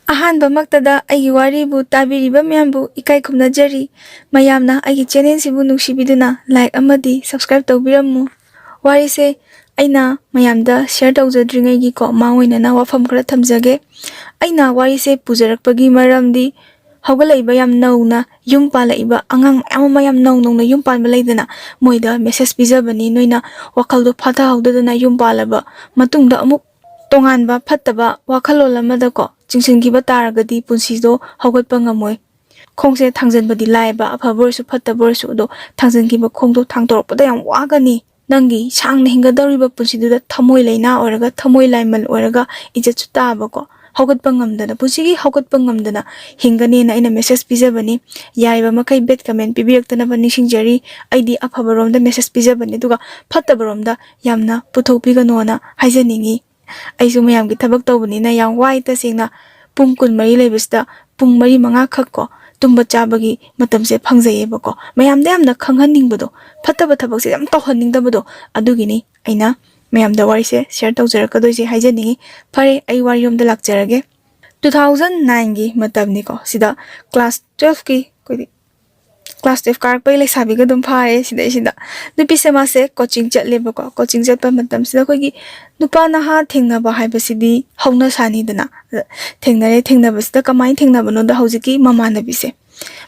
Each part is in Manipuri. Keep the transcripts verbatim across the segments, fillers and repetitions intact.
ꯑꯍꯥꯟꯕꯃꯛꯇꯗ ꯑꯩꯒꯤ ꯋꯥꯔꯤꯕꯨ ꯇꯥꯕꯤꯔꯤꯕ ꯃꯌꯥꯝꯕꯨ ꯏꯀꯥꯏ ꯈꯨꯝꯅꯖꯔꯤ꯫ ꯃꯌꯥꯝꯅ ꯑꯩꯒꯤ ꯆꯦꯅꯦꯜꯁꯤꯕꯨ ꯅꯨꯡꯁꯤꯕꯤꯗꯨꯅ ꯂꯥꯏꯛ ꯑꯃꯗꯤ ꯁꯕꯁꯀ꯭ꯔꯥꯏꯕ ꯇꯧꯕꯤꯔꯝꯃꯨ꯫ ꯋꯥꯔꯤꯁꯦ ꯑꯩꯅ ꯃꯌꯥꯝꯗ ꯁꯤꯌꯔ ꯇꯧꯖꯗ꯭ꯔꯤꯉꯩꯒꯤꯀꯣ, ꯃꯥꯡ ꯑꯣꯏꯅꯅ ꯋꯥꯐꯝ ꯈꯔ ꯊꯝꯖꯒꯦ꯫ ꯑꯩꯅ ꯋꯥꯔꯤꯁꯦ ꯄꯨꯖꯔꯛꯄꯒꯤ ꯃꯔꯝꯗꯤ ꯍꯧꯒꯠꯂꯛꯏꯕ ꯌꯥꯝ ꯅꯧꯅ ꯌꯨꯝ ꯄꯥꯜꯂꯛꯏꯕ ꯑꯉꯥꯡ ꯃꯌꯥꯝ ꯑꯃ ꯌꯥꯝ ꯅꯧ ꯅꯧꯅ ꯌꯨꯝ ꯄꯥꯟꯕ ꯂꯩꯗꯅ, ꯃꯣꯏꯗ ꯃꯦꯁꯦꯖ ꯄꯤꯖꯕꯅꯤ, ꯅꯣꯏꯅ ꯋꯥꯈꯜꯗꯣ ꯐꯥꯊꯍꯧꯗꯗꯅ ꯌꯨꯝ ꯄꯥꯜꯂꯕ ꯃꯇꯨꯡꯗ ꯑꯃꯨꯛ ꯇꯣꯉꯥꯟꯕ ꯐꯠꯇꯕ ꯋꯥꯈꯜꯂꯣꯟ ꯑꯃꯗꯀꯣ ꯆꯤꯡꯁꯤꯟꯈꯤꯕ ꯇꯥꯔꯒꯗꯤ ꯄꯨꯟꯁꯤꯗꯣ ꯍꯧꯒꯠꯄ ꯉꯝꯃꯣꯏ꯫ ꯈꯣꯡꯁꯦ ꯊꯥꯡꯖꯟꯕꯗꯤ ꯂꯥꯏꯕ, ꯑꯐꯕ ꯑꯣꯏꯔꯁꯨ ꯐꯠꯇꯕ ꯑꯣꯏꯔꯁꯨ, ꯑꯗꯣ ꯊꯥꯡꯖꯟꯈꯤꯕ ꯈꯣꯡꯗꯣ ꯊꯥꯡꯗꯣꯔꯛꯄꯗ ꯌꯥꯝ ꯋꯥꯒꯅꯤ꯫ ꯅꯪꯒꯤ ꯁꯥꯡꯅ ꯍꯤꯡꯒꯗꯧꯔꯤꯕ ꯄꯨꯟꯁꯤꯗꯨꯗ ꯊꯃꯣꯏ ꯂꯥꯏꯅꯥ ꯑꯣꯏꯔꯒ, ꯊꯃꯣꯏ ꯂꯥꯏꯃꯜ ꯑꯣꯏꯔꯒ, ꯏꯖꯠꯁꯨ ꯇꯥꯕꯀꯣ, ꯍꯧꯒꯠꯄ ꯉꯝꯗꯅ, ꯄꯨꯟꯁꯤꯒꯤ ꯍꯧꯒꯠꯄ ꯉꯝꯗꯅ ꯍꯤꯡꯒꯅꯦꯅ ꯑꯩꯅ ꯃꯦꯁꯦꯖ ꯄꯤꯖꯕꯅꯤ꯫ ꯌꯥꯔꯤꯕ ꯃꯈꯩ ꯕꯦꯗ ꯀꯃꯦꯟ ꯄꯤꯕꯤꯔꯛꯇꯅꯕ ꯅꯤꯡꯁꯤꯡꯖꯔꯤ꯫ ꯑꯩꯗꯤ ꯑꯐꯕꯔꯣꯝꯗ ꯃꯦꯁꯦꯖ ꯄꯤꯖꯕꯅꯤ, ꯑꯗꯨꯒ ꯐꯠꯇꯕꯔꯣꯝꯗ ꯌꯥꯝꯅ ꯄꯨꯊꯣꯛꯄꯤꯒꯅꯣꯅ ꯍꯥꯏꯖꯅꯤꯡꯉꯤ꯫ ꯑꯩꯁꯨ ꯃꯌꯥꯝꯒꯤ ꯊꯕꯛ ꯇꯧꯕꯅꯤꯅ ꯌꯥꯝ ꯋꯥꯏ ꯇꯁꯦꯡꯅ꯫ ꯄꯨꯡ ꯀꯨꯟꯃꯔꯤ ꯂꯩꯕꯁꯤꯗ ꯄꯨꯡ ꯃꯔꯤ ꯃꯉꯥ ꯈꯛ ꯀꯣ, ꯇꯨꯝꯕ ꯆꯥꯕꯒꯤ ꯃꯇꯝꯁꯦ ꯐꯪꯖꯩꯌꯦꯕꯀꯣ꯫ ꯃꯌꯥꯝꯗ ꯌꯥꯝꯅ ꯈꯪꯍꯟꯅꯤꯡꯕꯗꯣ, ꯐꯠꯇꯕ ꯊꯕꯛꯁꯦ ꯌꯥꯝ ꯇꯧꯍꯟꯅꯤꯡꯗꯕꯗꯣ, ꯑꯗꯨꯒꯤꯅꯤ ꯑꯩꯅ ꯃꯌꯥꯝꯗ ꯋꯥꯔꯤꯁꯦ ꯁꯤꯌꯔ ꯇꯧꯖꯔꯛꯀꯗꯣꯏꯁꯦ ꯍꯥꯏꯖꯅꯤꯡꯉꯤ꯫ ꯐꯔꯦ, ꯑꯩ ꯋꯥꯔꯤꯔꯣꯝꯗ ꯂꯥꯛꯆꯔꯒꯦ꯫ ꯇꯨ ꯊꯥꯎꯖꯟ ꯅꯥꯏꯟꯒꯤ ꯃꯇꯝꯅꯤꯀꯣ, ꯁꯤꯗ ꯀ꯭ꯂꯥꯁ ꯇꯨꯋꯦꯜꯐꯀꯤ, ꯑꯩꯈꯣꯏꯗꯤ ꯀ꯭ꯂꯥꯁ ꯇꯨꯋꯦꯜꯐ ꯀꯥꯔꯛꯄꯩ ꯂꯩꯁꯥꯕꯤꯒ ꯑꯗꯨꯝ ꯐꯥꯔꯦ ꯁꯤꯗꯩꯁꯤꯗ꯫ ꯅꯨꯄꯤꯁꯦ ꯃꯥꯁꯦ ꯀꯣꯆꯤꯡ ꯆꯠꯂꯦꯕꯀꯣ꯫ ꯀꯣꯆꯤꯡ ꯆꯠꯄ ꯃꯇꯝꯁꯤꯗ ꯑꯩꯈꯣꯏꯒꯤ ꯅꯨꯄꯥ ꯅꯍꯥ ꯊꯦꯡꯅꯕ ꯍꯥꯏꯕꯁꯤꯗꯤ ꯍꯧꯅ ꯁꯥꯅꯤꯗꯅ꯫ ꯑꯗ ꯊꯦꯡꯅꯔꯦ, ꯊꯦꯡꯅꯕꯁꯤꯗ ꯀꯃꯥꯏꯅ ꯊꯦꯡꯅꯕꯅꯣꯗ, ꯍꯧꯖꯤꯛꯀꯤ ꯃꯃꯥꯟꯅꯕꯤꯁꯦ,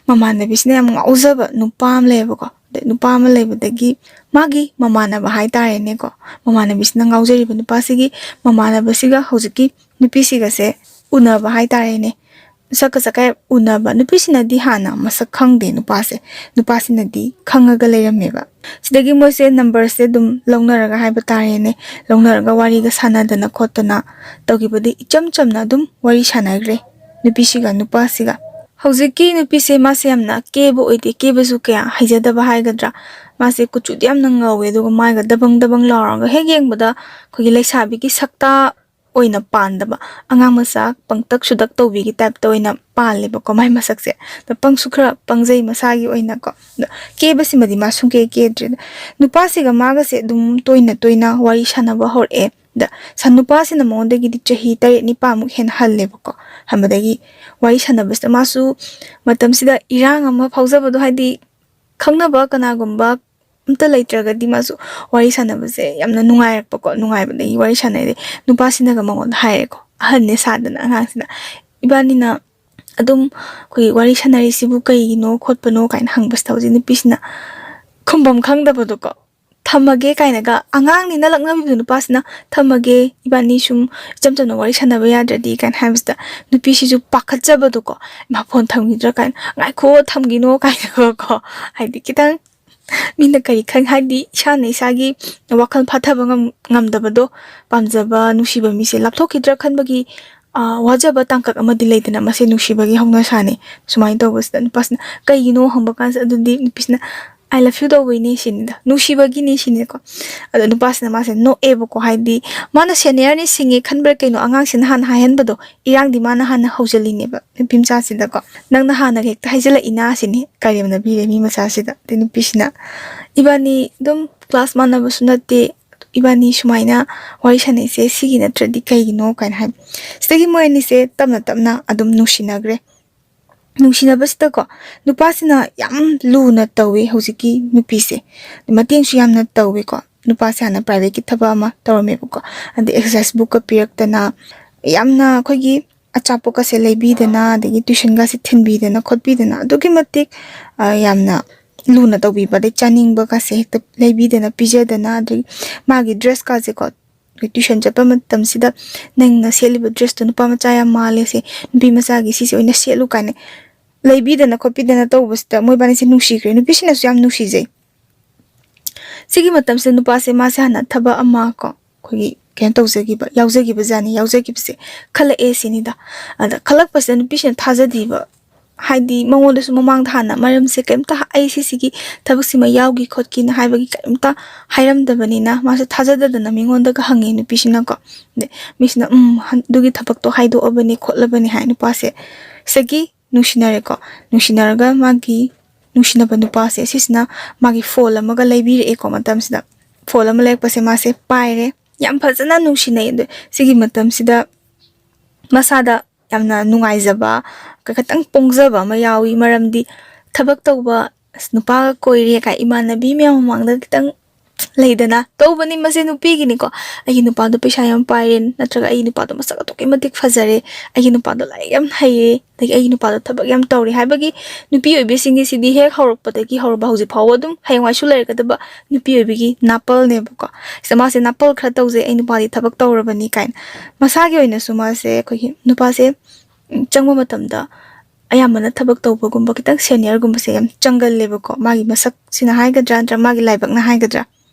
ꯃꯃꯥꯟꯅꯕꯤꯁꯤꯅ ꯌꯥꯝ ꯉꯥꯎꯖꯕ ꯅꯨꯄꯥ ꯑꯃ ꯂꯩꯌꯦꯕꯀꯣ꯫ ꯑꯗꯩ ꯅꯨꯄꯥ ꯑꯃ ꯂꯩꯕꯗꯒꯤ ꯃꯥꯒꯤ ꯃꯃꯥꯟꯅꯕ ꯍꯥꯏꯇꯥꯔꯦꯅꯦꯀꯣ, ꯃꯃꯥꯟꯅꯕꯤꯁꯤꯅ ꯉꯥꯎꯖꯔꯤꯕ ꯅꯨꯄꯥꯁꯤꯒꯤ ꯃꯃꯥꯟꯅꯕꯁꯤꯒ ꯍꯧꯖꯤꯛꯀꯤ ꯅꯨꯄꯤꯁꯤꯒꯁꯦ ꯎꯅꯕ ꯍꯥꯏꯇꯥꯔꯦꯅꯦ꯫ ꯁꯛꯀ ꯁꯛꯀ ꯎꯅꯕ꯫ ꯅꯨꯄꯤꯁꯤꯅꯗꯤ ꯍꯥꯟꯅ ꯃꯁꯛ ꯈꯪꯗꯦ ꯅꯨꯄꯥꯁꯦ, ꯅꯨꯄꯥꯁꯤꯅꯗꯤ ꯈꯪꯉꯒ ꯂꯩꯔꯝꯃꯦꯕ꯫ ꯁꯤꯗꯒꯤ ꯃꯣꯏꯁꯦ ꯅꯝꯕꯔꯁꯦ ꯑꯗꯨꯝ ꯂꯧꯅꯔꯒ ꯍꯥꯏꯕ ꯇꯥꯔꯦꯅꯦ, ꯂꯧꯅꯔꯒ ꯋꯥꯔꯤꯒ ꯁꯥꯟꯅꯗꯅ ꯈꯣꯠꯇꯅ ꯇꯧꯈꯤꯕꯗꯤ ꯏꯆꯝ ꯆꯝꯅ ꯑꯗꯨꯝ ꯋꯥꯔꯤ ꯁꯥꯟꯅꯈ꯭ꯔꯦ ꯅꯨꯄꯤꯁꯤꯒ ꯅꯨꯄꯥꯁꯤꯒ꯫ ꯍꯧꯖꯤꯛꯀꯤ ꯅꯨꯄꯤꯁꯦ ꯃꯥꯁꯦ ꯌꯥꯝꯅ ꯀꯦꯕ ꯑꯣꯏꯗꯦ, ꯀꯦꯕꯁꯨ ꯀꯌꯥ ꯍꯩꯖꯗꯕ ꯍꯥꯏꯒꯗ꯭ꯔꯥ꯫ ꯃꯥꯁꯦ ꯀꯨꯆꯨꯗꯤ ꯌꯥꯝꯅ ꯉꯧꯋꯦ, ꯑꯗꯨꯒ ꯃꯥꯏꯒ ꯗꯕꯪ ꯗꯕꯪ ꯂꯥꯎꯔꯒ ꯍꯦꯛ ꯌꯦꯡꯕꯗ ꯑꯩꯈꯣꯏꯒꯤ ꯂꯩꯁꯥꯕꯤꯒꯤ ꯁꯛꯇꯥ ꯑꯣꯏꯅ ꯄꯥꯟꯗꯕ, ꯑꯉꯥꯡ ꯃꯆꯥ ꯄꯪꯇꯛ ꯁꯨꯗꯛ ꯇꯧꯕꯤꯒꯤ ꯇꯥꯏꯞꯇ ꯑꯣꯏꯅ ꯄꯥꯜꯂꯦꯕꯀꯣ ꯃꯥꯏ ꯃꯁꯛꯁꯦ꯫ ꯑꯗꯣ ꯄꯪꯁꯨ ꯈꯔ ꯄꯪꯖꯩ ꯃꯁꯥꯒꯤ ꯑꯣꯏꯅꯀꯣ꯫ ꯑꯗꯣ ꯀꯦꯕꯁꯤꯃꯗꯤ ꯃꯥ ꯁꯨꯡꯀꯦ ꯀꯦꯗ꯭ꯔꯦ꯫ ꯅꯨꯄꯥꯁꯤꯒ ꯃꯥꯒꯁꯦ ꯑꯗꯨꯝ ꯇꯣꯏꯅ ꯇꯣꯏꯅ ꯋꯥꯔꯤ ꯁꯥꯟꯅꯕ ꯍꯧꯔꯛꯑꯦ꯫ ꯗ ꯁꯟ ꯅꯨꯄꯥꯁꯤꯅ ꯃꯉꯣꯟꯗꯒꯤꯗꯤ ꯆꯍꯤ ꯇꯔꯦꯠ ꯅꯤꯄꯥꯃꯨꯛ ꯍꯦꯟꯅ ꯍꯜꯂꯦꯕꯀꯣ꯫ ꯍꯟꯕꯗꯒꯤ ꯋꯥꯔꯤ ꯁꯥꯟꯅꯕꯁꯤꯗ ꯃꯥꯁꯨ ꯃꯇꯝꯁꯤꯗ ꯏꯔꯥꯡ ꯑꯃ ꯐꯥꯎꯖꯕꯗꯣ, ꯍꯥꯏꯗꯤ ꯈꯪꯅꯕ ꯀꯅꯥꯒꯨꯝꯕ ꯑꯝꯇ ꯂꯩꯇ꯭ꯔꯒꯗꯤ ꯃꯥꯁꯨ ꯋꯥꯔꯤ ꯁꯥꯟꯅꯕꯁꯦ ꯌꯥꯝꯅ ꯅꯨꯡꯉꯥꯏꯔꯛꯄꯀꯣ꯫ ꯅꯨꯡꯉꯥꯏꯕꯗꯒꯤ ꯋꯥꯔꯤ ꯁꯥꯟꯅꯩꯗꯤ ꯅꯨꯄꯥꯁꯤꯅꯒ ꯃꯉꯣꯟꯗ ꯍꯥꯏꯔꯦꯀꯣ, ꯑꯍꯟꯅꯦ ꯁꯥꯗꯅ ꯑꯉꯥꯡꯁꯤꯅ, "ꯏꯕꯥꯅꯤꯅ ꯑꯗꯨꯝ ꯑꯩꯈꯣꯏ ꯋꯥꯔꯤ ꯁꯥꯟꯅꯔꯤꯁꯤꯕꯨ ꯀꯩꯒꯤꯅꯣ ꯈꯣꯠꯄꯅꯣ?" ꯀꯥꯏꯅ ꯍꯪꯕꯁꯤꯗ ꯍꯧꯖꯤꯛ ꯅꯨꯄꯤꯁꯤꯅ ꯈꯨꯝꯐꯝ ꯈꯪꯗꯕꯗꯣꯀꯣ꯫ "ꯊꯝꯃꯒꯦ" ꯀꯥꯏꯅꯒ ꯑꯉꯥꯡꯅꯤꯅ ꯂꯛꯅꯕꯤꯕꯗꯣ ꯅꯨꯄꯥꯁꯤꯅ, "ꯊꯝꯃꯒꯦ, ꯏꯕꯥꯅꯤ ꯁꯨꯝ ꯏꯆꯝ ꯆꯝꯅ ꯋꯥꯔꯤ ꯁꯥꯟꯅꯕ ꯌꯥꯗ꯭ꯔꯗꯤ" ꯀꯥꯏꯅ ꯍꯥꯏꯕꯁꯤꯗ ꯅꯨꯄꯤꯁꯤꯁꯨ ꯄꯥꯈꯠꯆꯕꯗꯣꯀꯣ, "ꯏꯃꯥ, ꯐꯣꯟ ꯊꯝꯈꯤꯗ꯭ꯔꯥ?" ꯀꯥꯏꯅ, "ꯉꯥꯏꯈꯣ, ꯊꯝꯈꯤꯅꯣ" ꯀꯥꯏꯅꯒꯀꯣ꯫ ꯍꯥꯏꯗꯤ ꯈꯤꯇꯪ ꯃꯤꯅ ꯀꯔꯤ ꯈꯟ-, ꯍꯥꯏꯗꯤ ꯏꯁꯥꯅ ꯏꯁꯥꯒꯤ ꯋꯥꯈꯜ ꯐꯥꯊꯕ ꯉꯝ-, ꯉꯝꯗꯕꯗꯣ, ꯄꯥꯝꯖꯕ ꯅꯨꯡꯁꯤꯕ ꯃꯤꯁꯦ ꯂꯥꯞꯊꯣꯛꯈꯤꯗ꯭ꯔꯥ ꯈꯟꯕꯒꯤ, ꯑ, ꯋꯥꯖꯕ ꯇꯥꯡꯀꯛ ꯑꯃꯗꯤ ꯂꯩꯗꯅ, ꯃꯁꯦ ꯅꯨꯡꯁꯤꯕꯒꯤ ꯍꯧꯅꯁꯥꯅꯤ꯫ ꯁꯨꯃꯥꯏꯅ ꯇꯧꯕꯁꯤꯗ ꯅꯨꯄꯥꯁꯤꯅ "ꯀꯩꯒꯤꯅꯣ?" ꯍꯪꯕ ꯀꯥꯟꯁꯤꯗ ꯑꯗꯨꯗꯤ ꯅꯨꯄꯤꯁꯤꯅ "I love you" ꯇꯧꯕꯩꯅꯦ ꯁꯤꯅꯤꯗ, ꯅꯨꯡꯁꯤꯕꯒꯤꯅꯦ ꯁꯤꯅꯤꯀꯣ꯫ ꯑꯗꯣ ꯅꯨꯄꯥꯁꯤꯅ ꯃꯥꯁꯦ ꯅꯣꯛꯑꯦꯕꯀꯣ, ꯍꯥꯏꯗꯤ ꯃꯥꯅ ꯁꯦꯅꯤꯌꯔꯅꯤ, ꯁꯤꯡꯉꯦ ꯈꯟꯕ꯭ꯔꯥ ꯀꯩꯅꯣ, ꯑꯉꯥꯡꯁꯤꯅ ꯍꯥꯟꯅ ꯍꯥꯏꯍꯟꯕꯗꯣ, ꯏꯔꯥꯡꯗꯤ ꯃꯥꯅ ꯍꯥꯟꯅ ꯍꯧꯖꯤꯜꯂꯤꯅꯦꯕ ꯅꯨꯄꯤ ꯃꯆꯥꯁꯤꯗꯀꯣ꯫ "ꯅꯪꯅ ꯍꯥꯟꯅ ꯍꯦꯛꯇ ꯍꯥꯏꯖꯤꯜꯂꯛꯏꯅ" ꯁꯤꯅꯤ ꯀꯔꯦꯝꯅꯕꯤꯔꯦ ꯃꯤ ꯃꯆꯥꯁꯤꯗ꯫ ꯑꯗꯩ ꯅꯨꯄꯤꯁꯤꯅ, "ꯏꯕꯥꯅꯤ ꯑꯗꯨꯝ ꯀ꯭ꯂꯥꯁ ꯃꯥꯟꯅꯕꯁꯨ ꯅꯠꯇꯦ, ꯏꯕꯥꯅꯤ ꯁꯨꯃꯥꯏꯅ ꯋꯥꯔꯤ ꯁꯥꯟꯅꯩꯁꯦ ꯁꯤꯒꯤ ꯅꯠꯇ꯭ꯔꯗꯤ ꯀꯩꯒꯤꯅꯣ?" ꯀꯥꯏꯅ ꯍꯥꯏꯕ꯫ ꯁꯤꯗꯒꯤ ꯃꯣꯏ ꯑꯅꯤꯁꯦ ꯇꯞꯅ ꯇꯞꯅ ꯑꯗꯨꯝ ꯅꯨꯡꯁꯤꯅꯈ꯭ꯔꯦ꯫ ꯅꯨꯡꯁꯤꯅꯕꯁꯤꯗꯀꯣ, ꯅꯨꯄꯥꯁꯤꯅ ꯌꯥꯝ ꯂꯨꯅ ꯇꯧꯋꯤ ꯍꯧꯖꯤꯛꯀꯤ ꯅꯨꯄꯤꯁꯦ, ꯃꯇꯦꯡꯁꯨ ꯌꯥꯝꯅ ꯇꯧꯋꯤꯀꯣ꯫ ꯅꯨꯄꯥꯁꯦ ꯍꯥꯟꯅ ꯄ꯭ꯔꯥꯏꯚꯦꯠꯀꯤ ꯊꯕꯛ ꯑꯃ ꯇꯧꯔꯝꯃꯦꯕꯀꯣ, ꯑꯗꯩ ꯑꯦꯛꯁꯔꯁꯥꯏꯁ ꯕꯨꯛꯀ ꯄꯤꯔꯛꯇꯅ, ꯌꯥꯝꯅ ꯑꯩꯈꯣꯏꯒꯤ ꯑꯆꯥꯄꯣꯠꯀꯁꯦ ꯂꯩꯕꯤꯗꯅ, ꯑꯗꯒꯤ ꯇ꯭ꯋꯤꯁꯟꯒꯁꯦ ꯊꯤꯟꯕꯤꯗꯅ ꯈꯣꯠꯄꯤꯗꯅ, ꯑꯗꯨꯛꯀꯤ ꯃꯇꯤꯛ, ꯑ, ꯌꯥꯝꯅ ꯂꯨꯅ ꯇꯧꯕꯤꯕ, ꯑꯗꯩ ꯆꯥꯅꯤꯡꯕꯒꯁꯦ ꯍꯦꯛꯇ ꯂꯩꯕꯤꯗꯅ ꯄꯤꯖꯗꯅ, ꯑꯗꯒꯤ ꯃꯥꯒꯤ ꯗ꯭ꯔꯦꯁꯀꯥꯁꯦꯀꯣ, ꯑꯩꯈꯣꯏ ꯇ꯭ꯋꯤꯁꯟ ꯆꯠꯄ ꯃꯇꯝꯁꯤꯗ "ꯅꯪꯅ ꯁꯦꯠꯂꯤꯕ ꯗ꯭ꯔꯦꯁꯇꯣ ꯅꯨꯄꯥ ꯃꯆꯥ ꯌꯥꯝ ꯃꯥꯜꯂꯦ, ꯁꯦ ꯅꯨꯄꯤ ꯃꯆꯥꯒꯤ ꯁꯤꯁꯦ ꯑꯣꯏꯅ ꯁꯦꯠꯂꯨ" ꯀꯥꯏꯅ ꯂꯩꯕꯤꯗꯅ ꯈꯣꯠꯄꯤꯗꯅ ꯇꯧꯕꯁꯤꯗ ꯃꯣꯏꯕꯥꯅꯤꯁꯦ ꯅꯨꯡꯁꯤꯈ꯭ꯔꯦ꯫ ꯅꯨꯄꯤꯁꯤꯅꯁꯨ ꯌꯥꯝ ꯅꯨꯡꯁꯤꯖꯩ꯫ ꯁꯤꯒꯤ ꯃꯇꯝꯁꯤꯗ ꯅꯨꯄꯥꯁꯦ, ꯃꯥꯁꯦ ꯍꯥꯟꯅ ꯊꯕꯛ ꯑꯃ ꯀꯣ, ꯑꯩꯈꯣꯏꯒꯤ ꯀꯩꯅꯣ ꯇꯧꯖꯈꯤꯕ, ꯌꯥꯎꯖꯈꯤꯕ ꯖꯥꯠꯅꯤ, ꯌꯥꯎꯖꯈꯤꯕꯁꯦ ꯈꯜꯂꯛꯑꯦ ꯁꯤꯅꯤꯗ꯫ ꯑꯗ ꯈꯜꯂꯛꯄꯁꯤꯗ ꯅꯨꯄꯤꯁꯤꯅ ꯊꯥꯖꯗꯦꯕ, ꯍꯥꯏꯗꯤ ꯃꯉꯣꯟꯗꯁꯨ ꯃꯃꯥꯡꯗ ꯍꯥꯟꯅ ꯃꯔꯝꯁꯦ ꯀꯩꯝꯇ, "ꯑꯩ ꯁꯤꯁꯤꯒꯤ ꯊꯕꯛꯁꯤꯃ ꯌꯥꯎꯈꯤ ꯈꯣꯠꯈꯤꯅ" ꯍꯥꯏꯕꯒꯤ ꯀꯩꯝꯇ ꯍꯥꯏꯔꯝꯗꯕꯅꯤꯅ, ꯃꯥꯁꯦ ꯊꯥꯖꯗꯗꯅ ꯃꯤꯉꯣꯟꯗꯒ ꯍꯪꯉꯦ ꯅꯨꯄꯤꯁꯤꯅꯀꯣ꯫ ꯑꯗꯩ ꯃꯤꯁꯤꯅ, "ꯎꯝ, ꯍꯟ-, ꯑꯗꯨꯒꯤ ꯊꯕꯛꯇꯣ ꯍꯥꯏꯗꯣꯛꯑꯕꯅꯤ ꯈꯣꯠꯂꯕꯅꯤ" ꯍꯥꯏ꯫ ꯅꯨꯄꯥꯁꯦ ꯁꯤꯗꯒꯤ ꯅꯨꯡꯁꯤꯅꯔꯦꯀꯣ꯫ ꯅꯨꯡꯁꯤꯅꯔꯒ ꯃꯥꯒꯤ ꯅꯨꯡꯁꯤꯅꯕ ꯅꯨꯄꯥꯁꯦ ꯁꯤꯁꯤꯅ ꯃꯥꯒꯤ ꯐꯣꯟ ꯑꯃꯒ ꯂꯩꯕꯤꯔꯛꯑꯦꯀꯣ꯫ ꯃꯇꯝꯁꯤꯗ ꯐꯣꯟ ꯑꯃ ꯂꯩꯔꯛꯄꯁꯦ ꯃꯥꯁꯦ ꯄꯥꯏꯔꯦ꯫ ꯌꯥꯝ ꯐꯖꯅ ꯅꯨꯡꯁꯤꯅꯩ꯫ ꯑꯗꯣ ꯁꯤꯒꯤ ꯃꯇꯝꯁꯤꯗ ꯃꯁꯥꯗ ꯌꯥꯝꯅ ꯅꯨꯡꯉꯥꯏꯖꯕ, ꯈꯤꯇꯪ ꯄꯣꯡꯖꯕ ꯑꯃ ꯌꯥꯎꯏ꯫ ꯃꯔꯝꯗꯤ ꯊꯕꯛ ꯇꯧꯕ, ꯑꯁ, ꯅꯨꯄꯥꯒ ꯀꯣꯏꯔꯦ ꯀꯥꯏ ꯏꯃꯥꯟꯅꯕꯤ ꯃꯌꯥꯝ ꯃꯃꯥꯡꯗ ꯈꯤꯇꯪ ꯂꯩꯗꯅ, ꯇꯧꯕꯅꯤ꯫ ꯃꯁꯦ ꯅꯨꯄꯤꯒꯤꯅꯤꯀꯣ, "ꯑꯩꯒꯤ ꯅꯨꯄꯥꯗꯣ ꯄꯩꯁꯥ ꯌꯥꯝ ꯄꯥꯏꯔꯦ", ꯅꯠꯇ꯭ꯔꯒ "ꯑꯩꯒꯤ ꯅꯨꯄꯥꯗꯣ ꯃꯁꯛ ꯑꯗꯨꯛꯀꯤ ꯃꯇꯤꯛ ꯐꯖꯔꯦ", "ꯑꯩꯒꯤ ꯅꯨꯄꯥꯗꯣ ꯂꯥꯏꯔꯤꯛ ꯌꯥꯝ ꯍꯩꯔꯦ", ꯑꯗꯒꯤ "ꯑꯩꯒꯤ ꯅꯨꯄꯥꯗꯣ ꯊꯕꯛ ꯌꯥꯝ ꯇꯧꯔꯦ" ꯍꯥꯏꯕꯒꯤ ꯅꯨꯄꯤ ꯑꯣꯏꯕꯤꯁꯤꯡꯒꯤꯁꯤꯗꯤ ꯍꯦꯛ ꯍꯧꯔꯛꯄꯗꯒꯤ ꯍꯧꯔꯕ ꯍꯧꯖꯤꯛ ꯐꯥꯎꯕ ꯑꯗꯨꯝ ꯍꯌꯦꯡꯋꯥꯏꯁꯨ ꯂꯩꯔꯛꯀꯗꯕ ꯅꯨꯄꯤ ꯑꯣꯏꯕꯤꯒꯤ ꯅꯥꯄꯜꯅꯦꯕꯀꯣ꯫ ꯁꯤꯗ ꯃꯥꯁꯦ ꯅꯥꯄꯜ ꯈꯔ ꯇꯧꯖꯩ, "ꯑꯩ ꯅꯨꯄꯥꯗꯤ ꯊꯕꯛ ꯇꯧꯔꯕꯅꯤ" ꯀꯥꯏꯅ꯫ ꯃꯁꯥꯒꯤ ꯑꯣꯏꯅꯁꯨ ꯃꯥꯁꯦ ꯑꯩꯈꯣꯏꯒꯤ ꯅꯨꯄꯥꯁꯦ, ꯎꯝ, ꯆꯪꯕ ꯃꯇꯝꯗ ꯑꯌꯥꯝꯕꯅ ꯊꯕꯛ ꯇꯧꯕꯒꯨꯝꯕ ꯈꯤꯇꯪ ꯁꯦꯅꯤꯌꯔꯒꯨꯝꯕꯁꯦ ꯌꯥꯝ ꯆꯪꯒꯜꯂꯦꯕꯀꯣ, ꯃꯥꯒꯤ ꯃꯁꯛꯁꯤꯅ ꯍꯥꯏꯒꯗ꯭ꯔꯥ ꯅꯠꯇ꯭ꯔꯒ ꯃꯥꯒꯤ ꯂꯥꯏꯕꯛꯅ ꯍꯥꯏꯒꯗ꯭ꯔꯥ꯫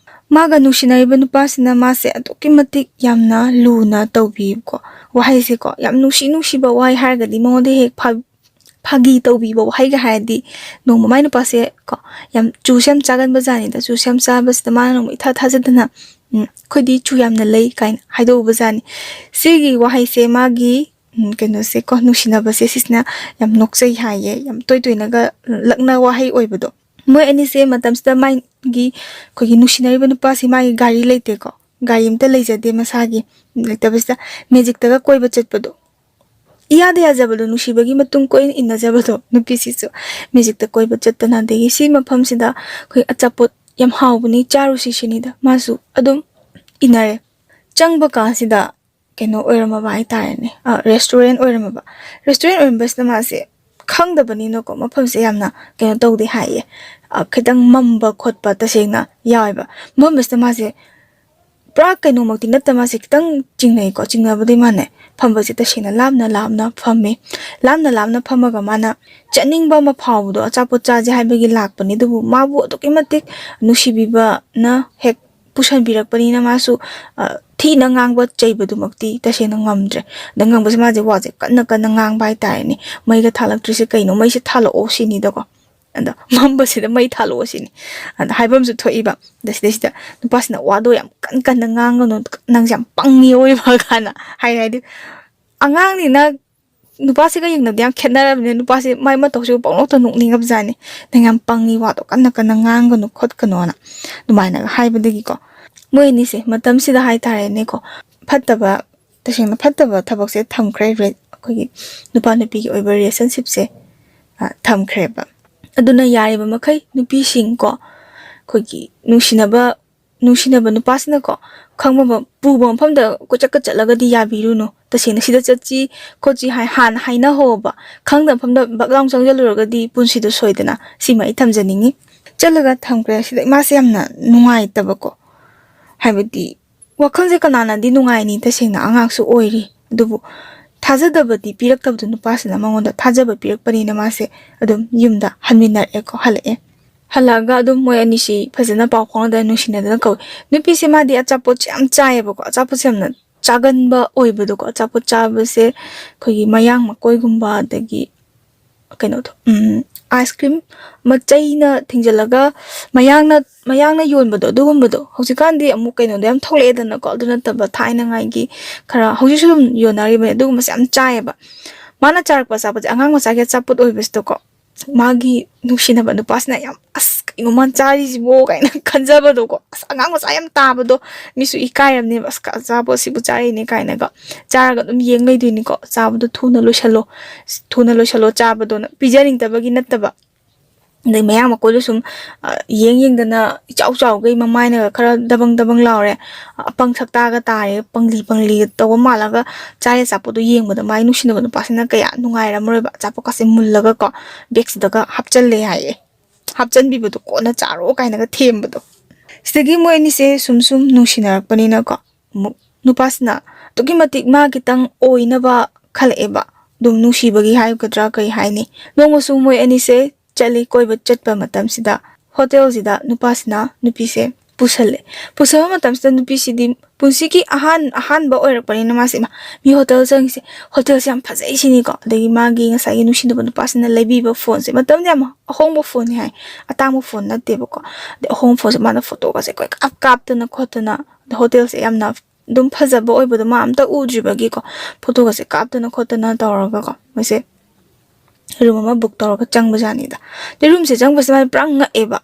ꯃꯥꯒ ꯅꯨꯡꯁꯤꯅꯔꯤꯕ ꯅꯨꯄꯥꯁꯤꯅ ꯃꯥꯁꯦ ꯑꯗꯨꯛꯀꯤ ꯃꯇꯤꯛ ꯌꯥꯝꯅ ꯂꯨꯅ ꯇꯧꯕꯤꯀꯣ꯫ ꯋꯥꯍꯩꯁꯦꯀꯣ, ꯌꯥꯝ ꯅꯨꯡꯁꯤ ꯅꯨꯡꯁꯤꯕ ꯋꯥꯍꯩ ꯍꯥꯏꯔꯒꯗꯤ ꯃꯉꯣꯟꯗ ꯍꯦꯛ ꯐꯥ-, ꯐꯥꯒꯤ ꯇꯧꯕꯤꯕ ꯋꯥꯍꯩꯒ ꯍꯥꯏꯔꯗꯤ, ꯅꯣꯡꯃ ꯃꯥꯏ ꯅꯨꯄꯥꯁꯦ ꯀꯣ, ꯌꯥꯝ ꯆꯨꯁꯦ ꯌꯥꯝ ꯆꯥꯒꯟꯕ ꯖꯥꯠꯅꯤꯗ꯫ ꯆꯨꯁꯦ ꯌꯥꯝ ꯆꯥꯕꯁꯤꯗ ꯃꯥꯅ ꯅꯣꯡꯃ ꯏꯊꯥ ꯊꯥꯖꯗꯅ, "ꯎꯝ, ꯑꯩꯈꯣꯏꯗꯤ ꯆꯨ ꯌꯥꯝꯅ ꯂꯩ" ꯀꯥꯏꯅ ꯍꯥꯏꯗꯣꯛꯎꯕ ꯖꯥꯠꯅꯤ꯫ ꯁꯤꯒꯤ ꯋꯥꯍꯩꯁꯦ ꯃꯥꯒꯤ, ꯎꯝ, ꯀꯩꯅꯣꯁꯦ ꯀꯣ, ꯅꯨꯡꯁꯤꯅꯕꯁꯦ ꯁꯤꯁꯤꯅ ꯌꯥꯝ ꯅꯣꯛꯆꯩ ꯍꯥꯏꯌꯦ, ꯌꯥꯝ ꯇꯣꯏ ꯇꯣꯏꯅꯒ ꯂꯛꯅ ꯋꯥꯍꯩ ꯑꯣꯏꯕꯗꯣ꯫ ꯃꯣꯏ ꯑꯅꯤꯁꯦ ꯃꯇꯝꯁꯤꯗ ꯃꯥꯒꯤ, ꯑꯩꯈꯣꯏꯒꯤ ꯅꯨꯡꯁꯤꯅꯔꯤꯕ ꯅꯨꯄꯥꯁꯤ ꯃꯥꯒꯤ ꯒꯥꯔꯤ ꯂꯩꯇꯦꯀꯣ, ꯒꯥꯔꯤ ꯑꯝꯇ ꯂꯩꯖꯗꯦ ꯃꯁꯥꯒꯤ꯫ ꯂꯩꯇꯕꯁꯤꯗ ꯃꯦꯖꯤꯛꯇꯒ ꯀꯣꯏꯕ ꯆꯠꯄꯗꯣ, ꯏꯌꯥꯗ ꯌꯥꯖꯕꯗꯣ, ꯅꯨꯡꯁꯤꯕꯒꯤ ꯃꯇꯨꯡ ꯀꯣꯏꯅ ꯏꯟꯅꯖꯕꯗꯣ ꯅꯨꯄꯤꯁꯤꯁꯨ꯫ ꯃꯦꯖꯤꯛꯇ ꯀꯣꯏꯕ ꯆꯠꯇꯅ, ꯑꯗꯒꯤ ꯁꯤ ꯃꯐꯝꯁꯤꯗ ꯑꯩꯈꯣꯏ ꯑꯆꯥꯄꯣꯠ ꯌꯥꯝ ꯍꯥꯎꯕꯅꯤ, ꯆꯥꯔꯨꯁꯤ ꯁꯤꯅꯤꯗ, ꯃꯥꯁꯨ ꯑꯗꯨꯝ ꯏꯟꯅꯔꯦ꯫ ꯆꯪꯕ ꯀꯥꯟꯁꯤꯗ ꯀꯩꯅꯣ ꯑꯣꯏꯔꯝꯃꯕ ꯍꯥꯏꯇꯥꯔꯦꯅꯦ, ꯔꯦꯁꯇꯨꯔꯦꯟ ꯑꯣꯏꯔꯝꯃꯕ꯫ ꯔꯦꯁꯇꯨꯔꯦꯟ ꯑꯣꯏꯔꯝꯕꯁꯤꯗ ꯃꯥꯁꯦ ꯈꯪꯗꯕꯅꯤꯅꯀꯣ, ꯃꯐꯝꯁꯦ ꯌꯥꯝꯅ ꯀꯩꯅꯣ ꯇꯧꯗꯦ ꯍꯥꯏꯌꯦ, ꯑ, ꯈꯤꯇꯪ ꯃꯝꯕ ꯈꯣꯠꯄ ꯇꯁꯦꯡꯅ ꯌꯥꯎꯋꯦꯕ꯫ ꯃꯝꯕꯁꯤꯗ ꯃꯥꯁꯦ ꯄꯨꯔꯥ ꯀꯩꯅꯣꯃꯛꯇꯤ ꯅꯠꯇ, ꯃꯥꯁꯦ ꯈꯤꯇꯪ ꯆꯤꯡꯅꯩꯀꯣ, ꯆꯤꯡꯅꯕꯗꯤ ꯃꯥꯟꯅꯩ꯫ ꯐꯝꯕꯁꯦ ꯇꯁꯦꯡꯅ ꯂꯥꯞꯅ ꯂꯥꯞꯅ ꯐꯝꯃꯦ꯫ ꯂꯥꯞꯅ ꯂꯥꯞꯅ ꯐꯝꯃꯒ ꯃꯥꯅ ꯆꯠꯅꯤꯡꯕ ꯑꯃ ꯐꯥꯎꯕꯗꯣ, ꯑꯆꯥꯄꯣꯠ ꯆꯥꯁꯦ ꯍꯥꯏꯕꯒꯤ ꯂꯥꯛꯄꯅꯤ, ꯑꯗꯨꯕꯨ ꯃꯥꯕꯨ ꯑꯗꯨꯛꯀꯤ ꯃꯇꯤꯛ ꯅꯨꯡꯁꯤꯕꯤꯕꯅ ꯍꯦꯛ ꯄꯨꯁꯟꯕꯤꯔꯛꯄꯅꯤꯅ ꯃꯥꯁꯨ, ꯑ, ꯊꯤꯅ ꯉꯥꯡꯕ ꯆꯩꯕꯗꯨꯃꯛꯇꯤ ꯇꯁꯦꯡꯅ ꯉꯝꯗ꯭ꯔꯦ꯫ ꯑꯗ ꯉꯝꯕꯁꯦ ꯃꯥꯁꯦ ꯋꯥꯁꯦ ꯀꯟꯅ ꯀꯟꯅ ꯉꯥꯡꯕ ꯍꯥꯏꯇꯥꯔꯦꯅꯦ꯫ "ꯃꯩꯒ ꯊꯥꯜꯂꯛꯇ꯭ꯔꯤꯁꯦ ꯀꯩꯅꯣ? ꯃꯩꯁꯦ ꯊꯥꯜꯂꯛꯑꯣ" ꯁꯤꯅꯤꯗꯀꯣ꯫ ꯑꯗꯣ ꯃꯝꯕꯁꯤꯗ "ꯃꯩ ꯊꯥꯜꯂꯛꯑꯣ" ꯁꯤꯅꯤ꯫ ꯑꯗ ꯍꯥꯏꯐꯝꯁꯨ ꯊꯣꯛꯏꯕ꯫ ꯑꯗ ꯁꯤꯗꯩꯁꯤꯗ ꯅꯨꯄꯥꯁꯤꯅ, "ꯋꯥꯗꯣ ꯌꯥꯝ ꯀꯟꯅ ꯀꯟꯅ ꯉꯥꯡꯒꯅꯨ, ꯅꯪꯁꯦ ꯌꯥꯝ ꯄꯪꯉꯤ ꯑꯣꯏꯕ" ꯀꯥꯏꯅ ꯍꯥꯏ꯫ ꯍꯥꯏꯗꯤ ꯑꯉꯥꯡꯅꯤꯅ ꯅꯨꯄꯥꯁꯤꯒ ꯌꯦꯡꯅꯕꯗꯤ ꯌꯥꯝ ꯈꯦꯠꯅꯔꯕꯅꯤꯅ ꯅꯨꯄꯥꯁꯤ ꯃꯥꯏ ꯃꯇꯧꯁꯤꯕꯨ ꯄꯪꯅꯣꯛꯇ ꯅꯣꯛꯅꯤꯡꯉꯕꯖꯥꯠꯅꯤ꯫ "ꯅꯪ ꯌꯥꯝ ꯄꯪꯉꯤ, ꯋꯥꯗꯣ ꯀꯟꯅ ꯀꯟꯅ ꯉꯥꯡꯒꯅꯨ ꯈꯣꯠꯀꯅꯣꯅ" ꯑꯗꯨꯃꯥꯏꯅꯒ ꯍꯥꯏꯕꯗꯒꯤꯀꯣ, ꯃꯣꯏ ꯑꯅꯤꯁꯦ ꯃꯇꯝꯁꯤꯗ ꯍꯥꯏꯇꯥꯔꯦꯅꯦꯀꯣ, ꯐꯠꯇꯕ, ꯇꯁꯦꯡꯅ ꯐꯠꯇꯕ ꯊꯕꯛꯁꯦ ꯊꯝꯈ꯭ꯔꯦ, ꯔꯦ-, ꯑꯩꯈꯣꯏꯒꯤ ꯅꯨꯄꯥ ꯅꯨꯄꯤꯒꯤ ꯑꯣꯏꯕ ꯔꯤꯂꯦꯁꯟꯁꯤꯞꯁꯦ, ꯑ, ꯊꯝꯈ꯭ꯔꯦꯕ꯫ ꯑꯗꯨꯅ ꯌꯥꯔꯤꯕ ꯃꯈꯩ ꯅꯨꯄꯤꯁꯤꯡ ꯀꯣ, ꯑꯩꯈꯣꯏꯒꯤ ꯅꯨꯡꯁꯤꯅꯕ, ꯅꯨꯡꯁꯤꯅꯕ ꯅꯨꯄꯥꯁꯤꯅꯀꯣ, ꯈꯪꯕ ꯃ-, ꯄꯨꯕ ꯃꯐꯝꯗ ꯀꯣꯏꯆꯠꯀ ꯆꯠꯂꯒꯗꯤ ꯌꯥꯕꯤꯔꯨꯅꯨ꯫ ꯇꯁꯦꯡꯅ ꯁꯤꯗ ꯆꯠꯁꯤ ꯈꯣꯠꯁꯤ ꯍꯥꯏ-, ꯍꯥꯟꯅ ꯍꯥꯏꯅꯍꯧꯕ꯫ ꯈꯪꯗꯕ ꯃꯐꯝꯗ ꯕꯛ ꯂꯥꯎ ꯆꯪꯁꯤꯜꯂꯨꯔꯒꯗꯤ ꯄꯨꯟꯁꯤꯗꯣ ꯁꯣꯏꯗꯅ꯫ ꯁꯤꯃ ꯑꯩ ꯊꯝꯖꯅꯤꯡꯉꯤ꯫ ꯆꯠꯂꯒ ꯊꯝꯈ꯭ꯔꯦ꯫ ꯁꯤꯗ ꯏꯃꯥꯁꯦ ꯌꯥꯝꯅ ꯅꯨꯡꯉꯥꯏꯇꯕꯀꯣ, ꯍꯥꯏꯕꯗꯤ ꯋꯥꯈꯜꯁꯦ ꯀꯅꯥꯅꯗꯤ ꯅꯨꯡꯉꯥꯏꯅꯤ? ꯇꯁꯦꯡꯅ ꯑꯉꯥꯡꯁꯨ ꯑꯣꯏꯔꯤ, ꯑꯗꯨꯕꯨ ꯊꯥꯖꯗꯕꯗꯤ ꯄꯤꯔꯛꯇꯕꯗꯣ, ꯅꯨꯄꯥꯁꯤꯅ ꯃꯉꯣꯟꯗ ꯊꯥꯖꯕ ꯄꯤꯔꯛꯄꯅꯤꯅ ꯃꯥꯁꯦ ꯑꯗꯨꯝ ꯌꯨꯝꯗ ꯍꯟꯃꯤꯟꯅꯔꯛꯑꯦꯀꯣ, ꯍꯜꯂꯛꯑꯦ꯫ ꯍꯜꯂꯛꯑꯒ ꯑꯗꯨꯝ ꯃꯣꯏ ꯑꯅꯤꯁꯤ ꯐꯖꯅ ꯄꯥꯎ ꯐꯥꯎꯅꯗꯅ ꯅꯨꯡꯁꯤꯅꯗꯅ ꯀꯧꯏ꯫ ꯅꯨꯄꯤꯁꯦ ꯃꯥꯗꯤ ꯑꯆꯥꯄꯣꯠꯁꯦ ꯌꯥꯝ ꯆꯥꯏꯌꯦꯕꯀꯣ, ꯑꯆꯥꯄꯣꯠꯁꯦ ꯌꯥꯝꯅ ꯆꯥꯒꯟꯕ ꯑꯣꯏꯕꯗꯣꯀꯣ꯫ ꯑꯆꯥꯄꯣꯠ ꯆꯥꯕꯁꯦ ꯑꯩꯈꯣꯏꯒꯤ ꯃꯌꯥꯡ ꯃꯀꯣꯏꯒꯨꯝꯕ, ꯑꯗꯒꯤ ꯀꯩꯅꯣꯗꯣ, ꯎꯝ, ꯑꯥꯏꯁ ꯀ꯭ꯔꯤꯝ ꯃꯆꯩꯅ ꯊꯤꯡꯖꯤꯜꯂꯒ ꯃꯌꯥꯡꯅ, ꯃꯌꯥꯡꯅ ꯌꯣꯟꯕꯗꯣ, ꯑꯗꯨꯒꯨꯝꯕꯗꯣ꯫ ꯍꯧꯖꯤꯛꯀꯥꯟꯗꯤ ꯑꯃꯨꯛ ꯀꯩꯅꯣꯗꯣ ꯌꯥꯝ ꯊꯣꯛꯂꯛꯑꯦꯗꯅꯀꯣ, ꯑꯗꯨ ꯅꯠꯇꯕ ꯊꯥꯏꯅꯉꯥꯏꯒꯤ ꯈꯔ, ꯍꯧꯖꯤꯛꯁꯨ ꯑꯗꯨꯝ ꯌꯣꯟꯅꯔꯤꯕꯅꯦ, ꯑꯗꯨꯒꯨꯝꯕꯁꯦ ꯌꯥꯝ ꯆꯥꯏꯌꯦꯕ꯫ ꯃꯥꯅ ꯆꯥꯔꯛꯄ ꯑꯆꯥꯄꯣꯠꯁꯦ ꯑꯉꯥꯡ ꯃꯆꯥꯒꯤ ꯑꯆꯥꯄꯣꯠ ꯑꯣꯏꯕꯁꯤꯗꯀꯣ, ꯃꯥꯒꯤ ꯅꯨꯡꯁꯤꯅꯕ ꯅꯨꯄꯥꯁꯤꯅ ꯌꯥꯝ, "ꯑꯁ, ꯀꯩꯅꯣ ꯃꯥꯅ ꯆꯥꯔꯤꯁꯤꯕꯣ?" ꯀꯥꯏꯅ ꯈꯟꯖꯕꯗꯣꯀꯣ꯫ ꯑꯁ, ꯑꯉꯥꯡ ꯃꯆꯥ ꯌꯥꯝ ꯇꯥꯕꯗꯣ, ꯃꯤꯁꯨ ꯏꯀꯥꯏꯔꯝꯅꯦꯕ, "ꯑꯁ, ꯑꯆꯥꯄꯣꯠꯁꯤꯕꯨ ꯆꯥꯔꯤꯅꯦ" ꯀꯥꯏꯅꯒ꯫ ꯆꯥꯔꯒ ꯑꯗꯨꯝ ꯌꯦꯡ ꯂꯩꯗꯣꯏꯅꯤꯀꯣ꯫ "ꯆꯥꯕꯗꯣ ꯊꯨꯅ ꯂꯣꯏꯁꯜꯂꯣ, ꯊꯨꯅ ꯂꯣꯏꯁꯜꯂꯣ ꯆꯥꯕꯗꯣꯅ", ꯄꯤꯖꯅꯤꯡꯗꯕꯒꯤ ꯅꯠꯇꯕ꯫ ꯑꯗꯩ ꯃꯌꯥꯡ ꯃꯀꯣꯏꯗꯣ ꯁꯨꯝ, ꯑ, ꯌꯦꯡ ꯌꯦꯡꯗꯅ, ꯏꯆꯥꯎ ꯆꯥꯎꯈꯩ ꯃꯃꯥꯏꯅꯒ ꯈꯔ ꯗꯕꯪ ꯗꯕꯪ ꯂꯥꯎꯔꯦ, ꯑꯄꯪ ꯁꯛꯇꯥꯒ ꯇꯥꯔꯦ, ꯄꯪꯂꯤ ꯄꯪꯂꯤꯒ ꯇꯧꯕ ꯃꯥꯜꯂꯒ ꯆꯥꯔꯤ ꯑꯆꯥꯄꯣꯠꯇꯣ ꯌꯦꯡꯕꯗ ꯃꯥꯒꯤ ꯅꯨꯡꯁꯤꯅꯕ ꯅꯨꯄꯥꯁꯤꯅ ꯀꯌꯥ ꯅꯨꯡꯉꯥꯏꯔꯝꯃꯔꯣꯏꯕ꯫ ꯑꯆꯥꯄꯣꯠꯀꯥꯁꯦ ꯃꯨꯜꯂꯒꯀꯣ, ꯕꯦꯛꯁꯤꯗꯒ ꯍꯥꯞꯆꯜꯂꯦ ꯍꯥꯏꯌꯦ꯫ ꯍꯥꯞꯆꯟꯕꯤꯕꯗꯣ, "ꯀꯣꯟꯅ ꯆꯥꯔꯣ" ꯀꯥꯏꯅꯒ ꯊꯦꯝꯕꯗꯣ꯫ ꯁꯤꯗꯒꯤ ꯃꯣꯏ ꯑꯅꯤꯁꯦ ꯁꯨꯝ ꯁꯨꯝ ꯅꯨꯡꯁꯤꯅꯔꯛꯄꯅꯤꯅꯀꯣ, ꯑꯃꯨꯛ ꯅꯨꯄꯥꯁꯤꯅ ꯑꯗꯨꯛꯀꯤ ꯃꯇꯤꯛ ꯃꯥ ꯈꯤꯇꯪ ꯑꯣꯏꯅꯕ ꯈꯜꯂꯛꯑꯦꯕ꯫ ꯑꯗꯨꯝ ꯅꯨꯡꯁꯤꯕꯒꯤ ꯍꯥꯏꯒꯗ꯭ꯔꯥ ꯀꯩ ꯍꯥꯏꯅꯤ꯫ ꯅꯣꯡꯃꯁꯨ ꯃꯣꯏ ꯑꯅꯤꯁꯦ ꯆꯠꯂꯤ, ꯀꯣꯏꯕ ꯆꯠꯄ ꯃꯇꯝꯁꯤꯗ ꯍꯣꯇꯦꯜꯁꯤꯗ ꯅꯨꯄꯥꯁꯤꯅ ꯅꯨꯄꯤꯁꯦ ꯄꯨꯁꯜꯂꯦ꯫ ꯄꯨꯁꯟꯕ ꯃꯇꯝꯁꯤꯗ ꯅꯨꯄꯤꯁꯤꯗꯤ ꯄꯨꯟꯁꯤꯒꯤ ꯑꯍꯥꯟ-, ꯑꯍꯥꯟꯕ ꯑꯣꯏꯔꯛꯄꯅꯤꯅ ꯃꯥꯁꯦ, "ꯏꯃꯥ, ꯃꯤ ꯍꯣꯇꯦꯜ ꯆꯪꯉꯤꯁꯦ, ꯍꯣꯇꯦꯜꯁꯦ ꯌꯥꯝ ꯐꯖꯩ" ꯁꯤꯅꯤꯀꯣ꯫ ꯑꯗꯒꯤ ꯃꯥꯒꯤ ꯉꯁꯥꯏꯒꯤ ꯅꯨꯡꯁꯤꯅꯕ ꯅꯨꯄꯥꯁꯤꯅ ꯂꯩꯕꯤꯕ ꯐꯣꯟꯁꯦ, ꯃꯇꯝꯗ ꯌꯥꯝ ꯑꯍꯣꯡꯕ ꯐꯣꯟꯅꯤ ꯍꯥꯏ, ꯑꯇꯥꯡꯕ ꯐꯣꯟ ꯅꯠꯇꯦꯕꯀꯣ꯫ ꯑꯗꯩ ꯑꯍꯣꯡꯕ ꯐꯣꯟꯁꯦ ꯃꯥꯅ ꯐꯣꯇꯣꯒꯁꯦ ꯀꯣꯏꯀꯥꯞ ꯀꯥꯞꯇꯅ ꯈꯣꯠꯇꯅ, ꯑꯗ ꯍꯣꯇꯦꯜꯁꯦ ꯌꯥꯝꯅ ꯑꯗꯨꯝ ꯐꯖꯕ ꯑꯣꯏꯕꯗꯣ ꯃꯥ ꯑꯝꯇ ꯎꯗ꯭ꯔꯤꯕꯒꯤꯀꯣ, ꯐꯣꯇꯣꯒꯁꯦ ꯀꯥꯞꯇꯅ ꯈꯣꯠꯇꯅ ꯇꯧꯔꯒꯀꯣ, ꯃꯣꯏꯁꯦ ꯔꯨꯝ ꯑꯃ ꯕꯨꯛ ꯇꯧꯔꯒ ꯆꯪꯕꯖꯥꯠꯅꯤꯗ꯫ ꯑꯗꯩ ꯔꯨꯝꯁꯦ ꯆꯪꯕꯁꯤꯗ ꯃꯥꯁꯦ ꯄꯨꯔꯥ ꯉꯛꯑꯦꯕ꯫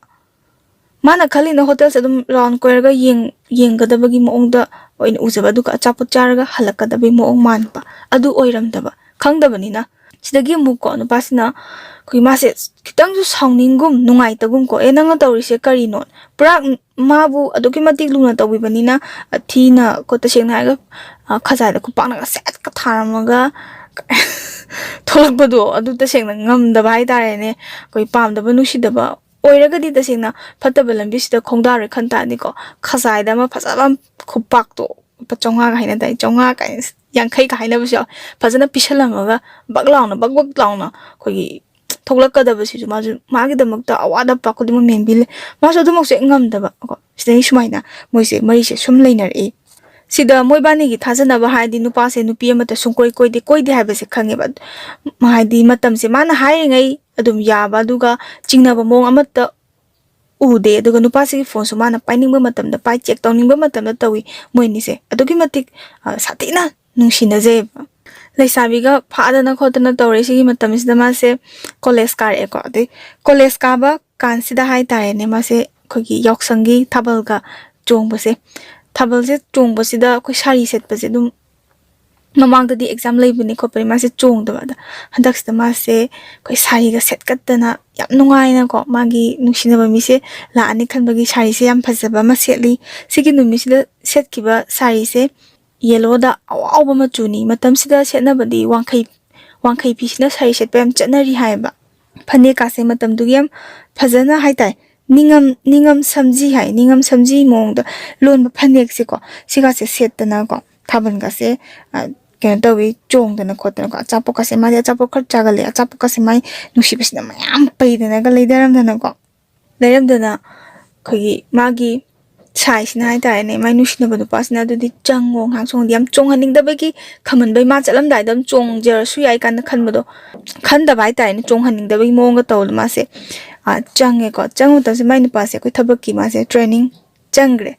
ꯃꯥꯅ ꯈꯜꯂꯤꯅ ꯍꯣꯇꯦꯜꯁꯦ ꯑꯗꯨꯝ ꯔꯥꯎꯟ ꯀꯣꯏꯔꯒ ꯌꯦꯡ ꯌꯦꯡꯒꯗꯕꯒꯤ ꯃꯑꯣꯡꯗ ꯑꯣꯏꯅ ꯎꯖꯕ, ꯑꯗꯨꯒ ꯑꯆꯥꯄꯣꯠ ꯆꯥꯔꯒ ꯍꯜꯂꯛꯀꯗꯕꯒꯤ ꯃꯑꯣꯡ ꯃꯥꯟꯕ꯫ ꯑꯗꯨ ꯑꯣꯏꯔꯝꯗꯕ, ꯈꯪꯗꯕꯅꯤꯅ꯫ ꯁꯤꯗꯒꯤ ꯑꯃꯨꯛꯀꯣ ꯅꯨꯄꯥꯁꯤꯅ ꯑꯩꯈꯣꯏ ꯃꯥꯁꯦ ꯈꯤꯇꯪꯁꯨ ꯁꯥꯎꯅꯤꯡꯒꯨꯝ ꯅꯨꯡꯉꯥꯏꯇꯒꯨꯝ ꯀꯣ, "ꯑꯦ, ꯅꯪꯅ ꯇꯧꯔꯤꯁꯦ ꯀꯔꯤꯅꯣ?" ꯄꯨꯔꯥ ꯃꯥꯕꯨ ꯑꯗꯨꯛꯀꯤ ꯃꯇꯤꯛ ꯂꯨꯅ ꯇꯧꯕꯤꯕꯅꯤꯅ, ꯑ, ꯊꯤꯅ ꯀꯣ, ꯇꯁꯦꯡꯅ ꯍꯥꯏꯔꯒ, ꯑ, ꯈꯖꯥꯏꯗ ꯈꯨꯄꯥꯛꯅꯒ ꯁꯦꯠꯀ ꯊꯥꯔꯝꯃꯒ ꯊꯣꯛꯂꯛꯄꯗꯣ, ꯑꯗꯨ ꯇꯁꯦꯡꯅ ꯉꯝꯗꯕ ꯍꯥꯏꯇꯥꯔꯦꯅꯦ꯫ ꯑꯩꯈꯣꯏ ꯄꯥꯝꯗꯕ ꯅꯨꯡꯁꯤꯗꯕ ꯑꯣꯏꯔꯒꯗꯤ ꯇꯁꯦꯡꯅ ꯐꯠꯇꯕ ꯂꯝꯕꯤꯁꯤꯗ ꯈꯣꯡꯗꯥꯔꯣꯏ ꯈꯟ ꯇꯥꯔꯗꯤꯀꯣ, ꯈꯖꯥꯏꯗ ꯑꯃ ꯐꯖꯕ ꯑꯃ ꯈꯨꯄꯥꯛꯇꯣ, ꯂꯨꯄꯥ ꯆꯥꯝꯃꯉꯥꯒ ꯍꯥꯏꯅꯗꯥꯏ, ꯆꯥꯝꯃꯉꯥ ꯀꯥꯏꯅ ꯌꯥꯡꯈꯩꯒ ꯍꯥꯏꯅꯕꯁꯨ ꯌꯥꯎꯋꯦ꯫ ꯐꯖꯅ ꯄꯤꯁꯜꯂꯝꯃꯒ ꯕꯛ ꯂꯥꯎꯅ, ꯕꯛ ꯕꯛ ꯂꯥꯎꯅ ꯑꯩꯈꯣꯏꯒꯤ ꯊꯣꯛꯂꯛꯀꯗꯕꯁꯤꯁꯨ ꯃꯥꯁꯨ ꯃꯥꯒꯤꯗꯃꯛꯇ ꯑꯋꯥꯠ ꯑꯄꯥ ꯈꯨꯗꯤꯡꯃꯛ ꯃꯦꯟꯕꯤ ꯂꯩ꯫ ꯃꯥꯁꯨ ꯑꯗꯨꯃꯛꯁꯨ ꯍꯦꯛ ꯉꯝꯗꯕ ꯀꯣ꯫ ꯁꯤꯗꯒꯤ ꯁꯨꯃꯥꯏꯅ ꯃꯣꯏꯁꯦ ꯃꯔꯤꯁꯦ ꯁꯨꯝ ꯂꯩꯅꯔꯛꯏ꯫ ꯁꯤꯗ ꯃꯣꯏꯕꯥꯅꯤꯒꯤ ꯊꯥꯖꯅꯕ ꯍꯥꯏꯔꯗꯤ ꯅꯨꯄꯥꯁꯦ ꯅꯨꯄꯤ ꯑꯃꯠꯇ ꯁꯨꯡꯀꯣꯏ ꯀꯣꯏꯗꯦ, ꯀꯣꯏꯗꯦ ꯍꯥꯏꯕꯁꯦ ꯈꯪꯉꯦꯕ꯫ ꯍꯥꯏꯗꯤ ꯃꯇꯝꯁꯦ ꯃꯥꯅ ꯍꯥꯏꯔꯤꯉꯩ ꯑꯗꯨꯝ ꯌꯥꯕ, ꯑꯗꯨꯒ ꯆꯤꯡꯅꯕ ꯃꯑꯣꯡ ꯑꯃꯠꯇ ꯎꯗꯦ꯫ ꯑꯗꯨꯒ ꯅꯨꯄꯥꯁꯤꯒꯤ ꯐꯣꯟꯁꯨ ꯃꯥꯅ ꯄꯥꯏꯅꯤꯡꯕ ꯃꯇꯝꯗ ꯄꯥꯏ, ꯆꯦꯛ ꯇꯧꯅꯤꯡꯕ ꯃꯇꯝꯗ ꯇꯧꯏ꯫ ꯃꯣꯏ ꯑꯅꯤꯁꯦ ꯑꯗꯨꯛꯀꯤ ꯃꯇꯤꯛ, ꯑ, ꯁꯥꯊꯤꯅ ꯅꯨꯡꯁꯤꯅꯖꯩꯕ꯫ ꯂꯩꯁꯥꯕꯤꯒ ꯐꯥꯗꯅ ꯈꯣꯠꯇꯅ ꯇꯧꯔꯦ꯫ ꯁꯤꯒꯤ ꯃꯇꯝꯁꯤꯗ ꯃꯥꯁꯦ ꯀꯣꯂꯦꯖ ꯀꯥꯔꯛꯑꯦꯀꯣ꯫ ꯑꯗꯩ ꯀꯣꯂꯦꯖ ꯀꯥꯕ ꯀꯥꯟꯁꯤꯗ ꯍꯥꯏꯇꯥꯔꯦꯅꯦ, ꯃꯥꯁꯦ ꯑꯩꯈꯣꯏꯒꯤ ꯌꯥꯎꯁꯪꯒꯤ ꯊꯥꯕꯜꯒ ꯆꯣꯡꯕꯁꯦ, ꯊꯥꯕꯜꯁꯦ ꯆꯣꯡꯕꯁꯤꯗ ꯑꯩꯈꯣꯏ ꯁꯥꯔꯤ ꯁꯦꯠꯄꯁꯦ ꯑꯗꯨꯝ ꯃꯃꯥꯡꯗꯗꯤ ꯑꯦꯛꯖꯥꯝ ꯂꯩꯕꯅꯤ ꯈꯣꯠꯄꯅꯤ ꯃꯥꯁꯦ ꯆꯣꯡꯗꯕ꯫ ꯑꯗ ꯍꯟꯗꯛꯁꯤꯗ ꯃꯥꯁꯦ ꯑꯩꯈꯣꯏ ꯁꯥꯔꯤꯒ ꯁꯦꯠꯀꯠꯇꯅ ꯌꯥꯝ ꯅꯨꯡꯉꯥꯏꯅꯀꯣ, ꯃꯥꯒꯤ ꯅꯨꯡꯁꯤꯅꯕ ꯃꯤꯁꯦ ꯂꯥꯛꯑꯅꯤ ꯈꯟꯕꯒꯤ ꯁꯥꯔꯤꯁꯦ ꯌꯥꯝ ꯐꯖꯕ ꯑꯃ ꯁꯦꯠꯂꯤ꯫ ꯁꯤꯒꯤ ꯅꯨꯃꯤꯠꯁꯤꯗ ꯁꯦꯠꯈꯤꯕ ꯁꯥꯔꯤꯁꯦ ꯌꯦꯜꯂꯣꯗ ꯑꯋꯥꯎꯕ ꯃꯆꯨꯅꯤ꯫ ꯃꯇꯝꯁꯤꯗ ꯁꯦꯠꯅꯕꯗꯤ ꯋꯥꯡꯈꯩ, ꯋꯥꯡꯈꯩ ꯐꯤꯁꯤꯅ ꯁꯥꯔꯤ ꯁꯦꯠꯄ ꯌꯥꯝ ꯆꯠꯅꯔꯤ ꯍꯥꯏꯌꯦꯕ꯫ ꯐꯅꯦꯛꯀꯥꯁꯦ ꯃꯇꯝꯗꯨꯒꯤ ꯌꯥꯝ ꯐꯖꯅ ꯍꯥꯏꯇꯥꯔꯦ, ꯅꯤꯡꯉꯝ, ꯅꯤꯡꯉꯝ ꯁꯝꯖꯤ ꯍꯥꯏ, ꯅꯤꯡꯉꯝ ꯁꯝꯖꯤ ꯃꯑꯣꯡꯗ ꯂꯣꯟꯕ ꯐꯅꯦꯛꯁꯦꯀꯣ, ꯁꯤꯒꯥꯁꯦ ꯁꯦꯠꯇꯅꯀꯣ, ꯊꯥꯕꯜꯒꯥꯁꯦ, ꯑ, ꯀꯩꯅꯣ ꯇꯧꯋꯤ, ꯆꯣꯡꯗꯅ ꯈꯣꯠꯇꯅꯀꯣ꯫ ꯑꯆꯥꯄꯣꯠꯀꯥꯁꯦ, ꯃꯥꯗꯤ ꯑꯆꯥꯄꯣꯠ ꯈꯔ ꯆꯥꯒꯜꯂꯦ, ꯑꯆꯥꯄꯣꯠꯀꯥꯁꯦ ꯃꯥꯏ ꯅꯨꯡꯁꯤꯕꯁꯤꯅ ꯃꯌꯥꯝ ꯄꯩꯗꯅꯒ ꯂꯩꯊꯔꯝꯗꯅꯀꯣ, ꯂꯩꯔꯝꯗꯅ ꯑꯩꯈꯣꯏꯒꯤ ꯃꯥꯒꯤ ꯁꯥꯏꯁꯤꯅ ꯍꯥꯏꯇꯥꯔꯦꯅꯦ, ꯃꯥꯏ ꯅꯨꯡꯁꯤꯅꯕ ꯅꯨꯄꯥꯁꯤꯅ "ꯑꯗꯨꯗꯤ ꯆꯪꯉꯣ ꯉꯥꯏꯍꯥꯛ ꯆꯣꯡꯉꯣ"꯫ ꯌꯥꯝ ꯆꯣꯡꯍꯟꯅꯤꯡꯗꯕꯒꯤ ꯈꯝꯍꯟꯕꯩ, ꯃꯥ ꯆꯠꯂꯝꯗꯥꯏꯗ ꯑꯗꯨꯝ ꯆꯣꯡꯖꯔꯁꯨ ꯌꯥꯏ ꯀꯥꯏꯅ ꯈꯟꯕꯗꯣ, ꯈꯟꯗꯕ ꯍꯥꯏꯇꯥꯔꯦꯅꯦ, ꯆꯣꯡꯍꯟꯅꯤꯡꯗꯕꯒꯤ ꯃꯑꯣꯡꯒ ꯇꯧꯕꯗꯣ ꯃꯥꯁꯦ, ꯑ, ꯆꯪꯉꯦꯀꯣ꯫ ꯆꯪꯕ ꯃꯇꯝꯁꯤꯗ ꯃꯥꯏ ꯅꯨꯄꯥꯁꯦ ꯑꯩꯈꯣꯏ ꯊꯕꯛꯀꯤ ꯃꯥꯁꯦ ꯇ꯭ꯔꯦꯅꯤꯡ ꯆꯪꯈ꯭ꯔꯦ꯫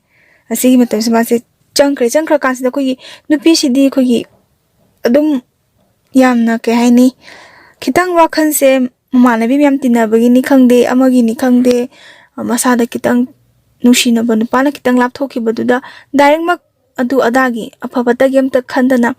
ꯑꯁꯤꯒꯤ ꯃꯇꯝꯁꯤꯗ ꯃꯥꯁꯦ ꯆꯪꯈ꯭ꯔꯦ꯫ ꯆꯪꯈ꯭ꯔꯀꯥꯟꯁꯤꯗ ꯑꯩꯈꯣꯏꯒꯤ ꯅꯨꯄꯤꯁꯤꯗꯤ ꯑꯩꯈꯣꯏꯒꯤ ꯑꯗꯨꯝ ꯌꯥꯝꯅ, ꯀꯩ ꯍꯥꯏꯅꯤ, ꯈꯤꯇꯪ ꯋꯥꯈꯜꯁꯦ ꯃꯃꯥꯟꯅꯕꯤ ꯃꯌꯥꯝ ꯇꯤꯟꯅꯕꯒꯤꯅꯤ ꯈꯪꯗꯦ, ꯑꯃꯒꯤꯅꯤ ꯈꯪꯗꯦ, ꯃꯁꯥꯗ ꯈꯤꯇꯪ ꯅꯨꯡꯁꯤꯅꯕ ꯅꯨꯄꯥꯅ ꯈꯤꯇꯪ ꯂꯥꯞꯊꯣꯛꯈꯤꯕꯗꯨꯗ ꯗꯥꯏꯔꯦꯛꯃꯛ ꯑꯗꯨ ꯑꯗꯥꯒꯤ ꯑꯐꯕꯇꯒꯤ ꯑꯝꯇ ꯈꯟꯗꯅ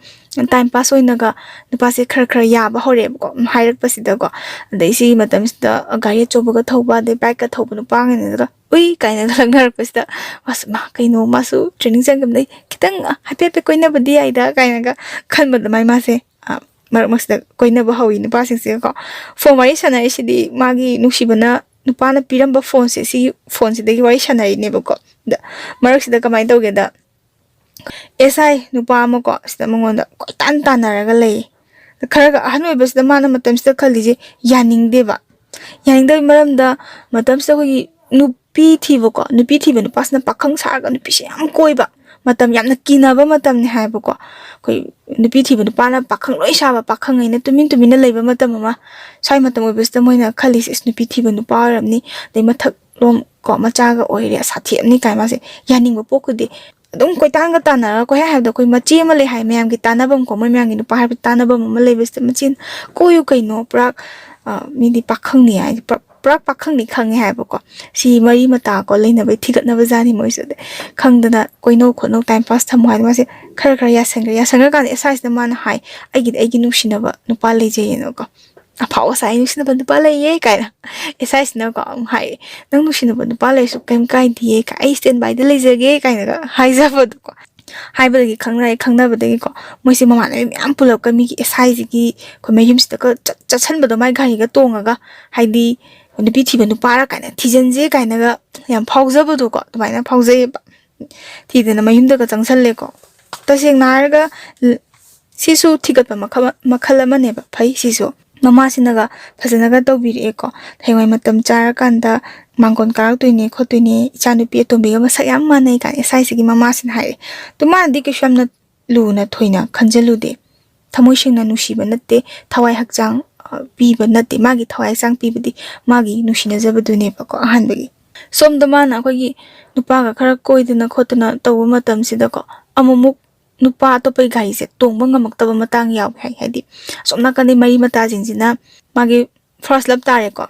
ꯇꯥꯏꯝ ꯄꯥꯁ ꯑꯣꯏꯅꯒ ꯅꯨꯄꯥꯁꯦ ꯈꯔ ꯈꯔ ꯌꯥꯕ ꯍꯧꯔꯛꯑꯦꯕꯀꯣ, ꯎꯝ, ꯍꯥꯏꯔꯛꯄꯁꯤꯗꯀꯣ꯫ ꯑꯗꯩ ꯁꯤꯒꯤ ꯃꯇꯝꯁꯤꯗ ꯒꯥꯔꯤ ꯑꯆꯧꯕꯒ ꯊꯧꯕ, ꯑꯗꯩ ꯕꯥꯏꯛꯀ ꯊꯧꯕ ꯅꯨꯄꯥꯉꯩꯅꯒ "ꯎꯏ" ꯀꯥꯏꯅꯒ ꯂꯛꯅꯔꯛꯄꯁꯤꯗ, "ꯑꯁ, ꯃꯥ ꯀꯩꯅꯣ, ꯃꯥꯁꯨ ꯇ꯭ꯔꯦꯅꯤꯡ ꯆꯪꯈꯤꯕꯗꯩ ꯈꯤꯇꯪ ꯍꯥꯏꯐꯦꯠ ꯍꯥꯏꯐꯦꯠ ꯀꯣꯏꯅꯕꯗꯤ ꯌꯥꯏꯗ" ꯀꯥꯏꯅꯒ ꯈꯟꯕ ꯑꯗꯨꯃꯥꯏꯅ ꯃꯥꯁꯦ, ꯑ, ꯃꯔꯛ ꯃꯔꯛꯁꯤꯗ ꯀꯣꯏꯅꯕ ꯍꯧꯋꯤ ꯅꯨꯄꯥꯁꯤꯡꯁꯤꯒꯀꯣ꯫ ꯐꯣꯟ ꯋꯥꯔꯤ ꯁꯥꯟꯅꯔꯤꯁꯤꯗꯤ ꯃꯥꯒꯤ ꯅꯨꯡꯁꯤꯕꯅ ꯅꯨꯄꯥꯅ ꯄꯤꯔꯝꯕ ꯐꯣꯟꯁꯦ, ꯁꯤꯒꯤ ꯐꯣꯟꯁꯤꯗꯒꯤ ꯋꯥꯔꯤ ꯁꯥꯟꯅꯔꯤꯅꯦꯕꯀꯣ꯫ ꯑꯗ ꯃꯔꯛꯁꯤꯗ ꯀꯃꯥꯏꯅ ꯇꯧꯒꯦꯗ, ꯑꯦꯁ ꯑꯥꯏ ꯅꯨꯄꯥ ꯑꯃꯀꯣ, ꯁꯤꯗ ꯃꯉꯣꯟꯗ ꯀꯣꯏꯇꯥꯟ ꯇꯥꯟꯅꯔꯒ ꯂꯩꯌꯦ꯫ ꯈꯔꯒ ꯑꯍꯟ ꯑꯣꯏꯕꯁꯤꯗ ꯃꯥꯅ ꯃꯇꯝꯁꯤꯗ ꯈꯜꯂꯤꯁꯦ ꯌꯥꯅꯤꯡꯗꯦꯕ꯫ ꯌꯥꯅꯤꯡꯗꯕꯒꯤ ꯃꯔꯝꯗ, ꯃꯇꯝꯁꯤꯗ ꯑꯩꯈꯣꯏꯒꯤ ꯅꯨꯄꯤ ꯊꯤꯕꯀꯣ, ꯅꯨꯄꯤ ꯊꯤꯕ ꯅꯨꯄꯥꯁꯤꯅ ꯄꯥꯈꯪ ꯁꯥꯔꯒ ꯅꯨꯄꯤꯁꯦ ꯌꯥꯝ ꯀꯣꯏꯕ, ꯃꯇꯝ ꯌꯥꯝꯅ ꯀꯤꯅꯕ ꯃꯇꯝꯅꯤ ꯍꯥꯏꯕꯀꯣ꯫ ꯑꯩꯈꯣꯏ ꯅꯨꯄꯤ ꯊꯤꯕ ꯅꯨꯄꯥꯅ ꯄꯥꯈꯪ ꯂꯣꯏ ꯁꯥꯕ, ꯄꯥꯈꯪꯉꯩꯅ ꯇꯨꯃꯤꯟ ꯇꯨꯃꯤꯟꯅ ꯂꯩꯕ ꯃꯇꯝ ꯑꯃ, ꯁ꯭ꯋꯥꯏ ꯃꯇꯝ ꯑꯣꯏꯕꯁꯤꯗ ꯃꯣꯏꯅ ꯈꯜꯂꯤꯁꯦ, "ꯏꯁ, ꯅꯨꯄꯤ ꯊꯤꯕ ꯅꯨꯄꯥ ꯑꯣꯏꯔꯝꯅꯤ, ꯑꯗꯩ ꯃꯊꯛ ꯂꯣꯝ ꯀꯣ ꯃꯆꯥꯒ ꯑꯣꯏꯔꯦ, ꯁꯥꯊꯤꯔꯝꯅꯤ" ꯀꯥꯏ ꯃꯥꯁꯦ ꯌꯥꯅꯤꯡꯕ ꯄꯣꯛꯀꯗꯦ꯫ ꯑꯗꯨꯝ ꯀꯣꯏꯇꯥꯟꯒ ꯇꯥꯟꯅꯔꯒ, ꯀꯣꯏ ꯍꯥꯏ ꯍꯥꯏꯕꯗ ꯑꯩꯈꯣꯏ ꯃꯆꯦ ꯑꯃ ꯂꯩ ꯍꯥꯏ, ꯃꯌꯥꯝꯒꯤ ꯇꯥꯟꯅꯐꯝ ꯀꯣ, ꯃꯣꯏ ꯃꯌꯥꯝꯒꯤ ꯅꯨꯄꯥ ꯍꯥꯏꯕ ꯇꯥꯟꯅꯐꯝ ꯑꯃ ꯂꯩꯕꯁꯤꯗ ꯃꯆꯦꯅ "ꯀꯣꯏꯌꯨ ꯀꯩꯅꯣ, ꯄꯨꯔꯥ, ꯑ, ꯃꯤꯗꯤ ꯄꯥꯈꯪꯅꯤ ꯍꯥꯏ, ꯄꯨꯔꯥ, ꯄꯨꯔꯥ ꯄꯥꯈꯪꯅꯤ ꯈꯪꯉꯦ" ꯍꯥꯏꯕꯀꯣ꯫ ꯁꯤ ꯃꯔꯤ ꯃꯇꯥ ꯀꯣ ꯂꯩꯅꯕꯩ ꯊꯤꯒꯠꯅꯕ ꯖꯥꯠꯅꯤ ꯃꯣꯏꯁꯨ꯫ ꯑꯗꯩ ꯈꯪꯗꯅ "ꯀꯣꯏꯅꯧ ꯈꯣꯠꯅꯧ, ꯇꯥꯏꯝ ꯄꯥꯁ ꯊꯝꯃꯣ" ꯍꯥꯏꯗꯅ ꯃꯥꯁꯦ ꯈꯔ ꯈꯔ ꯌꯥꯁꯟꯈ꯭ꯔꯦ꯫ ꯌꯥꯁꯟꯈ꯭ꯔꯀꯥꯟꯗ ꯑꯦꯁ ꯑꯥꯏꯁꯤꯗ ꯃꯥꯅ ꯍꯥꯏ, "ꯑꯩꯒꯤꯗꯤ ꯑꯩꯒꯤ ꯅꯨꯡꯁꯤꯅꯕ ꯅꯨꯄꯥ ꯂꯩꯖꯩꯌꯦꯅꯀꯣ, ꯑꯐꯥꯎ ꯑꯁꯥꯏ ꯅꯨꯡꯁꯤꯅꯕ ꯅꯨꯄꯥ ꯂꯩꯌꯦ" ꯀꯥꯏꯅ꯫ ꯑꯦꯁ ꯑꯥꯏꯁꯤꯅꯀꯣ ꯑꯃꯨꯛ ꯍꯥꯏꯔꯦ, "ꯅꯪ ꯅꯨꯡꯁꯤꯅꯕ ꯅꯨꯄꯥ ꯂꯩꯔꯁꯨ ꯀꯩꯝ ꯀꯥꯏꯗꯤꯌꯦ, ꯑꯩ ꯁ꯭ꯇꯦꯟ ꯕꯥꯏꯗ ꯂꯩꯖꯒꯦ" ꯀꯥꯏꯅꯒ ꯍꯥꯏꯖꯕꯗꯣꯀꯣ꯫ ꯍꯥꯏꯕꯗꯒꯤ ꯈꯪꯅꯔꯦ, ꯈꯪꯅꯕꯗꯒꯤꯀꯣ ꯃꯣꯏꯁꯦ ꯃꯃꯥꯟꯅꯕꯤ ꯃꯌꯥꯝ ꯄꯨꯜꯂꯞꯀ ꯃꯤꯒꯤ ꯑꯦꯁ ꯑꯥꯏꯁꯤꯒꯤ ꯑꯩꯈꯣꯏ ꯃꯌꯨꯝꯁꯤꯗꯒ ꯆꯠ-, ꯆꯠꯁꯟꯕꯗꯣ, ꯃꯥꯏ ꯒꯥꯔꯤꯒ ꯇꯣꯡꯉꯒ, ꯍꯥꯏꯗꯤ ꯅꯨꯄꯤ ꯊꯤꯕ ꯅꯨꯄꯥꯔ ꯀꯥꯏꯅ, ꯊꯤꯖꯤꯟꯁꯦ ꯀꯥꯏꯅꯒ ꯌꯥꯝ ꯐꯥꯎꯖꯕꯗꯣꯀꯣ, ꯑꯗꯨꯃꯥꯏꯅ ꯐꯥꯎꯖꯩꯌꯦꯕ꯫ ꯊꯤꯗꯅ ꯃꯌꯨꯝꯗꯒ ꯆꯪꯁꯜꯂꯦꯀꯣ꯫ ꯇꯁꯦꯡꯅ ꯍꯥꯏꯔꯒ, ꯁꯤꯁꯨ ꯊꯤꯒꯠꯄ ꯃꯈꯜ, ꯃꯈꯜ ꯑꯃꯅꯦꯕ, ꯐꯩ ꯁꯤꯁꯨ꯫ ꯃꯃꯥꯁꯤꯅꯒ ꯐꯖꯅꯒ ꯇꯧꯕꯤꯔꯛꯑꯦꯀꯣ꯫ ꯍꯌꯦꯡꯋꯥꯏ ꯃꯇꯝ ꯆꯥꯔꯀꯥꯟꯗ ꯃꯥꯡꯒꯣꯟ ꯀꯥꯔꯛꯇꯣꯏꯅꯦ ꯈꯣꯠꯇꯣꯏꯅꯦ, "ꯏꯆꯥꯅꯨꯄꯤ ꯑꯇꯣꯝꯕꯤꯒ ꯃꯁꯛ ꯌꯥꯝ ꯃꯥꯟꯅꯩ" ꯀꯥꯏꯅ ꯑꯦꯁ ꯑꯥꯏꯁꯤꯒꯤ ꯃꯃꯥꯁꯤꯅ ꯍꯥꯏꯔꯛꯑꯦ꯫ ꯑꯗꯨ ꯃꯥꯅꯗꯤ ꯀꯩꯁꯨ ꯌꯥꯝꯅ ꯂꯨꯅ ꯊꯣꯏꯅ ꯈꯟꯖꯜꯂꯨꯗꯦ꯫ ꯊꯃꯣꯏ ꯁꯦꯡꯅ ꯅꯨꯡꯁꯤꯕ ꯅꯠꯇꯦ, ꯊꯋꯥꯏ ꯍꯛꯆꯥꯡ, ꯑ, ꯄꯤꯕ ꯅꯠꯇꯦ꯫ ꯃꯥꯒꯤ ꯊꯋꯥꯏ ꯍꯛꯆꯥꯡ ꯄꯤꯕꯗꯤ ꯃꯥꯒꯤ ꯅꯨꯡꯁꯤꯅꯖꯕꯗꯨꯅꯦꯕꯀꯣ, ꯑꯍꯥꯟꯕꯒꯤ꯫ ꯁꯣꯝꯗ ꯃꯥꯅ ꯑꯩꯈꯣꯏꯒꯤ ꯅꯨꯄꯥꯒ ꯈꯔ ꯀꯣꯏꯗꯅ ꯈꯣꯠꯇꯅ ꯇꯧꯕ ꯃꯇꯝꯁꯤꯗꯀꯣ, ꯑꯃꯨꯛꯃꯨꯛ ꯅꯨꯄꯥ ꯑꯇꯣꯞꯄꯒꯤ ꯒꯥꯔꯤꯁꯦ ꯇꯣꯡꯕ ꯉꯝꯃꯛꯇꯕ ꯃꯇꯥꯡ ꯌꯥꯎꯋꯦ ꯍꯥꯏ꯫ ꯍꯥꯏꯗꯤ, ꯑꯁꯣꯝ ꯅꯥꯀꯟꯗꯩ ꯃꯔꯤ ꯃꯇꯥꯁꯤꯡꯁꯤꯅ, ꯃꯥꯒꯤ ꯐꯥꯔꯁ ꯂꯞ ꯇꯥꯔꯦꯀꯣ,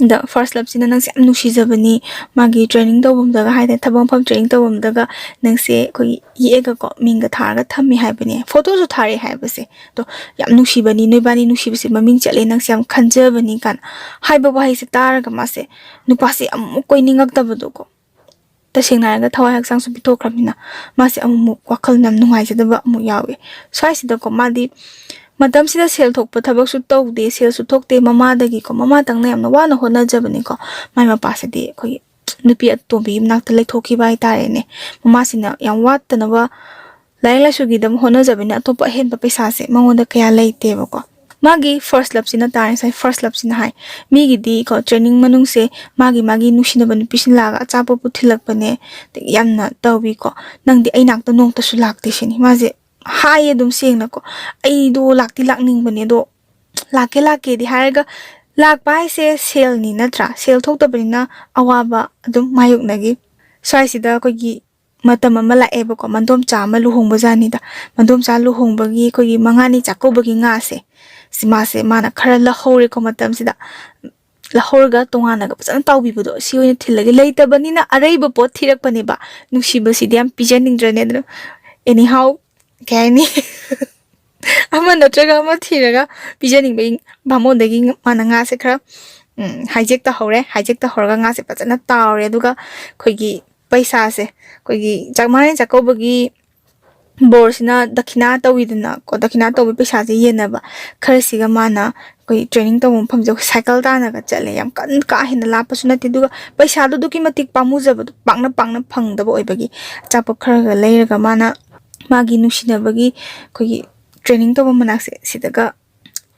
ꯑꯗ first loveꯁꯤꯅ ꯅꯪꯁꯦ ꯌꯥꯝ ꯅꯨꯡꯁꯤꯖꯕꯅꯤ, ꯃꯥꯒꯤ training ꯇꯧꯐꯝꯗꯒ ꯍꯥꯏꯇꯥꯔꯦ, ꯊꯕꯛ ꯃꯐꯝ training ꯇꯧꯐꯝꯗꯒ ꯅꯪꯁꯦ ꯑꯩꯈꯣꯏꯒꯤ ꯌꯦꯛꯑꯒꯀꯣ ꯃꯤꯡꯒ ꯊꯥꯔꯒ ꯊꯝꯃꯤ ꯍꯥꯏꯕꯅꯦ, ꯐꯣꯇꯣꯁꯨ ꯊꯥꯔꯛꯑꯦ ꯍꯥꯏꯕꯁꯦ꯫ ꯑꯗꯣ ꯌꯥꯝ ꯅꯨꯡꯁꯤꯕꯅꯤ, ꯅꯣꯏꯕꯥꯅꯤ ꯅꯨꯡꯁꯤꯕꯁꯦ ꯃꯃꯤꯡ ꯆꯠꯂꯦ, ꯅꯪꯁꯦ ꯌꯥꯝ ꯈꯟꯖꯕꯅꯤ ꯀꯥꯏꯅ ꯍꯥꯏꯕ ꯋꯥꯍꯩꯁꯦ ꯇꯥꯔꯒ ꯃꯥꯁꯦ ꯅꯨꯄꯥꯁꯦ ꯑꯃꯨꯛ ꯀꯣꯏꯅꯤꯡꯉꯛꯇꯕꯗꯣꯀꯣ꯫ ꯇꯁꯦꯡꯅ ꯍꯥꯏꯔꯒ ꯊꯋꯥꯏ ꯍꯛꯆꯥꯡꯁꯨ ꯄꯤꯊꯣꯛꯈ꯭ꯔꯕꯅꯤꯅ ꯃꯥꯁꯦ ꯑꯃꯨꯛꯃꯨꯛ ꯋꯥꯈꯜ ꯌꯥꯝ ꯅꯨꯡꯉꯥꯏꯖꯗꯕ ꯑꯃꯨꯛ ꯌꯥꯎꯋꯦ꯫ ꯁ꯭ꯋꯥꯏꯁꯤꯗꯀꯣ ꯃꯥꯗꯤ ꯃꯇꯝꯁꯤꯗ ꯁꯦꯜ ꯊꯣꯛꯄ ꯊꯕꯛꯁꯨ ꯇꯧꯗꯦ, ꯁꯦꯜꯁꯨ ꯊꯣꯛꯇꯦ, ꯃꯃꯥꯗꯒꯤꯀꯣ, ꯃꯃꯥꯇꯪꯅ ꯌꯥꯝꯅ ꯋꯥꯅ ꯍꯣꯠꯅꯖꯕꯅꯤꯀꯣ꯫ ꯃꯥꯏ ꯃꯄꯥꯁꯤꯗꯤ ꯑꯩꯈꯣꯏꯒꯤ ꯅꯨꯄꯤ ꯑꯇꯣꯝꯕꯤꯒꯤ ꯃꯅꯥꯛꯇ ꯂꯩꯊꯣꯛꯈꯤꯕ ꯍꯥꯏꯇꯥꯔꯦꯅꯦ꯫ ꯃꯃꯥꯁꯤꯅ ꯌꯥꯝ ꯋꯥꯠꯇꯅꯕ ꯂꯥꯏꯔꯤꯛ ꯂꯥꯏꯁꯨꯒꯤꯗꯃꯛ ꯍꯣꯠꯅꯖꯕꯅꯤꯅ ꯑꯇꯣꯞꯄ ꯑꯍꯦꯟꯕ ꯄꯩꯁꯥꯁꯦ ꯃꯉꯣꯟꯗ ꯀꯌꯥ ꯂꯩꯇꯦꯕꯀꯣ꯫ ꯃꯥꯒꯤ first loveꯁꯤꯅ ꯇꯥꯔꯦ, ꯉꯁꯥꯏ first loveꯁꯤꯅ ꯍꯥꯏ, ꯃꯤꯒꯤꯗꯤꯀꯣ training ꯃꯅꯨꯡꯁꯦ ꯃꯥꯒꯤ ꯃꯥꯒꯤ ꯅꯨꯡꯁꯤꯅꯕ ꯅꯨꯄꯤꯁꯤꯅ ꯂꯥꯛꯑꯒ ꯑꯆꯥꯄꯣꯠꯄꯨ ꯊꯤꯜꯂꯛꯄꯅꯦ, ꯑꯗꯒꯤ ꯌꯥꯝꯅ ꯇꯧꯋꯤꯀꯣ꯫ ꯅꯪꯗꯤ ꯑꯩ ꯅꯥꯛꯇ ꯅꯣꯡꯇꯁꯨ ꯂꯥꯛꯇꯦ ꯁꯤꯅꯤ꯫ ꯃꯥꯁꯦ ꯍꯥꯏꯌꯦ ꯑꯗꯨꯝ ꯁꯦꯡꯅꯀꯣ, "ꯑꯩꯗꯣ ꯂꯥꯛꯇꯤ ꯂꯥꯛꯅꯤꯡꯕꯅꯦ, ꯑꯗꯣ ꯂꯥꯛꯀꯦ ꯂꯥꯛꯀꯦꯗꯤ ꯍꯥꯏꯔꯒ ꯂꯥꯛꯄ ꯍꯥꯏꯁꯦ ꯁꯦꯜꯅꯤ ꯅꯠꯇ꯭ꯔꯥ? ꯁꯦꯜ ꯊꯣꯛꯇꯕꯅꯤꯅ ꯑꯋꯥꯕ ꯑꯗꯨꯝ ꯃꯥꯌꯣꯛꯅꯈꯤ"꯫ ꯁ꯭ꯋꯥꯏꯁꯤꯗ ꯑꯩꯈꯣꯏꯒꯤ ꯃꯇꯝ ꯑꯃ ꯂꯥꯛꯑꯦꯕꯀꯣ, ꯃꯟꯗꯣꯝꯆꯥ ꯑꯃ ꯂꯨꯍꯣꯡꯕꯖꯥꯠꯅꯤꯗ꯫ ꯃꯟꯗꯣꯝꯆꯥ ꯂꯨꯍꯣꯡꯕꯒꯤ ꯑꯩꯈꯣꯏꯒꯤ ꯃꯉꯥꯅꯤ ꯆꯥꯛꯀꯧꯕꯒꯤ ꯉꯥꯁꯦ, ꯁꯤ ꯃꯥꯁꯦ ꯃꯥꯅ ꯈꯔ ꯂꯧꯍꯧꯔꯦꯀꯣ ꯃꯇꯝꯁꯤꯗ꯫ ꯂꯧꯍꯧꯔꯒ ꯇꯣꯉꯥꯟꯅꯒ ꯐꯖꯅ ꯇꯥꯎꯕꯤꯕꯗꯣ, ꯁꯤ ꯑꯣꯏꯅ ꯊꯤꯜꯂꯒꯦ꯫ ꯂꯩꯇꯕꯅꯤꯅ ꯑꯔꯩꯕ ꯄꯣꯠ ꯊꯤꯔꯛꯄꯅꯦꯕ꯫ ꯅꯨꯡꯁꯤꯕꯁꯤꯗꯤ ꯌꯥꯝ ꯄꯤꯖꯅꯤꯡꯗ꯭ꯔꯅꯦ? ꯑꯗꯨꯅ anyhow, ꯀꯩ ꯍꯥꯏꯅꯤ? ꯑꯃ ꯅꯠꯇ꯭ꯔꯒ ꯑꯃ ꯊꯤꯔꯒ ꯄꯤꯖꯅꯤꯡꯕꯒꯤ ꯚꯥꯃꯣꯟꯗꯒꯤ ꯃꯥꯅ ꯉꯥꯁꯦ ꯈꯔ, ꯎꯝ, hijack ꯇꯧꯍꯧꯔꯦ꯫ Hijack ꯇꯧꯍꯧꯔꯒ ꯉꯥꯁꯦ ꯐꯖꯅ ꯇꯥꯎꯔꯦ꯫ ꯑꯗꯨꯒ ꯑꯩꯈꯣꯏꯒꯤ ꯄꯩꯁꯥꯁꯦ, ꯑꯩꯈꯣꯏꯒꯤ ꯆꯥꯛ-, ꯃꯉꯥꯅꯤ ꯆꯥꯛꯀꯧꯕꯒꯤ ꯕꯣꯔꯁꯤꯅ ꯗꯈꯤꯅꯥ ꯇꯧꯋꯤꯗꯅꯀꯣ, ꯗꯈꯤꯅꯥ ꯇꯧꯕꯒꯤ ꯄꯩꯁꯥꯁꯦ ꯌꯦꯟꯅꯕ ꯈꯔꯁꯤꯒ ꯃꯥꯅ ꯑꯩꯈꯣꯏ training ꯇꯧꯕ ꯃꯐꯝꯁꯦ cycle ꯇꯥꯟꯅꯒ ꯆꯠꯂꯦ꯫ ꯌꯥꯝ ꯀꯟ-, ꯀꯥ ꯍꯦꯟꯅ ꯂꯥꯞꯄꯁꯨ ꯅꯠꯇꯦ, ꯑꯗꯨꯒ ꯄꯩꯁꯥꯗꯣ ꯑꯗꯨꯛꯀꯤ ꯃꯇꯤꯛ ꯄꯥꯝꯃꯨꯖꯕꯗꯣ, ꯄꯥꯛꯅ ꯄꯥꯛꯅ ꯐꯪꯗꯕ ꯑꯣꯏꯕꯒꯤ ꯑꯆꯥꯄꯣꯠ ꯈꯔꯒ ꯂꯩꯔꯒ ꯃꯥꯅ ꯃꯥꯒꯤ ꯅꯨꯡꯁꯤꯅꯕꯒꯤ ꯑꯩꯈꯣꯏꯒꯤ training ꯇꯧꯕ ꯃꯅꯥꯛꯁꯦ ꯁꯤꯗꯒ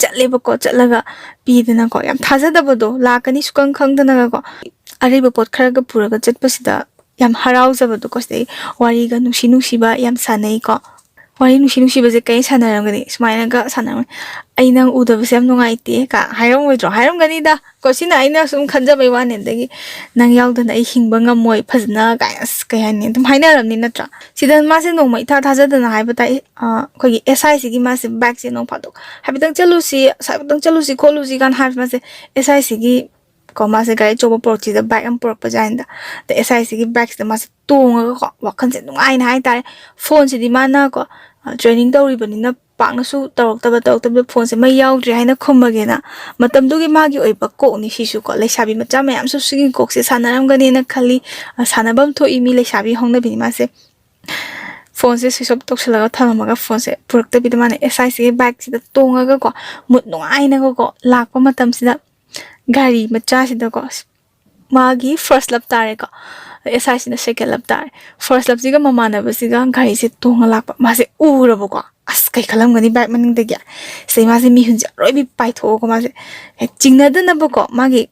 ꯆꯠꯂꯦꯕꯀꯣ꯫ ꯆꯠꯂꯒ ꯄꯤꯗꯅꯀꯣ, ꯌꯥꯝ ꯊꯥꯖꯗꯕꯗꯣ, ꯂꯥꯛꯀꯅꯤ ꯁꯨꯈꯪ ꯈꯪꯗꯅꯒꯀꯣ, ꯑꯔꯩꯕ ꯄꯣꯠ ꯈꯔꯒ ꯄꯨꯔꯒ ꯆꯠꯄꯁꯤꯗ ꯌꯥꯝ ꯍꯔꯥꯎꯖꯕꯗꯣꯀꯣ꯫ ꯁꯤꯗꯩ ꯋꯥꯔꯤꯒ ꯅꯨꯡꯁꯤ ꯅꯨꯡꯁꯤꯕ ꯌꯥꯝ ꯁꯥꯟꯅꯩꯀꯣ꯫ ꯋꯥꯔꯤ ꯅꯨꯡꯁꯤ ꯅꯨꯡꯁꯤꯕꯁꯦ ꯀꯩ ꯁꯥꯟꯅꯔꯝꯒꯅꯤ? ꯁꯨꯃꯥꯏꯅꯒ ꯁꯥꯟꯅꯔꯝꯒꯅꯤ, "ꯑꯩ ꯅꯪ ꯎꯗꯕꯁꯦ ꯌꯥꯝ ꯅꯨꯡꯉꯥꯏꯇꯦ" ꯀ ꯍꯥꯏꯔꯝꯃꯣꯏꯗ꯭ꯔꯣ? ꯍꯥꯏꯔꯝꯒꯅꯤꯗ꯫ ꯀꯣ, ꯁꯤꯅ ꯑꯩꯅ ꯁꯨꯝ ꯈꯟꯖꯕꯩ ꯋꯥꯅꯤ꯫ ꯑꯗꯒꯤ, "ꯅꯪ ꯌꯥꯎꯗꯅ ꯑꯩ ꯍꯤꯡꯕ ꯉꯝꯃꯣꯏ ꯐꯖꯅ" ꯀꯥꯏꯅ, ꯑꯁ, ꯀꯩ ꯍꯥꯏꯅꯤ, ꯑꯗꯨꯝ ꯍꯥꯏꯅꯔꯝꯅꯤ ꯅꯠꯇ꯭ꯔꯥ? ꯁꯤꯗ ꯃꯥꯁꯦ ꯅꯣꯡꯃ ꯏꯊꯥ ꯊꯥꯖꯗꯅ ꯍꯥꯏꯕ ꯇꯥꯏ, ꯑ, ꯑꯩꯈꯣꯏꯒꯤ ꯑꯦꯁ ꯑꯥꯏ ꯁꯤꯒꯤ ꯃꯥꯁꯦ ꯕꯥꯏꯛꯁꯦ ꯅꯣꯡ ꯐꯥꯗꯣꯛ, "ꯍꯥꯏꯐꯦꯠꯇꯪ ꯆꯠꯂꯨꯁꯤ, ꯑꯁꯥꯏꯐꯥꯎꯇꯪ ꯆꯠꯂꯨꯁꯤ ꯈꯣꯠꯂꯨꯁꯤ" ꯀꯥꯏꯅ ꯍꯥꯏꯕꯁꯦ ꯃꯥꯁꯦ ꯑꯦꯁ ꯑꯥꯏ ꯁꯤꯒꯤ ꯀꯣ, ꯃꯥꯁꯦ ꯒꯥꯔꯤ ꯑꯆꯧꯕ ꯄꯨꯔꯛꯇ꯭ꯔꯤꯗ ꯕꯥꯏꯛ ꯑꯃ ꯄꯨꯔꯛꯄ ꯖꯥꯠꯅꯤꯗ꯫ ꯑꯗ ꯑꯦꯁ ꯑꯥꯏꯁꯤꯒꯤ ꯕꯥꯏꯛꯁꯤꯗ ꯃꯥꯁꯦ ꯇꯣꯡꯉꯒꯀꯣ, ꯋꯥꯈꯜꯁꯦ ꯅꯨꯡꯉꯥꯏꯅ ꯍꯥꯏꯇꯥꯔꯦ꯫ ꯐꯣꯟꯁꯤꯗꯤ ꯃꯥꯅ ꯀꯣ, ꯑ, ꯇ꯭ꯔꯦꯅꯤꯡ ꯇꯧꯔꯤꯕꯅꯤꯅ ꯄꯥꯛꯅꯁꯨ ꯇꯧꯔꯛꯇꯕ, ꯇꯧꯔꯛꯇꯕꯗ ꯐꯣꯟꯁꯦ ꯃꯩ ꯌꯥꯎꯗ꯭ꯔꯦ ꯍꯥꯏꯅ ꯈꯨꯝꯃꯒꯦꯅ꯫ ꯃꯇꯝꯗꯨꯒꯤ ꯃꯥꯒꯤ ꯑꯣꯏꯕ ꯀꯣꯛꯅꯤ ꯁꯤꯁꯨ ꯀꯣ, ꯂꯩꯁꯥꯕꯤ ꯃꯆꯥ ꯃꯌꯥꯝꯁꯨ ꯁꯤꯒꯤ ꯀꯣꯛꯁꯦ ꯁꯥꯟꯅꯔꯝꯒꯅꯦꯅ ꯈꯜꯂꯤ꯫ ꯑ, ꯁꯥꯟꯅꯐꯝ ꯊꯣꯛꯏ, ꯃꯤ ꯂꯩꯁꯥꯕꯤ ꯍꯧꯅꯕꯤꯅꯤ ꯃꯥꯁꯦ꯫ ꯐꯣꯟꯁꯦ ꯁ꯭ꯋꯤꯆ ꯑꯣꯐ ꯇꯧꯁꯜꯂꯒ ꯊꯝꯃꯝꯃꯒ ꯐꯣꯟꯁꯦ ꯄꯨꯔꯛꯇꯕꯤꯗ ꯃꯥꯅ ꯑꯦꯁ ꯑꯥꯏꯁꯤꯒꯤ ꯕꯥꯏꯛꯁꯤꯗ ꯇꯣꯡꯉꯒꯀꯣ, ꯃꯨꯠ ꯅꯨꯡꯉꯥꯏꯅꯒꯀꯣ ꯂꯥꯛꯄ ꯃꯇꯝꯁꯤꯗ, ꯒꯥꯔꯤ ꯃꯆꯥꯁꯤꯗꯀꯣ, ꯃꯥꯒꯤ ꯐꯥꯔꯁ ꯂꯞ ꯇꯥꯔꯦꯀꯣ, ꯑꯦꯁ ꯑꯥꯏꯁꯤꯅ ꯁꯦꯀꯦꯟ ꯂꯞ ꯇꯥꯔꯦ꯫ ꯐꯥꯔꯁ ꯂꯞꯁꯤꯒ ꯃꯃꯥꯟꯅꯕꯁꯤꯒ ꯒꯥꯔꯤꯁꯦ ꯇꯣꯡꯉ ꯂꯥꯛꯄ꯫ ꯃꯥꯁꯦ ꯎꯔꯕꯀꯣ, ꯑꯁ, ꯀꯩ ꯈꯜꯂꯝꯒꯅꯤ ꯕꯥꯏꯛ ꯃꯅꯤꯡꯗꯒꯤ? ꯁꯤꯗꯩ ꯃꯥꯁꯦ ꯃꯤꯍꯨꯟꯁꯦ ꯑꯔꯣꯏꯕꯤ ꯄꯥꯏꯊꯣꯛꯑꯒ ꯃꯥꯁꯦ ꯍꯦꯛ ꯆꯤꯡꯅꯗꯅꯕꯀꯣ, ꯃꯥꯒꯤ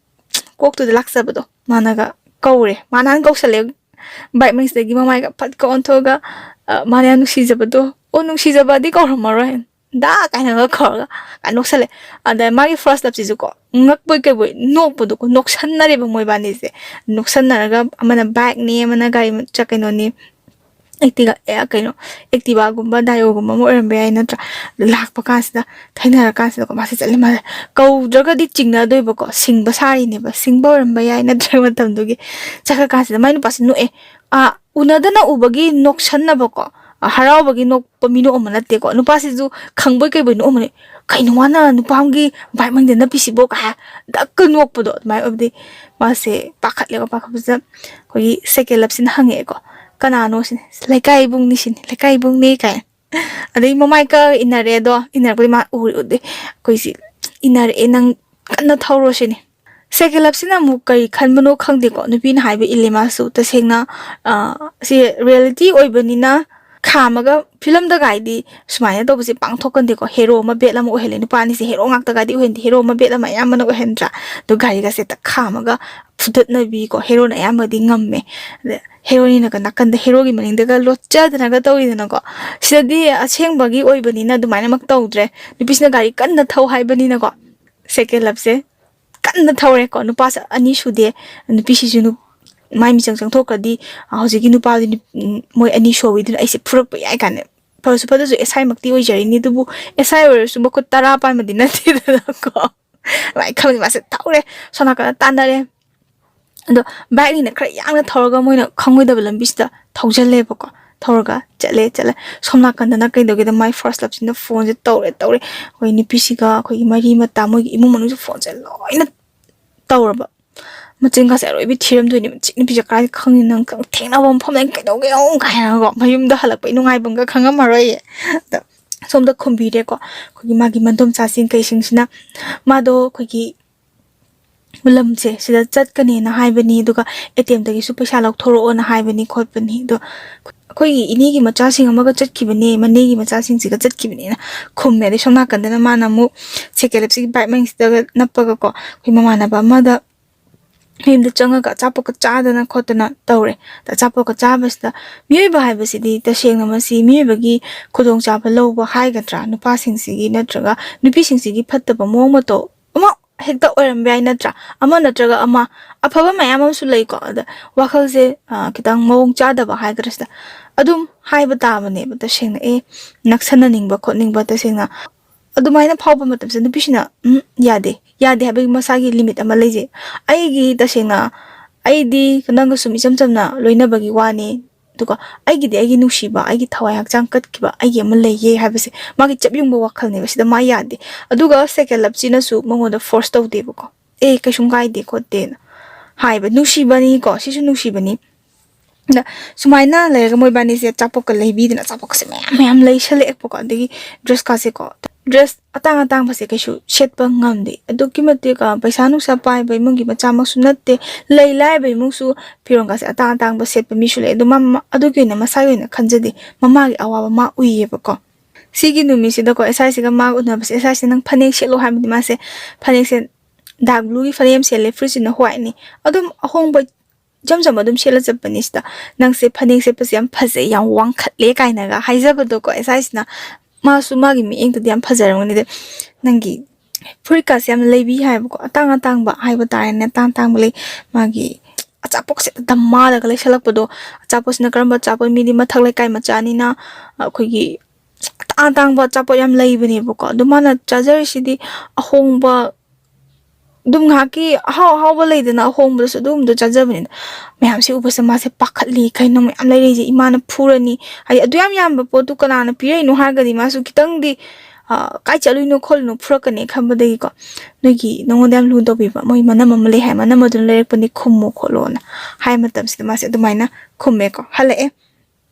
ꯀꯣꯛꯇꯨꯗ ꯂꯥꯛꯆꯕꯗꯣ ꯃꯥꯅꯒ ꯀꯧꯔꯦ꯫ ꯃꯥꯅ ꯍꯥꯟꯅ ꯀꯧꯁꯜꯂꯦ꯫ ꯕꯥꯏꯛ ꯃꯅꯤꯡꯁꯤꯗꯒꯤ ꯃꯃꯥꯏꯒ ꯐꯠꯀ ꯑꯣꯟꯊꯣꯛꯑꯒ, ꯑ, ꯃꯥꯅ ꯌꯥꯝ ꯅꯨꯡꯁꯤꯖꯕꯗꯣ, "ꯑꯣ, ꯅꯨꯡꯁꯤꯖꯕꯗꯤ ꯀꯧꯔꯝꯃꯔꯣꯏ, ꯗꯥ" ꯀꯥꯏꯅꯒ ꯀꯧꯔꯒ ꯀꯥꯏ ꯅꯣꯛꯁꯜꯂꯦ꯫ ꯑꯗ ꯃꯥꯒꯤ ꯐꯥꯔꯁ ꯂꯞꯁꯤꯁꯨ ꯀꯣ, ꯉꯛꯄꯣꯏ ꯀꯩꯕꯣꯏ ꯅꯣꯛꯄꯗꯣ ꯀꯣ, ꯅꯣꯛꯁꯟꯅꯔꯦꯕ ꯃꯣꯏꯕꯥꯅꯤꯁꯦ꯫ ꯅꯣꯛꯁꯟꯅꯔꯒ ꯑꯃꯅ ꯕꯥꯏꯛꯅꯤ, ꯑꯃꯅ ꯒꯥꯔꯤ ꯃꯆꯥ ꯀꯩꯅꯣꯅꯤ, ꯑꯦꯛꯇꯤꯒ-, ꯑꯦ, ꯀꯩꯅꯣ, ꯑꯦꯛꯇꯤꯚꯥꯒꯨꯝꯕ ꯗꯥꯏꯑꯣꯒꯨꯝꯕ ꯑꯃ ꯑꯣꯏꯔꯝꯕ ꯌꯥꯏ ꯅꯠꯇ꯭ꯔꯥ? ꯂꯥꯛꯄ ꯀꯥꯟꯁꯤꯗ, ꯊꯩꯅꯔ ꯀꯥꯟꯁꯤꯗꯀꯣ, ꯃꯥꯁꯦ ꯆꯠꯂꯦ, ꯃꯥꯁꯦ ꯀꯧꯗ꯭ꯔꯒꯗꯤ ꯆꯤꯡꯅꯗꯣꯏꯕꯀꯣ, ꯁꯤꯡꯕ ꯁꯥꯔꯤꯅꯦꯕ, ꯁꯤꯡꯕ ꯑꯣꯏꯔꯝꯕ ꯌꯥꯏ ꯅꯠꯇ꯭ꯔꯒ ꯃꯇꯝꯗꯨꯒꯤ꯫ ꯆꯠꯈ꯭ꯔ ꯀꯥꯟꯁꯤꯗ ꯃꯥꯏ ꯅꯨꯄꯥꯁꯦ ꯅꯣꯛꯑꯦ꯫ ꯑꯥ, ꯎꯅꯗꯅ ꯎꯕꯒꯤ ꯅꯣꯛꯁꯟꯅꯕꯀꯣ, ꯑ, ꯍꯔꯥꯎꯕꯒꯤ ꯅꯣꯛꯄ ꯃꯤꯅꯣꯛ ꯑꯃ ꯅꯠꯇꯦꯀꯣ꯫ ꯅꯨꯄꯥꯁꯤꯁꯨ ꯈꯪꯕꯣꯏ ꯀꯩꯕꯣꯏ ꯅꯣꯛꯑꯝꯕꯅꯦ꯫ "ꯀꯩꯅꯣ ꯃꯥꯅ ꯅꯨꯄꯥ ꯑꯃꯒꯤ ꯕꯥꯏꯛ ꯃꯅꯤꯡꯗ ꯅꯞꯄꯤꯁꯤꯕꯣ?" ꯀꯥꯏ ꯗꯛꯀ ꯅꯣꯛꯄꯗꯣ ꯑꯗꯨꯃꯥꯏꯅ ꯑꯣꯏꯕꯗꯤ ꯃꯥꯁꯦ ꯄꯥꯈꯠꯂꯦꯕ꯫ ꯄꯥꯈꯠꯄꯁꯤꯗ ꯑꯩꯈꯣꯏꯒꯤ ꯁꯦꯀꯦꯟ ꯂꯞꯁꯤꯅ ꯍꯪꯉꯛꯑꯦꯀꯣ, "ꯀꯅꯥꯅꯣ?" ꯁꯤꯅꯤ꯫ "ꯂꯩꯀꯥꯏ ꯏꯕꯨꯡꯅꯤ" ꯁꯤꯅꯤ, "ꯂꯩꯀꯥꯏ ꯏꯕꯨꯡꯅꯤ" ꯀꯥꯏ꯫ ꯑꯗꯩ ꯃꯃꯥꯏ ꯀꯛꯑꯒ ꯏꯟꯅꯔꯦ꯫ ꯑꯗꯣ ꯏꯟꯅꯔꯛꯄꯗꯤ ꯃꯥ ꯎꯔꯦ, ꯎꯗꯦ, ꯑꯩꯈꯣꯏꯁꯤ ꯏꯟꯅꯔꯛꯑꯦ, ꯅꯪ ꯀꯟꯅ ꯊꯧꯔꯣ ꯁꯤꯅꯤ꯫ ꯁꯦꯀꯦꯟ ꯂꯞꯁꯤꯅ ꯑꯃꯨꯛ ꯀꯔꯤ ꯈꯟꯕꯅꯣ ꯈꯪꯗꯦꯀꯣ, ꯅꯨꯄꯤꯅ ꯍꯥꯏꯕ ꯏꯜꯂꯦ ꯃꯥꯁꯨ꯫ ꯇꯁꯦꯡꯅ, ꯑ, ꯁꯤ ꯔꯤꯌꯦꯂꯤꯇꯤ ꯑꯣꯏꯕꯅꯤꯅ ꯈꯥꯝꯃꯒ, ꯐꯤꯂꯝꯗꯒꯥꯏꯗꯤ ꯁꯨꯃꯥꯏꯅ ꯇꯧꯕꯁꯦ ꯄꯥꯡꯊꯣꯛꯀꯟꯗꯦꯀꯣ꯫ ꯍꯦꯔꯣ ꯑꯃ ꯕꯦꯠ ꯑꯃ ꯑꯣꯏꯍꯜꯂꯦ, ꯅꯨꯄꯥ ꯑꯅꯤꯁꯦ ꯍꯦꯔꯣ ꯉꯥꯛꯇꯒꯥꯏꯗꯤ ꯑꯣꯏꯍꯟꯗꯦ, ꯍꯦꯔꯣ ꯑꯃ ꯕꯦꯠ ꯑꯃ ꯑꯌꯥꯝꯕꯅ ꯑꯣꯏꯍꯟꯗ꯭ꯔꯥ? ꯑꯗꯣ ꯒꯥꯔꯤꯒꯁꯦ ꯍꯦꯛꯇ ꯈꯥꯝꯃꯒ ꯐꯨꯗꯠꯅꯕꯤꯀꯣ, ꯍꯦꯔꯣꯅ ꯑꯌꯥꯝꯕꯗꯤ ꯉꯝꯃꯦ꯫ ꯑꯗ ꯍꯦꯔꯣꯅꯤꯅꯒ ꯅꯥꯀꯟꯗ ꯍꯦꯔꯣꯒꯤ ꯃꯅꯤꯡꯗꯒ ꯂꯣꯠꯆꯗꯅꯒ ꯇꯧꯋꯤꯗꯅꯀꯣ꯫ ꯁꯤꯗꯗꯤ ꯑꯁꯦꯡꯕꯒꯤ ꯑꯣꯏꯕꯅꯤꯅ ꯑꯗꯨꯃꯥꯏꯅꯃꯛ ꯇꯧꯗ꯭ꯔꯦ꯫ ꯅꯨꯄꯤꯁꯤꯅ ꯒꯥꯔꯤ ꯀꯟꯅ ꯊꯧ ꯍꯥꯏꯕꯅꯤꯅꯀꯣ, ꯁꯦꯀꯦꯟ ꯂꯞꯁꯦ ꯀꯟꯅ ꯊꯧꯔꯦꯀꯣ꯫ ꯅꯨꯄꯥꯁꯦ ꯑꯅꯤ ꯁꯨꯗꯦ, ꯅꯨꯄꯤꯁꯤꯁꯨ ꯅꯨ-, ꯃꯥꯏ ꯃꯤꯆꯪ ꯆꯪꯊꯣꯛꯈ꯭ꯔꯗꯤ, ꯑ, ꯍꯧꯖꯤꯛꯀꯤ ꯅꯨꯄꯥꯗꯨ ꯅꯨ-, ꯎꯝ, ꯃꯣꯏ ꯑꯅꯤ ꯁꯨꯕꯤꯗꯨꯅ ꯑꯩꯁꯦ ꯐꯨꯔꯛꯄ ꯌꯥꯏ ꯀꯥꯏꯅ꯫ ꯐꯔꯁꯨ ꯐꯠꯇ꯭ꯔꯁꯨ ꯑꯦꯁ ꯑꯥꯏ ꯃꯛꯇꯤ ꯑꯣꯏꯖꯔꯤꯅꯤ, ꯑꯗꯨꯕꯨ ꯑꯦꯁ ꯑꯥꯏ ꯑꯣꯏꯔꯁꯨ ꯃꯈꯨꯠ ꯇꯔꯥ ꯄꯥꯟꯕꯗꯤ ꯅꯠꯇꯦꯗꯅꯀꯣ꯫ ꯑꯗꯨꯃꯥꯏꯅ ꯈꯪꯕꯅꯤ꯫ ꯃꯥꯁꯦ ꯊꯧꯔꯦ, ꯁꯣꯝ ꯅꯥꯀꯟꯗ ꯇꯥꯟꯅꯔꯦ꯫ ꯑꯗꯣ ꯕꯥꯏꯛꯅꯤꯅ ꯈꯔ ꯌꯥꯡꯅ ꯊꯧꯔꯒ ꯃꯣꯏꯅ ꯈꯪꯉꯣꯏꯗꯕ ꯂꯝꯕꯤꯁꯤꯗ ꯊꯧꯖꯜꯂꯦꯕꯀꯣ꯫ ꯊꯧꯔꯒ ꯆꯠꯂꯦ ꯆꯠꯂꯦ꯫ ꯁꯣꯝ ꯅꯥꯀꯟꯗꯅ ꯀꯩꯗꯧꯒꯦꯗ, ꯃꯥꯏ ꯐꯥꯔꯁ ꯂꯞꯁꯤꯅ ꯐꯣꯟꯁꯦ ꯇꯧꯔꯦ ꯇꯧꯔꯦ꯫ ꯑꯩꯈꯣꯏ ꯅꯨꯄꯤꯁꯤꯒ ꯑꯩꯈꯣꯏꯒꯤ ꯃꯔꯤ ꯃꯇꯥ, ꯃꯣꯏꯒꯤ ꯏꯃꯨꯡ ꯃꯅꯨꯡꯁꯦ ꯐꯣꯟꯁꯦ ꯂꯣꯏꯅ ꯇꯧꯔꯕ꯫ ꯃꯆꯤꯟꯒꯁꯦ ꯑꯔꯣꯏꯕꯤ ꯊꯤꯔꯝꯗꯣꯏꯅꯦ꯫ ꯃꯆꯤꯟ ꯅꯨꯄꯤꯁꯦ ꯀꯥꯏꯗ ꯈꯪꯅꯤ, ꯅꯪ ꯊꯦꯡꯅꯕ ꯃꯐꯝꯗ ꯀꯩꯗꯧꯒꯦ ꯑꯃꯨꯛ ꯀꯥꯏꯅꯒꯣ, ꯃꯌꯨꯝꯗ ꯍꯜꯂꯛꯄꯩ ꯅꯨꯡꯉꯥꯏꯕꯝꯒ ꯈꯪꯉꯝꯃꯔꯣꯏꯌꯦ꯫ ꯑꯗ ꯁꯣꯝꯗ ꯈꯨꯝꯕꯤꯔꯦꯀꯣ, ꯑꯩꯈꯣꯏꯒꯤ ꯃꯥꯒꯤ ꯃꯗꯣꯝꯆꯥꯁꯤꯡ ꯀꯩꯁꯤꯡꯁꯤꯅ꯫ ꯃꯥꯗꯣ ꯑꯩꯈꯣꯏꯒꯤ ꯂꯝꯁꯦ ꯁꯤꯗ ꯆꯠꯀꯅꯦꯅ ꯍꯥꯏꯕꯅꯤ, ꯑꯗꯨꯒ ꯑꯦ ꯇꯤ ꯑꯦꯝꯗꯒꯤꯁꯨ ꯄꯩꯁꯥ ꯂꯧꯊꯣꯔꯛꯑꯣꯅ ꯍꯥꯏꯕꯅꯤ ꯈꯣꯠꯄꯅꯤ꯫ ꯑꯗꯣ ꯑꯩꯈꯣꯏꯒꯤ ꯏꯅꯦꯒꯤ ꯃꯆꯥꯁꯤꯡ ꯑꯃꯒ ꯆꯠꯈꯤꯕꯅꯦ, ꯃꯅꯦꯒꯤ ꯃꯆꯥꯁꯤꯡꯁꯤꯒ ꯆꯠꯈꯤꯕꯅꯦꯅ ꯈꯨꯝꯃꯦ꯫ ꯑꯗꯩ ꯁꯣꯝ ꯅꯥꯀꯟꯗꯅ ꯃꯥꯅ ꯑꯃꯨꯛ ꯁꯦꯀꯦꯟ ꯂꯞꯁꯤꯒꯤ ꯕꯥꯏꯛ ꯃꯅꯤꯡꯁꯤꯗꯒ ꯅꯞꯄꯒꯀꯣ, ꯑꯩꯈꯣꯏ ꯃꯃꯥꯟꯅꯕ ꯑꯃꯗ ꯃꯌꯨꯝꯗ ꯆꯪꯉꯒ ꯑꯆꯥꯄꯣꯠꯀ ꯆꯥꯗꯅ ꯈꯣꯠꯇꯅ ꯇꯧꯔꯦ꯫ ꯑꯗ ꯑꯆꯥꯄꯣꯠꯀ ꯆꯥꯕꯁꯤꯗ, ꯃꯤꯑꯣꯏꯕ ꯍꯥꯏꯕꯁꯤꯗꯤ ꯇꯁꯦꯡꯅ ꯃꯁꯤ ꯃꯤꯑꯣꯏꯕꯒꯤ ꯈꯨꯗꯣꯡꯆꯥꯕ ꯂꯧꯕ ꯍꯥꯏꯒꯗ꯭ꯔꯥ, ꯅꯨꯄꯥꯁꯤꯡꯁꯤꯒꯤ ꯅꯠꯇ꯭ꯔꯒ ꯅꯨꯄꯤꯁꯤꯡꯁꯤꯒꯤ ꯐꯠꯇꯕ ꯃꯑꯣꯡ ꯃꯇꯧ ꯑꯃ ꯍꯦꯛꯇ ꯑꯣꯏꯔꯝꯕ ꯌꯥꯏ, ꯅꯠꯇ꯭ꯔꯥ? ꯑꯃ ꯅꯠꯇ꯭ꯔꯒ ꯑꯃ, ꯑꯐꯕ ꯃꯌꯥꯝ ꯑꯃꯁꯨ ꯂꯩꯀꯣ꯫ ꯑꯗ ꯋꯥꯈꯜꯁꯦ, ꯑ, ꯈꯤꯇꯪ ꯃꯑꯣꯡ ꯆꯥꯗꯕ ꯍꯥꯏꯒꯗ꯭ꯔꯥ, ꯁꯤꯗ ꯑꯗꯨꯝ ꯍꯥꯏꯕ ꯇꯥꯕꯅꯦꯕ ꯇꯁꯦꯡꯅ꯫ ꯑꯦ, ꯅꯛꯁꯟꯅꯅꯤꯡꯕ ꯈꯣꯠꯅꯤꯡꯕ ꯇꯁꯦꯡꯅ꯫ ꯑꯗꯨꯃꯥꯏꯅ ꯐꯥꯎꯕ ꯃꯇꯝꯁꯤꯗ ꯅꯨꯄꯤꯁꯤꯅ, "ꯎꯝ, ꯌꯥꯗꯦ, ꯌꯥꯗꯦ" ꯍꯥꯏꯕꯒꯤ ꯃꯁꯥꯒꯤ ꯂꯤꯃꯤꯠ ꯑꯃ ꯂꯩꯖꯩ꯫ ꯑꯩꯒꯤ ꯇꯁꯦꯡꯅ, ꯑꯩꯗꯤ ꯅꯪꯒ ꯁꯨꯝ ꯏꯆꯝ ꯆꯝꯅ ꯂꯣꯏꯅꯕꯒꯤ ꯋꯥꯅꯤ, ꯑꯗꯨꯒ ꯑꯩꯒꯤꯗꯤ ꯑꯩꯒꯤ ꯅꯨꯡꯁꯤꯕ, ꯑꯩꯒꯤ ꯊꯋꯥꯏ ꯍꯛꯆꯥꯡ ꯀꯠꯈꯤꯕ ꯑꯩꯒꯤ ꯑꯃ ꯂꯩꯌꯦ ꯍꯥꯏꯕꯁꯦ ꯃꯥꯒꯤ ꯆꯞ ꯌꯨꯡꯕ ꯋꯥꯈꯜꯅꯦꯕ꯫ ꯁꯤꯗ ꯃꯥ ꯌꯥꯗꯦ꯫ ꯑꯗꯨꯒ ꯁꯦꯀꯦꯟ ꯂꯞꯁꯤꯅꯁꯨ ꯃꯉꯣꯟꯗ ꯐꯣꯔꯁ ꯇꯧꯗꯦꯕꯀꯣ꯫ "ꯑꯦ, ꯀꯩꯁꯨꯝ ꯀꯥꯏꯗꯦ ꯈꯣꯠꯇꯦꯅ" ꯍꯥꯏꯕ꯫ ꯅꯨꯡꯁꯤꯕꯅꯤꯀꯣ, ꯁꯤꯁꯨ ꯅꯨꯡꯁꯤꯕꯅꯤ꯫ ꯑꯗ ꯁꯨꯃꯥꯏꯅ ꯂꯩꯔꯒ ꯃꯣꯏꯕꯥꯅꯤꯁꯦ ꯑꯆꯥꯄꯣꯠꯀ ꯂꯩꯕꯤꯗꯅ, ꯑꯆꯥꯄꯣꯠꯀꯁꯦ ꯃꯌꯥꯝ ꯃꯌꯥꯝ ꯂꯩꯁꯜꯂꯛꯑꯦꯕꯀꯣ꯫ ꯑꯗꯒꯤ ꯗ꯭ꯔꯦꯁꯀꯥꯁꯦꯀꯣ, ꯗ꯭ꯔꯦꯁ ꯑꯇꯥꯡ ꯑꯇꯥꯡꯕꯁꯦ ꯀꯩꯁꯨ ꯁꯦꯠꯄ ꯉꯝꯗꯦ꯫ ꯑꯗꯨꯛꯀꯤ ꯃꯇꯤꯛ, ꯑ, ꯄꯩꯁꯥ ꯅꯨꯡꯁꯥ ꯄꯥꯏꯕ ꯏꯃꯨꯡꯒꯤ ꯃꯆꯥꯃꯛꯁꯨ ꯅꯠꯇꯦ, ꯂꯩ ꯂꯥꯏꯔꯕ ꯏꯃꯨꯡꯁꯨ ꯐꯤꯔꯣꯜꯒꯥꯁꯦ ꯑꯇꯥꯡ ꯑꯇꯥꯡꯕ ꯁꯦꯠꯄ ꯃꯤꯁꯨ ꯂꯩ꯫ ꯑꯗꯣ ꯃꯥ, ꯃꯥ, ꯑꯗꯨꯒꯤ ꯑꯣꯏꯅ ꯃꯁꯥꯒꯤ ꯑꯣꯏꯅ ꯈꯟꯖꯗꯦ, ꯃꯃꯥꯒꯤ ꯑꯋꯥꯕ ꯃꯥ ꯎꯏꯌꯦꯕꯀꯣ꯫ ꯁꯤꯒꯤ ꯅꯨꯃꯤꯠꯁꯤꯗꯀꯣ, ꯑꯦꯁ ꯑꯥꯏꯁꯤꯒ ꯃꯥꯒ ꯎꯅꯕꯁꯦ, ꯑꯦꯁ ꯑꯥꯏꯁꯤ "ꯅꯪ ꯐꯅꯦꯛ ꯁꯦꯠꯂꯣ" ꯍꯥꯏꯕꯗꯤ ꯃꯥꯁꯦ ꯐꯅꯦꯛꯁꯦ ꯗꯥꯔꯛ ꯕ꯭ꯂꯨꯒꯤ ꯐꯅꯦꯛ ꯑꯃ ꯁꯦꯠꯂꯦ, ꯐꯨꯔꯤꯠꯁꯤꯅ ꯋꯥꯏꯠꯅꯤ꯫ ꯑꯗꯨꯝ ꯑꯍꯣꯡꯕ ꯏꯆꯝ ꯆꯝꯕ ꯑꯗꯨꯝ ꯁꯦꯠꯂ ꯆꯠꯄꯅꯤ꯫ ꯁꯤꯗ "ꯅꯪꯁꯦ ꯐꯅꯦꯛ ꯁꯦꯠꯄꯁꯦ ꯌꯥꯝ ꯐꯖꯩ, ꯌꯥꯝ ꯋꯥꯡꯈꯠꯂꯦ" ꯀꯥꯏꯅꯒ ꯍꯥꯏꯖꯕꯗꯣꯀꯣ, ꯑꯦꯁ ꯑꯥꯏꯁꯤꯅ꯫ ꯃꯥꯁꯨ ꯃꯥꯒꯤ ꯃꯤꯠꯌꯦꯡꯗꯗꯤ ꯌꯥꯝ ꯐꯖꯔꯝꯒꯅꯤ꯫ ꯑꯗꯩ ꯅꯪꯒꯤ ꯐꯨꯔꯤꯠꯀꯥꯁꯦ ꯌꯥꯝꯅ ꯂꯩꯕꯤ ꯍꯥꯏꯕꯀꯣ, ꯑꯇꯥꯡ ꯑꯇꯥꯡꯕ ꯍꯥꯏꯕ ꯇꯥꯔꯦꯅꯦ, ꯑꯇꯥꯡ ꯑꯇꯥꯡꯕ ꯂꯩ꯫ ꯃꯥꯒꯤ ꯑꯆꯥꯄꯣꯠꯁꯦ ꯗꯃꯥꯗꯒ ꯂꯩꯁꯜꯂꯛꯄꯗꯣ꯫ ꯑꯆꯥꯄꯣꯠꯁꯤꯅ ꯀꯔꯝꯕ ꯑꯆꯥꯄꯣꯠ, ꯃꯤꯗꯤ ꯃꯊꯛ ꯂꯩꯀꯥꯏ ꯃꯆꯥꯅꯤꯅ ꯑꯩꯈꯣꯏꯒꯤ ꯑꯇꯥꯡ ꯑꯇꯥꯡꯕ ꯑꯆꯥꯄꯣꯠ ꯌꯥꯝ ꯂꯩꯕꯅꯦꯕꯀꯣ꯫ ꯑꯗꯣ ꯃꯥꯅ ꯆꯥꯖꯔꯤꯁꯤꯗꯤ ꯑꯍꯣꯡꯕ ꯑꯗꯨꯝ ꯉꯥꯏꯍꯥꯛꯀꯤ ꯑꯍꯥꯎ ꯑꯍꯥꯎꯕ ꯂꯩꯗꯅ ꯑꯍꯣꯡꯕꯗꯁꯨ ꯑꯗꯨꯒꯨꯝꯕꯗꯣ ꯆꯥꯖꯕꯅꯤꯅ, ꯃꯌꯥꯝꯁꯦ ꯎꯕꯁꯦ ꯃꯥꯁꯦ ꯄꯥꯈꯠꯂꯤ, "ꯀꯩꯅꯣ ꯃꯌꯥꯝ ꯂꯩꯔꯛꯏꯁꯦ, ꯏꯃꯥꯅ ꯐꯨꯔꯅꯤ"꯫ ꯍꯥꯏꯗꯤ ꯑꯗꯨ ꯌꯥꯝ ꯌꯥꯝꯕ ꯄꯣꯠꯇꯨ ꯀꯅꯥꯅ ꯄꯤꯔꯛꯏꯅꯣ ꯍꯥꯏꯔꯒꯗꯤ ꯃꯥꯁꯨ ꯈꯤꯇꯪꯗꯤ, ꯑ, "ꯀꯥꯏ ꯆꯠꯂꯨꯏꯅꯣ ꯈꯣꯠꯂꯨꯏꯅꯣ ꯐꯨꯔꯛꯀꯅꯤ" ꯈꯟꯕꯗꯒꯤꯀꯣ, ꯅꯣꯏꯒꯤ ꯅꯉꯣꯟꯗ ꯌꯥꯝ ꯂꯨꯅ ꯇꯧꯕꯤꯕ ꯃꯣꯏ ꯃꯅꯝ ꯑꯃ ꯂꯩ ꯍꯥꯏ, ꯃꯅꯝ ꯑꯗꯨꯅ ꯂꯩꯔꯛꯄꯅꯤ, ꯈꯨꯝꯃꯨ ꯈꯣꯠꯂꯣꯅ ꯍꯥꯏ ꯃꯇꯝꯁꯤꯗ ꯃꯥꯁꯦ ꯑꯗꯨꯃꯥꯏꯅ ꯈꯨꯝꯃꯦꯀꯣ꯫ ꯍꯜꯂꯛꯑꯦ꯫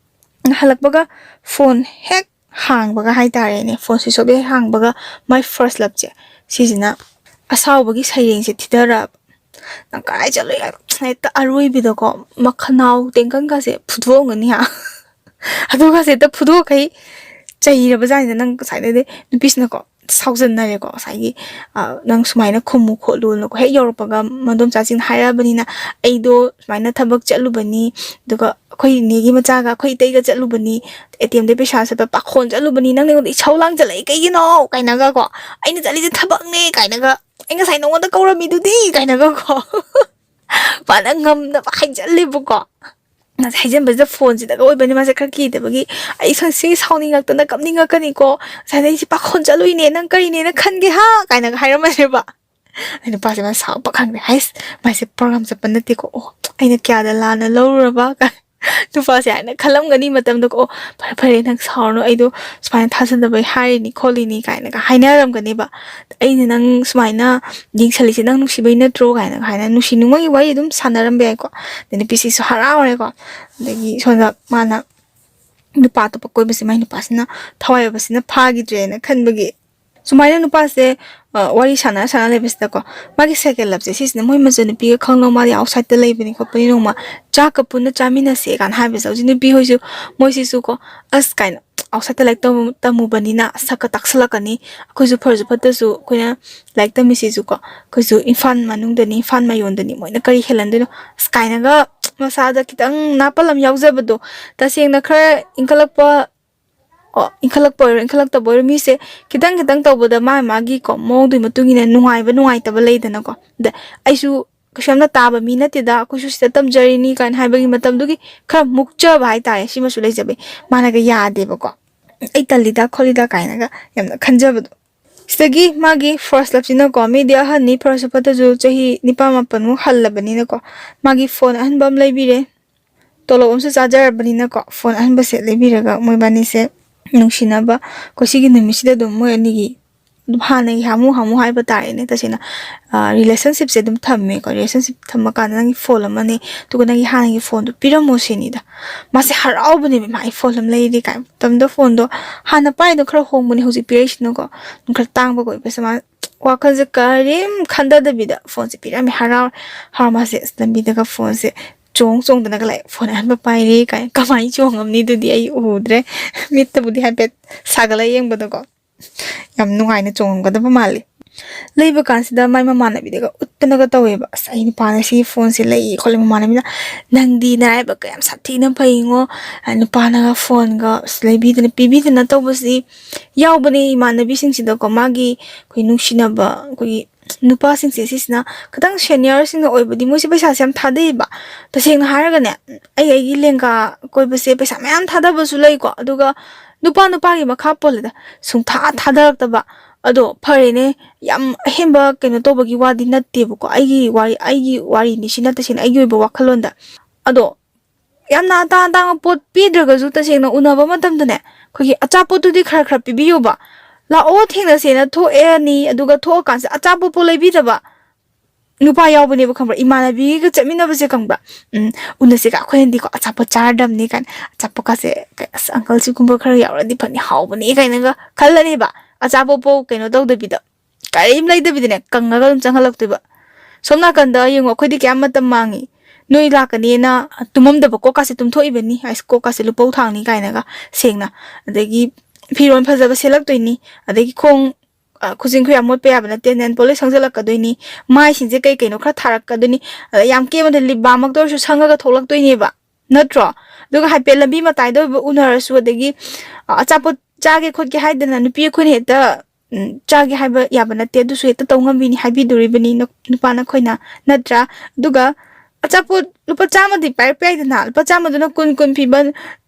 ꯍꯜꯂꯛꯄꯒ ꯐꯣꯟ ꯍꯦꯛ ꯍꯥꯡꯕꯒ ꯍꯥꯏꯇꯥꯔꯦꯅꯦ, ꯐꯣꯟ ꯁ꯭ꯋꯤꯆ ꯑꯣꯐ ꯍꯦꯛ ꯍꯥꯡꯕꯒ my first loveꯁꯦ ꯁꯤꯁꯤꯅ ꯑꯁꯥꯎꯕꯒꯤ ꯁꯩꯔꯦꯡꯁꯦ ꯊꯤꯊꯔꯛꯑꯕ꯫ "ꯅꯪ ꯀꯥꯏ ꯆꯠꯂꯨꯏ?" ꯍꯥꯏꯕ꯫ ꯍꯦꯛꯇ ꯑꯔꯣꯏꯕꯤꯗꯀꯣ ꯃꯈꯅꯥꯎ ꯇꯦꯡꯀꯟꯒꯁꯦ ꯐꯨꯗꯣꯛꯑꯝꯒꯅꯤ ꯍꯥ꯫ ꯑꯗꯨꯒꯁꯦ ꯍꯦꯛꯇ ꯐꯨꯗꯣꯛꯈꯩ ꯆꯩꯔꯕꯖꯥꯠꯅꯤꯗ꯫ ꯅꯪ ꯉꯁꯥꯏꯗꯩꯗꯤ ꯅꯨꯄꯤꯁꯤꯅꯀꯣ ꯁꯥꯎꯖꯟꯅꯔꯦꯀꯣ ꯉꯁꯥꯏꯒꯤ, ꯑ, "ꯅꯪ ꯁꯨꯃꯥꯏꯅ ꯈꯨꯝꯃꯨ ꯈꯣꯠꯂꯨꯅꯀꯣ", ꯍꯦꯛ ꯌꯧꯔꯛꯄꯒ ꯃꯗꯣꯝꯆꯥꯁꯤꯡꯅ ꯍꯥꯏꯔꯛꯑꯕꯅꯤꯅ, "ꯑꯩꯗꯣ ꯁꯨꯃꯥꯏꯅ ꯊꯕꯛ ꯆꯠꯂꯨꯕꯅꯤ, ꯑꯗꯨꯒ ꯑꯩꯈꯣꯏ ꯏꯅꯦꯒꯤ ꯃꯆꯥꯒ ꯑꯩꯈꯣꯏ ꯏꯇꯩꯒ ꯆꯠꯂꯨꯕꯅꯤ, ꯑꯦ ꯇꯤ ꯑꯦꯝꯗꯒꯤ ꯄꯩꯁꯥ ꯁꯠꯄ ꯄꯥꯈꯣꯟ ꯆꯠꯂꯨꯕꯅꯤ, ꯅꯪꯅ ꯑꯩꯉꯣꯟꯗ ꯏꯁꯧ ꯂꯥꯡꯖꯜꯂꯛꯏ ꯀꯩꯒꯤꯅꯣ?" ꯀꯥꯏꯅꯒꯀꯣ, "ꯑꯩꯅ ꯆꯠꯂꯤꯁꯦ ꯊꯕꯛꯅꯦ" ꯀꯥꯏꯅꯒ, "ꯑꯩ ꯉꯁꯥꯏ ꯅꯉꯣꯟꯗ ꯀꯧꯔꯝꯃꯤꯗꯨꯗꯤ" ꯀꯥꯏꯅꯒꯀꯣ꯫ ꯃꯥꯅ ꯉꯝꯅꯕ ꯍꯥꯏꯖꯜꯂꯦꯕꯀꯣ꯫ ꯃꯥꯁꯦ ꯍꯥꯏꯖꯟꯕꯁꯤꯗ ꯐꯣꯟꯁꯤꯗꯒ ꯑꯣꯏꯕꯅꯤ, ꯃꯥꯁꯦ ꯈꯔ ꯀꯤꯗꯕꯒꯤ, "ꯑꯩ ꯁꯤ ꯁꯥꯎꯅꯤꯡꯉꯛꯇꯅ ꯀꯞꯅꯤꯡꯉꯛꯀꯅꯤꯀꯣ, ꯉꯁꯥꯏꯗ ꯑꯩꯁꯦ ꯄꯥꯈꯣꯟ ꯆꯠꯂꯨꯏꯅꯦ, ꯅꯪ ꯀꯔꯤꯅꯦꯅ ꯈꯟꯒꯦ ꯍꯥ?" ꯀꯥꯏꯅꯒ ꯍꯥꯏꯔꯝꯃꯅꯦꯕ꯫ ꯑꯩ ꯅꯨꯄꯥꯁꯦ ꯃꯥ ꯁꯥꯎꯕ ꯈꯪꯗꯦ, "ꯍꯩꯁ, ꯃꯥꯏꯁꯦ ꯄ꯭ꯔꯣꯒ꯭ꯔꯥꯝ ꯆꯠꯄ ꯅꯠꯇꯦꯀꯣ, ꯑꯣ, ꯑꯩꯅ ꯀꯌꯥꯗ ꯂꯥꯟꯅ ꯂꯧꯔꯨꯔꯕ?" ꯀꯥꯏ꯫ ꯅꯨꯄꯥꯁꯦ ꯍꯥꯏꯅ ꯈꯜꯂꯝꯒꯅꯤ ꯃꯇꯝꯗꯨꯀꯣ, "ꯑꯣ, ꯐꯔꯦ ꯐꯔꯦ, ꯅꯪ ꯁꯥꯎꯔꯅꯨ, ꯑꯩꯗꯣ ꯁꯨꯃꯥꯏꯅ ꯊꯥꯖꯗꯕꯩ ꯍꯥꯏꯔꯤꯅꯤ ꯈꯣꯠꯂꯤꯅꯤ" ꯀꯥꯏꯅꯒ ꯍꯥꯏꯅꯔꯝꯒꯅꯦꯕ꯫ "ꯑꯩꯅ ꯅꯪ ꯁꯨꯃꯥꯏꯅ ꯌꯦꯡꯁꯜꯂꯤꯁꯦ ꯅꯪ ꯅꯨꯡꯁꯤꯕꯩ ꯅꯠꯇ꯭ꯔꯣ?" ꯀꯥꯏꯅꯒ ꯍꯥꯏꯅ ꯅꯨꯡꯁꯤ ꯅꯨꯡꯉꯣꯟꯒꯤ ꯋꯥꯔꯤ ꯑꯗꯨꯝ ꯁꯥꯟꯅꯔꯝꯕ ꯌꯥꯏꯀꯣ꯫ ꯑꯗꯩ ꯅꯨꯄꯤꯁꯤꯁꯨ ꯍꯔꯥꯎꯔꯦꯀꯣ꯫ ꯑꯗꯒꯤ ꯁꯣꯝꯗ ꯃꯥꯅ ꯅꯨꯄꯥ ꯑꯇꯣꯞꯄ ꯀꯣꯏꯕꯁꯦ ꯃꯥꯏ ꯅꯨꯄꯥꯁꯤꯅ ꯊꯋꯥꯏ ꯑꯣꯏꯕꯁꯤꯅ ꯐꯥꯈꯤꯗ꯭ꯔꯦꯅ ꯈꯟꯕꯒꯤ, ꯁꯨꯃꯥꯏꯅ ꯅꯨꯄꯥꯁꯦ, ꯑ, ꯋꯥꯔꯤ ꯁꯥꯟꯅ ꯁꯥꯟꯅ ꯂꯩꯕꯁꯤꯗꯀꯣ, ꯃꯥꯒꯤ second loveꯁꯦ ꯁꯤꯁꯤꯅ ꯃꯣꯏ ꯃꯆꯟꯅꯨꯄꯤꯒ ꯈꯪꯅꯧ, ꯃꯥꯗꯤ outsideꯇ ꯂꯩꯕꯅꯤ ꯈꯣꯠꯄꯅꯤ, ꯅꯣꯡꯃ ꯆꯥꯛꯀ ꯄꯨꯟꯅ ꯆꯥꯃꯤꯟꯅꯁꯦ ꯀꯥꯏꯅ ꯍꯥꯏꯕꯁꯦ ꯍꯧꯖꯤꯛ ꯅꯨꯄꯤ ꯍꯣꯏꯁꯨ, ꯃꯣꯏꯁꯤꯁꯨꯀꯣ, "ꯑꯁ" ꯀꯥꯏꯅ, "outsideꯇ ꯂꯥꯏꯔꯤꯛ ꯇꯝ-, ꯇꯝꯃꯨꯕꯅꯤꯅ ꯁꯛꯀ ꯇꯥꯛꯁꯜꯂꯛꯀꯅꯤ, ꯑꯩꯈꯣꯏꯁꯨ ꯐꯔꯁꯨ ꯐꯠꯇ꯭ꯔꯁꯨ ꯑꯩꯈꯣꯏꯅ ꯂꯥꯏꯔꯤꯛ ꯇꯝꯃꯤꯁꯤꯁꯨꯀꯣ ꯑꯩꯈꯣꯏꯁꯨ ꯏꯝꯐꯥꯜ ꯃꯅꯨꯡꯗꯅꯤ, ꯏꯝꯐꯥꯜ ꯃꯌꯣꯟꯗꯅꯤ, ꯃꯣꯏꯅ ꯀꯔꯤ ꯍꯦꯜꯂꯟꯗꯣꯏꯅꯣ?" ꯑꯁ ꯀꯥꯏꯅꯒ ꯃꯁꯥꯗ ꯈꯤꯇꯪ ꯅꯥꯄꯜ ꯑꯃ ꯌꯥꯎꯖꯕꯗꯣ, ꯇꯁꯦꯡꯅ ꯈꯔ ꯏꯟꯈꯠꯂꯛꯄ ꯑꯣ, ꯏꯟꯈꯠꯂꯛꯄ ꯑꯣꯏꯔꯣ, ꯏꯟꯈꯠꯂꯛꯇꯕ ꯑꯣꯏꯔꯣ, ꯃꯤꯁꯦ ꯈꯤꯇꯪ ꯈꯤꯇꯪ ꯇꯧꯕꯗ ꯃꯥ ꯃꯥꯒꯤꯀꯣ ꯃꯑꯣꯡꯗꯨꯒꯤ ꯃꯇꯨꯡ ꯏꯟꯅ ꯅꯨꯡꯉꯥꯏꯕ ꯅꯨꯡꯉꯥꯏꯇꯕ ꯂꯩꯗꯅꯀꯣ꯫ ꯑꯗ ꯑꯩꯁꯨ ꯀꯩꯁꯨ ꯌꯥꯝꯅ ꯇꯥꯕ ꯃꯤ ꯅꯠꯇꯦꯗ, ꯑꯩꯈꯣꯏꯁꯨ ꯁꯤꯗ ꯇꯝꯖꯔꯤꯅꯤ ꯀꯥꯏꯅ ꯍꯥꯏꯕꯒꯤ ꯃꯇꯝꯗꯨꯒꯤ ꯈꯔ ꯃꯨꯛꯆꯕ ꯍꯥꯏꯇꯥꯔꯦ, ꯁꯤꯃꯁꯨ ꯂꯩꯖꯕꯩ ꯃꯥꯅꯒ ꯌꯥꯗꯦꯕꯀꯣ꯫ "ꯑꯩ ꯇꯜꯂꯤꯗ ꯈꯣꯠꯂꯤꯗ" ꯀꯥꯏꯅꯒ ꯌꯥꯝꯅ ꯈꯟꯖꯕꯗꯣ꯫ ꯁꯤꯗꯒꯤ ꯃꯥꯒꯤ first love ꯁꯤꯅꯀꯣ, ꯃꯤꯗꯤ ꯑꯍꯟꯅꯤ, ꯐꯔꯁꯨ ꯐꯠꯇ꯭ꯔꯁꯨ ꯆꯍꯤ ꯅꯤꯄꯥꯟ ꯃꯥꯄꯟꯃꯨꯛ ꯍꯜꯂꯕꯅꯤꯅꯀꯣ, ꯃꯥꯒꯤ phone ꯑꯍꯟꯕ ꯑꯃ ꯂꯩꯕꯤꯔꯦ꯫ ꯇꯣꯂꯣꯞ ꯑꯃꯁꯨ ꯆꯥꯖꯔꯕꯅꯤꯅꯀꯣ, phone ꯑꯍꯟꯕꯁꯦ ꯂꯩꯕꯤꯔꯒ ꯃꯣꯏꯕꯥꯅꯤꯁꯦ ꯅꯨꯡꯁꯤꯅꯕ, ꯑꯩꯈꯣꯏ ꯁꯤꯒꯤ ꯅꯨꯃꯤꯠꯁꯤꯗ ꯑꯗꯨꯝ ꯃꯣꯏ ꯑꯅꯤꯒꯤ ꯑꯗꯨꯝ ꯍꯥꯟꯅꯒꯤ ꯍꯥꯃꯨ ꯍꯥꯃꯨ ꯍꯥꯏꯕ ꯇꯥꯔꯦꯅꯦ꯫ ꯇꯁꯦꯡꯅ, ꯑ, relationship ꯁꯦ ꯑꯗꯨꯝ ꯊꯝꯃꯦꯀꯣ꯫ Relationship ꯊꯝꯃꯀꯥꯟꯗ ꯅꯪꯒꯤ phone ꯑꯃꯅꯦ, ꯑꯗꯨꯒ ꯅꯪꯒꯤ ꯍꯥꯟꯅꯒꯤ phone ꯗꯣ ꯄꯤꯔꯝꯃꯣ ꯁꯤꯅꯤꯗ꯫ ꯃꯥꯁꯦ ꯍꯔꯥꯎꯕꯅꯦꯕ, "ꯏꯃꯥ, ꯑꯩ phone ꯑꯃ ꯂꯩꯔꯦ" ꯀꯥꯏꯅ꯫ ꯃꯇꯝꯗ phone ꯗꯣ ꯍꯥꯟꯅ ꯄꯥꯏꯗꯣ ꯈꯔ ꯍꯣꯡꯕꯅꯦ, ꯍꯧꯖꯤꯛ ꯄꯤꯔꯛꯏꯁꯤꯅꯀꯣ ꯑꯗꯨꯝ ꯈꯔ ꯇꯥꯡꯕꯒ ꯑꯣꯏꯕꯁꯦ꯫ ꯃꯥ ꯋꯥꯈꯜꯁꯦ ꯀꯔꯤꯝ ꯈꯟꯊꯗꯕꯤꯗ phone ꯁꯦ ꯄꯤꯔꯝꯃꯦ꯫ ꯍꯔꯥꯎ ꯍꯔꯥꯎ ꯃꯥꯁꯦ ꯑꯁ ꯂꯝꯕꯤꯗꯒ phone ꯁꯦ ꯆꯣꯡ ꯆꯣꯡꯗꯅꯒ ꯂꯥꯛꯑꯦ, "phone ꯑꯍꯟꯕ ꯄꯥꯏꯔꯦ" ꯀꯥꯏꯅ꯫ ꯀꯃꯥꯏꯅ ꯆꯣꯡꯉꯝꯅꯤ ꯑꯗꯨꯗꯤ, ꯑꯩ ꯎꯗ꯭ꯔꯦ꯫ ꯃꯤꯠꯇꯕꯨꯗꯤ ꯍꯥꯏꯐꯦꯠ ꯁꯥꯒꯠꯂ ꯌꯦꯡꯕꯗꯀꯣ꯫ ꯌꯥꯝ ꯅꯨꯡꯉꯥꯏꯅ ꯆꯣꯡꯉꯝꯒꯗꯕ ꯃꯥꯜꯂꯤ꯫ ꯂꯩꯕ ꯀꯥꯟꯁꯤꯗ ꯃꯥꯏ ꯃꯃꯥꯟꯅꯕꯤꯗꯒ ꯎꯠꯇꯅꯒ ꯇꯧꯋꯦꯕ, "ꯑꯁ, ꯑꯩ ꯅꯨꯄꯥꯅ ꯁꯤꯒꯤ phone ꯁꯦ ꯂꯩ ꯈꯣꯠꯂꯦ"꯫ ꯃꯃꯥꯟꯅꯕꯤꯅ, "ꯅꯪꯗꯤ ꯅꯔꯥꯏꯕꯛꯀ ꯌꯥꯝ ꯁꯥꯊꯤꯅ ꯐꯩꯉꯣ, ꯅꯨꯄꯥꯅꯒ phone ꯒ ꯑꯁ ꯂꯩꯕꯤꯗꯅ ꯄꯤꯕꯤꯗꯅ ꯇꯧꯕꯁꯤ" ꯌꯥꯎꯕꯅꯦ ꯏꯃꯥꯟꯅꯕꯤꯁꯤꯡꯁꯤꯗꯀꯣ꯫ ꯃꯥꯒꯤ ꯑꯩꯈꯣꯏ ꯅꯨꯡꯁꯤꯅꯕ ꯑꯩꯈꯣꯏꯒꯤ ꯅꯨꯄꯥꯁꯤꯡꯁꯦ ꯁꯤꯁꯤꯅ ꯈꯤꯇꯪ senior ꯁꯤꯡꯅ ꯑꯣꯏꯕꯗꯤ ꯃꯣꯏꯁꯦ ꯄꯩꯁꯥꯁꯦ ꯌꯥꯝ ꯊꯥꯗꯩꯌꯦꯕ꯫ ꯇꯁꯦꯡꯅ ꯍꯥꯏꯔꯒꯅꯦ, ꯑꯩ ꯑꯩꯒꯤ ꯂꯦꯡꯒꯥ ꯀꯣꯏꯕꯁꯦ ꯄꯩꯁꯥ ꯃꯌꯥꯝ ꯊꯥꯗꯕꯁꯨ ꯂꯩꯀꯣ꯫ ꯑꯗꯨꯒ ꯅꯨꯄꯥ ꯅꯨꯄꯥꯒꯤ ꯃꯈꯥ ꯄꯣꯜꯂꯦꯗ, ꯁꯨꯡꯊꯥ ꯊꯥꯗꯔꯛꯇꯕ꯫ ꯑꯗꯣ ꯐꯔꯦꯅꯦ, ꯌꯥꯝ ꯑꯍꯦꯟꯕ ꯀꯩꯅꯣ ꯇꯧꯕꯒꯤ ꯋꯥꯗꯤ ꯅꯠꯇꯦꯕꯀꯣ꯫ ꯑꯩꯒꯤ ꯋꯥꯔꯤ, ꯑꯩꯒꯤ ꯋꯥꯔꯤꯅꯤ ꯁꯤꯅ, ꯇꯁꯦꯡꯅ ꯑꯩꯒꯤ ꯑꯣꯏꯕ ꯋꯥꯈꯜꯂꯣꯟꯗ꯫ ꯑꯗꯣ ꯌꯥꯝꯅ ꯑꯇꯥꯡ ꯑꯇꯥꯡꯕ ꯄꯣꯠ ꯄꯤꯗ꯭ꯔꯒꯁꯨ ꯇꯁꯦꯡꯅ ꯎꯅꯕ ꯃꯇꯝꯗꯅꯦ, ꯑꯩꯈꯣꯏꯒꯤ ꯑꯆꯥꯄꯣꯠꯇꯨꯗꯤ ꯈꯔ ꯈꯔ ꯄꯤꯕꯤꯌꯣꯕ꯫ "ꯂꯥꯛꯑꯣ ꯊꯦꯡꯅꯁꯦꯅ" ꯊꯣꯛꯑꯅꯤ, ꯑꯗꯨꯒ ꯊꯣꯛꯑꯀꯥꯟꯁꯤꯗ ꯑꯆꯥꯄꯣꯠꯄꯨ ꯂꯩꯕꯤꯗꯕ ꯅꯨꯄꯥ ꯌꯥꯎꯕꯅꯦꯕ, ꯈꯪꯕ꯭ꯔꯥ? ꯏꯃꯥꯟꯅꯕꯤꯒ ꯆꯠꯃꯤꯟꯅꯕꯁꯦ, ꯈꯪꯕ꯭ꯔꯥ? "ꯎꯝ, ꯎꯅꯁꯦꯒ, ꯑꯩꯈꯣꯏꯅꯗꯤꯀꯣ ꯑꯆꯥꯄꯣꯠ ꯆꯥꯔꯗꯝꯅꯤ" ꯀꯥꯏꯅ ꯑꯆꯥꯄꯣꯠꯀꯥꯁꯦ, ꯀ-, "ꯑꯁ, uncle ꯁꯤꯒꯨꯝꯕ ꯈꯔ ꯌꯥꯎꯔꯗꯤ ꯐꯅꯤ, ꯍꯥꯎꯕꯅꯤ" ꯀꯥꯏꯅꯒ ꯈꯜꯂꯅꯦꯕ꯫ ꯑꯆꯥꯄꯣꯠꯄꯧ ꯀꯩꯅꯣ ꯇꯧꯗꯕꯤꯗ, ꯀꯔꯤꯝ ꯂꯩꯗꯕꯤꯗꯅꯦ, ꯀꯪꯉꯒ ꯑꯗꯨꯝ ꯆꯪꯍꯜꯂꯛꯇꯣꯏꯕ꯫ ꯁꯣꯝ ꯅꯥꯀꯟꯗ ꯌꯦꯡꯉꯣ, ꯑꯩꯈꯣꯏꯗꯤ ꯀꯌꯥꯝ ꯃꯇꯝ ꯃꯥꯡꯉꯤ꯫ ꯅꯣꯏ ꯂꯥꯛꯀꯅꯦꯅ ꯇꯨꯝꯃꯝꯗꯕ ꯀꯣꯛꯀꯥꯁꯦ ꯇꯨꯝꯊꯣꯛꯏꯕꯅꯤ, ꯑꯥꯏꯁ ꯀꯣꯛꯀꯥꯁꯦ ꯂꯨꯄꯧ ꯊꯥꯡꯅꯤ ꯀꯥꯏꯅꯒ ꯁꯦꯡꯅ꯫ ꯑꯗꯒꯤ ꯐꯤꯔꯣꯜ ꯐꯖꯕ ꯁꯦꯠꯂꯛꯇꯣꯏꯅꯤ, ꯑꯗꯒꯤ ꯈꯣꯡ, ꯑ, ꯈꯨꯖꯤꯟ ꯈꯨꯌꯥ ꯃꯣꯠꯄ ꯌꯥꯕ ꯅꯠꯇꯦ, nail polish ꯁꯪꯖꯜꯂꯛꯀꯗꯣꯏꯅꯤ, ꯃꯥꯏꯁꯤꯡꯁꯦ ꯀꯩ ꯀꯩꯅꯣ ꯈꯔ ꯊꯥꯔꯛꯀꯗꯣꯏꯅꯤ, ꯑꯗ ꯌꯥꯝ ꯀꯦꯕꯗ lip balm ꯃꯛꯇ ꯑꯣꯏꯔꯁꯨ ꯁꯪꯉꯒ ꯊꯣꯛꯂꯛꯇꯣꯏꯅꯦꯕ, ꯅꯠꯇ꯭ꯔꯣ? ꯑꯗꯨꯒ ꯍꯥꯏꯐꯦꯠ ꯂꯝꯕꯤ ꯃꯇꯥꯏꯗ ꯑꯣꯏꯕ ꯎꯅꯔꯁꯨ, ꯑꯗꯒꯤ, ꯑ, ꯑꯆꯥꯄꯣꯠ ꯆꯥꯒꯦ ꯈꯣꯠꯀꯦ ꯍꯥꯏꯗꯅ ꯅꯨꯄꯤ ꯑꯩꯈꯣꯏꯅ ꯍꯦꯛꯇ, ꯎꯝ, ꯆꯥꯒꯦ ꯍꯥꯏꯕ ꯌꯥꯕ ꯅꯠꯇꯦ, ꯑꯗꯨꯁꯨ ꯍꯦꯛꯇ ꯇꯧ ꯉꯝꯕꯤꯅꯤ ꯍꯥꯏꯕꯤꯗꯣꯔꯤꯕꯅꯤ ꯅꯨ-, ꯅꯨꯄꯥ ꯅꯈꯣꯏꯅ, ꯅꯠꯇ꯭ꯔꯥ? ꯑꯗꯨꯒ ꯑꯆꯥꯄꯣꯠ ꯂꯨꯄꯥ ꯆꯥꯝꯃꯗꯤ ꯄꯥꯏꯔꯛꯄ ꯌꯥꯏꯗꯅ, ꯂꯨꯄꯥ ꯆꯥꯝꯃꯗꯨꯅ ꯀꯨꯟ, ꯀꯨꯟ ꯄꯤꯕ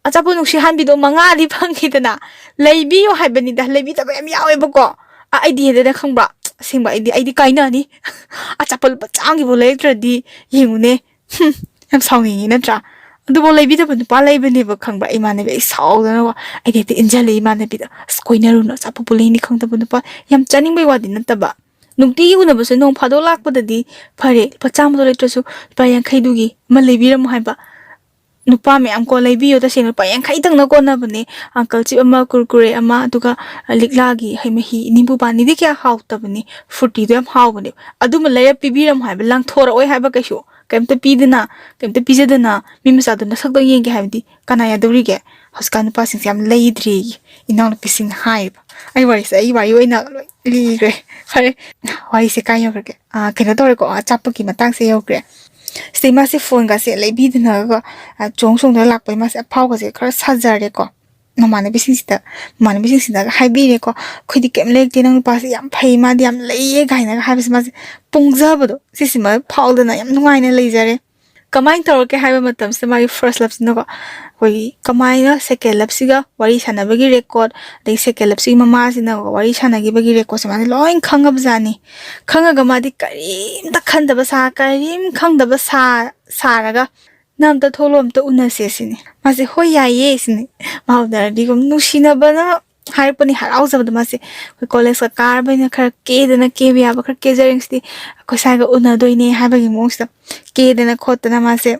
ꯑꯆꯥꯄꯣꯠ ꯅꯨꯡꯁꯤꯍꯥꯟꯕꯤꯗꯣ ꯃꯉꯥꯗꯤ ꯐꯪꯈꯤꯗꯅ, ꯂꯩꯕꯤꯌꯣ ꯍꯥꯏꯕꯅꯤꯗ, ꯂꯩꯕꯤꯗꯕ ꯌꯥꯝ ꯌꯥꯎꯋꯦꯕꯀꯣ꯫ ꯑꯩꯗꯤ ꯍꯦꯟꯗꯅ ꯈꯪꯕ꯭ꯔꯥ? ꯑꯁꯦꯡꯕ ꯑꯩꯗꯤ ꯑꯩꯗꯤ ꯀꯥꯏꯅꯅꯤ꯫ ꯑꯆꯥꯄꯣꯠ ꯂꯨꯄꯥ ꯆꯥꯝꯒꯤꯐꯥꯎ ꯂꯩꯔꯛꯇ꯭ꯔꯗꯤ ꯌꯦꯡꯉꯨꯅꯦ꯫ ꯍꯝ, ꯌꯥꯝ ꯁꯥꯎꯅꯤꯡꯉꯤ ꯅꯠꯇ꯭ꯔꯥ? ꯑꯗꯨꯐꯥꯎ ꯂꯩꯕꯤꯗꯕ ꯅꯨꯄꯥ ꯂꯩꯕꯅꯦꯕ ꯈꯪꯕ꯭ꯔꯥ? ꯏꯃꯥꯟꯅꯕꯤ ꯑꯩ ꯁꯥꯎꯗꯅꯀꯣ, ꯑꯩꯗꯤ ꯍꯦꯛꯇ ꯏꯟꯖꯜꯂꯦ ꯏꯃꯥꯟꯅꯕꯤꯗ꯫ "ꯑꯁ, ꯀꯣꯏꯅꯔꯨꯅꯨ, ꯑꯆꯥꯄꯣꯠꯄꯨ ꯂꯩꯅꯤ ꯈꯪꯗꯕ ꯅꯨꯄꯥ꯫ ꯌꯥꯝ ꯆꯥꯅꯤꯡꯕꯩ ꯋꯥꯗꯤ ꯅꯠꯇꯕ, ꯅꯨꯡꯇꯤꯒꯤ ꯎꯅꯕꯁꯦ ꯅꯣꯡ ꯐꯥꯗꯣꯛ ꯂꯥꯛꯄꯗꯗꯤ ꯐꯔꯦ, ꯂꯨꯄꯥ ꯆꯥꯝꯃꯗꯣ ꯂꯩꯇ꯭ꯔꯁꯨ ꯂꯨꯄꯥ ꯌꯥꯡꯈꯩꯗꯨꯒꯤ ꯑꯃ ꯂꯩꯕꯤꯔꯝꯃꯨ ꯍꯥꯏꯕ ꯅꯨꯄꯥ ꯃꯌꯥꯝ ꯀꯣ ꯂꯩꯕꯤꯌꯣ꯫ ꯇꯁꯦꯡꯅ ꯂꯨꯄꯥ ꯌꯥꯡꯈꯩꯇꯪꯅ ꯀꯣꯟꯅꯕꯅꯦ꯫ ꯑꯪꯀꯜ ꯆꯤꯞ ꯑꯃ, ꯀꯨꯔꯀꯨꯔꯦ ꯑꯃ, ꯑꯗꯨꯒ ꯂꯤꯛꯂꯥꯒꯤ ꯍꯩ ꯃꯍꯤ, ꯅꯤꯝꯕꯨ ꯄꯥꯅꯤꯗꯤ ꯀꯌꯥ ꯍꯥꯎꯇꯕꯅꯦ, ꯐ꯭ꯔꯨꯇꯤꯗꯣ ꯌꯥꯝ ꯍꯥꯎꯕꯅꯦ꯫ ꯑꯗꯨꯃ ꯂꯩꯔ ꯄꯤꯕꯤꯔꯝꯃꯨ ꯍꯥꯏꯕ, ꯂꯪꯊꯣꯔꯛꯑꯣꯏ ꯍꯥꯏꯕ ꯀꯩꯁꯨ꯫ ꯀꯩꯝꯇ ꯄꯤꯗꯅ, ꯀꯩꯝꯇ ꯄꯤꯖꯗꯅ ꯃꯤ ꯃꯆꯥꯗꯣ ꯅꯁꯛꯇꯣ ꯌꯦꯡꯒꯦ ꯍꯥꯏꯕꯗꯤ ꯀꯅꯥ ꯌꯥꯗꯧꯔꯤꯒꯦ? ꯍꯧꯖꯤꯛꯀꯥꯟ ꯅꯨꯄꯥꯁꯤꯡꯁꯦ ꯌꯥꯝ ꯂꯩꯗ꯭ꯔꯦꯌꯦ ꯏꯅꯥꯎꯅꯨꯄꯤꯁꯤꯡꯅ ꯍꯥꯏꯌꯦꯕ꯫ ꯑꯩ ꯋꯥꯔꯤꯁꯦ, ꯑꯩ ꯋꯥꯔꯤ ꯑꯣꯏꯅ ꯂꯣꯏ ꯂꯤꯈ꯭ꯔꯦ꯫ ꯐꯔꯦ, ꯋꯥꯔꯤꯁꯦ ꯀꯥꯏ ꯌꯧꯔꯒꯦ? ꯑꯥ, ꯀꯩꯅꯣ ꯇꯧꯔꯦꯀꯣ, ꯑꯆꯥꯄꯣꯠꯀꯤ ꯃꯇꯥꯡꯁꯦ ꯌꯧꯈ꯭ꯔꯦ꯫ ꯁꯤꯗꯩ ꯃꯥꯁꯦ ꯐꯣꯟꯒꯁꯦ ꯂꯩꯕꯤꯗꯅꯒ, ꯑ, ꯆꯣꯡ ꯆꯣꯡꯗꯅ ꯂꯥꯛꯄꯩ ꯃꯥꯁꯦ ꯑꯐꯥꯎꯒꯁꯦ ꯈꯔ ꯁꯥꯖꯔꯦꯀꯣ꯫ ꯃꯃꯥꯟꯅꯕꯤꯁꯤꯡꯁꯤꯗ, ꯃꯃꯥꯟꯅꯕꯤꯁꯤꯡꯁꯤꯗꯒ ꯍꯥꯏꯕꯤꯔꯦꯀꯣ, "ꯑꯩꯈꯣꯏꯗꯤ ꯀꯩꯝ ꯂꯩꯔꯛꯇꯦ, ꯅꯪ ꯅꯨꯄꯥꯁꯦ ꯌꯥꯝ ꯐꯩ, ꯃꯥꯗꯤ ꯌꯥꯝ ꯂꯩꯌꯦ" ꯀꯥꯏꯅꯒ ꯍꯥꯏꯕꯁꯦ ꯃꯥꯁꯦ ꯄꯨꯡꯖꯕꯗꯣ, ꯁꯤꯁꯤꯃ ꯐꯥꯎꯗꯅ ꯌꯥꯝ ꯅꯨꯡꯉꯥꯏꯅ ꯂꯩꯖꯔꯦ꯫ ꯀꯃꯥꯏꯅ ꯇꯧꯔꯛꯀꯦ ꯍꯥꯏꯕ ꯃꯇꯝꯁꯤꯗ ꯃꯥꯒꯤ ꯐꯥꯔꯁ ꯂꯞꯁꯤꯅꯀꯣ, ꯑꯩꯈꯣꯏꯒꯤ ꯀꯃꯥꯏꯅ ꯁꯦꯀꯦꯟ ꯂꯞꯁꯤꯒ ꯋꯥꯔꯤ ꯁꯥꯟꯅꯕꯒꯤ ꯔꯦꯀꯣꯔꯠ, ꯑꯗꯩ ꯁꯦꯀꯦꯟ ꯂꯞꯁꯤꯒꯤ ꯃꯃꯥꯁꯤꯅ ꯋꯥꯔꯤ ꯁꯥꯟꯅꯈꯤꯕꯒꯤ ꯔꯦꯀꯣꯔꯠꯁꯦ ꯃꯥꯁꯦ ꯂꯣꯏ ꯈꯪꯉꯕꯖꯥꯠꯅꯤ꯫ ꯈꯪꯉꯒ ꯃꯥꯗꯤ ꯀꯔꯤꯝꯇ ꯈꯟꯗꯕ ꯁꯥ, ꯀꯔꯤꯝ ꯈꯪꯗꯕ ꯁꯥ-, ꯁꯥꯔꯒ, "ꯅꯪ ꯑꯝꯇ ꯊꯣꯛꯂꯛꯑꯣ, ꯑꯝꯇ ꯎꯅꯁꯦ" ꯁꯤꯅꯤ꯫ ꯃꯥꯁꯦ, "ꯍꯣꯏ, ꯌꯥꯏꯌꯦ" ꯁꯤꯅꯤ꯫ ꯃꯥ ꯎꯅꯔꯗꯤ ꯅꯨꯡꯁꯤꯅꯕꯅ ꯍꯥꯏꯔꯛꯄꯅꯤ, ꯍꯔꯥꯎꯖꯕꯗꯣ ꯃꯥꯁꯦ꯫ ꯑꯩꯈꯣꯏ ꯀꯣꯂꯦꯖꯀ ꯀꯥꯔꯕꯅꯤꯅ ꯈꯔ ꯀꯦꯗꯅ, ꯀꯦꯕ ꯌꯥꯕ ꯈꯔ ꯀꯦꯖꯔꯦ ꯉꯁꯤꯗꯤ, ꯑꯩꯈꯣꯏ ꯁ꯭ꯋꯥꯏꯒ ꯎꯅꯗꯣꯏꯅꯦ ꯍꯥꯏꯕꯒꯤ ꯃꯑꯣꯡꯁꯤꯗ ꯀꯦꯗꯅ ꯈꯣꯠꯇꯅ ꯃꯥꯁꯦ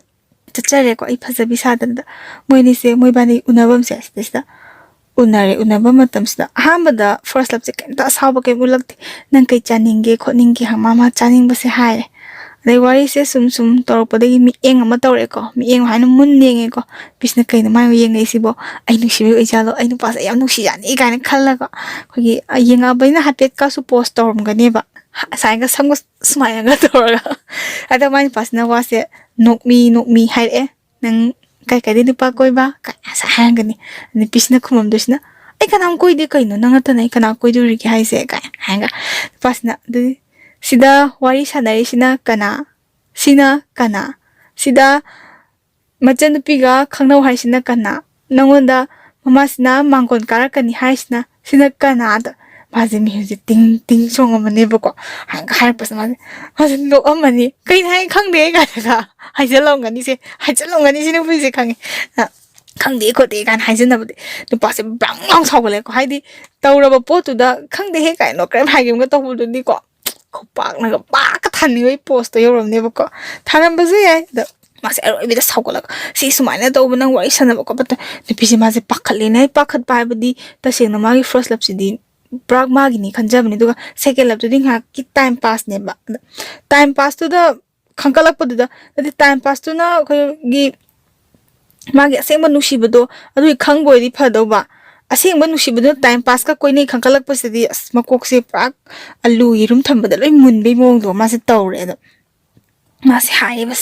ꯆꯠꯆꯔꯦꯀꯣ, ꯑꯩ ꯐꯖꯕꯤ ꯁꯥꯗꯅꯗ꯫ ꯃꯣꯏꯅꯤꯁꯦ, ꯃꯣꯏꯕꯥꯅꯤ ꯎꯅꯐꯝꯁꯦ ꯁꯤꯗꯩꯁꯤꯗ ꯎꯅꯔꯦ꯫ ꯎꯅꯕ ꯃꯇꯝꯁꯤꯗ ꯑꯍꯥꯟꯕꯗ ꯐꯥꯔꯁ ꯂꯞꯁꯦ ꯀꯩꯝꯇ ꯑꯁꯥꯎꯕ ꯀꯩꯝ ꯎꯠꯂꯛꯇꯦ꯫ "ꯅꯪ ꯀꯩ ꯆꯥꯅꯤꯡꯒꯦ ꯈꯣꯠꯅꯤꯡꯒꯦ?" ꯍꯪ ꯃꯥ, ꯃꯥ ꯆꯥꯅꯤꯡꯕꯁꯦ ꯍꯥꯏꯔꯦ꯫ ꯑꯗꯩ ꯋꯥꯔꯤꯁꯦ ꯁꯨꯝ ꯁꯨꯝ ꯇꯧꯔꯛꯄꯗꯒꯤ ꯃꯤꯠꯌꯦꯡ ꯑꯃ ꯇꯧꯔꯛꯑꯦꯀꯣ꯫ ꯃꯤꯠꯌꯦꯡ ꯍꯥꯏꯅ ꯃꯨꯟꯅ ꯌꯦꯡꯉꯦꯀꯣ꯫ ꯅꯨꯄꯤꯁꯤꯅ "ꯀꯩꯅꯣ ꯃꯥꯅ ꯌꯦꯡꯉꯛꯏꯁꯤꯕꯣ? ꯑꯩ ꯅꯨꯡꯁꯤꯕꯩ ꯑꯣꯏꯖꯥꯠꯂꯣ? ꯑꯩ ꯅꯨꯄꯥꯁꯦ ꯌꯥꯝ ꯅꯨꯡꯁꯤꯖꯥꯠꯅꯤ" ꯀꯥꯏꯅ ꯈꯜꯂꯒ ꯑꯩꯈꯣꯏꯒꯤ, ꯑ, ꯌꯦꯡꯉꯛꯑꯕꯅꯤꯅ ꯍꯥꯏꯐꯦꯠꯀꯁꯨ ꯄꯣꯁ ꯇꯧꯔꯝꯒꯅꯦꯕ꯫ ꯁꯨꯃꯥꯏꯅꯒ ꯁꯝꯒ ꯁꯨꯃꯥꯏꯅꯒ ꯇꯧꯔꯒ꯫ ꯑꯗꯣ ꯃꯥꯏ ꯅꯨꯄꯥꯁꯤꯅ ꯋꯥꯁꯦ ꯅꯣꯛꯃꯤ ꯅꯣꯛꯃꯤ ꯍꯥꯏꯔꯛꯑꯦ꯫ "ꯅꯪ ꯀꯥꯏ ꯀꯥꯏꯗꯩ ꯅꯨꯄꯥ ꯀꯣꯏꯕ?" ꯀꯥꯏ ꯉꯁꯥꯏ ꯍꯥꯏꯔꯝꯒꯅꯤ꯫ ꯅꯨꯄꯤꯁꯤꯅ ꯈꯨꯝꯃꯝꯗꯣꯏꯁꯤꯅ, "ꯑꯩ ꯀꯅꯥꯝ ꯀꯣꯏꯗꯦ ꯀꯩꯅꯣ, ꯅꯪ ꯅꯠꯇꯅ ꯑꯩ ꯀꯅꯥ ꯀꯣꯏꯗꯣꯔꯤꯒꯦ ꯍꯥꯏꯁꯦ?" ꯀꯥꯏ ꯍꯥꯏꯔꯒ ꯅꯨꯄꯥꯁꯤꯅ, "ꯑꯗꯨꯗꯤ ꯁꯤꯗ ꯋꯥꯔꯤ ꯁꯥꯟꯅꯔꯤꯁꯤꯅ ꯀꯅꯥ? ꯁꯤꯅ ꯀꯅꯥ? ꯁꯤꯗ ꯃꯆꯟꯅꯨꯄꯤꯒ ꯈꯪꯅꯧ ꯍꯥꯏꯁꯤꯅ ꯀꯅꯥ? ꯅꯪꯉꯣꯟꯗ ꯃꯃꯥꯁꯤꯅ ꯃꯥꯡꯒꯣꯟ ꯀꯥꯔꯛꯀꯅꯤ ꯍꯥꯏꯁꯤꯅ ꯁꯤꯅ ꯀꯅꯥꯗ?" ꯃꯥꯁꯦ ꯃꯤꯍꯨꯟꯁꯦ ꯇꯤꯡ ꯇꯤꯡ ꯆꯣꯡꯉꯝꯃꯅꯦꯕꯀꯣ꯫ ꯍꯥꯏꯔꯛꯄꯁꯦ ꯃꯥꯁꯦ ꯃꯥꯁꯦ ꯅꯣꯛꯑꯝꯃꯅꯤ꯫ "ꯀꯩꯅꯣ ꯍꯥꯏ ꯈꯪꯗꯦ" ꯀꯥꯏꯅꯒ ꯍꯥꯏꯖꯜꯂꯝꯒꯅꯤꯁꯦ, ꯍꯥꯏꯖꯜꯂꯝꯒꯅꯤ ꯁꯤ ꯅꯨꯄꯤꯁꯦ ꯈꯪꯉꯦ꯫ "ꯈꯪꯗꯦ ꯈꯣꯠꯇꯦ" ꯀꯥꯏꯅ ꯍꯥꯏꯖꯟꯅꯕꯗꯤ ꯅꯨꯄꯥꯁꯦ ꯕ꯭ꯔꯪ ꯂꯥꯎ ꯁꯥꯎꯒꯠꯂꯦꯀꯣ꯫ ꯍꯥꯏꯗꯤ ꯇꯧꯔꯕ ꯄꯣꯠꯇꯨꯗ "ꯈꯪꯗꯦꯍꯦ" ꯀꯥꯏꯅ ꯀꯔꯤꯝ ꯍꯥꯏꯒꯦ ꯑꯃꯒ ꯇꯧꯕꯗꯨꯗꯤꯀꯣ, ꯈꯨꯄꯥꯛꯅꯒ ꯄꯥꯛꯀ ꯊꯥꯅꯤꯡꯕꯒꯤ ꯄꯣꯁꯇꯣ ꯌꯧꯔꯝꯅꯦꯕꯀꯣ꯫ ꯊꯥꯔꯝꯕꯁꯨ ꯌꯥꯏ꯫ ꯑꯗ ꯃꯥꯁꯦ ꯑꯔꯣꯏꯕꯤꯗ ꯁꯥꯎꯒꯠꯂꯒ "ꯁꯤ ꯁꯨꯃꯥꯏꯅ ꯇꯧꯕ ꯅꯪ ꯋꯥꯔꯤ ꯁꯥꯟꯅꯕ ꯈꯣꯠꯄ ꯇꯧ-" ꯅꯨꯄꯤꯁꯦ ꯃꯥꯁꯦ ꯄꯥꯈꯠꯂꯦꯅꯦ꯫ ꯄꯥꯈꯠꯄ ꯍꯥꯏꯕꯗꯤ ꯇꯁꯦꯡꯅ ꯃꯥꯒꯤ ꯐꯥꯔꯁ ꯂꯞꯁꯤꯗꯤ ꯄꯨꯔꯥ ꯃꯥꯒꯤꯅꯤ ꯈꯟꯖꯕꯅꯦ꯫ ꯑꯗꯨꯒ ꯁꯦꯀꯦꯟ ꯂꯞꯇꯨꯗꯤ ꯉꯥꯏꯍꯥꯛꯀꯤ ꯇꯥꯏꯝ ꯄꯥꯁꯅꯦꯕ꯫ ꯑꯗ ꯇꯥꯏꯝ ꯄꯥꯁꯇꯨꯗ ꯈꯟꯒꯠꯂꯛꯄꯗꯨꯗ, ꯍꯥꯏꯗꯤ ꯇꯥꯏꯝ ꯄꯥꯁꯇꯨꯅ ꯑꯩꯈꯣꯏꯒꯤ ꯃꯥꯒꯤ ꯑꯁꯦꯡꯕ ꯅꯨꯡꯁꯤꯕꯗꯣ ꯑꯗꯨꯒꯤ ꯈꯪꯕ ꯑꯣꯏꯗꯤ ꯐꯗꯧꯕ꯫ ꯑꯁꯦꯡꯕ ꯅꯨꯡꯁꯤꯕꯗꯨꯅ ꯇꯥꯏꯝ ꯄꯥꯁꯀ ꯀꯣꯏꯅꯩ ꯈꯟꯒꯠꯂꯛꯄꯁꯤꯗꯤ ꯑꯁ ꯃꯀꯣꯛꯁꯦ ꯄꯨꯔꯥ ꯑꯂꯨ ꯌꯦꯔꯨꯝ ꯊꯝꯕꯗ ꯂꯣꯏ ꯃꯨꯟꯕꯩ ꯃꯑꯣꯡꯗꯣ ꯃꯥꯁꯦ ꯇꯧꯔꯦ꯫ ꯑꯗꯣ ꯃꯥꯁꯦ ꯍꯥꯏꯌꯦꯕ,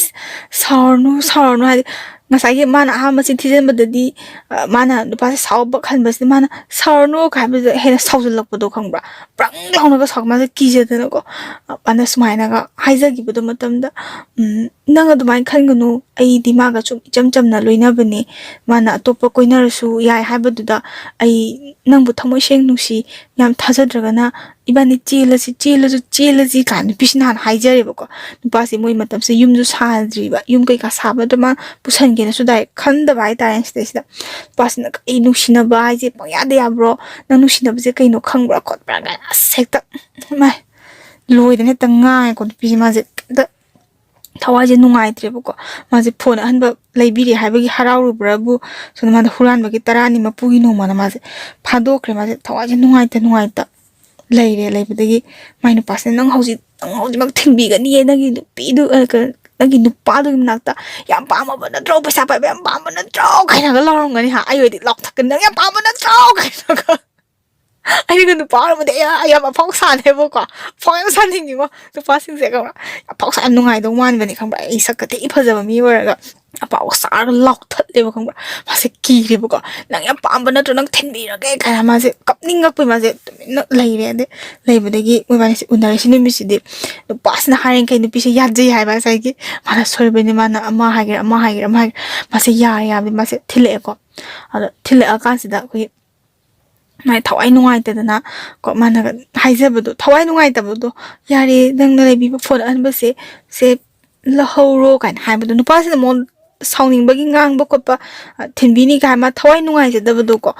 "ꯁꯥꯎꯔꯅꯨ, ꯁꯥꯎꯔꯅꯨ", ꯍꯥꯏꯗꯤ ꯉꯁꯥꯏꯒꯤ ꯃꯥꯅ ꯑꯍꯥꯟꯕ ꯆꯤꯟ ꯊꯤꯖꯤꯟꯕꯗꯗꯤ, ꯑ, ꯃꯥꯅ ꯅꯨꯄꯥꯁꯦ ꯁꯥꯎꯕ ꯍꯟꯕꯁꯤꯗ ꯃꯥꯅ "ꯁꯥꯎꯔꯅꯨ" ꯀꯥꯏ ꯍꯥꯏꯕꯗꯨꯗ ꯍꯦꯟꯅ ꯁꯥꯎꯖꯜꯂꯛꯄꯗꯣ ꯈꯪꯕ꯭ꯔꯥ? ꯕ꯭ꯔꯪ ꯂꯥꯎꯅꯒ ꯁꯥꯎ-, ꯃꯥꯁꯦ ꯀꯤꯖꯗꯅꯀꯣ꯫ ꯑ, ꯑꯗ ꯁꯨꯃꯥꯏꯅꯒ ꯍꯥꯏꯖꯈꯤꯕꯗꯣ ꯃꯇꯝꯗ, ꯎꯝ, "ꯅꯪ ꯑꯗꯨꯃꯥꯏꯅ ꯈꯟꯒꯅꯨ, ꯑꯩꯗꯤ ꯃꯥꯒ ꯁꯨꯝ ꯏꯆꯝ ꯆꯝꯅ ꯂꯣꯏꯅꯕꯅꯦ, ꯃꯥꯅ ꯑꯇꯣꯞꯄ ꯀꯣꯏꯅꯔꯁꯨ ꯌꯥꯏ ꯍꯥꯏꯕꯗꯨꯗ ꯑꯩ ꯅꯪꯕꯨ ꯊꯃꯣꯏ ꯁꯦꯡ ꯅꯨꯡꯁꯤ, ꯌꯥꯝ ꯊꯥꯖꯗ꯭ꯔꯒꯅ ꯏꯕꯥꯅꯤ ꯆꯦꯜꯂꯁꯤ, ꯆꯦꯜꯂꯁꯨ ꯆꯦꯜꯂꯁꯤ" ꯀꯥꯏꯅ ꯅꯨꯄꯤꯁꯤꯅ ꯍꯥꯟꯅ ꯍꯥꯏꯖꯔꯦꯕꯀꯣ꯫ ꯅꯨꯄꯥꯁꯦ ꯃꯣꯏ ꯃꯇꯝꯁꯦ ꯌꯨꯝꯁꯨ ꯁꯥꯗ꯭ꯔꯤꯕ, ꯌꯨꯝ ꯀꯩꯀꯥ ꯁꯥꯕꯗ ꯃꯥ ꯄꯨꯁꯟꯒꯦꯅꯁꯨ ꯗꯥꯏꯔꯦꯛ ꯈꯟꯗꯕ ꯍꯥꯏꯇꯥꯔꯦ꯫ ꯁꯤꯗꯩꯁꯤꯗ ꯅꯨꯄꯥꯁꯤꯅ "ꯑꯩ ꯅꯨꯡꯁꯤꯅꯕ ꯍꯥꯏꯁꯦ ꯄꯪꯌꯥꯗ ꯌꯥꯕ꯭ꯔꯣ? ꯅꯪ ꯅꯨꯡꯁꯤꯅꯕꯁꯦ ꯀꯩꯅꯣ ꯈꯪꯕ꯭ꯔꯥ ꯈꯣꯠꯄ꯭ꯔꯥ?" ꯀꯥꯏꯅ ꯑꯁ ꯍꯦꯛꯇ ꯃꯥꯏ ꯂꯣꯏꯗꯅ ꯍꯦꯛꯇ ꯉꯥꯡꯉꯦꯀꯣ ꯅꯨꯄꯤꯁꯦ꯫ ꯃꯥꯁꯦ ꯍꯦꯛꯇ ꯊꯋꯥꯏꯁꯦ ꯅꯨꯡꯉꯥꯏꯇ꯭ꯔꯦꯕꯀꯣ꯫ ꯃꯥꯁꯦ ꯐꯣꯟ ꯑꯍꯟꯕ ꯂꯩꯕꯤꯔꯦ ꯍꯥꯏꯕꯒꯤ ꯍꯔꯥꯎꯔꯨꯕ꯭ꯔꯕꯨ ꯁꯣꯝꯗ ꯃꯥꯗ ꯍꯨꯔꯥꯟꯕꯒꯤ ꯇꯔꯥꯅꯤ ꯃꯄꯨꯒꯤ ꯅꯣꯡꯃꯅ ꯃꯥꯁꯦ ꯐꯥꯗꯣꯛꯈ꯭ꯔꯦ꯫ ꯃꯥꯁꯦ ꯊꯋꯥꯏꯁꯦ ꯅꯨꯡꯉꯥꯏꯇ ꯅꯨꯡꯉꯥꯏꯇ ꯂꯩꯔꯦ꯫ ꯂꯩꯕꯗꯒꯤ ꯃꯥꯏ ꯅꯨꯄꯥꯁꯤꯅ "ꯅꯪ ꯍꯧꯖꯤꯛ, ꯅꯪ ꯍꯧꯖꯤꯛꯃꯛ ꯊꯤꯡꯕꯤꯒꯅꯤꯌꯦ, ꯅꯪꯒꯤ ꯅꯨꯄꯤꯗꯨ, ꯑ, ꯀ-, ꯅꯪꯒꯤ ꯅꯨꯄꯥꯗꯨꯒꯤ ꯃꯅꯥꯛꯇ꯫ ꯌꯥꯝ ꯄꯥꯝꯃꯕ ꯅꯠꯇ꯭ꯔꯣ? ꯄꯩꯁꯥ ꯄꯥꯏꯕ ꯌꯥꯝ ꯄꯥꯝꯕ ꯅꯠꯇ꯭ꯔꯣ?" ꯀꯥꯏꯅꯒ ꯂꯥꯎꯔꯝꯒꯅꯤ ꯍꯥ꯫ ꯑꯩ ꯑꯣꯏꯗꯤ ꯂꯥꯎꯊꯠꯀꯅꯤ, "ꯅꯪ ꯌꯥꯝ ꯄꯥꯝꯕ ꯅꯠꯇ꯭ꯔꯣ?" ꯀꯥꯏꯅꯒ꯫ ꯑꯩꯅꯒ ꯅꯨꯄꯥ ꯑꯣꯏꯔꯝꯃꯗꯤ ꯑꯩ, ꯑꯩ ꯌꯥꯝ ꯑꯐꯥꯎ ꯁꯥꯅꯦꯕꯀꯣ꯫ ꯑꯐꯥꯎ ꯌꯥꯝ ꯁꯥꯅꯤꯡꯉꯤꯉꯣ꯫ ꯅꯨꯄꯥꯁꯤꯡꯁꯦ ꯈꯪꯕ꯭ꯔꯥ? ꯑꯐꯥꯎ ꯁꯥ ꯌꯥꯝ ꯅꯨꯡꯉꯥꯏꯗꯧ ꯃꯥꯟꯕꯅꯦ ꯈꯪꯕ꯭ꯔꯥ? ꯑꯩ ꯁꯛꯀ ꯊꯤ ꯐꯖꯕ ꯃꯤ ꯑꯣꯏꯔꯒ꯫ ꯑꯄꯥꯎꯒ ꯁꯥꯔꯒ ꯂꯥꯎꯊꯠꯂꯦꯕ ꯈꯪꯕ꯭ꯔꯥ? ꯃꯥꯁꯦ ꯀꯤꯔꯦꯕꯀꯣ꯫ "ꯅꯪ ꯌꯥꯝ ꯄꯥꯝꯕ ꯅꯠꯇ꯭ꯔꯣ? ꯅꯪ ꯊꯤꯟꯕꯤꯔꯒꯦ" ꯀꯥꯏꯅ ꯃꯥꯁꯦ ꯀꯞꯅꯤꯡꯉꯛꯄꯩ ꯃꯥꯁꯦ ꯇꯨꯃꯤꯟꯅ ꯂꯩꯔꯦ꯫ ꯑꯗꯩ ꯂꯩꯕꯗꯒꯤ ꯃꯣꯏꯕꯥꯅꯤꯁꯦ ꯎꯅꯔꯤꯁꯦ ꯅꯨꯃꯤꯠꯁꯤꯗꯤ ꯅꯨꯄꯥꯁꯤꯅ ꯍꯥꯏꯔꯤꯈꯩ ꯅꯨꯄꯤꯁꯦ ꯌꯥꯖꯩ ꯍꯥꯏꯕ ꯉꯁꯥꯏꯒꯤ꯫ ꯃꯥꯅ ꯁꯣꯏꯕꯅꯤ, ꯃꯥꯅ ꯑꯃ ꯍꯥꯏꯒꯦꯔꯥ, ꯑꯃ ꯍꯥꯏꯒꯦꯔꯥ, ꯑꯃ ꯍꯥꯏꯒꯦꯔꯥ, ꯃꯥꯁꯦ ꯌꯥꯔꯦ ꯌꯥꯕꯗꯤ ꯃꯥꯁꯦ ꯊꯤꯜꯂꯛꯑꯦꯀꯣ꯫ ꯑꯗꯣ ꯊꯤꯜꯂꯛꯑꯀꯥꯟꯁꯤꯗ ꯑꯩꯈꯣꯏꯒꯤ ꯃꯥꯏ ꯊꯋꯥꯏ ꯅꯨꯡꯉꯥꯏꯇꯗꯅ ꯀꯣ, ꯃꯥꯅꯒ ꯍꯥꯏꯖꯕꯗꯣ, ꯊꯋꯥꯏ ꯅꯨꯡꯉꯥꯏꯇꯕꯗꯣ, "ꯌꯥꯔꯦ, ꯅꯪꯅ ꯂꯩꯕꯤꯕ ꯐꯣꯟ ꯑꯍꯟꯕꯁꯦ, ꯁꯦ ꯂꯧꯍꯧꯔꯣ" ꯀꯥꯏꯅ ꯍꯥꯏꯕꯗꯣ, ꯅꯨꯄꯥꯁꯤꯅ ꯑꯃꯨꯛ ꯁꯥꯎꯅꯤꯡꯕꯒꯤ ꯉꯥꯡꯕ ꯈꯣꯠꯄ, ꯑ, ꯊꯤꯟꯕꯤꯅꯤ ꯀꯥꯏ ꯃꯥ ꯊꯋꯥꯏ ꯅꯨꯡꯉꯥꯏꯖꯗꯕꯗꯣ ꯀꯣ꯫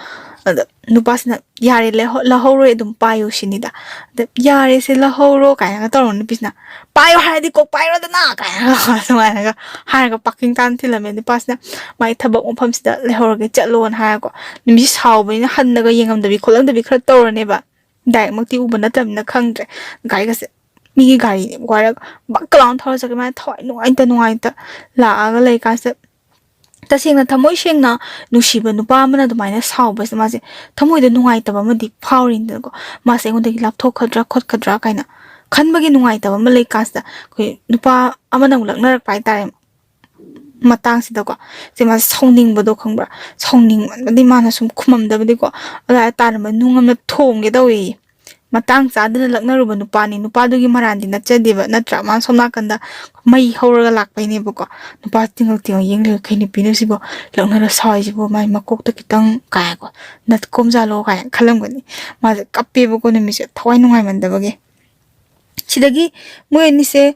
ꯑꯗ ꯅꯨꯄꯥꯁꯤꯅ, "ꯌꯥꯔꯦ, ꯂꯩꯍꯧ-, ꯂꯧꯍꯧꯔꯣꯏ, ꯑꯗꯨꯝ ꯄꯥꯏꯌꯨ" ꯁꯤꯅꯤꯗ꯫ ꯑꯗ, "ꯌꯥꯔꯦꯁꯦ, ꯂꯧꯍꯧꯔꯣ" ꯀꯥꯏꯅꯒ ꯇꯧꯔꯣ ꯅꯨꯄꯤꯁꯤꯅ, "ꯄꯥꯏꯌꯣ ꯍꯥꯏꯔꯗꯤ ꯀꯣꯛ ꯄꯥꯏꯔꯣꯗꯅ" ꯀꯥꯏꯅꯒ ꯑꯗꯨꯃꯥꯏꯅꯒ ꯍꯥꯏꯔꯒ ꯄꯥꯔꯀꯤꯡ ꯇꯥꯟꯅ ꯊꯤꯜꯂꯝꯃꯦ꯫ ꯅꯨꯄꯥꯁꯤꯅ, "ꯃꯥꯏ ꯊꯕꯛ ꯃꯐꯝꯁꯤꯗ ꯂꯩꯍꯧꯔꯒꯦ, ꯆꯠꯂꯣꯅ" ꯍꯥꯏꯔꯀꯣ꯫ ꯅꯨꯄꯤꯁꯤ ꯁꯥꯎꯕꯅꯤꯅ ꯍꯟꯅꯒ ꯌꯦꯡꯉꯝꯗꯕꯤ ꯈꯣꯠꯂꯝꯗꯕꯤ ꯈꯔ ꯇꯧꯔꯅꯦꯕ꯫ ꯗꯥꯏꯔꯦꯛꯃꯛꯇꯤ ꯎꯕ ꯅꯠꯇꯕꯅꯤꯅ ꯈꯪꯗ꯭ꯔꯦ꯫ ꯒꯥꯔꯤꯒꯁꯦ, ꯃꯤꯒꯤ ꯒꯥꯔꯤꯅꯦ ꯋꯥꯏꯔꯒ ꯕꯛ ꯂꯥꯎꯅ ꯊꯧꯔ ꯆꯠꯈꯤ꯫ ꯃꯥꯅ ꯊꯋꯥꯏ ꯅꯨꯡꯉꯥꯏꯇ ꯅꯨꯡꯉꯥꯏꯇ ꯂꯥꯛꯑꯒ ꯂꯩꯀꯥꯟꯁꯤꯗ, ꯇꯁꯦꯡꯅ ꯊꯃꯣꯏ ꯁꯦꯡꯅ ꯅꯨꯡꯁꯤꯕ ꯅꯨꯄꯥ ꯑꯃꯅ ꯑꯗꯨꯃꯥꯏꯅ ꯁꯥꯎꯕꯁꯦ ꯃꯥꯁꯦ ꯊꯃꯣꯏꯗ ꯅꯨꯡꯉꯥꯏꯇꯕ ꯑꯃꯗꯤ ꯐꯥꯎꯔꯤꯅꯤꯗꯅꯀꯣ꯫ ꯃꯥꯁꯦ ꯑꯩꯉꯣꯟꯗꯒꯤ ꯂꯥꯞꯊꯣꯛꯀꯗ꯭ꯔꯥ ꯈꯣꯠꯀꯗ꯭ꯔꯥ ꯀꯥꯏꯅ ꯈꯟꯕꯒꯤ ꯅꯨꯡꯉꯥꯏꯇꯕ ꯑꯃ ꯂꯩꯀꯥꯟꯁꯤꯗ, ꯑꯩꯈꯣꯏ ꯅꯨꯄꯥ ꯑꯃꯅ ꯑꯃꯨꯛ ꯂꯛꯅꯔꯛꯄ ꯍꯥꯏꯇꯥꯔꯦ꯫ ꯃꯇꯥꯡꯁꯤꯗꯀꯣ, ꯁꯦ ꯃꯥꯁꯦ ꯁꯥꯎꯅꯤꯡꯕꯗꯣ ꯈꯪꯕ꯭ꯔꯥ? ꯁꯥꯎꯅꯤꯡꯃꯟꯕꯗꯤ ꯃꯥꯅ ꯁꯨꯝ ꯈꯨꯝꯃꯝꯗꯕꯗꯤꯀꯣ, ꯑꯗꯨꯋꯥꯏꯗ ꯇꯥꯔꯝꯕ ꯅꯨꯡ ꯑꯃꯅ ꯊꯣꯝꯒꯦ ꯇꯧꯋꯦꯌꯦ꯫ ꯃꯇꯥꯡ ꯆꯥꯗꯅ ꯂꯛꯅꯔꯨꯕ ꯅꯨꯄꯥꯅꯤ, ꯅꯨꯄꯥꯗꯨꯒꯤ ꯃꯔꯥꯟꯗꯤ ꯅꯠꯆꯗꯦꯕ, ꯅꯠꯇ꯭ꯔꯥ? ꯃꯥꯅ ꯁꯣꯝ ꯅꯥꯀꯟꯗ ꯃꯩ ꯍꯧꯔꯒ ꯂꯥꯛꯄꯩꯅꯦꯕꯀꯣ꯫ ꯅꯨꯄꯥ ꯇꯤꯡꯉꯛ ꯇꯤꯡꯉꯛ ꯌꯦꯡꯂꯒ, "ꯀꯩ ꯅꯨꯄꯤꯅꯣ ꯁꯤꯕꯣ? ꯂꯛꯅꯔ ꯁꯥꯎꯔꯤꯁꯤꯕꯣ? ꯃꯥꯏ ꯃꯀꯣꯛꯇ ꯈꯤꯇꯪ" ꯀꯥꯏꯀꯣ, "ꯅꯠ ꯀꯣꯝꯖꯥꯜꯂꯣ" ꯀꯥꯏꯅ ꯈꯜꯂꯝꯒꯅꯤ꯫ ꯃꯥꯁꯦ ꯀꯞꯄꯦꯕꯀꯣ ꯅꯨꯃꯤꯠꯁꯦ, ꯊꯋꯥꯏ ꯅꯨꯡꯉꯥꯏꯃꯟꯗꯕꯒꯤ꯫ ꯁꯤꯗꯒꯤ ꯃꯣꯏ ꯑꯅꯤꯁꯦ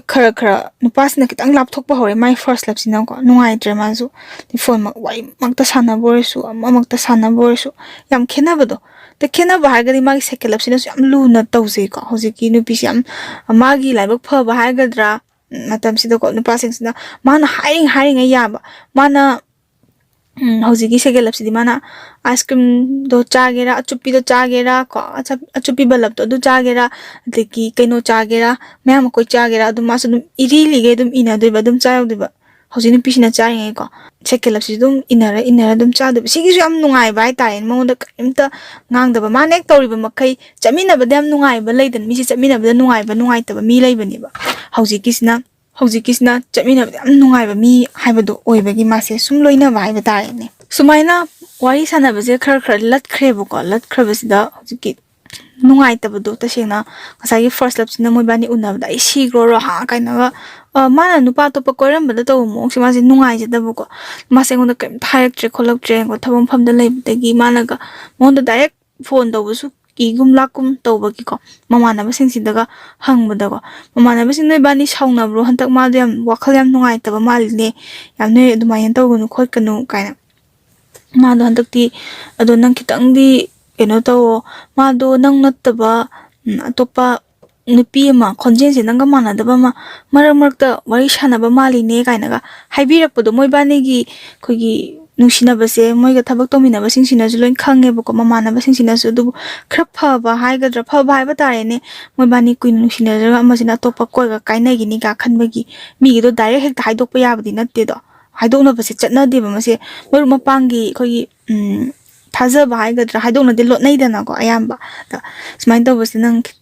ꯈꯔ ꯈꯔ ꯅꯨꯄꯥꯁꯤꯅ ꯈꯤꯇꯪ ꯂꯥꯞꯊꯣꯛꯄ ꯍꯧꯔꯦ, ꯃꯥꯏ ꯐꯥꯔꯁ ꯂꯞꯁꯤꯅꯀꯣ꯫ ꯅꯨꯡꯉꯥꯏꯇ꯭ꯔꯦ ꯃꯥꯁꯨ꯫ ꯐꯣꯟ ꯃꯛ-, ꯋꯥꯔꯤꯃꯛꯇ ꯁꯥꯟꯅꯕ ꯑꯣꯏꯔꯁꯨ, ꯑꯃꯃꯛꯇ ꯁꯥꯟꯅꯕ ꯑꯣꯏꯔꯁꯨ, ꯌꯥꯝ ꯈꯦꯠꯅꯕꯗꯣ꯫ ꯑꯗ ꯈꯦꯠꯅꯕ ꯍꯥꯏꯔꯒꯗꯤ ꯃꯥꯒꯤ ꯁꯦꯀꯦꯟ ꯂꯞꯁꯤꯅꯁꯨ ꯌꯥꯝ ꯂꯨꯅ ꯇꯧꯖꯩꯀꯣ꯫ ꯍꯧꯖꯤꯛꯀꯤ ꯅꯨꯄꯤꯁꯦ ꯌꯥꯝ, ꯃꯥꯒꯤ ꯂꯥꯏꯕꯛ ꯐꯕ ꯍꯥꯏꯒꯗ꯭ꯔꯥ, ꯃꯇꯝꯁꯤꯗꯀꯣ, ꯅꯨꯄꯥꯁꯤꯡꯁꯤꯅ ꯃꯥꯅ ꯍꯥꯏꯔꯤꯉꯩ ꯍꯥꯏꯔꯤꯉꯩ ꯌꯥꯕ꯫ ꯃꯥꯅ, ꯎꯝ, ꯍꯧꯖꯤꯛꯀꯤ ꯁꯦꯀꯦꯟ ꯂꯞꯁꯤꯗꯤ ꯃꯥꯅ ꯑꯥꯏꯁ ꯀ꯭ꯔꯤꯝꯗꯣ ꯆꯥꯒꯦꯔꯥ, ꯑꯆꯨꯞꯄꯤꯗꯣ ꯆꯥꯒꯦꯔꯥ ꯀꯣ, ꯑꯆꯞ-, ꯑꯆꯨꯞꯄꯤ ꯕꯜꯂꯞꯇꯣ ꯑꯗꯨ ꯆꯥꯒꯦꯔꯥ, ꯑꯗꯒꯤ ꯀꯩꯅꯣ ꯆꯥꯒꯦꯔꯥ, ꯃꯌꯥꯝ ꯃꯈꯣꯏ ꯆꯥꯒꯦꯔꯥ, ꯑꯗꯨꯝ ꯃꯥꯁꯨ ꯑꯗꯨꯝ ꯏꯔꯤꯂꯤꯒꯩ ꯑꯗꯨꯝ ꯏꯅꯗꯣꯏꯕ, ꯑꯗꯨꯝ ꯆꯥ ꯌꯥꯗꯣꯏꯕ꯫ ꯍꯧꯖꯤꯛ ꯅꯨꯄꯤꯁꯤꯅ ꯆꯥꯔꯤꯉꯩꯀꯣ, ꯁꯦꯀꯦꯟ ꯂꯞꯁꯤꯁꯨ ꯑꯗꯨꯝ ꯏꯟꯅꯔ ꯏꯟꯅꯔ ꯑꯗꯨꯝ ꯆꯥꯗꯣꯏꯕ꯫ ꯁꯤꯒꯤꯁꯨ ꯌꯥꯝ ꯅꯨꯡꯉꯥꯏꯕ ꯍꯥꯏꯇꯥꯔꯦ, ꯃꯉꯣꯟꯗ ꯀꯔꯤꯝꯇ ꯉꯥꯡꯗꯕ꯫ ꯃꯥꯅ ꯍꯦꯛ ꯇꯧꯔꯤꯕ ꯃꯈꯩ, ꯆꯠꯃꯤꯟꯅꯕꯗ ꯌꯥꯝ ꯅꯨꯡꯉꯥꯏꯕ ꯂꯩꯗꯅ, ꯃꯤꯁꯦ ꯆꯠꯃꯤꯟꯅꯕꯗ ꯅꯨꯡꯉꯥꯏꯕ ꯅꯨꯡꯉꯥꯏꯇꯕ ꯃꯤ ꯂꯩꯕꯅꯦꯕ꯫ ꯍꯧꯖꯤꯛꯀꯤꯁꯤꯅ, ꯍꯧꯖꯤꯛꯀꯤꯁꯤꯅ ꯆꯠꯃꯤꯟꯅꯕꯗ ꯌꯥꯝ ꯅꯨꯡꯉꯥꯏꯕ ꯃꯤ ꯍꯥꯏꯕꯗꯣ ꯑꯣꯏꯕꯒꯤ ꯃꯥꯁꯦ ꯁꯨꯝ ꯂꯣꯏꯅꯕ ꯍꯥꯏꯕ ꯇꯥꯔꯦꯅꯦ꯫ ꯁꯨꯃꯥꯏꯅ ꯋꯥꯔꯤ ꯁꯥꯟꯅꯕꯁꯦ ꯈꯔ ꯈꯔ ꯂꯠꯈ꯭ꯔꯦꯕꯀꯣ꯫ ꯂꯠꯈ꯭ꯔꯕꯁꯤꯗ ꯍꯧꯖꯤꯛꯀꯤ ꯅꯨꯡꯉꯥꯏꯇꯕꯗꯣ ꯇꯁꯦꯡꯅ꯫ ꯉꯁꯥꯏꯒꯤ first loveꯁꯤꯅ ꯃꯣꯏꯕꯥꯅꯤ ꯎꯅꯕꯗ "ꯑꯩ ꯁꯤꯈ꯭ꯔꯣꯔꯣ ꯍꯥ?" ꯀꯥꯏꯅꯒ, ꯑ, ꯃꯥꯅ ꯅꯨꯄꯥ ꯑꯇꯣꯞꯄ ꯀꯣꯏꯔꯝꯕꯗ ꯇꯧꯕ ꯃꯑꯣꯡꯁꯦ ꯃꯥꯁꯦ ꯅꯨꯡꯉꯥꯏꯖꯗꯕꯀꯣ꯫ ꯃꯥꯁꯦ ꯑꯩꯉꯣꯟꯗ ꯀꯔꯤꯝꯇ ꯍꯥꯏꯔꯛꯇ꯭ꯔꯦ ꯈꯣꯠꯂꯛꯇ꯭ꯔꯦꯀꯣ, ꯊꯕꯛ ꯃꯐꯝꯗ ꯂꯩꯕꯗꯒꯤ ꯃꯥꯅꯒ ꯃꯉꯣꯟꯗ direct phone ꯇꯧꯕꯁꯨ ꯀꯤꯒꯨꯝ ꯂꯥꯛꯀꯨꯝ ꯇꯧꯕꯒꯤꯀꯣ, ꯃꯃꯥꯟꯅꯕꯁꯤꯡꯁꯤꯗꯒ ꯍꯪꯕꯗꯀꯣ, ꯃꯃꯥꯟꯅꯕꯁꯤꯡ "ꯅꯣꯏꯕꯥꯅꯤ ꯁꯥꯎꯅꯕ꯭ꯔꯣ? ꯍꯟꯗꯛ ꯃꯥꯗꯣ ꯌꯥꯝ ꯋꯥꯈꯜ ꯌꯥꯝ ꯅꯨꯡꯉꯥꯏꯇꯕ ꯃꯥꯜꯂꯤꯅꯦ, ꯌꯥꯝ ꯅꯣꯏ ꯑꯗꯨꯃꯥꯏꯅ ꯇꯧꯒꯅꯨ ꯈꯣꯠꯀꯅꯨ" ꯀꯥꯏꯅ꯫ "ꯃꯥꯗꯣ ꯍꯟꯗꯛꯇꯤ, ꯑꯗꯣ ꯅꯪ ꯈꯤꯇꯪꯗꯤ ꯀꯩꯅꯣ ꯇꯧꯋꯣ, ꯃꯥꯗꯣ ꯅꯪ ꯅꯠꯇꯕ, ꯎꯝ, ꯑꯇꯣꯞꯄ ꯅꯨꯄꯤ ꯑꯃ, ꯈꯣꯟꯖꯦꯜꯁꯦ ꯅꯪꯒ ꯃꯥꯟꯅꯗꯕ ꯑꯃ ꯃꯔꯛ ꯃꯔꯛꯇ ꯋꯥꯔꯤ ꯁꯥꯟꯅꯕ ꯃꯥꯜꯂꯤꯅꯦ" ꯀꯥꯏꯅꯒ ꯍꯥꯏꯕꯤꯔꯛꯄꯗꯣ, ꯃꯣꯏꯕꯥꯅꯤꯒꯤ ꯑꯩꯈꯣꯏꯒꯤ ꯅꯨꯡꯁꯤꯅꯕꯁꯦ ꯃꯣꯏꯒ ꯊꯕꯛ ꯇꯧꯃꯤꯟꯅꯕꯁꯤꯡꯁꯤꯅꯁꯨ ꯂꯣꯏ ꯈꯪꯉꯦꯕꯀꯣ, ꯃꯃꯥꯟꯅꯕꯁꯤꯡꯁꯤꯅꯁꯨ꯫ ꯑꯗꯨꯕꯨ ꯈꯔ ꯐꯕ ꯍꯥꯏꯒꯗ꯭ꯔꯥ, ꯐꯕ ꯍꯥꯏꯕ ꯇꯥꯔꯦꯅꯦ, ꯃꯣꯏꯕꯥꯅꯤ ꯀꯨꯏꯅ ꯅꯨꯡꯁꯤꯅꯖꯔꯒ ꯑꯃꯁꯤꯅ ꯑꯇꯣꯞꯄ ꯀꯣꯏꯒ ꯀꯥꯏꯅꯈꯤꯅꯤꯒ ꯈꯟꯕꯒꯤ꯫ ꯃꯤꯒꯤꯗꯣ direct ꯍꯦꯛꯇ ꯍꯥꯏꯗꯣꯛꯄ ꯌꯥꯕꯗꯤ ꯅꯠꯇꯦꯗꯣ, ꯍꯥꯏꯗꯣꯛꯅꯕꯁꯦ ꯆꯠꯅꯗꯦꯕ꯫ ꯃꯁꯦ ꯃꯔꯨꯞ ꯃꯄꯥꯡꯒꯤ ꯑꯩꯈꯣꯏꯒꯤ, ꯎꯝ, ꯊꯥꯖꯕ ꯍꯥꯏꯒꯗ꯭ꯔꯥ, ꯍꯥꯏꯗꯣꯛꯅꯗꯤ ꯂꯣꯠꯅꯩꯗꯅꯀꯣ ꯑꯌꯥꯝꯕ꯫ ꯑꯗ ꯁꯨꯃꯥꯏꯅ ꯇꯧꯕꯁꯦ ꯅꯪ ꯈꯤ-,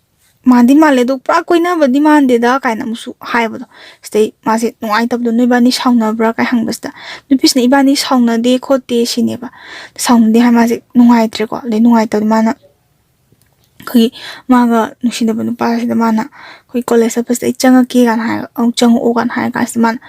ꯃꯥꯟꯗꯤ ꯃꯥꯜꯂꯦ, ꯑꯗꯣ ꯄꯨꯔꯥ ꯀꯣꯏꯅꯕꯗꯤ ꯃꯥꯟꯗꯦꯗ ꯀꯥꯏꯅ ꯑꯃꯨꯛꯁꯨ ꯍꯥꯏꯕꯗꯣ꯫ ꯁꯤꯗꯩ ꯃꯥꯁꯦ ꯅꯨꯡꯉꯥꯏꯇꯕꯗꯣ, "ꯅꯣꯏꯕꯥꯅꯤ ꯁꯥꯎꯅꯕ꯭ꯔꯥ?" ꯀꯥꯏ ꯍꯪꯕꯁꯤꯗ, ꯅꯨꯄꯤꯁꯤꯅ "ꯏꯕꯥꯅꯤ ꯁꯥꯎꯅꯗꯦ ꯈꯣꯠꯇꯦ" ꯁꯤꯅꯦꯕ꯫ ꯁꯥꯎꯅꯗꯦ ꯍꯥꯏ ꯃꯥꯁꯦ ꯅꯨꯡꯉꯥꯏꯇ꯭ꯔꯦꯀꯣ꯫ ꯑꯗꯩ ꯅꯨꯡꯉꯥꯏꯇꯕꯗꯤ ꯃꯥꯅ ꯑꯩꯈꯣꯏꯒꯤ ꯃꯥꯒ ꯅꯨꯡꯁꯤꯅꯕ ꯅꯨꯄꯥꯁꯤꯗ ꯃꯥꯅ ꯑꯩꯈꯣꯏ college ꯆꯠꯄꯁꯤꯗ "ꯑꯩ ꯆꯪꯉꯛꯀꯦ" ꯀꯥꯏꯅ ꯍꯥꯏꯔꯒ, "ꯑꯃꯨꯛ ꯆꯪꯉꯛꯑꯣ" ꯀꯥꯏꯅ ꯍꯥꯏꯔ ꯀꯥꯟꯁꯤꯗ ꯃꯥꯅ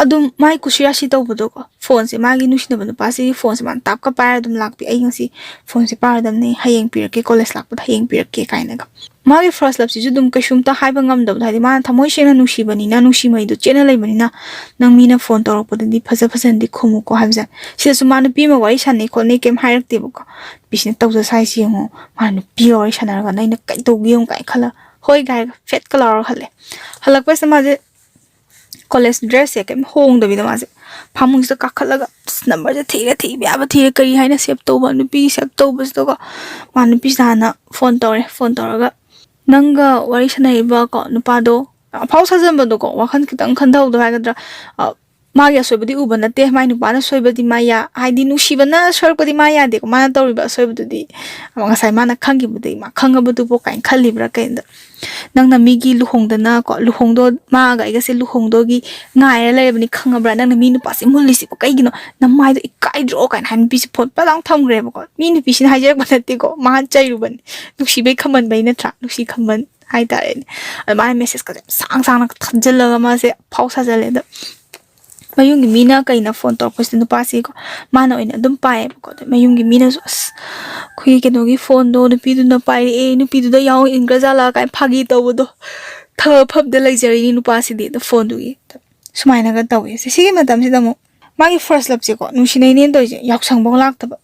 ꯑꯗꯨꯝ ꯃꯥꯏ ꯀꯨꯁꯤꯔꯥꯁꯤ ꯇꯧꯕꯗꯣꯀꯣ, phoneꯁꯦ, ꯃꯥꯒꯤ ꯅꯨꯡꯁꯤꯅꯕ ꯅꯨꯄꯥꯁꯤꯒꯤ phoneꯁꯦ ꯃꯥꯅ ꯇꯥꯞꯀ ꯄꯥꯏꯔ ꯑꯗꯨꯝ ꯂꯥꯛꯄꯤ꯫ "ꯑꯩ ꯉꯁꯤ phoneꯁꯦ ꯄꯥꯔꯣꯏꯗꯕꯅꯤ, ꯍꯌꯦꯡ ꯄꯤꯔꯛꯀꯦ, college ꯂꯥꯛꯄꯗ ꯍꯌꯦꯡ ꯄꯤꯔꯛꯀꯦ" ꯀꯥꯏꯅꯒ꯫ ꯃꯥꯒꯤ first loveꯁꯤꯁꯨ ꯑꯗꯨꯝ ꯀꯩꯁꯨꯝꯇ ꯍꯥꯏꯕ ꯉꯝꯗꯕꯗꯣ, ꯍꯥꯏꯗꯤ ꯃꯥꯅ ꯊꯃꯣꯏ ꯁꯦꯡꯅ ꯅꯨꯡꯁꯤꯕꯅꯤꯅ, ꯅꯨꯡꯁꯤꯃꯩꯗꯣ ꯆꯦꯠꯅ ꯂꯩꯕꯅꯤꯅ, ꯅꯪ ꯃꯤꯅ phone ꯇꯧꯔꯛꯄꯗꯗꯤ ꯐꯖ ꯐꯖꯅꯗꯤ ꯈꯨꯝꯃꯨꯀꯣ ꯍꯥꯏꯕꯁꯦ꯫ ꯁꯤꯗꯁꯨ ꯃꯥ ꯅꯨꯄꯤ ꯑꯃ ꯋꯥꯔꯤ ꯁꯥꯟꯅꯩ ꯈꯣꯠꯅꯩ ꯀꯩꯝ ꯍꯥꯏꯔꯛꯇꯦꯕꯀꯣ꯫ ꯅꯨꯄꯤꯁꯤꯅ ꯇꯧꯖ ꯁꯥꯏꯁꯤ ꯌꯦꯡꯉꯣ, ꯃꯥ ꯅꯨꯄꯤꯒ ꯋꯥꯔꯤ ꯁꯥꯟꯅꯔꯒ ꯅꯪ ꯑꯩꯅ ꯀꯩꯗꯧꯒꯦ ꯌꯦꯡꯉꯨ ꯀꯥꯏꯅ ꯈꯜꯂ, "ꯍꯣꯏ" ꯀꯥꯏꯔꯒ ꯐꯦꯠꯀ ꯂꯥꯎꯔꯒ ꯍꯜꯂꯦ꯫ ꯍꯜꯂꯛꯄꯁꯤꯗ ꯃꯥꯁꯦ college dressꯁꯦ ꯀꯩꯝ ꯍꯣꯡꯗꯕꯤꯗ ꯃꯥꯁꯦ ꯐꯃꯨꯡꯁꯤꯗ ꯀꯥꯈꯠꯂꯒ ꯑꯁ numberꯁꯦ ꯊꯤꯔꯦ, ꯊꯤꯕ ꯌꯥꯕ ꯊꯤꯔꯦ, ꯀꯔꯤ ꯍꯥꯏꯅ save ꯇꯧꯕ, ꯅꯨꯄꯤꯒꯤ save ꯇꯧꯕꯁꯤꯗꯀꯣ꯫ ꯃꯥ ꯅꯨꯄꯤꯁꯤꯗ ꯍꯥꯟꯅ phone ꯇꯧꯔꯦ꯫ Phone ꯇꯧꯔꯒ, "ꯅꯪꯒ ꯋꯥꯔꯤ ꯁꯥꯟꯅꯔꯤꯕ ꯀꯣ ꯅꯨꯄꯥꯗꯣ", ꯑꯐꯥꯎ ꯁꯥꯖꯟꯕꯗꯣꯀꯣ, ꯋꯥꯈꯜ ꯈꯤꯇꯪ ꯈꯟꯊꯍꯧꯗꯕ ꯍꯥꯏꯒꯗ꯭ꯔꯥ, ꯑ, ꯃꯥꯒꯤ ꯑꯁꯣꯏꯕꯗꯤ ꯎꯕ ꯅꯠꯇꯦ, ꯃꯥꯏ ꯅꯨꯄꯥꯅ ꯁꯣꯏꯕꯗꯤ ꯃꯥ ꯌꯥ-, ꯍꯥꯏꯗꯤ ꯅꯨꯡꯁꯤꯕꯅ ꯁꯣꯏꯔꯛꯄꯗꯤ ꯃꯥ ꯌꯥꯗꯦꯀꯣ, ꯃꯥꯅ ꯇꯧꯔꯤꯕ ꯑꯁꯣꯏꯕꯗꯨꯗꯤ꯫ ꯑꯃ ꯉꯁꯥꯏ ꯃꯥꯅ ꯈꯪꯈꯤꯕꯗꯒꯤ ꯃꯥ ꯈꯪꯉꯕꯗꯨꯕꯨ ꯀꯥꯏꯅ ꯈꯜꯂꯤꯕ꯭ꯔꯥ ꯀꯩꯅꯣ? "ꯅꯪꯅ ꯃꯤꯒꯤ ꯂꯨꯍꯣꯡꯗꯅ ꯀꯣ, ꯂꯨꯍꯣꯡꯗꯣ-, ꯃꯥꯒ ꯑꯩꯒꯁꯦ ꯂꯨꯍꯣꯡꯗꯣꯒꯤ ꯉꯥꯏꯔ ꯂꯩꯔꯕꯅꯤ, ꯈꯪꯉꯕ꯭ꯔꯥ? ꯅꯪꯅ ꯃꯤ ꯅꯨꯄꯥꯁꯦ ꯃꯨꯜꯂꯤꯁꯤꯕꯨ ꯀꯩꯒꯤꯅꯣ? ꯅꯃꯥꯏꯗꯣ ꯏꯀꯥꯏꯗ꯭ꯔꯣ?" ꯀꯥꯏꯅ ꯍꯥꯏ ꯅꯨꯄꯤꯁꯦ ꯐꯣꯟ ꯄꯠ ꯂꯥꯎ ꯊꯝꯈ꯭ꯔꯦꯕꯀꯣ꯫ ꯃꯤ ꯅꯨꯄꯤꯁꯤꯅ ꯍꯥꯏꯖꯔꯛꯄ ꯅꯠꯇꯦꯀꯣ, ꯃꯥꯅ ꯆꯩꯔꯨꯕꯅꯤ꯫ ꯅꯨꯡꯁꯤꯕꯩ ꯈꯝꯃꯟꯕꯩ ꯅꯠꯇ꯭ꯔꯥ? ꯅꯨꯡꯁꯤ ꯈꯝꯃꯟ ꯍꯥꯏꯇꯥꯔꯦꯅꯦ꯫ ꯑꯗꯨꯃꯥꯏꯅ ꯃꯦꯁꯦꯖꯀꯁꯦ ꯌꯥꯝ ꯁꯥꯡ ꯁꯥꯡꯅ ꯊꯥꯖꯤꯜꯂꯒ ꯃꯥꯁꯦ ꯑꯐꯥꯎ ꯁꯥꯖꯜꯂꯦ꯫ ꯑꯗꯣ ꯃꯌꯨꯝꯒꯤ ꯃꯤꯅ ꯀꯩꯅ ꯐꯣꯟ ꯇꯧꯔꯛꯄꯁꯤꯗ ꯅꯨꯄꯥꯁꯤꯀꯣ, ꯃꯥꯅ ꯑꯣꯏꯅ ꯑꯗꯨꯝ ꯄꯥꯏꯌꯦꯕꯀꯣ꯫ ꯑꯗꯣ ꯃꯌꯨꯝꯒꯤ ꯃꯤꯅꯁꯨ, "ꯑꯁ, ꯑꯩꯈꯣꯏꯒꯤ ꯀꯩꯅꯣꯒꯤ ꯐꯣꯟꯗꯣ ꯅꯨꯄꯤꯗꯨꯅ ꯄꯥꯏꯔꯛꯑꯦ, ꯅꯨꯄꯤꯗꯨꯗ ꯌꯥꯎ ꯏꯟꯈ꯭ꯔꯖꯥꯠꯂꯥ?" ꯀꯥꯏꯅ ꯐꯥꯒꯤ ꯇꯧꯕꯗꯣ꯫ ꯊꯕꯛ ꯐꯕꯗ ꯂꯩꯖꯔꯤꯅꯤ ꯅꯨꯄꯥꯁꯤꯗꯤ꯫ ꯑꯗꯣ ꯐꯣꯟꯗꯨꯒꯤ ꯁꯨꯃꯥꯏꯅꯒ ꯇꯧꯋꯦ꯫ ꯁꯤꯒꯤ ꯃꯇꯝꯁꯤꯗ ꯑꯃꯨꯛ ꯃꯥꯒꯤ ꯐꯥꯔꯁ ꯂꯞꯁꯦꯀꯣ, ꯅꯨꯡꯁꯤꯅꯩꯅꯦꯅ ꯇꯧꯔꯤꯁꯦ, ꯌꯥꯎꯁꯪꯐꯧ ꯂꯥꯛꯇꯕ꯫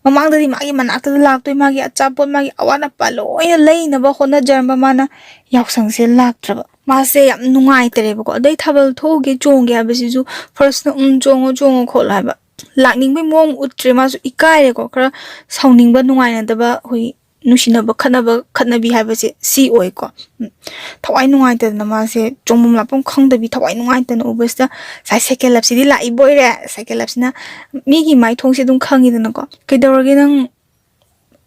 ꯃꯃꯥꯡꯗꯗꯤ ꯃꯥꯒꯤ ꯃꯅꯥꯛꯇꯗ ꯂꯥꯛꯇꯣꯏ, ꯃꯥꯒꯤ ꯑꯆꯥꯄꯣꯠ, ꯃꯥꯒꯤ ꯑꯋꯥꯠ ꯑꯄꯥ ꯂꯣꯏꯅ ꯂꯩꯅꯕ ꯍꯣꯠꯅꯖꯔꯝꯕ ꯃꯥꯅ ꯌꯥꯎꯁꯪꯁꯦ ꯂꯥꯛꯇ꯭ꯔꯕ꯫ ꯃꯥꯁꯦ ꯌꯥꯝ ꯅꯨꯡꯉꯥꯏꯇꯔꯦꯕꯀꯣ꯫ ꯑꯗꯩ ꯊꯥꯕꯜ ꯊꯣꯛꯎꯒꯦ, ꯆꯣꯡꯒꯦ ꯍꯥꯏꯕꯁꯤꯁꯨ ꯐꯥꯔꯁꯅ "ꯎꯝ, ꯆꯣꯡꯉꯣ, ꯆꯣꯡꯉꯣ" ꯈꯣꯠꯂꯣ ꯍꯥꯏꯕ꯫ ꯂꯥꯛꯅꯤꯡꯕꯩ ꯃꯑꯣꯡ ꯎꯠꯇ꯭ꯔꯦ꯫ ꯃꯥꯁꯨ ꯏꯀꯥꯏꯔꯦꯀꯣ꯫ ꯈꯔ ꯁꯥꯎꯅꯤꯡꯕ, ꯅꯨꯡꯉꯥꯏꯅꯗꯕ, ꯑꯩꯈꯣꯏꯒꯤ ꯅꯨꯡꯁꯤꯅꯕ ꯈꯠꯅꯕ, ꯈꯠꯅꯕꯤ ꯍꯥꯏꯕꯁꯦ ꯁꯤ ꯑꯣꯏꯀꯣ꯫ ꯎꯝ꯫ ꯊꯋꯥꯏ ꯅꯨꯡꯉꯥꯏꯇꯗꯅ ꯃꯥꯁꯦ ꯆꯣꯡꯐꯝ ꯂꯥꯛꯐꯝ ꯈꯪꯗꯕꯤ, ꯊꯋꯥꯏ ꯅꯨꯡꯉꯥꯏꯇꯅ ꯎꯕꯁꯤꯗ, ꯉꯁꯥꯏ ꯁꯦꯀꯦꯟ ꯂꯞꯁꯤꯗꯤ ꯂꯥꯛꯏꯕ ꯑꯣꯏꯔꯦ꯫ ꯁꯦꯀꯦꯟ ꯂꯞꯁꯤꯅ ꯃꯤꯒꯤ ꯃꯥꯏꯊꯣꯡꯁꯦ ꯑꯗꯨꯝ ꯈꯪꯉꯤꯗꯅꯀꯣ꯫ "ꯀꯩꯗꯧꯔꯒꯦ ꯅꯪ?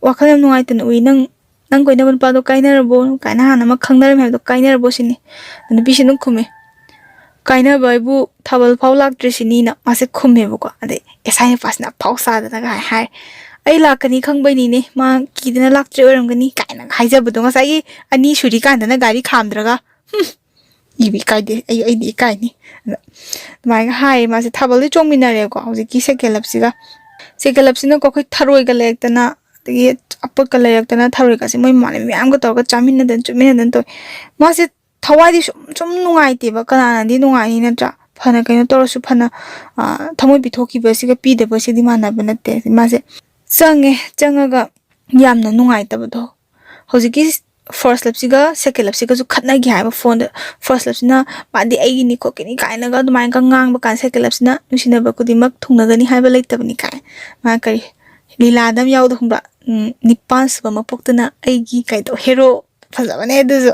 ꯋꯥꯈꯜ ꯌꯥꯝ ꯅꯨꯡꯉꯥꯏꯇꯅ ꯎꯏ꯫ ꯅꯪ, ꯅꯪ ꯀꯣꯏꯅꯕ ꯅꯨꯄꯥꯗꯣ ꯀꯥꯏꯅꯔꯕꯣ?" ꯀꯥꯏꯅ ꯍꯥꯟꯅ ꯑꯃ ꯈꯪꯅꯔꯝꯃꯦ ꯍꯥꯏꯕꯗꯣ, "ꯀꯥꯏꯅꯔꯕꯣ?" ꯁꯤꯅꯤ꯫ ꯅꯨꯄꯤꯁꯤ ꯑꯗꯨꯝ ꯈꯨꯝꯃꯦ, "ꯀꯥꯏꯅꯕ ꯍꯥꯏꯕꯨ ꯊꯥꯕꯜ ꯐꯥꯎ ꯂꯥꯛꯇ꯭ꯔꯤ ꯁꯤꯅꯤꯅ" ꯃꯥꯁꯦ ꯈꯨꯝꯃꯦꯕꯀꯣ꯫ ꯑꯗꯩ ꯑꯦꯁꯥꯏ ꯅꯨꯄꯥꯁꯤꯅ ꯑꯐꯥꯎ ꯁꯥꯗꯅꯒ ꯍꯥꯏ, "ꯑꯩ ꯂꯥꯛꯀꯅꯤ ꯈꯪꯕꯩꯅꯤꯅꯦ, ꯃꯥ ꯀꯤꯗꯅ ꯂꯥꯛꯇ꯭ꯔꯤ ꯑꯣꯏꯔꯝꯒꯅꯤ" ꯀꯥꯏꯅ ꯍꯥꯏꯖꯕꯗꯣ꯫ ꯉꯁꯥꯏꯒꯤ ꯑꯅꯤ ꯁꯨꯔꯤꯀꯥꯟꯗꯅ ꯒꯥꯔꯤ ꯈꯥꯝꯗ꯭ꯔꯒ, ꯍꯨꯝ, ꯏꯕ ꯏꯀꯥꯏꯗꯦ꯫ ꯑꯩ, ꯑꯩꯗꯤ ꯏꯀꯥꯏꯅꯤ꯫ ꯑꯗ ꯑꯗꯨꯃꯥꯏꯅ ꯍꯥꯏꯌꯦ꯫ ꯃꯥꯁꯦ ꯊꯥꯕꯜꯗꯤ ꯆꯣꯡꯃꯤꯟꯅꯔꯦꯀꯣ ꯍꯧꯖꯤꯛꯀꯤ ꯁꯦꯀꯦꯟ ꯂꯞꯁꯤꯒ꯫ ꯁꯦꯀꯦꯟ ꯂꯞꯁꯤꯅꯀꯣ ꯑꯩꯈꯣꯏ ꯊꯔꯣꯏꯒ ꯂꯩꯔꯛꯇꯅ, ꯑꯗꯒꯤ ꯑꯄꯣꯠꯀ ꯂꯩꯔꯛꯇꯅ, ꯊꯔꯣꯏꯒꯁꯦ ꯃꯣꯏ ꯃꯃꯥꯟꯅꯕꯤ ꯃꯌꯥꯝꯒ ꯇꯧꯔꯒ ꯆꯥꯃꯤꯟꯅꯗꯅ ꯆꯨꯞꯃꯤꯟꯅꯗꯅ ꯇꯧꯋꯦ꯫ ꯃꯥꯁꯦ ꯊꯋꯥꯏꯗꯤ ꯁꯨꯝ, ꯁꯨꯝ ꯅꯨꯡꯉꯥꯏꯇꯦꯕ꯫ ꯀꯅꯥꯅꯗꯤ ꯅꯨꯡꯉꯥꯏꯅꯤ ꯅꯠꯇ꯭ꯔꯥ? ꯐꯅ ꯀꯩꯅꯣ ꯇꯧꯔꯁꯨ, ꯐꯅ, ꯑ, ꯊꯃꯣꯏ ꯄꯤꯊꯣꯛꯈꯤꯕꯁꯤꯒ ꯄꯤꯗꯕꯁꯤꯗꯤ ꯃꯥꯟꯅꯕ ꯅꯠꯇꯦ꯫ ꯃꯥꯁꯦ ꯆꯪꯉꯦ, ꯆꯪꯉꯒ ꯌꯥꯝꯅ ꯅꯨꯡꯉꯥꯏꯇꯕꯗꯣ꯫ ꯍꯧꯖꯤꯛꯀꯤ ꯐꯥꯔꯁ ꯂꯞꯁꯤꯒ ꯁꯦꯀꯦꯟ ꯂꯞꯁꯤꯒꯁꯨ ꯈꯠꯅꯒꯦ ꯍꯥꯏꯕ ꯐꯣꯟꯗ꯫ ꯐꯥꯔꯁ ꯂꯞꯁꯤꯅ "ꯃꯥꯗꯤ ꯑꯩꯒꯤꯅꯤ ꯈꯣꯠꯀꯤꯅꯤ" ꯀꯥꯏꯅꯒ ꯑꯗꯨꯃꯥꯏꯅꯒ ꯉꯥꯡꯕ ꯀꯥꯟꯗ, ꯁꯦꯀꯦꯟ ꯂꯞꯁꯤꯅ "ꯅꯨꯡꯁꯤꯅꯕ ꯈꯨꯗꯤꯡꯃꯛ ꯊꯨꯡꯅꯒꯅꯤ ꯍꯥꯏꯕ ꯂꯩꯇꯕꯅꯤ" ꯀꯥꯏ꯫ ꯃꯥ ꯀꯔꯤ ꯂꯤꯂꯥꯗ ꯑꯃ ꯌꯥꯎꯗ ꯈꯪꯕ꯭ꯔꯥ? ꯎꯝ, "ꯅꯤꯄꯥꯟ ꯁꯨꯕ ꯃꯄꯣꯛꯇꯅ ꯑꯩꯒꯤ" ꯀꯥꯏꯗꯣ, ꯍꯦꯔꯣ ꯐꯖꯕꯅꯦ ꯑꯗꯨꯁꯨ꯫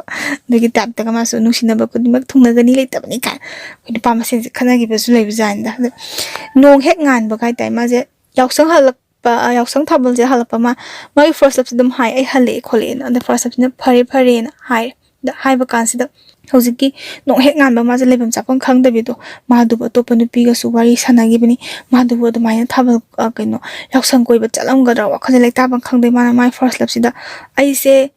ꯑꯗꯨꯒꯤ ꯇꯥꯏꯞꯇꯒ ꯃꯥꯁꯨ "ꯅꯨꯡꯁꯤꯅꯕ ꯈꯨꯗꯤꯡꯃꯛ ꯊꯨꯡꯅꯒꯅꯤ ꯂꯩꯇꯕꯅꯤ" ꯀꯥꯏꯅ ꯑꯩꯈꯣꯏ ꯅꯨꯄꯥ ꯃꯁꯦꯟꯁꯦ ꯈꯟꯅꯈꯤꯕꯁꯨ ꯂꯩꯕꯖꯥꯠꯅꯤꯗ꯫ ꯑꯗ ꯅꯣꯡ ꯍꯦꯛ ꯉꯥꯟꯕꯒ ꯍꯥꯏꯇꯥꯔꯦ, ꯃꯥꯁꯦ ꯌꯥꯎꯁꯪ ꯍꯜꯂꯛꯄ, ꯑ, ꯌꯥꯎꯁꯪ ꯊꯥꯕꯜꯁꯦ ꯍꯜꯂꯛꯄ ꯃꯥ, ꯃꯥꯒꯤ first loveꯁꯦ ꯑꯗꯨꯝ ꯍꯥꯏ, "ꯑꯩ ꯍꯜꯂꯛꯑꯦ ꯈꯣꯠꯂꯛꯑꯦꯅ"꯫ ꯑꯗ first loveꯁꯤꯅ "ꯐꯔꯦ ꯐꯔꯦꯅ" ꯍꯥꯏꯔꯦ꯫ ꯑꯗ ꯍꯥꯏꯕ ꯀꯥꯟꯁꯤꯗ ꯍꯧꯖꯤꯛꯀꯤ ꯅꯣꯡ ꯍꯦꯛ ꯉꯥꯟꯕ ꯃꯥꯁꯦ ꯂꯩꯐꯝ ꯆꯥꯐꯝ ꯈꯪꯗꯕꯤꯗꯣ, ꯃꯥꯗꯨꯕꯨ ꯑꯇꯣꯞꯄ ꯅꯨꯄꯤꯒꯁꯨ ꯋꯥꯔꯤ ꯁꯥꯟꯅꯈꯤꯕꯅꯤ, ꯃꯥꯗꯨꯕꯨ ꯑꯗꯨꯃꯥꯏꯅ ꯊꯥꯕꯜ, ꯑ, ꯀꯩꯅꯣ, ꯌꯥꯎꯁꯪ ꯀꯣꯏꯕ ꯆꯠꯂꯝꯒꯗ꯭ꯔꯥ ꯋꯥꯈꯜꯁꯦ ꯂꯩꯇꯥꯐꯝ ꯈꯪꯗꯦ꯫ ꯃꯥꯅ ꯃꯥꯒꯤ first loveꯁꯤꯗ "ꯑꯩꯁꯦ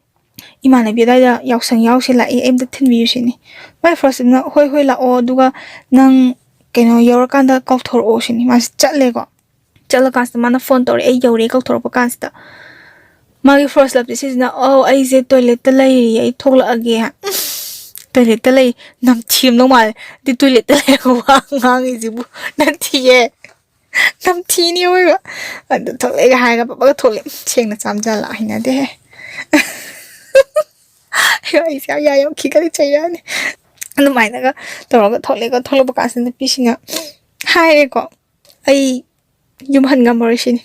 ꯏꯃꯥꯟꯅꯕꯤ ꯑꯗꯥꯏꯗ ꯌꯥꯎꯁꯪ ꯌꯥꯎꯁꯦ ꯂꯥꯛꯏ, ꯑꯩ ꯑꯝꯇ ꯊꯤꯟꯕꯤꯌꯨ" ꯁꯤꯅꯤ꯫ ꯃꯥꯏ first loveꯅ "ꯍꯣꯏ ꯍꯣꯏ ꯂꯥꯛꯑꯣ, ꯑꯗꯨꯒ ꯅꯪ ꯀꯩꯅꯣ ꯌꯧꯔꯀꯥꯟꯗ ꯀꯧꯊꯣꯔꯛꯑꯣ" ꯁꯤꯅꯤ꯫ ꯃꯥꯁꯦ ꯆꯠꯂꯦꯀꯣ꯫ ꯆꯠꯂꯀꯥꯟꯁꯤꯗ ꯃꯥꯅ phone ꯇꯧꯔꯛꯑꯦ, "ꯑꯩ ꯌꯧꯔꯦ" ꯀꯧꯊꯣꯔꯛꯄ ꯀꯥꯟꯁꯤꯗ꯫ ꯃꯥꯒꯤ first loveꯇꯤ ꯁꯤꯁꯤꯅ, "ꯑꯧ, ꯑꯩꯁꯦ toiletꯇ ꯂꯩꯔꯤ, ꯑꯩ ꯊꯣꯛꯂꯛꯑꯒꯦ"꯫ ꯎꯝ, toiletꯇ ꯂꯩ, ꯅꯝꯊꯤꯕꯗꯧ ꯃꯥꯜꯂꯦ꯫ ꯑꯗꯨ toiletꯇ ꯂꯩꯔꯒ ꯋꯥ ꯉꯥꯡꯉꯤꯁꯤꯕꯨ ꯅꯝꯊꯤꯌꯦ꯫ ꯅꯝꯊꯤꯅꯤ ꯑꯣꯏꯕ꯫ ꯑꯗꯨ ꯊꯣꯛꯂꯛꯑꯦ ꯍꯥꯏꯔꯒ ꯄꯞꯄꯒ ꯊꯣꯛꯂꯛꯑꯦ꯫ ꯁꯦꯡꯅ ꯆꯥꯝꯖꯜꯂ ꯍꯩꯅꯗꯦꯍꯦ꯫ ꯑꯩꯁꯦ ꯌꯥꯝ ꯌꯥꯏ, ꯌꯥꯝ ꯈꯤꯒꯠꯂꯤ, ꯆꯩꯔꯛꯑꯅꯤ꯫ ꯑꯗꯨꯃꯥꯏꯅꯒ ꯇꯧꯔꯒ ꯊꯣꯛꯂꯛꯑꯦꯀꯣ꯫ ꯊꯣꯛꯂꯛꯄ ꯀꯥꯟꯁꯤꯗ ꯅꯨꯄꯤꯁꯤꯡꯅ ꯍꯥꯏꯔꯦꯀꯣ, "ꯑꯩ ꯌꯨꯝ ꯍꯟ ꯉꯝꯃꯔꯣꯏ" ꯁꯤꯅꯤ꯫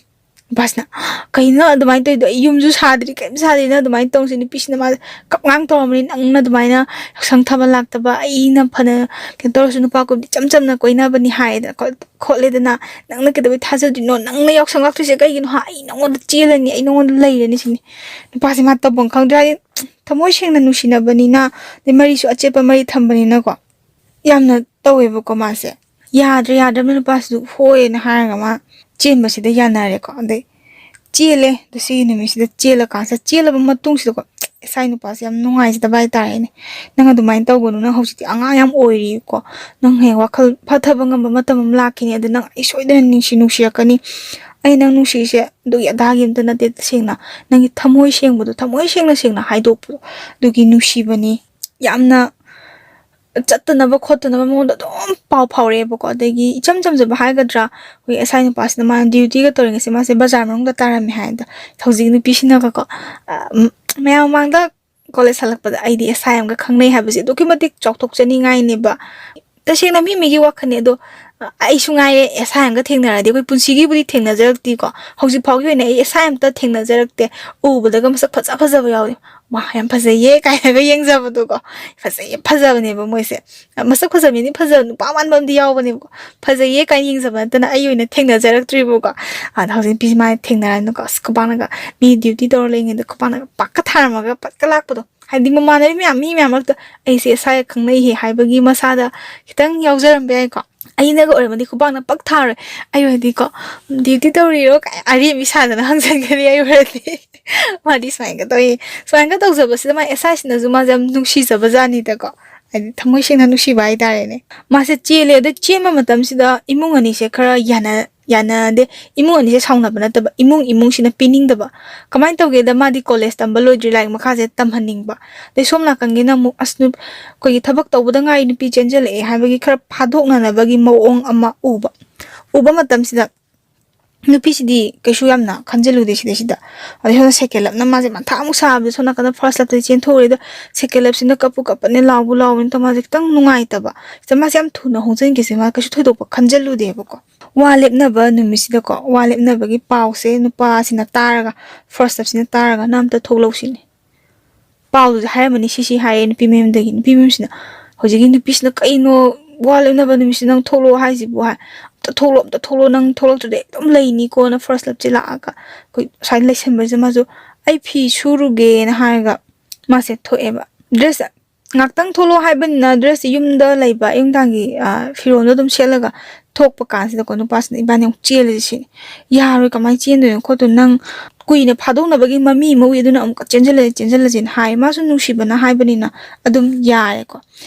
ꯅꯨꯄꯥꯁꯤꯅ, "ꯀꯩꯅꯣ ꯑꯗꯨꯃꯥꯏꯅ ꯇꯧꯔꯤꯗꯣ? ꯑꯩ ꯌꯨꯝꯁꯨ ꯁꯥꯗ꯭ꯔꯤ, ꯀꯩꯝ ꯁꯥꯗ꯭ꯔꯤ, ꯅꯪ ꯑꯗꯨꯃꯥꯏꯅ ꯇꯧꯁꯤ?" ꯅꯨꯄꯤꯁꯤꯅ ꯃꯥꯁꯦ ꯀꯞꯉꯥꯡ ꯇꯧꯔꯝꯕꯅꯤ, "ꯅꯪꯅ ꯑꯗꯨꯃꯥꯏꯅ ꯌꯥꯎꯁꯪ ꯊꯥꯕꯜ ꯂꯥꯛꯇꯕ, ꯑꯩꯅ ꯐꯅ ꯀꯩꯅꯣ ꯇꯧꯔꯁꯨ ꯅꯨꯄꯥ ꯀꯣꯏꯕꯗꯤ ꯏꯆꯝ ꯆꯝꯅ ꯀꯣꯏꯅꯕꯅꯤ ꯍꯥꯏꯗꯅ ꯈꯣꯠ-, ꯈꯣꯠꯂꯦꯗꯅ, ꯅꯪꯅ ꯀꯩꯗꯧꯕꯩ ꯊꯥꯖꯗꯣꯏꯅꯣ? ꯅꯪꯅ ꯌꯥꯎꯁꯪ ꯂꯥꯛꯇꯣꯏꯁꯦ ꯀꯩꯒꯤꯅꯣ? ꯍꯥ, ꯑꯩ ꯅꯉꯣꯟꯗ ꯆꯦꯜꯂꯅꯤ, ꯑꯩ ꯅꯉꯣꯟꯗ ꯂꯩꯔꯅꯤ" ꯁꯤꯅꯤ꯫ ꯅꯨꯄꯥꯁꯦ ꯃꯥ ꯇꯧꯐꯝ ꯈꯪꯗ꯭ꯔꯦ, ꯍꯥꯏꯗꯤ ꯊꯃꯣꯏ ꯁꯦꯡꯅ ꯅꯨꯡꯁꯤꯅꯕꯅꯤꯅ, ꯑꯗꯩ ꯃꯔꯤꯁꯨ ꯑꯆꯦꯠꯄ ꯃꯔꯤ ꯊꯝꯕꯅꯤꯅꯀꯣ, ꯌꯥꯝꯅ ꯇꯧꯋꯦꯕꯀꯣ ꯃꯥꯁꯦ꯫ ꯌꯥꯗ꯭ꯔꯦ, ꯌꯥꯗ꯭ꯔꯕꯅꯤꯅ ꯅꯨꯄꯥꯁꯤꯁꯨ ꯍꯣꯏꯅ ꯍꯥꯏꯔꯒ ꯃꯥ ꯆꯦꯟꯕꯁꯤꯗ ꯌꯥꯅꯔꯦꯀꯣ꯫ ꯑꯗꯩ ꯆꯦꯜꯂꯦ꯫ ꯑꯗꯣ ꯁꯤꯒꯤ ꯅꯨꯃꯤꯠꯁꯤꯗ ꯆꯦꯜꯂꯀꯥꯟꯁꯤꯗ, ꯆꯦꯜꯂꯕ ꯃꯇꯨꯡꯁꯤꯗꯀꯣ, ꯑꯦꯁ ꯑꯥꯏ ꯅꯨꯄꯥꯁꯦ ꯌꯥꯝ ꯅꯨꯡꯉꯥꯏꯖꯗꯕ ꯍꯥꯏꯇꯥꯔꯦꯅꯦ꯫ "ꯅꯪ ꯑꯗꯨꯃꯥꯏꯅ ꯇꯧꯒꯅꯨ, ꯅꯪ ꯍꯧꯖꯤꯛꯇꯤ ꯑꯉꯥꯡ ꯌꯥꯝ ꯑꯣꯏꯔꯤꯀꯣ, ꯅꯪ ꯍꯌꯦꯡ ꯋꯥꯈꯜ ꯐꯊꯕ ꯉꯝꯕ ꯃꯇꯝ ꯑꯃ ꯂꯥꯛꯈꯤꯅꯤ, ꯑꯗꯨ ꯅꯪ ꯑꯩ ꯁꯣꯏꯗꯅ ꯅꯨꯡꯁꯤ ꯅꯨꯡꯁꯤꯔꯛꯀꯅꯤ꯫ ꯑꯩ ꯅꯪ ꯅꯨꯡꯁꯤꯁꯦ ꯑꯗꯨꯒꯤ ꯑꯗꯥꯒꯤ ꯑꯝꯇ ꯅꯠꯇꯦ, ꯇꯁꯦꯡꯅ ꯅꯪꯒꯤ ꯊꯃꯣꯏ ꯁꯦꯡꯕꯗꯣ, ꯊꯃꯣꯏ ꯁꯦꯡꯅ ꯁꯦꯡꯅ ꯍꯥꯏꯗꯣꯛꯄꯗꯣ, ꯑꯗꯨꯒꯤ ꯅꯨꯡꯁꯤꯕꯅꯤ꯫ ꯌꯥꯝꯅ ꯆꯠꯇꯅꯕ ꯈꯣꯠꯇꯅꯕ ꯃꯉꯣꯟꯗ ꯑꯗꯨꯝ ꯄꯥꯎ ꯐꯥꯎꯔꯛꯑꯦꯕꯀꯣ꯫ ꯑꯗꯒꯤ ꯏꯆꯝ ꯆꯝꯖꯕ ꯍꯥꯏꯒꯗ꯭ꯔꯥ, ꯑꯩꯈꯣꯏ ꯑꯦꯁ ꯑꯥꯏ ꯅꯨꯄꯥꯁꯤꯅ ꯃꯥꯅ dutyꯒ ꯇꯧꯔꯤꯉꯩꯁꯦ ꯃꯥꯁꯦ ꯕꯖꯥꯔ ꯃꯅꯨꯡꯗ ꯇꯥꯔꯝꯃꯦ ꯍꯥꯏꯗ꯫ ꯍꯧꯖꯤꯛ ꯅꯨꯄꯤꯁꯤꯅꯒꯀꯣ, ꯑ, ꯎꯝ, ꯃꯌꯥꯝ ꯃꯃꯥꯡꯗ ꯀꯣꯂꯦꯖ ꯍꯜꯂꯛꯄꯗ ꯑꯩꯗꯤ ꯑꯦꯁ ꯑꯥꯏ ꯑꯃꯒ ꯈꯪꯅꯩ ꯍꯥꯏꯕꯁꯦ ꯑꯗꯨꯛꯀꯤ ꯃꯇꯤꯛ ꯆꯥꯎꯊꯣꯛꯆꯅꯤꯡꯉꯥꯏꯅꯦꯕ꯫ ꯇꯁꯦꯡꯅ ꯃꯤ ꯃꯤꯒꯤ ꯋꯥꯈꯜꯅꯤ꯫ ꯑꯗꯣ, ꯑ, ꯑꯩꯁꯨ ꯉꯥꯏꯔꯦ, ꯑꯦꯁ ꯑꯥꯏ ꯑꯃꯒ ꯊꯦꯡꯅꯔꯗꯤ, ꯑꯩꯈꯣꯏ ꯄꯨꯟꯁꯤꯒꯤꯕꯨꯗꯤ ꯊꯦꯡꯅꯖꯔꯛꯇꯦꯀꯣ꯫ ꯍꯧꯖꯤꯛ ꯐꯥꯎꯒꯤ ꯑꯣꯏꯅ ꯑꯩ ꯑꯦꯁ ꯑꯥꯏ ꯑꯝꯇ ꯊꯦꯡꯅꯖꯔꯛꯇꯦ꯫ ꯎꯕꯗꯒ ꯃꯁꯛ ꯐꯖ ꯐꯖꯕ ꯌꯥꯎꯏ꯫ "ꯃꯥ, ꯌꯥꯝ ꯐꯖꯩꯌꯦ" ꯀꯥꯏꯅꯒ ꯌꯦꯡꯖꯕꯗꯣꯀꯣ꯫ ꯐꯖꯩꯌꯦ, ꯐꯖꯕꯅꯦꯕ ꯃꯣꯏꯁꯦ꯫ ꯃꯁꯛ ꯐꯖꯕ ꯃꯤꯗꯤ ꯐꯖꯕ ꯅꯨꯄꯥ ꯃꯥꯟꯕ ꯑꯃꯗꯤ ꯌꯥꯎꯕꯅꯦꯕꯀꯣ꯫ ꯐꯖꯩꯌꯦ ꯀꯥꯏꯅ ꯌꯦꯡꯖꯕ ꯅꯠꯇꯅ ꯑꯩ ꯑꯣꯏꯅ ꯊꯦꯡꯅꯖꯔꯛꯇ꯭ꯔꯤꯕꯀꯣ꯫ ꯑꯗ ꯍꯧꯖꯤꯛ ꯅꯨꯄꯤꯁꯦ ꯃꯥꯅ ꯊꯦꯡꯅꯔꯅꯤꯀꯣ, ꯑꯁ, ꯈꯨꯄꯥꯛꯅꯒ, ꯃꯤ ꯗ꯭ꯌꯨꯇꯤ ꯇꯧꯔ ꯂꯩꯔꯤꯉꯩꯗ ꯈꯨꯄꯥꯛꯅꯒ ꯄꯥꯛꯀ ꯊꯥꯔꯝꯃꯒ ꯄꯠꯀ ꯂꯥꯛꯄꯗꯣ꯫ ꯍꯥꯏꯗꯤ ꯃꯃꯥꯟꯅꯕꯤ ꯃꯌꯥꯝ, ꯃꯤ ꯃꯌꯥꯝ ꯃꯔꯛꯇ "ꯑꯩꯁꯦ ꯑꯦꯁ ꯑꯥꯏꯒ ꯈꯪꯅꯩꯍꯦ" ꯍꯥꯏꯕꯒꯤ ꯃꯁꯥꯗ ꯈꯤꯇꯪ ꯌꯥꯎꯖꯔꯝꯕ ꯌꯥꯏꯀꯣ꯫ ꯑꯩꯅꯒ ꯑꯣꯏꯔꯝꯃꯗꯤ ꯈꯨꯄꯥꯛꯅ ꯄꯛ ꯊꯥꯔꯣꯏ꯫ ꯑꯩ ꯑꯣꯏꯔꯗꯤꯀꯣ, "ꯗ꯭ꯌꯨꯇꯤ ꯇꯧꯔꯤꯔꯣ?" ꯀꯥꯏ ꯑꯔꯦꯝꯕꯤ ꯁꯥꯗꯅ ꯍꯪꯖꯟꯒꯅꯤ ꯑꯩ ꯑꯣꯏꯔꯗꯤ꯫ ꯃꯥꯗꯤ ꯁꯨꯃꯥꯏꯅꯒ ꯇꯧꯏ, ꯁꯨꯃꯥꯏꯅꯒ ꯇꯧꯖꯕꯁꯤꯗ ꯃꯥ ꯑꯦꯁ ꯑꯥꯏꯁꯤꯅꯁꯨ ꯃꯥꯁꯦ ꯌꯥꯝ ꯅꯨꯡꯁꯤꯖꯕ ꯖꯥꯠꯅꯤꯗꯀꯣ꯫ ꯍꯥꯏꯗꯤ ꯊꯃꯣꯏ ꯁꯦꯡꯅ ꯅꯨꯡꯁꯤꯕ ꯍꯥꯏꯇꯥꯔꯦꯅꯦ꯫ ꯃꯥꯁꯦ ꯆꯦꯜꯂꯦ꯫ ꯑꯗ ꯆꯦꯟꯕ ꯃꯇꯝꯁꯤꯗ ꯏꯃꯨꯡ ꯑꯅꯤꯁꯦ ꯈꯔ ꯌꯥꯅ-, ꯌꯥꯅꯗꯦ꯫ ꯏꯃꯨꯡ ꯑꯅꯤꯁꯦ ꯁꯥꯎꯅꯕ ꯅꯠꯇꯕ, ꯏꯃꯨꯡ ꯏꯃꯨꯡꯁꯤꯅ ꯄꯤꯅꯤꯡꯗꯕ꯫ ꯀꯃꯥꯏꯅ ꯇꯧꯒꯦꯗ, ꯃꯥꯗꯤ ꯀꯣꯂꯦꯖ ꯇꯝꯕ ꯂꯣꯏꯗ꯭ꯔꯤ, ꯂꯥꯏꯔꯤꯛ ꯃꯈꯥꯁꯦ ꯇꯝꯍꯟꯅꯤꯡꯕ꯫ ꯑꯗꯩ ꯁꯣꯝ ꯅꯥꯀꯟꯒꯤꯅ ꯑꯃꯨꯛ, "ꯑꯁ, ꯅꯨ-, ꯑꯩꯈꯣꯏꯒꯤ ꯊꯕꯛ ꯇꯧꯕꯗ ꯉꯥꯏꯔꯤ, ꯅꯨꯄꯤ ꯆꯦꯟꯁꯤꯜꯂꯛꯑꯦ" ꯍꯥꯏꯕꯒꯤ ꯈꯔ ꯐꯥꯗꯣꯛꯅꯅꯕꯒꯤ ꯃꯑꯣꯡ ꯑꯃ ꯎꯕ꯫ ꯎꯕ ꯃꯇꯝꯁꯤꯗ ꯅꯨꯄꯤꯁꯤꯗꯤ ꯀꯩꯁꯨ ꯌꯥꯝꯅ ꯈꯟꯖꯤꯜꯂꯨꯗꯦ ꯁꯤꯗꯩꯁꯤꯗ꯫ ꯑꯗꯩ ꯁꯣꯝꯗ ꯁꯦꯀꯦꯟ ꯂꯞꯅ ꯃꯥꯁꯦ ꯃꯊꯥ ꯑꯃꯨꯛ ꯁꯥꯕꯗ ꯁꯣꯝ ꯅꯥꯀꯟꯗ ꯐꯥꯔꯁ ꯂꯞꯇ ꯆꯦꯟꯊꯣꯛꯎꯔꯦ꯫ ꯑꯗꯣ ꯁꯦꯀꯦꯟ ꯂꯞꯁꯤꯅ ꯀꯞꯄꯨ ꯀꯞꯄꯅꯦ, ꯂꯥꯎꯕꯨ ꯂꯥꯎꯕꯅꯦ꯫ ꯇꯧ ꯃꯥꯁꯦ ꯈꯤꯇꯪ ꯅꯨꯡꯉꯥꯏꯇꯕ꯫ ꯁꯤꯗ ꯃꯥꯁꯦ ꯌꯥꯝ ꯊꯨꯅ ꯍꯣꯡꯖꯤꯟꯈꯤꯁꯦ ꯃꯥ ꯀꯩꯁꯨ ꯊꯣꯏꯗꯣꯛꯄ ꯈꯟꯖꯤꯜꯂꯨꯗꯦꯕꯀꯣ꯫ ꯋꯥ ꯂꯦꯞꯅꯕ ꯅꯨꯃꯤꯠꯁꯤꯗꯀꯣ, ꯋꯥ ꯂꯦꯞꯅꯕꯒꯤ ꯄꯥꯎꯁꯦ ꯅꯨꯄꯥꯁꯤꯅ ꯇꯥꯔꯒ, ꯐꯥꯔꯁ ꯂꯞꯁꯤꯅ ꯇꯥꯔꯒ, "ꯅꯪ ꯑꯝꯇ ꯊꯣꯛꯂꯛꯎ" ꯁꯤꯅꯤ꯫ ꯄꯥꯎꯗꯨꯗꯤ ꯍꯥꯏꯔꯝꯃꯅꯤ, ꯁꯤ ꯁꯤ ꯍꯥꯏꯌꯦ ꯅꯨꯄꯤ ꯃꯌꯨꯝꯗꯒꯤ꯫ ꯅꯨꯄꯤ ꯃꯌꯨꯝꯁꯤꯅ, ꯍꯧꯖꯤꯛꯀꯤ ꯅꯨꯄꯤꯁꯤꯅ "ꯀꯩꯅꯣ, ꯋꯥ ꯂꯦꯞꯅꯕ ꯅꯨꯃꯤꯠꯁꯤꯗ ꯅꯪ ꯊꯣꯛꯂꯛꯑꯣ ꯍꯥꯏꯁꯤꯕꯨ?" ꯍꯥꯏ꯫ "ꯑꯝꯇ ꯊꯣꯛꯂꯛꯑꯣ, ꯑꯝꯇ ꯊꯣꯛꯂꯛꯑꯣ, ꯅꯪ ꯊꯣꯛꯂꯛꯇ꯭ꯔꯗꯤ ꯑꯩ ꯑꯗꯨꯝ ꯂꯩꯅꯤꯀꯣꯅ" ꯐꯥꯔꯁ ꯂꯞꯁꯦ ꯂꯥꯛꯑꯒ ꯑꯩꯈꯣꯏ ꯁꯨꯃꯥꯏꯅ ꯂꯩꯁꯟꯕꯁꯤꯗ ꯃꯥꯁꯨ "ꯑꯩ ꯐꯤ ꯁꯨꯔꯨꯒꯦꯅ" ꯍꯥꯏꯔꯒ ꯃꯥꯁꯦ ꯊꯣꯛꯑꯦꯕ꯫ ꯗ꯭ꯔꯦꯁ ꯉꯥꯛꯇꯪ ꯊꯣꯛꯂꯛꯑꯣ ꯍꯥꯏꯕꯅꯤꯅ ꯗ꯭ꯔꯦꯁꯁꯦ ꯌꯨꯝꯗ ꯂꯩꯕ ꯑꯌꯨꯛ ꯅꯨꯡꯗꯥꯡꯒꯤ, ꯑ, ꯐꯤꯔꯣꯜꯗꯣ ꯑꯗꯨꯝ ꯁꯦꯠꯂꯒ ꯊꯣꯛꯄ ꯀꯥꯟꯁꯤꯗꯀꯣ, ꯅꯨꯄꯥꯁꯤꯅ "ꯏꯕꯥꯅꯤ ꯑꯃꯨꯛ ꯆꯦꯜꯂꯁꯤ" ꯁꯤꯅꯤ꯫ "ꯌꯥꯔꯣꯏ, ꯀꯃꯥꯏꯅ ꯆꯦꯟꯗꯣꯏꯅꯣ ꯈꯣꯠꯇꯣꯏꯅꯣ, ꯅꯪ ꯀꯨꯏꯅ ꯐꯥꯗꯣꯛꯅꯕꯒꯤ ꯃꯃꯤ ꯑꯃ ꯎꯏ, ꯑꯗꯨꯅ ꯑꯃꯨꯛꯀ ꯆꯦꯟꯁꯤꯜꯂꯁꯤ, ꯆꯦꯟꯁꯤꯜꯂꯁꯤꯅ" ꯍꯥꯏ꯫ ꯃꯥꯁꯨ ꯅꯨꯡꯁꯤꯕꯅ ꯍꯥꯏꯕꯅꯤꯅ ꯑꯗꯨꯝ ꯌꯥꯔꯦꯀꯣ꯫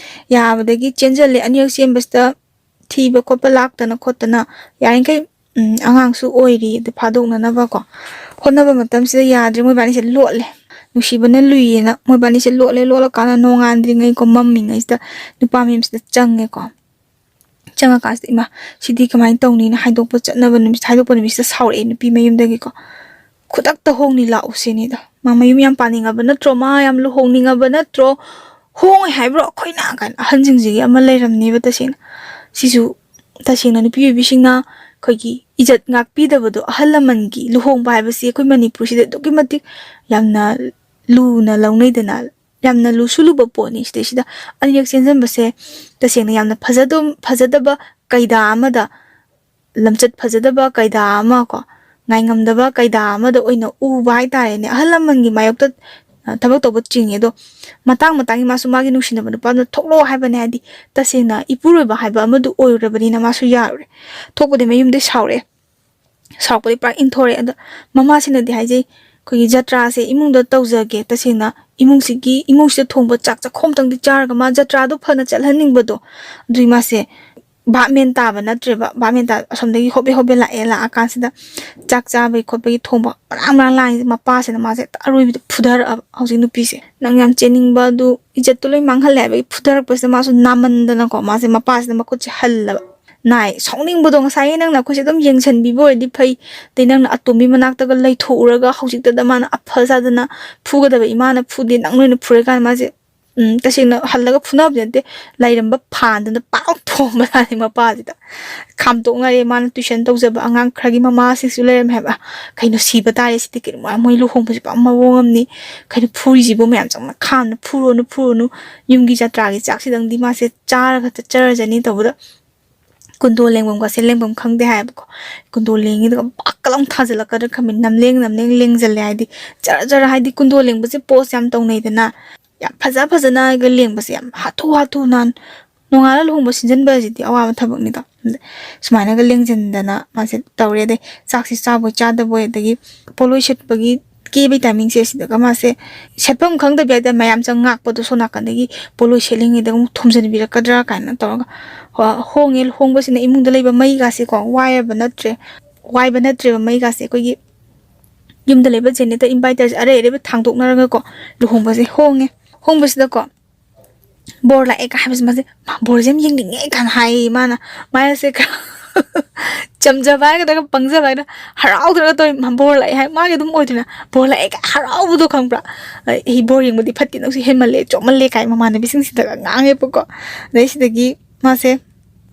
ꯌꯥꯕꯗꯒꯤ ꯆꯦꯟꯁꯤꯜꯂꯦ꯫ ꯑꯅꯤꯔꯛ ꯆꯦꯟꯕꯁꯤꯗ ꯊꯤꯕ ꯈꯣꯠꯄ ꯂꯥꯛꯇꯅ ꯈꯣꯠꯇꯅ, ꯌꯥꯔꯤꯈꯩ, ꯎꯝ, ꯑꯉꯥꯡꯁꯨ ꯑꯣꯏꯔꯤ, ꯑꯗꯨ ꯐꯥꯗꯣꯛꯅꯅꯕꯀꯣ ꯍꯣꯠꯅꯕ ꯃꯇꯝꯁꯤꯗ ꯌꯥꯗ꯭ꯔꯦ꯫ ꯃꯣꯏꯕꯥꯅꯤꯁꯦ ꯂꯣꯠꯂꯦ꯫ ꯅꯨꯡꯁꯤꯕꯅ ꯂꯨꯏꯌꯦꯅ ꯃꯣꯏꯕꯥꯅꯤꯁꯦ ꯂꯣꯠꯂꯦ꯫ ꯂꯣꯠꯂꯀꯥꯟꯗ ꯅꯣꯡꯉꯥꯟꯗ꯭ꯔꯤꯉꯩꯀꯣ, ꯃꯝꯃꯤꯉꯩꯁꯤꯗ ꯅꯨꯄꯥ ꯃꯌꯨꯝꯁꯤꯗ ꯆꯪꯉꯦꯀꯣ꯫ ꯆꯪꯉꯀꯥꯟꯁꯤꯗ, "ꯏꯃꯥ, ꯁꯤꯗꯤ ꯀꯃꯥꯏꯅ ꯇꯧꯅꯤꯅ" ꯍꯥꯏꯗꯣꯛꯄ ꯆꯠꯅꯕ ꯅꯨꯃꯤꯠ, ꯍꯥꯏꯗꯣꯛꯄ ꯅꯨꯃꯤꯠꯁꯤꯗ ꯁꯥꯎꯔꯛꯑꯦ ꯅꯨꯄꯤ ꯃꯌꯨꯝꯗꯒꯤꯀꯣ꯫ "ꯈꯨꯗꯛꯇ ꯍꯣꯡꯅꯤ ꯂꯥꯛꯎ" ꯁꯤꯅꯤꯗ꯫ "ꯃꯥ ꯃꯌꯨꯝ ꯌꯥꯝ ꯄꯥꯅꯤꯡꯉꯕ ꯅꯠꯇ꯭ꯔꯣ? ꯃꯥ ꯌꯥꯝ ꯂꯨꯍꯣꯡꯅꯤꯡꯉꯕ ꯅꯠꯇ꯭ꯔꯣ? ꯍꯣꯡꯉꯣꯏ ꯍꯥꯏꯕ꯭ꯔꯣ ꯑꯩꯈꯣꯏꯅ?" ꯀꯥꯏꯅ ꯑꯍꯟꯁꯤꯡꯁꯤꯒꯤ ꯑꯃ ꯂꯩꯔꯝꯅꯦꯕ ꯇꯁꯦꯡꯅ꯫ ꯁꯤꯁꯨ ꯇꯁꯦꯡꯅ ꯅꯨꯄꯤ ꯑꯣꯏꯕꯤꯁꯤꯡꯅ ꯑꯩꯈꯣꯏꯒꯤ ꯏꯖꯠ ꯉꯥꯛꯄꯤꯗꯕꯗꯣ, ꯑꯍꯜ ꯂꯃꯟꯒꯤ ꯂꯨꯍꯣꯡꯕ ꯍꯥꯏꯕꯁꯤ ꯑꯩꯈꯣꯏ ꯃꯅꯤꯄꯨꯔꯁꯤꯗ ꯑꯗꯨꯛꯀꯤ ꯃꯇꯤꯛ ꯌꯥꯝꯅ ꯂꯨꯅ ꯂꯧꯅꯩꯗꯅ꯫ ꯌꯥꯝꯅ ꯂꯨꯁꯨ ꯂꯨꯕ ꯄꯣꯠꯅꯤ꯫ ꯁꯤꯗꯩꯁꯤꯗ ꯑꯅꯤꯔꯛ ꯆꯦꯟꯁꯤꯟꯕꯁꯦ ꯇꯁꯦꯡꯅ ꯌꯥꯝꯅ ꯐꯖꯗ-, ꯐꯖꯗꯕ ꯀꯩꯗꯥ ꯑꯃꯗ, ꯂꯝꯆꯠ ꯐꯖꯗꯕ ꯀꯩꯗꯥ ꯑꯃ ꯀꯣ, ꯉꯥꯏꯉꯝꯗꯕ ꯀꯩꯗꯥ ꯑꯃꯗ ꯑꯣꯏꯅ ꯎꯕ ꯍꯥꯏꯇꯥꯔꯦꯅꯦ꯫ ꯑꯍꯜ ꯂꯃꯟꯒꯤ ꯃꯥꯌꯣꯛꯇ, ꯑ, ꯊꯕꯛ ꯇꯧꯕ ꯆꯤꯡꯉꯦ꯫ ꯑꯗꯣ ꯃꯇꯥꯡ ꯃꯇꯥꯡꯒꯤ ꯃꯥꯁꯨ ꯃꯥꯒꯤ ꯅꯨꯡꯁꯤꯅꯕ ꯅꯨꯄꯥꯗꯨꯅ ꯊꯣꯛꯂꯛꯑꯣ ꯍꯥꯏꯕꯅꯦ꯫ ꯍꯥꯏꯗꯤ ꯇꯁꯦꯡꯅ ꯏꯄꯨꯔꯣꯏꯕ ꯍꯥꯏꯕ ꯑꯃꯗꯨ ꯑꯣꯏꯔꯨꯔꯕꯅꯤꯅ ꯃꯥꯁꯨ ꯌꯥꯔꯨꯔꯦ꯫ ꯊꯣꯛꯄꯗꯤ ꯃꯌꯨꯝꯗꯩ ꯁꯥꯎꯔꯛꯑꯦ꯫ ꯁꯥꯎꯔꯛꯄꯗꯤ ꯄꯨꯔꯥ ꯏꯟꯊꯣꯔꯛꯑꯦ꯫ ꯑꯗꯣ ꯃꯃꯥꯁꯤꯅꯗꯤ ꯍꯥꯏꯖꯩ, "ꯑꯩꯈꯣꯏꯒꯤ ꯖꯇ꯭ꯔꯥꯁꯦ ꯏꯃꯨꯡꯗ ꯇꯧꯖꯒꯦ, ꯇꯁꯦꯡꯅ ꯏꯃꯨꯡꯁꯤꯒꯤ, ꯏꯃꯨꯡꯁꯤꯗ ꯊꯣꯡꯕ ꯆꯥꯛ ꯆꯥꯛꯈꯣꯝꯇꯪꯗꯤ ꯆꯥꯔꯒ ꯃꯥ ꯖꯇ꯭ꯔꯥꯗꯣ ꯐꯅ ꯆꯠꯍꯟꯅꯤꯡꯕꯗꯣ", ꯑꯗꯨꯏ ꯃꯥꯁꯦ ꯚꯥꯞ ꯃꯦꯟ ꯇꯥꯕ ꯅꯠꯇ꯭ꯔꯦꯕ꯫ ꯚꯥꯞ ꯃꯦꯟ ꯇꯥ-, ꯑꯁꯣꯝꯗꯒꯤ ꯍꯣꯕꯦ ꯍꯣꯕꯦ ꯂꯥꯛꯑꯦ꯫ ꯂꯥꯛꯑꯀꯥꯟꯁꯤꯗ ꯆꯥꯛ ꯆꯥꯕꯒꯤ ꯈꯣꯠꯄꯒꯤ ꯊꯣꯡꯕ ꯃꯔꯥꯡ ꯃꯔꯥꯡ ꯂꯥꯡꯉꯤꯁꯦ ꯃꯄꯥꯁꯤꯅ ꯃꯥꯁꯦ ꯍꯦꯛꯇ ꯑꯔꯣꯏꯕꯤꯗ ꯐꯨꯊꯔꯛꯑꯕ꯫ ꯍꯧꯖꯤꯛ ꯅꯨꯄꯤꯁꯦ, "ꯅꯪ ꯌꯥꯝ ꯆꯦꯟꯅꯤꯡꯕ ꯑꯗꯨ ꯏꯖꯠꯇꯨ ꯂꯣꯏ ꯃꯥꯡꯍꯜꯂꯦ" ꯍꯥꯏꯕꯒꯤ ꯐꯨꯊꯔꯛꯄꯁꯤꯗ ꯃꯥꯁꯨ ꯅꯥꯃꯟꯗꯅꯀꯣ, ꯃꯥꯁꯦ ꯃꯄꯥꯁꯤꯗ ꯃꯈꯨꯠꯁꯦ ꯍꯜꯂꯕ꯫ ꯅꯥꯏ꯫ ꯁꯥꯎꯅꯤꯡꯕꯗꯣ, ꯉꯁꯥꯏꯒꯤ ꯅꯪꯅ ꯑꯩꯈꯣꯏꯁꯦ ꯑꯗꯨꯝ ꯌꯦꯡꯁꯤꯟꯕꯤꯕ ꯑꯣꯏꯔꯗꯤ ꯐꯩ, ꯑꯗꯩ ꯅꯪꯅ ꯑꯇꯣꯝꯕꯤ ꯃꯅꯥꯛꯇꯒ ꯂꯩꯊꯣꯛꯎꯔꯒ ꯍꯧꯖꯤꯛꯇꯗ ꯃꯥꯅ ꯑꯐ ꯁꯥꯗꯅ ꯐꯨꯒꯗꯕ ꯏꯃꯥꯅ ꯐꯨꯗꯦ, ꯅꯪ ꯅꯣꯏꯅ ꯐꯨꯔꯦ ꯀꯥꯟꯗ ꯃꯥꯁꯦ, ꯎꯝ, ꯇꯁꯦꯡꯅ ꯍꯜꯂꯒ ꯐꯨꯅꯕꯗꯤ ꯅꯠꯇꯦ, ꯂꯩꯔꯝꯕ ꯐꯥꯟꯗꯨꯅ ꯄꯥꯛ ꯊꯣꯝꯕ ꯖꯥꯠꯅꯤ ꯃꯄꯥꯁꯤꯗ꯫ ꯈꯥꯝꯇꯣꯛꯅꯔꯦ꯫ ꯃꯥꯅ ꯇꯨꯏꯁꯟ ꯇꯧꯖꯕ ꯑꯉꯥꯡ ꯈꯔꯒꯤ ꯃꯃꯥꯁꯤꯡꯁꯨ ꯂꯩꯔꯝꯃꯦ ꯍꯥꯏꯕ꯫ "ꯀꯩꯅꯣ, ꯁꯤꯕ ꯇꯥꯔꯦ ꯁꯤꯗꯤ, ꯀꯩꯅꯣ, ꯃꯣꯏ ꯂꯨꯍꯣꯡꯕꯁꯦ ꯄꯨꯔꯥ ꯃꯑꯣꯡ ꯑꯃꯅꯤ, ꯀꯩꯅꯣ ꯐꯨꯔꯤꯁꯤꯕꯨ?" ꯃꯌꯥꯝ ꯆꯪꯅ ꯈꯥꯝꯅ, "ꯐꯨꯔꯨꯅꯨ, ꯐꯨꯔꯨꯅꯨ, ꯌꯨꯝꯒꯤ ꯖꯇ꯭ꯔꯥꯒꯤ ꯆꯥꯛꯁꯤꯗꯪꯗꯤ ꯃꯥꯁꯦ ꯆꯥꯔꯒ ꯆꯠꯆꯔꯖꯅꯤ" ꯇꯧꯕꯗ, ꯀꯨꯟꯗꯣ ꯂꯦꯡꯐꯝꯒꯁꯦ ꯂꯦꯡꯐꯝ ꯈꯪꯗꯦ ꯍꯥꯏꯌꯦꯕꯀꯣ꯫ ꯀꯨꯟꯗꯣ ꯂꯦꯡꯉꯤꯗꯨꯒ ꯕꯛꯀ ꯂꯥꯎ ꯊꯥꯖꯤꯜꯂꯛꯀꯗ꯭ꯔꯥ ꯈꯟꯕ, ꯅꯝꯂꯦꯡ ꯅꯝꯂꯦꯡ ꯂꯦꯡꯖꯜꯂꯦ꯫ ꯍꯥꯏꯗꯤ ꯖꯔ ꯖꯔ, ꯍꯥꯏꯗꯤ ꯀꯨꯟꯗꯣ ꯂꯦꯡꯕꯁꯦ ꯄꯣꯁ ꯌꯥꯝ ꯇꯧꯅꯩꯗꯅ, ꯌꯥꯝ ꯐꯖ ꯐꯖꯅꯒ ꯂꯦꯡꯕꯁꯦ, ꯌꯥꯝ ꯍꯥꯊꯨ ꯍꯥꯊꯨ ꯅꯥꯟ-, ꯅꯣꯡꯉꯥꯜꯂ ꯂꯨꯍꯣꯡꯕ ꯁꯤꯟꯖꯟꯕ ꯍꯥꯏꯁꯤꯗꯤ ꯑꯋꯥꯕ ꯊꯕꯛꯅꯤꯗꯣ꯫ ꯁꯨꯃꯥꯏꯅꯒ ꯂꯦꯡꯖꯟꯗꯅ ꯃꯥꯁꯦ ꯇꯧꯔꯦ꯫ ꯑꯗꯩ ꯆꯥꯛꯁꯤ ꯆꯥꯕꯣꯏ ꯆꯥꯗꯕꯣꯏ, ꯑꯗꯒꯤ ꯄꯣꯠꯂꯣꯏ ꯁꯦꯠꯄꯒꯤ ꯀꯦꯕꯩ ꯇꯥꯏꯃꯤꯡꯁꯦ, ꯁꯤꯗꯒ ꯃꯥꯁꯦ ꯁꯦꯠꯐꯝ ꯈꯪꯗꯕꯤ ꯍꯥꯏꯇꯥꯔꯦ, ꯃꯌꯥꯝ ꯆꯪ ꯉꯥꯛꯄꯗꯣ, ꯁꯣꯝ ꯅꯥꯀꯟꯗꯒꯤ ꯄꯣꯠꯂꯣꯏ ꯁꯦꯠꯂꯤꯉꯩꯗ ꯑꯃꯨꯛ ꯊꯣꯝꯖꯤꯟꯕꯤꯔꯛꯀꯗ꯭ꯔꯥ ꯀꯥꯏꯅ ꯇꯧꯔꯒ, ꯍꯣ-, ꯍꯣꯡꯉꯦ꯫ ꯂꯨꯍꯣꯡꯕꯁꯤꯅ ꯏꯃꯨꯡꯗ ꯂꯩꯕ ꯃꯩꯒꯥꯁꯦꯀꯣ, ꯋꯥꯏꯔꯕ ꯅꯠꯇ꯭ꯔꯦ, ꯋꯥꯏꯕ ꯅꯠꯇ꯭ꯔꯦꯕ ꯃꯩꯒꯥꯁꯦ꯫ ꯑꯩꯈꯣꯏꯒꯤ ꯌꯨꯝꯗ ꯂꯩꯕ ꯖꯦꯅꯦꯇꯔ ꯏꯟꯚꯥꯏꯇꯔꯁꯦ ꯑꯔꯩ ꯑꯔꯩꯕ ꯊꯥꯡꯗꯣꯛꯅꯔꯒꯀꯣ, ꯂꯨꯍꯣꯡꯕꯁꯦ ꯍꯣꯡꯉꯦ꯫ ꯍꯣꯡꯕꯁꯤꯗꯀꯣ, "ꯕꯣꯔ ꯂꯥꯛꯑꯦ" ꯀꯥꯏ ꯍꯥꯏꯕꯁꯦ, ꯃꯥꯁꯦ, "ꯃꯥ ꯕꯣꯔꯁꯦ ꯌꯥꯝ ꯌꯦꯡꯅꯤꯡꯉꯦ" ꯀꯥꯏꯅ ꯍꯥꯏꯌꯦ ꯃꯥꯅ꯫ ꯃꯥꯁꯦ ꯈꯔ ꯆꯝꯖꯕ ꯍꯥꯏꯒꯗ꯭ꯔꯥ, ꯄꯪꯖꯕ ꯍꯥꯏꯒꯗ꯭ꯔꯥ, ꯍꯔꯥꯎꯗꯅ ꯇꯧꯔꯤ꯫ "ꯃꯥ ꯕꯣꯔ ꯂꯥꯛꯑꯦ" ꯍꯥꯏ, ꯃꯥꯒꯤ ꯑꯗꯨꯝ ꯑꯣꯏꯗꯣꯏꯅ, "ꯕꯣꯔ ꯂꯥꯛꯑꯦ" ꯀꯥꯏ ꯍꯔꯥꯎꯕꯗꯣ ꯈꯪꯕ꯭ꯔꯥ? ꯑꯩ, "ꯕꯣꯔ ꯌꯦꯡꯕꯗꯤ ꯐꯠꯇꯦ, ꯅꯪꯁꯨ ꯍꯦꯟꯃꯜꯂꯦ, ꯆꯣꯞꯃꯜꯂꯦ" ꯀꯥꯏ ꯃꯃꯥꯟꯅꯕꯤꯁꯤꯡꯁꯤꯗꯒ ꯉꯥꯡꯉꯦꯕꯀꯣ꯫ ꯑꯗꯩ ꯁꯤꯗꯒꯤ ꯃꯥꯁꯦ,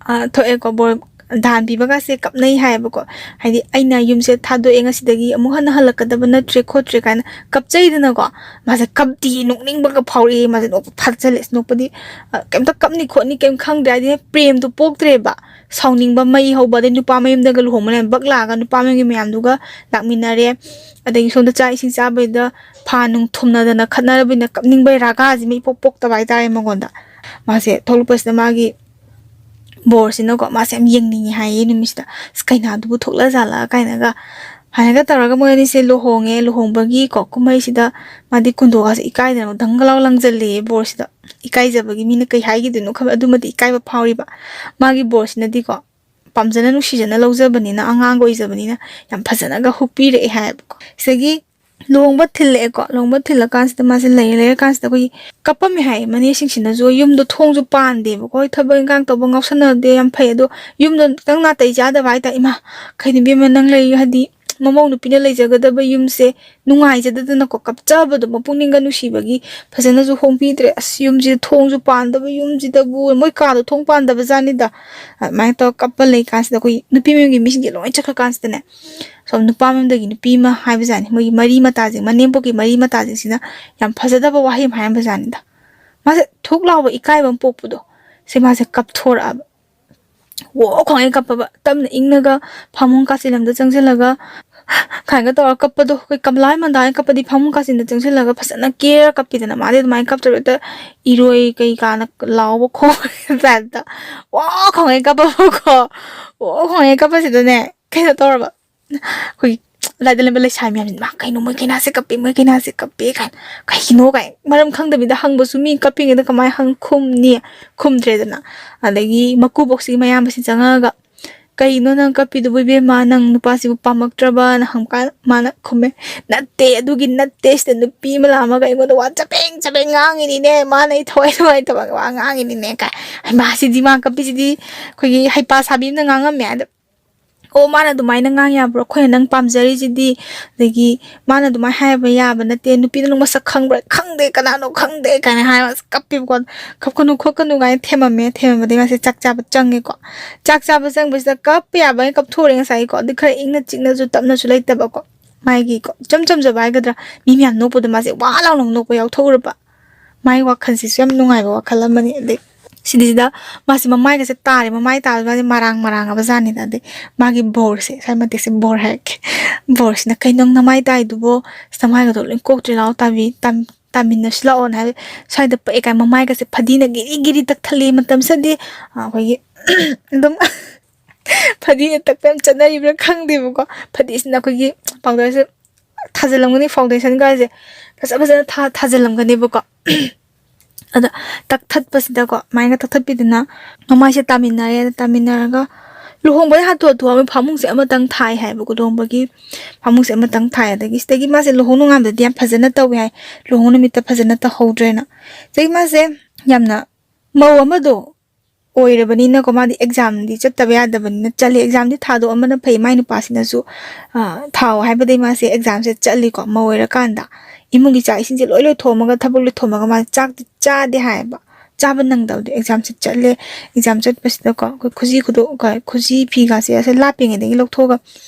ꯑ, ꯊꯣꯛꯑꯦꯀꯣ, ꯕꯣꯔ ꯗꯥꯟ ꯄꯤꯕꯒꯁꯦ ꯀꯞꯅꯩ ꯍꯥꯏꯌꯦꯕꯀꯣ꯫ ꯍꯥꯏꯗꯤ, "ꯑꯩꯅ ꯌꯨꯝꯁꯦ ꯊꯥꯗꯣꯛꯑꯦ, ꯉꯁꯤꯗꯒꯤ ꯑꯃꯨꯛ ꯍꯟꯅ ꯍꯜꯂꯛꯀꯗꯕ ꯅꯠꯇ꯭ꯔꯦ" ꯈꯣꯠꯇ꯭ꯔꯦ ꯀꯥꯏꯅ ꯀꯞꯆꯩꯗꯅꯀꯣ꯫ ꯃꯥꯁꯦ ꯀꯞꯇꯤ, ꯅꯣꯛꯅꯤꯡꯕꯒ ꯐꯥꯎꯔꯛꯑꯦ, ꯃꯥꯁꯦ ꯅꯣꯛꯄ ꯐꯥꯖꯜꯂꯦ꯫ ꯑꯁ, ꯅꯣꯛꯄꯗꯤ, ꯑ, ꯀꯩꯝꯇ ꯀꯞꯅꯤ ꯈꯣꯠꯅꯤ ꯀꯩꯝ ꯈꯪꯗ꯭ꯔꯦ꯫ ꯍꯥꯏꯗꯤ, ꯄ꯭ꯔꯦꯝꯗꯣ ꯄꯣꯛꯇ꯭ꯔꯦꯕ꯫ ꯁꯥꯎꯅꯤꯡꯕ ꯃꯩ ꯍꯧꯕ, ꯑꯗꯩ ꯅꯨꯄꯥ ꯃꯌꯨꯝꯗꯒ ꯂꯨꯍꯣꯡꯕ ꯂꯩꯔꯝ-, ꯕꯛ ꯂꯥꯛꯑꯒ ꯅꯨꯄꯥ ꯃꯌꯨꯝꯒꯤ ꯃꯌꯥꯝꯗꯨꯒ ꯂꯥꯛꯃꯤꯟꯅꯔꯦ꯫ ꯑꯗꯒꯤ ꯁꯣꯝꯗ ꯆꯥꯛ ꯏꯁꯤꯡ ꯆꯥꯕꯩꯗ ꯐꯥꯟ ꯅꯨꯡ ꯊꯨꯝꯅꯗꯅ ꯈꯠꯅꯔꯕꯅꯤꯅ ꯀꯞꯅꯤꯡꯕꯩ ꯔꯥꯒꯥꯁꯤꯃ ꯏꯄꯣꯛ ꯄꯣꯛꯇꯕ ꯍꯥꯏꯇꯥꯔꯦ ꯃꯉꯣꯟꯗ꯫ ꯃꯥꯁꯦ ꯊꯣꯛꯂꯛꯄꯁꯤꯗ ꯃꯥꯒꯤ ꯕꯣꯔꯁꯤꯅꯀꯣ, ꯃꯥꯁꯦ ꯌꯥꯝ ꯌꯦꯡꯅꯤꯡꯉꯦ ꯍꯥꯏꯌꯦ ꯅꯨꯃꯤꯠꯁꯤꯗ꯫ "ꯑꯁ, ꯀꯩꯅꯥꯗꯨꯕꯨ ꯊꯣꯛꯂꯛꯑꯖꯥꯠꯂ?" ꯀꯥꯏꯅꯒ ꯍꯥꯏꯅꯒ ꯇꯧꯔꯒ ꯃꯣꯏ ꯑꯅꯤꯁꯦ ꯂꯨꯍꯣꯡꯉꯦ꯫ ꯂꯨꯍꯣꯡꯕꯒꯤꯀꯣ ꯀꯨꯝꯍꯩꯁꯤꯗ ꯃꯥꯗꯤ ꯀꯨꯟꯗꯣꯒꯥꯁꯦ ꯏꯀꯥꯏꯗꯅ ꯙꯪꯒ ꯂꯥꯎ ꯂꯪꯖꯜꯂꯦꯌꯦ ꯕꯣꯔꯁꯤꯗ꯫ ꯏꯀꯥꯏꯖꯕꯒꯤ, ꯃꯤꯅ ꯀꯩ ꯍꯥꯏꯈꯤꯗꯣꯏꯅꯣ ꯈꯪꯕ, ꯑꯗꯨꯃꯗꯤ ꯏꯀꯥꯏꯕ ꯐꯥꯎꯔꯤꯕ꯫ ꯃꯥꯒꯤ ꯕꯣꯔꯁꯤꯅꯗꯤꯀꯣ, ꯄꯥꯝꯖꯅ ꯅꯨꯡꯁꯤꯖꯅ ꯂꯧꯖꯕꯅꯤꯅ, ꯑꯉꯥꯡꯒ ꯑꯣꯏꯖꯕꯅꯤꯅ ꯌꯥꯝ ꯐꯖꯅꯒ ꯍꯨꯛꯄꯤꯔꯛꯑꯦ ꯍꯥꯏꯌꯦꯕꯀꯣ꯫ ꯁꯤꯗꯒꯤ ꯂꯨꯍꯣꯡꯕ ꯊꯤꯜꯂꯛꯑꯦꯀꯣ꯫ ꯂꯨꯍꯣꯡꯕ ꯊꯤꯜꯂꯀꯥꯟꯁꯤꯗ ꯃꯥꯁꯦ ꯂꯩꯔ ꯂꯩꯔꯀꯥꯟꯁꯤꯗ ꯑꯩꯈꯣꯏꯒꯤ ꯀꯞꯄꯝꯃꯦ ꯍꯥꯏꯌꯦ ꯃꯅꯦꯁꯤꯡꯁꯤꯅꯁꯨ꯫ ꯌꯨꯝꯗꯣ ꯊꯣꯡꯁꯨ ꯄꯥꯟꯗꯦꯕꯀꯣ, ꯍꯣꯏ, ꯊꯕꯛ ꯏꯟꯈꯥꯡ ꯇꯧꯕ ꯉꯥꯎꯁꯟꯅꯗꯦ, ꯌꯥꯝ ꯐꯩ꯫ ꯑꯗꯣ ꯌꯨꯝꯗꯣ ꯈꯤꯇꯪ ꯅꯥꯇꯩ ꯆꯥꯗꯕ ꯍꯥꯏꯇꯥꯔꯦ꯫ "ꯏꯃꯥ, ꯀꯩꯅꯣ ꯏꯕꯦꯝꯃ, ꯅꯪ ꯂꯩ ꯍꯥꯏꯗꯤ ꯃꯃꯧ ꯅꯨꯄꯤꯅ ꯂꯩꯖꯒꯗꯕ ꯌꯨꯝꯁꯦ ꯅꯨꯡꯉꯥꯏꯖꯗꯗꯅꯀꯣ", ꯀꯞꯆꯕꯗꯣ, ꯃꯄꯨꯛꯅꯤꯡꯒ ꯅꯨꯡꯁꯤꯕꯒꯤ꯫ "ꯐꯖꯅꯁꯨ ꯍꯣꯡꯕꯤꯗ꯭ꯔꯦ꯫ ꯑꯁ, ꯌꯨꯝꯁꯤꯗ ꯊꯣꯡꯁꯨ ꯄꯥꯟꯗꯕ ꯌꯨꯝꯁꯤꯗꯕꯨ", ꯃꯣꯏ ꯀꯥꯗꯣ ꯊꯣꯡ ꯄꯥꯟꯗꯕ ꯖꯥꯠꯅꯤꯗ꯫ ꯑꯗꯨꯃꯥꯏꯅ ꯇꯧꯔ ꯀꯞꯄ ꯂꯩ ꯀꯥꯟꯁꯤꯗ ꯑꯩꯈꯣꯏ ꯅꯨꯄꯤ ꯃꯌꯨꯝꯒꯤ ꯃꯤꯁꯤꯡꯁꯦ ꯂꯣꯏ ꯆꯠꯈ꯭ꯔ ꯀꯥꯟꯁꯤꯗꯅꯦ, ꯁꯣꯝ ꯅꯨꯄꯥ ꯃꯌꯨꯝꯗꯒꯤ ꯅꯨꯄꯤ ꯑꯃ ꯍꯥꯏꯕꯖꯥꯠꯅꯤ, ꯃꯣꯏꯒꯤ ꯃꯔꯤ ꯃꯇꯥꯁꯤꯡ, ꯃꯅꯦꯝꯄꯣꯛꯀꯤ ꯃꯔꯤ ꯃꯇꯥꯁꯤꯡꯁꯤꯅ ꯌꯥꯝ ꯐꯖꯗꯕ ꯋꯥꯍꯩ ꯑꯃ ꯍꯥꯏꯔꯝꯕꯖꯥꯠꯅꯤꯗ꯫ ꯃꯥꯁꯦ ꯊꯨꯛ ꯂꯥꯎꯕ ꯏꯀꯥꯏꯕ ꯑꯃ ꯄꯣꯛꯄꯗꯣ, ꯁꯤ ꯃꯥꯁꯦ ꯀꯞꯊꯣꯔꯛꯑꯕ꯫ ꯑꯣ ꯈꯣꯡꯉꯩ ꯀꯞꯄꯕ꯫ ꯇꯞꯅ ꯏꯪꯅꯒ ꯐꯃꯨꯡ ꯀꯥꯆꯤꯟ ꯑꯃꯗ ꯆꯪꯁꯤꯜꯂꯒ ꯈꯥꯏꯒ ꯇꯧꯔꯒ ꯀꯞꯄꯗꯣ, ꯑꯩꯈꯣꯏ ꯀꯃꯂꯥ ꯃꯟꯗꯥꯏꯅ ꯀꯞꯄꯗꯤ ꯐꯃꯨꯡ ꯀꯥꯆꯤꯟꯗ ꯆꯪꯁꯤꯜꯂꯒ ꯐꯖꯅ ꯀꯦꯔ ꯀꯞꯄꯤꯗꯅ, ꯃꯥꯗꯤ ꯑꯗꯨꯃꯥꯏꯅ ꯀꯞꯇꯕꯤꯗ ꯏꯔꯣꯏ ꯀꯩꯀꯥꯅ ꯂꯥꯎꯕ ꯈꯣꯡꯕ ꯇꯥꯏꯞꯇ ꯑꯣ ꯈꯣꯡꯉꯩ ꯀꯞꯄꯕꯀꯣ꯫ ꯑꯣ ꯈꯣꯡꯉꯩ ꯀꯞꯄꯁꯤꯗꯅꯦ, ꯀꯩꯅꯣ ꯇꯧꯔꯕ, ꯑꯩꯈꯣꯏ ꯑꯗꯥꯏꯗ ꯂꯩꯕ ꯂꯩꯁꯥꯕꯤ ꯃꯌꯥꯝꯁꯤꯅ, "ꯃꯥ, ꯀꯩꯅꯣ, ꯃꯣꯏ ꯀꯩꯅꯥꯁꯦ ꯀꯞꯄꯦ, ꯃꯣꯏ ꯀꯩꯅꯥꯁꯦ ꯀꯞꯄꯦ" ꯀꯥꯏꯅ꯫ ꯀꯩꯒꯤꯅꯣ ꯀꯥꯏ ꯃꯔꯝ ꯈꯪꯗꯕꯤꯗ ꯍꯪꯕꯁꯨ, ꯃꯤ ꯀꯞꯄꯤꯉꯩꯗ ꯀꯃꯥꯏꯅ ꯍꯪ-, ꯈꯨꯝꯅꯤ? ꯈꯨꯝꯗ꯭ꯔꯦꯗꯅ꯫ ꯑꯗꯒꯤ ꯃꯀꯨꯕꯣꯛꯁꯤꯒꯤ ꯃꯌꯥꯝꯕꯁꯤ ꯆꯪꯉꯛꯑꯒ, "ꯀꯩꯅꯣ ꯅꯪ ꯀꯞꯄꯤꯗꯨꯕꯨ ꯏꯕꯦꯝꯃ, ꯅꯪ ꯅꯨꯄꯥꯁꯤꯕꯨ ꯄꯥꯝꯃꯛꯇ꯭ꯔꯕꯅ?" ꯍꯪꯕꯀꯥꯟꯗ ꯃꯥꯅ ꯈꯨꯝꯃꯦ, "ꯅꯠꯇꯦ, ꯑꯗꯨꯒꯤ ꯅꯠꯇꯦ, ꯁꯤꯗ ꯅꯨꯄꯤ ꯑꯃ ꯂꯥꯛꯑꯝꯃꯒ ꯑꯩꯉꯣꯟꯗ ꯋꯥ ꯆꯕꯦꯡ ꯆꯕꯦꯡ ꯉꯥꯡꯉꯤꯅꯤꯅꯦ, ꯃꯥꯅ ꯑꯩ ꯊꯋꯥꯏ ꯅꯨꯡꯉꯥꯏꯇꯕ ꯋꯥ ꯉꯥꯡꯉꯤꯅꯤꯅꯦ" ꯀꯥꯏ꯫ ꯍꯩꯃꯥ, ꯁꯤꯗꯤ ꯃꯥ ꯀꯞꯄꯤꯁꯤꯗꯤ ꯑꯩꯈꯣꯏꯒꯤ ꯍꯩꯄꯥ ꯁꯥꯕꯤ ꯑꯃꯅ ꯉꯥꯡꯉꯝꯃꯦ ꯍꯥꯏꯗ꯫ "ꯑꯣ, ꯃꯥꯅ ꯑꯗꯨꯃꯥꯏꯅ ꯉꯥꯡ ꯌꯥꯕ꯭ꯔꯣ? ꯑꯩꯈꯣꯏꯅ ꯅꯪ ꯄꯥꯝꯖꯔꯤꯁꯤꯗꯤ, ꯑꯗꯒꯤ ꯃꯥꯅ ꯑꯗꯨꯃꯥꯏꯅ ꯍꯥꯏꯕ ꯌꯥꯕ ꯅꯠꯇꯦ, ꯅꯨꯄꯤꯗꯣ ꯅꯪ ꯃꯁꯛ ꯈꯪꯕ꯭ꯔꯥ?" "ꯈꯪꯗꯦ, ꯀꯅꯥꯅꯣ ꯈꯪꯗꯦ" ꯀꯥꯏꯅ ꯍꯥꯏꯔꯒ ꯑꯁ ꯀꯞꯄꯦꯕꯀꯣ꯫ "ꯀꯞꯀꯅꯨ ꯈꯣꯠꯀꯅꯨ" ꯀꯥꯏꯅ ꯊꯦꯝꯃꯝꯃꯦ꯫ ꯊꯦꯝꯃꯝꯕꯗꯒꯤ ꯃꯥꯁꯦ ꯆꯥꯛ ꯆꯥꯕ ꯆꯪꯉꯦꯀꯣ꯫ ꯆꯥꯛ ꯆꯥꯕ ꯆꯪꯕꯁꯤꯗ ꯀꯞꯄ ꯌꯥꯕ ꯀꯞꯊꯣꯛꯎꯔꯦ ꯉꯁꯥꯏꯒꯤꯀꯣ꯫ ꯑꯗꯨ ꯈꯔ ꯏꯪꯅ ꯆꯤꯛꯅꯁꯨ ꯇꯞꯅꯁꯨ ꯂꯩꯇꯕꯀꯣ꯫ ꯃꯥꯒꯤꯀꯣ ꯏꯆꯝ ꯆꯝꯖꯕ ꯍꯥꯏꯒꯗ꯭ꯔꯥ, ꯃꯤ ꯃꯌꯥꯝ ꯅꯣꯛꯄꯗꯣ ꯃꯥꯁꯦ ꯋꯥ ꯂꯥꯎꯅ ꯅꯣꯛꯄ ꯌꯥꯎꯊꯣꯛꯎꯔꯕ꯫ ꯃꯥꯒꯤ ꯋꯥꯈꯜꯁꯤꯁꯨ ꯌꯥꯝ ꯅꯨꯡꯉꯥꯏꯕ ꯋꯥꯈꯜ ꯑꯃꯅꯤ꯫ ꯑꯗꯩ ꯁꯤꯗꯩꯁꯤꯗ ꯃꯥꯁꯦ ꯃꯃꯥꯏꯒꯁꯦ ꯇꯥꯔꯦ꯫ ꯃꯃꯥꯏ ꯇꯥꯕꯗ ꯃꯥꯁꯦ ꯃꯔꯥꯡ ꯃꯔꯥꯡꯉꯕ ꯖꯥꯠꯅꯤꯗ꯫ ꯑꯗꯩ ꯃꯥꯒꯤ ꯕꯣꯔꯁꯦ, ꯁ꯭ꯋꯥꯏ ꯃꯇꯦꯛꯁꯦ ꯕꯣꯔ ꯍꯥꯏꯔꯛꯀꯦ꯫ ꯕꯣꯔꯁꯤꯅ, "ꯀꯩꯅꯣ ꯅꯪ ꯅꯃꯥꯏ ꯇꯥꯏꯗꯨꯕꯣ? ꯑꯁ, ꯅꯃꯥꯏꯒꯗꯣ ꯂꯣꯏ ꯀꯣꯛꯇ꯭ꯔꯤ ꯂꯥꯎ, ꯇꯥꯕꯤ-, ꯇꯥꯝ-, ꯇꯥꯃꯤꯟꯅꯁꯤ ꯂꯥꯛꯑꯣꯅ" ꯍꯥꯏꯕ꯫ ꯁ꯭ꯋꯥꯏꯗ ꯄꯛꯑꯦ ꯀꯥꯏ ꯃꯃꯥꯏꯒꯁꯦ ꯐꯗꯤꯅ ꯒꯤꯔꯤ ꯒꯤꯔꯤ ꯇꯛꯊꯠꯂꯤ꯫ ꯃꯇꯝꯁꯤꯗꯗꯤ, ꯑ, ꯑꯩꯈꯣꯏꯒꯤ ꯑꯗꯨꯝ ꯐꯗꯤꯅ ꯇꯛꯄ ꯌꯥꯝ ꯆꯠꯅꯔꯤꯕ꯭ꯔꯥ ꯈꯪꯗꯦꯕꯀꯣ꯫ ꯐꯗꯤꯁꯤꯅ ꯑꯩꯈꯣꯏꯒꯤ ꯄꯥꯎꯗꯔꯁꯦ ꯊꯥꯖꯤꯜꯂꯝꯒꯅꯤ, ꯐꯥꯎꯟꯗꯦꯁꯟꯒꯁꯦ ꯐꯖ ꯐꯖꯅ ꯊꯥ-, ꯊꯥꯖꯤꯜꯂꯝꯒꯅꯦꯕꯀꯣ꯫ ꯑꯗ ꯇꯛꯊꯠꯄꯁꯤꯗꯀꯣ, ꯑꯗꯨꯃꯥꯏꯅ ꯇꯛꯊꯠꯄꯤꯗꯅ ꯃꯃꯥꯏꯁꯦ ꯇꯥꯃꯤꯟꯅꯔꯦ꯫ ꯑꯗ ꯇꯥꯃꯤꯟꯅꯔꯒ ꯂꯨꯍꯣꯡꯕꯗꯤ ꯍꯥꯊꯨ ꯍꯥꯊꯨ ꯍꯥꯏꯕ ꯐꯃꯨꯡꯁꯦ ꯑꯃꯇꯪ ꯊꯥꯏ ꯍꯥꯏꯕꯀꯣ, ꯂꯨꯍꯣꯡꯕꯒꯤ ꯐꯃꯨꯡꯁꯦ ꯑꯃꯇꯪ ꯊꯥꯏ꯫ ꯑꯗꯒꯤ ꯁꯤꯗꯒꯤ ꯃꯥꯁꯦ ꯂꯨꯍꯣꯡ ꯅꯣꯡꯉꯥꯟꯕꯗꯗꯤ ꯌꯥꯝ ꯐꯖꯅ ꯇꯧꯋꯦ ꯍꯥꯏ, ꯂꯨꯍꯣꯡ ꯅꯨꯃꯤꯠꯇ ꯐꯖꯅ ꯇꯧꯍꯧꯗ꯭ꯔꯦꯅ꯫ ꯁꯤꯗꯒꯤ ꯃꯥꯁꯦ ꯌꯥꯝꯅ ꯃꯧ ꯑꯃꯗꯣ ꯑꯣꯏꯔꯕꯅꯤꯅꯀꯣ, ꯃꯥꯗꯤ ꯑꯦꯛꯖꯥꯝꯗꯤ ꯆꯠꯇꯕ ꯌꯥꯗꯕꯅꯤꯅ ꯆꯠꯂꯤ꯫ ꯑꯦꯛꯖꯥꯝꯗꯤ ꯊꯥꯗꯣꯛꯑꯝꯕꯅ ꯐꯩ꯫ ꯃꯥꯏ ꯅꯨꯄꯥꯁꯤꯅꯁꯨ, ꯑ, ꯊꯥꯎ ꯍꯥꯏꯕꯗꯩ ꯃꯥꯁꯦ ꯑꯦꯛꯖꯥꯝꯁꯦ ꯆꯠꯂꯤꯀꯣ꯫ ꯃꯧ ꯑꯣꯏꯔꯀꯥꯟꯗ ꯏꯃꯨꯡꯒꯤ ꯆꯥꯛ ꯏꯁꯤꯡꯁꯦ ꯂꯣꯏ ꯂꯣꯏꯊꯣꯛꯑꯝꯃꯒ, ꯊꯕꯛ ꯂꯣꯏꯊꯣꯛꯑꯝꯃꯒ ꯃꯥꯁꯦ ꯆꯥꯛꯇꯤ ꯆꯥꯗꯦ ꯍꯥꯏꯌꯦꯕ꯫ ꯆꯥꯕ ꯅꯪꯗꯕꯗꯣ ꯑꯦꯛꯖꯥꯝꯁꯦ ꯆꯠꯂꯦ꯫ ꯑꯦꯛꯖꯥꯝ ꯆꯠꯄꯁꯤꯗꯀꯣ ꯑꯩꯈꯣꯏ ꯈꯨꯖꯤ ꯈꯨꯗꯣ-, ꯀ-, ꯈꯨꯖꯤ ꯐꯤꯒꯥꯁꯦ ꯑꯁꯦ ꯂꯥꯞꯄꯤꯉꯩꯗꯒꯤ ꯂꯧꯊꯣꯛꯑꯒ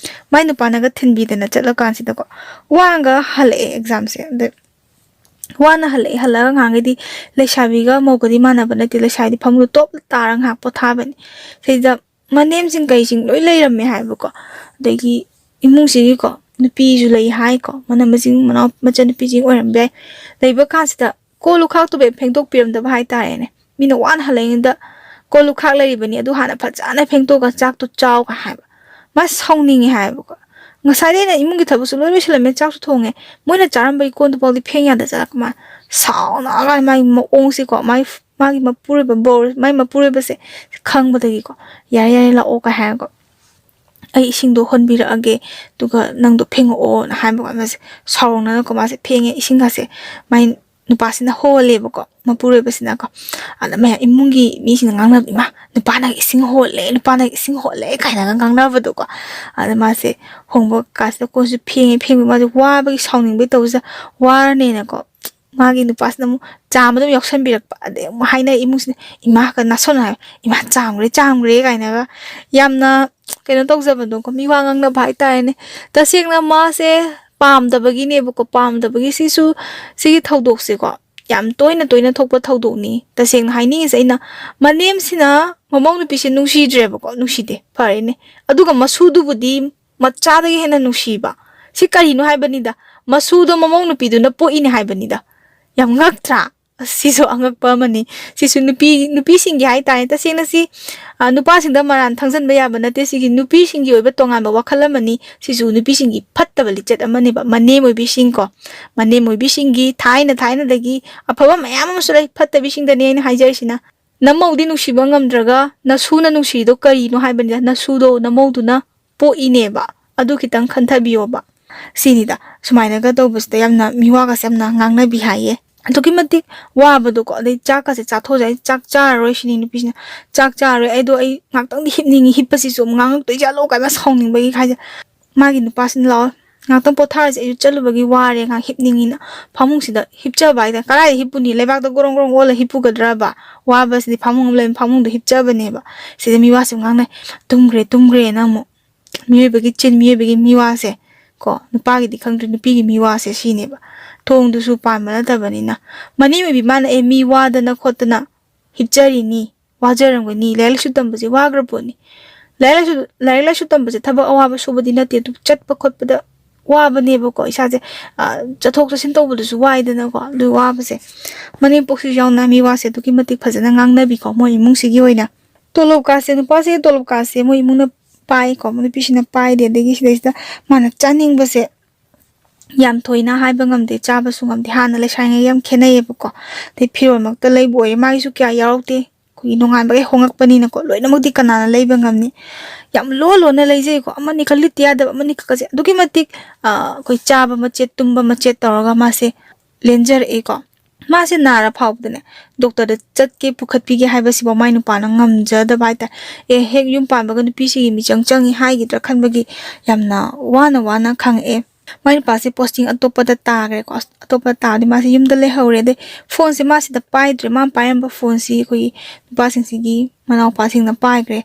ꯃꯥꯏ ꯅꯨꯄꯥꯅꯒ ꯊꯤꯟꯕꯤꯗꯅ ꯆꯠꯂꯀꯥꯟꯁꯤꯗꯀꯣ, ꯋꯥꯒ ꯍꯜꯂꯛꯑꯦ ꯑꯦꯛꯖꯥꯝꯁꯦ꯫ ꯑꯗ ꯋꯥꯅ ꯍꯜꯂꯛꯑꯦ꯫ ꯍꯜꯂꯛꯑꯒ ꯉꯍꯥꯟꯈꯩꯗꯤ ꯂꯩꯁꯥꯕꯤꯒ ꯃꯧꯒꯗꯤ ꯃꯥꯟꯅꯕ ꯅꯠꯇꯦ꯫ ꯂꯩꯁꯥꯕꯤꯗꯤ ꯐꯃꯨꯡꯗ ꯇꯣꯞ ꯇꯥꯔꯒ ꯉꯥꯏꯍꯥꯛ ꯄꯣꯊꯥꯕꯅꯤ꯫ ꯁꯤꯗ ꯃꯅꯦꯝꯁꯤꯡ ꯀꯩꯁꯤꯡ ꯂꯣꯏ ꯂꯩꯔꯝꯃꯦ ꯍꯥꯏꯕꯀꯣ꯫ ꯑꯗꯒꯤ ꯏꯃꯨꯡꯁꯤꯒꯤꯀꯣ ꯅꯨꯄꯤꯁꯨ ꯂꯩ ꯍꯥꯏꯀꯣ, ꯃꯅꯝꯃꯁꯤꯡ ꯃꯅꯥꯎ ꯃꯆꯟꯅꯨꯄꯤꯁꯤꯡ ꯑꯣꯏꯔꯝꯕ ꯌꯥꯏ꯫ ꯂꯩꯕ ꯀꯥꯟꯁꯤꯗ ꯀꯣꯜ ꯂꯨꯈꯥꯛꯇꯨꯕꯨ ꯍꯦꯛ ꯐꯦꯡꯗꯣꯛꯄꯤꯔꯝꯗꯕ ꯍꯥꯏꯇꯥꯔꯦꯅꯦ꯫ ꯃꯤꯅ ꯋꯥꯅ ꯍꯜꯂꯛꯏꯉꯩꯗ "ꯀꯣꯜ ꯂꯨꯈꯥꯛ ꯂꯩꯔꯤꯕꯅꯤ, ꯑꯗꯨ ꯍꯥꯟꯅ ꯐꯖꯅ ꯐꯦꯡꯗꯣꯛꯑꯒ ꯆꯥꯛꯇꯣ ꯆꯥꯎꯒ" ꯍꯥꯏꯕ꯫ ꯃꯥ ꯁꯥꯎꯅꯤꯡꯉꯦ ꯍꯥꯏꯕꯀꯣ꯫ "ꯉꯁꯥꯏꯗꯩ ꯑꯩꯅ ꯏꯃꯨꯡꯒꯤ ꯊꯕꯛꯁꯨ ꯂꯣꯏ ꯂꯣꯏꯁꯤꯜꯂꯝꯃꯦ, ꯆꯥꯛꯁꯨ ꯊꯣꯡꯉꯦ, ꯃꯣꯏꯅ ꯆꯥꯔꯝꯕꯒꯤ ꯀꯣꯟꯗꯨꯐꯥꯎꯗꯤ ꯐꯦꯡ ꯌꯥꯗ ꯆꯠꯂꯛꯄ ꯃꯥ", ꯁꯥꯎꯅꯒ ꯃꯥꯒꯤ ꯃꯑꯣꯡꯁꯤꯀꯣ, ꯃꯥꯒꯤ, ꯃꯥꯒꯤ ꯃꯄꯨꯔꯣꯏꯕ ꯕꯣꯔ-, ꯃꯥꯒꯤ ꯃꯄꯨꯔꯣꯏꯕꯁꯦ ꯈꯪꯕꯗꯒꯤꯀꯣ, "ꯌꯥꯔꯦ, ꯌꯥꯔꯦ, ꯂꯥꯛꯑꯣ" ꯀꯥꯏ ꯍꯥꯏꯔꯒ, "ꯑꯩ ꯏꯁꯤꯡꯗꯣ ꯍꯣꯟꯕꯤꯔꯛꯑꯒꯦ, ꯑꯗꯨꯒ ꯅꯪꯗꯣ ꯐꯦꯡꯉꯛꯑꯣꯅ" ꯍꯥꯏꯕꯀꯣ꯫ ꯃꯥꯁꯦ ꯁꯥꯎꯅꯅꯀꯣ ꯃꯥꯁꯦ ꯐꯦꯡꯉꯦ ꯏꯁꯤꯡꯒꯁꯦ꯫ ꯃꯥꯏ ꯅꯨꯄꯥꯁꯤꯅ ꯍꯣꯜꯂꯦꯕꯀꯣ, ꯃꯄꯨꯔꯣꯏꯕꯁꯤꯅꯀꯣ꯫ ꯑꯗ ꯃꯌꯥꯝ ꯏꯃꯨꯡꯒꯤ ꯃꯤꯁꯤꯡꯅ ꯉꯥꯡꯅꯕ, "ꯏꯃꯥ, ꯅꯨꯄꯥꯅ ꯏꯁꯤꯡ ꯍꯣꯜꯂꯦ, ꯅꯨꯄꯥꯅ ꯏꯁꯤꯡ ꯍꯣꯜꯂꯦ" ꯀꯥꯏꯅꯒ ꯉꯥꯡꯅꯕꯗꯣꯀꯣ꯫ ꯑꯗ ꯃꯥꯁꯦ ꯍꯣꯡꯕ ꯀꯥꯁꯤꯗ ꯀꯣꯟꯁꯨ ꯐꯦꯡꯉꯦ, ꯐꯦꯡꯕ ꯃꯥꯁꯦ ꯋꯥꯕꯒꯤ ꯁꯥꯎꯅꯤꯡꯕꯒꯤ ꯇꯧꯕꯁꯤꯗ ꯋꯥꯔꯅꯦꯅꯀꯣ, ꯃꯥꯒꯤ ꯅꯨꯄꯥꯁꯤꯅ ꯑꯃꯨꯛ ꯆꯥꯝꯕ ꯑꯗꯨꯝ ꯌꯥꯎꯁꯟꯕꯤꯔꯛꯄ꯫ ꯑꯗꯩ ꯑꯃꯨꯛ ꯍꯥꯏꯅ ꯏꯃꯨꯡꯁꯤꯅ, "ꯏꯃꯥ ꯈꯔ ꯅꯥꯁꯣꯟꯅ ꯍꯥꯏꯕ, ꯏꯃꯥ ꯆꯥꯝꯈ꯭ꯔꯦ, ꯆꯥꯝꯈ꯭ꯔꯦ" ꯀꯥꯏꯅꯒ ꯌꯥꯝꯅ ꯀꯩꯅꯣ ꯇꯧꯖꯕꯗꯣꯀꯣ, ꯃꯤꯋꯥ ꯉꯥꯡꯅꯕ ꯍꯥꯏꯇꯥꯔꯦꯅꯦ꯫ ꯇꯁꯦꯡꯅ ꯃꯥꯁꯦ ꯄꯥꯝꯗꯕꯒꯤꯅꯦꯕꯀꯣ, ꯄꯥꯝꯗꯕꯒꯤ ꯁꯤꯁꯨ, ꯁꯤꯒꯤ ꯊꯧꯗꯣꯛꯁꯦꯀꯣ, ꯌꯥꯝ ꯇꯣꯏꯅ ꯇꯣꯏꯅ ꯊꯣꯛꯄ ꯊꯧꯗꯣꯛꯅꯤ꯫ ꯇꯁꯦꯡꯅ ꯍꯥꯏꯅꯤꯡꯉꯤꯁꯦ, ꯑꯩꯅ ꯃꯅꯦꯝꯁꯤꯅ ꯃꯃꯧ ꯅꯨꯄꯤꯁꯦ ꯅꯨꯡꯁꯤꯗ꯭ꯔꯦꯕꯀꯣ, ꯅꯨꯡꯁꯤꯗꯦ, ꯐꯔꯦꯅꯦ꯫ ꯑꯗꯨꯒ ꯃꯁꯨꯗꯨꯕꯨꯗꯤ ꯃꯆꯥꯗꯒꯤ ꯍꯦꯟꯅ ꯅꯨꯡꯁꯤꯕ꯫ ꯁꯤ ꯀꯔꯤꯅꯣ ꯍꯥꯏꯕꯅꯤꯗ, ꯃꯁꯨꯗꯣ ꯃꯃꯧ ꯅꯨꯄꯤꯗꯨꯅ ꯄꯣꯛꯏꯅꯦ ꯍꯥꯏꯕꯅꯤꯗ꯫ ꯌꯥꯝ ꯉꯛꯇ꯭ꯔꯥ? ꯑꯁ, ꯁꯤꯁꯨ ꯑꯉꯛꯄ ꯑꯃꯅꯤ꯫ ꯁꯤꯁꯨ ꯅꯨꯄꯤ, ꯅꯨꯄꯤꯁꯤꯡꯒꯤ ꯍꯥꯏꯇꯥꯔꯦ, ꯇꯁꯦꯡꯅ ꯁꯤ, ꯑ, ꯅꯨꯄꯥꯁꯤꯡꯗ ꯃꯔꯥꯟ ꯊꯪꯖꯟꯕ ꯌꯥꯕ ꯅꯠꯇꯦ꯫ ꯁꯤꯒꯤ ꯅꯨꯄꯤꯁꯤꯡꯒꯤ ꯑꯣꯏꯕ ꯇꯣꯉꯥꯟꯕ ꯋꯥꯈꯜ ꯑꯃꯅꯤ꯫ ꯁꯤꯁꯨ ꯅꯨꯄꯤꯁꯤꯡꯒꯤ ꯐꯠꯇꯕ ꯂꯤꯆꯠ ꯑꯃꯅꯦꯕ꯫ ꯃꯅꯦꯝ ꯑꯣꯏꯕꯤꯁꯤꯡꯀꯣ, ꯃꯅꯦꯝ ꯑꯣꯏꯕꯤꯁꯤꯡꯒꯤ ꯊꯥꯏꯅ ꯊꯥꯏꯅꯗꯒꯤ ꯑꯐꯕ ꯃꯌꯥꯝ ꯑꯃꯁꯨ ꯂꯩ, ꯐꯠꯇꯕꯤꯁꯤꯡꯗꯅꯤ ꯑꯩꯅ ꯍꯥꯏꯖꯔꯤꯁꯤꯅ꯫ ꯅꯃꯧꯗꯤ ꯅꯨꯡꯁꯤꯕ ꯉꯝꯗ꯭ꯔꯒ ꯅꯁꯨꯅ ꯅꯨꯡꯁꯤꯔꯤꯗꯣ ꯀꯔꯤꯅꯣ ꯍꯥꯏꯕꯅꯤꯗ? ꯅꯁꯨꯗꯣ ꯅꯃꯧꯗꯨꯅ ꯄꯣꯛꯏꯅꯦꯕ꯫ ꯑꯗꯨ ꯈꯤꯇꯪ ꯈꯟꯊꯕꯤꯌꯣꯕ꯫ ꯁꯤꯅꯤꯗ, ꯁꯨꯃꯥꯏꯅꯒ ꯇꯧꯕꯁꯤꯗ ꯌꯥꯝꯅ ꯃꯤꯋꯥꯒꯁꯦ ꯌꯥꯝꯅ ꯉꯥꯡꯅꯕꯤ ꯍꯥꯏꯌꯦ꯫ ꯑꯗꯨꯛꯀꯤ ꯃꯇꯤꯛ ꯋꯥꯕꯗꯣꯀꯣ, ꯑꯗꯩ ꯆꯥꯛꯀꯁꯦ ꯆꯥꯊꯣꯛꯑꯁꯦ, ꯑꯩ ꯆꯥꯛ ꯆꯥꯔꯔꯣꯏ ꯁꯤꯅꯤ ꯅꯨꯄꯤꯁꯤꯅ꯫ "ꯆꯥꯛ ꯆꯥꯔꯔꯣꯏ, ꯑꯩꯗꯣ ꯑꯩ ꯉꯥꯛꯇꯪꯗꯤ ꯍꯤꯞꯅꯤꯡꯉꯤ, ꯍꯤꯞꯄꯁꯤꯁꯨ ꯑꯃꯨꯛ ꯉꯥꯡꯉꯛꯇꯣꯏ ꯖꯥꯠꯂꯣ?" ꯀꯥꯏꯅ ꯁꯥꯎꯅꯤꯡꯕꯒꯤ ꯍꯥꯏꯁꯦ꯫ ꯃꯥꯒꯤ ꯅꯨꯄꯥꯁꯤꯅ, "ꯂꯥꯛꯑꯣ, ꯉꯥꯛꯇꯪ ꯄꯣꯊꯥꯔꯁꯦ, ꯑꯩꯁꯨ ꯆꯠꯂꯨꯕꯒꯤ ꯋꯥꯔꯦ, ꯉꯥꯏꯍꯥꯛ ꯍꯤꯞꯅꯤꯡꯉꯤꯅ" ꯐꯃꯨꯡꯁꯤꯗ ꯍꯤꯞꯆꯕ ꯍꯥꯏꯇꯥꯔꯦ꯫ ꯀꯗꯥꯏꯗ ꯍꯤꯞꯄꯨꯅꯤ? ꯂꯩꯕꯥꯛꯇ ꯒꯣꯔꯣꯡ ꯒꯣꯔꯣꯡ ꯑꯣꯜꯂ ꯍꯤꯞꯄꯨꯒꯗ꯭ꯔꯕ? ꯋꯥꯕꯁꯤꯗꯤ ꯐꯃꯨꯡ ꯑꯃ ꯂꯩ, ꯐꯃꯨꯡꯗ ꯍꯤꯞꯆꯕꯅꯦꯕ꯫ ꯁꯤꯗ ꯃꯤꯋꯥꯁꯦ ꯉꯥꯡꯅꯩ, "ꯇꯨꯝꯈ꯭ꯔꯦ, ꯇꯨꯝꯈ꯭ꯔꯦꯅ" ꯑꯃꯨꯛ꯫ ꯃꯤꯑꯣꯏꯕꯒꯤ ꯆꯤꯟ, ꯃꯤꯑꯣꯏꯕꯒꯤ ꯃꯤꯋꯥꯁꯦ ꯀꯣ, ꯅꯨꯄꯥꯒꯤꯗꯤ ꯈꯪꯗ꯭ꯔꯦ, ꯅꯨꯄꯤꯒꯤ ꯃꯤꯋꯥꯁꯦ ꯁꯤꯅꯦꯕ꯫ ꯊꯣꯡꯗꯨꯁꯨ ꯄꯥꯟꯕ ꯅꯠꯇꯕꯅꯤꯅ꯫ ꯃꯅꯦꯝ ꯑꯣꯏꯕꯤ ꯃꯥꯅ, "ꯑꯦ, ꯃꯤ ꯋꯥꯗꯅ ꯈꯣꯠꯇꯅ ꯍꯤꯞꯆꯔꯤꯅꯤ, ꯋꯥꯖꯔꯝꯒꯅꯤ, ꯂꯥꯏꯔꯤꯛ ꯂꯥꯏꯁꯨ ꯇꯝꯕꯁꯦ ꯋꯥꯈ꯭ꯔ ꯄꯣꯠꯅꯤ꯫ ꯂꯥꯏꯔꯤꯛ ꯂꯥꯏꯁꯨ, ꯂꯥꯏꯔꯤꯛ ꯂꯥꯏꯁꯨ ꯇꯝꯕꯁꯦ ꯊꯕꯛ ꯑꯋꯥꯕ ꯁꯨꯕꯗꯤ ꯅꯠꯇꯦ, ꯑꯗꯨ ꯆꯠꯄ ꯈꯣꯠꯄꯗ ꯋꯥꯕꯅꯦꯕꯀꯣ, ꯏꯁꯥꯁꯦ, ꯑ, ꯆꯠꯊꯣꯛ ꯆꯠꯁꯤꯟ ꯇꯧꯕꯗꯁꯨ ꯋꯥꯏꯗꯅꯀꯣ, ꯑꯗꯨ ꯋꯥꯕꯁꯦ ꯃꯅꯦꯝꯄꯣꯛꯁꯤꯁꯨ ꯌꯥꯎꯅ ꯃꯤꯋꯥꯁꯦ ꯑꯗꯨꯛꯀꯤ ꯃꯇꯤꯛ ꯐꯖꯅ ꯉꯥꯡꯅꯕꯤꯀꯣ, ꯃꯣꯏ ꯏꯃꯨꯡꯁꯤꯒꯤ ꯑꯣꯏꯅ꯫ ꯇꯣꯂꯣꯞ ꯀꯥꯁꯦ, ꯅꯨꯄꯥꯁꯤꯒꯤ ꯇꯣꯂꯣꯞ ꯀꯥꯁꯦ ꯃꯣꯏ ꯏꯃꯨꯡꯅ ꯄꯥꯏꯀꯣ, ꯅꯨꯄꯤꯁꯤꯅ ꯄꯥꯏꯗꯦ꯫ ꯑꯗꯒꯤ ꯁꯤꯗꯩꯁꯤꯗ ꯃꯥꯅ ꯆꯥꯅꯤꯡꯕꯁꯦ ꯌꯥꯝ ꯊꯣꯏꯅ ꯍꯥꯏꯕ ꯉꯝꯗꯦ, ꯆꯥꯕꯁꯨ ꯉꯝꯗꯦ꯫ ꯍꯥꯟꯅ ꯂꯩꯁꯥꯔꯤꯉꯩ ꯌꯥꯝ ꯈꯦꯠꯅꯩꯌꯦꯕꯀꯣ꯫ ꯑꯗꯩ ꯐꯤꯔꯣꯜꯃꯛꯇ ꯂꯩꯕ ꯑꯣꯏꯔꯦ, ꯃꯥꯒꯤꯁꯨ ꯀꯌꯥ ꯌꯥꯎꯔꯛꯇꯦ꯫ ꯑꯩꯈꯣꯏꯒꯤ ꯅꯣꯡꯉꯥꯟꯕꯒ ꯍꯣꯡꯉꯛꯄꯅꯤꯅꯀꯣ, ꯂꯣꯏꯅꯃꯛꯇꯤ ꯀꯅꯥꯅ ꯂꯩꯕ ꯉꯝꯅꯤ? ꯌꯥꯝ ꯂꯣꯟ ꯂꯣꯟꯅ ꯂꯩꯖꯩꯀꯣ, ꯑꯃꯅꯤ ꯈꯛ ꯂꯤꯠꯇ ꯌꯥꯗꯕ, ꯑꯃꯅꯤ ꯈꯛꯀꯁꯦ ꯑꯗꯨꯛꯀꯤ ꯃꯇꯤꯛ, ꯑ, ꯑꯩꯈꯣꯏ ꯆꯥꯕ ꯃꯆꯦꯠ, ꯇꯨꯝꯕ ꯃꯆꯦꯠ ꯇꯧꯔꯒ ꯃꯥꯁꯦ ꯂꯦꯟꯖꯔꯛꯑꯦꯀꯣ꯫ ꯃꯥꯁꯦ ꯅꯥꯔ ꯐꯥꯎꯕꯗꯅꯦ, ꯗꯣꯛꯇꯔꯗ ꯆꯠꯀꯦ, ꯄꯨꯈꯠꯄꯤꯒꯦ ꯍꯥꯏꯕꯁꯤꯐꯥꯎ ꯃꯥꯏ ꯅꯨꯄꯥꯅ ꯉꯝꯖꯗꯕ ꯍꯥꯏꯇꯥꯔꯦ꯫ ꯑꯦ, ꯍꯦꯛ ꯌꯨꯝ ꯄꯥꯟꯕꯒ ꯅꯨꯄꯤꯁꯤꯒꯤ ꯃꯤꯆꯪ ꯆꯪꯉꯤ ꯍꯥꯏꯒꯗ꯭ꯔꯥ ꯈꯟꯕꯒꯤ ꯌꯥꯝꯅ ꯋꯥꯅ ꯋꯥꯅ ꯈꯪꯉꯛꯑꯦ꯫ ꯃꯥꯏ ꯅꯨꯄꯥꯁꯦ ꯄꯣꯁꯇꯤꯡ ꯑꯇꯣꯞꯄꯗ ꯇꯥꯈ꯭ꯔꯦꯀꯣ꯫ ꯑꯁ, ꯑꯇꯣꯞꯄꯗ ꯇꯥꯔꯗꯤ ꯃꯥꯁꯦ ꯌꯨꯝꯗ ꯂꯩꯍꯧꯔꯦ꯫ ꯑꯗꯩ ꯐꯣꯟꯁꯦ ꯃꯥ ꯁꯤꯗ ꯄꯥꯏꯗ꯭ꯔꯦ꯫ ꯃꯥꯅ ꯄꯥꯏꯔꯝꯕ ꯐꯣꯟꯁꯤ ꯑꯩꯈꯣꯏꯒꯤ ꯅꯨꯄꯥꯁꯤꯡꯁꯤꯒꯤ ꯃꯅꯥꯎꯄꯥꯁꯤꯡꯅ ꯄꯥꯏꯈ꯭ꯔꯦ꯫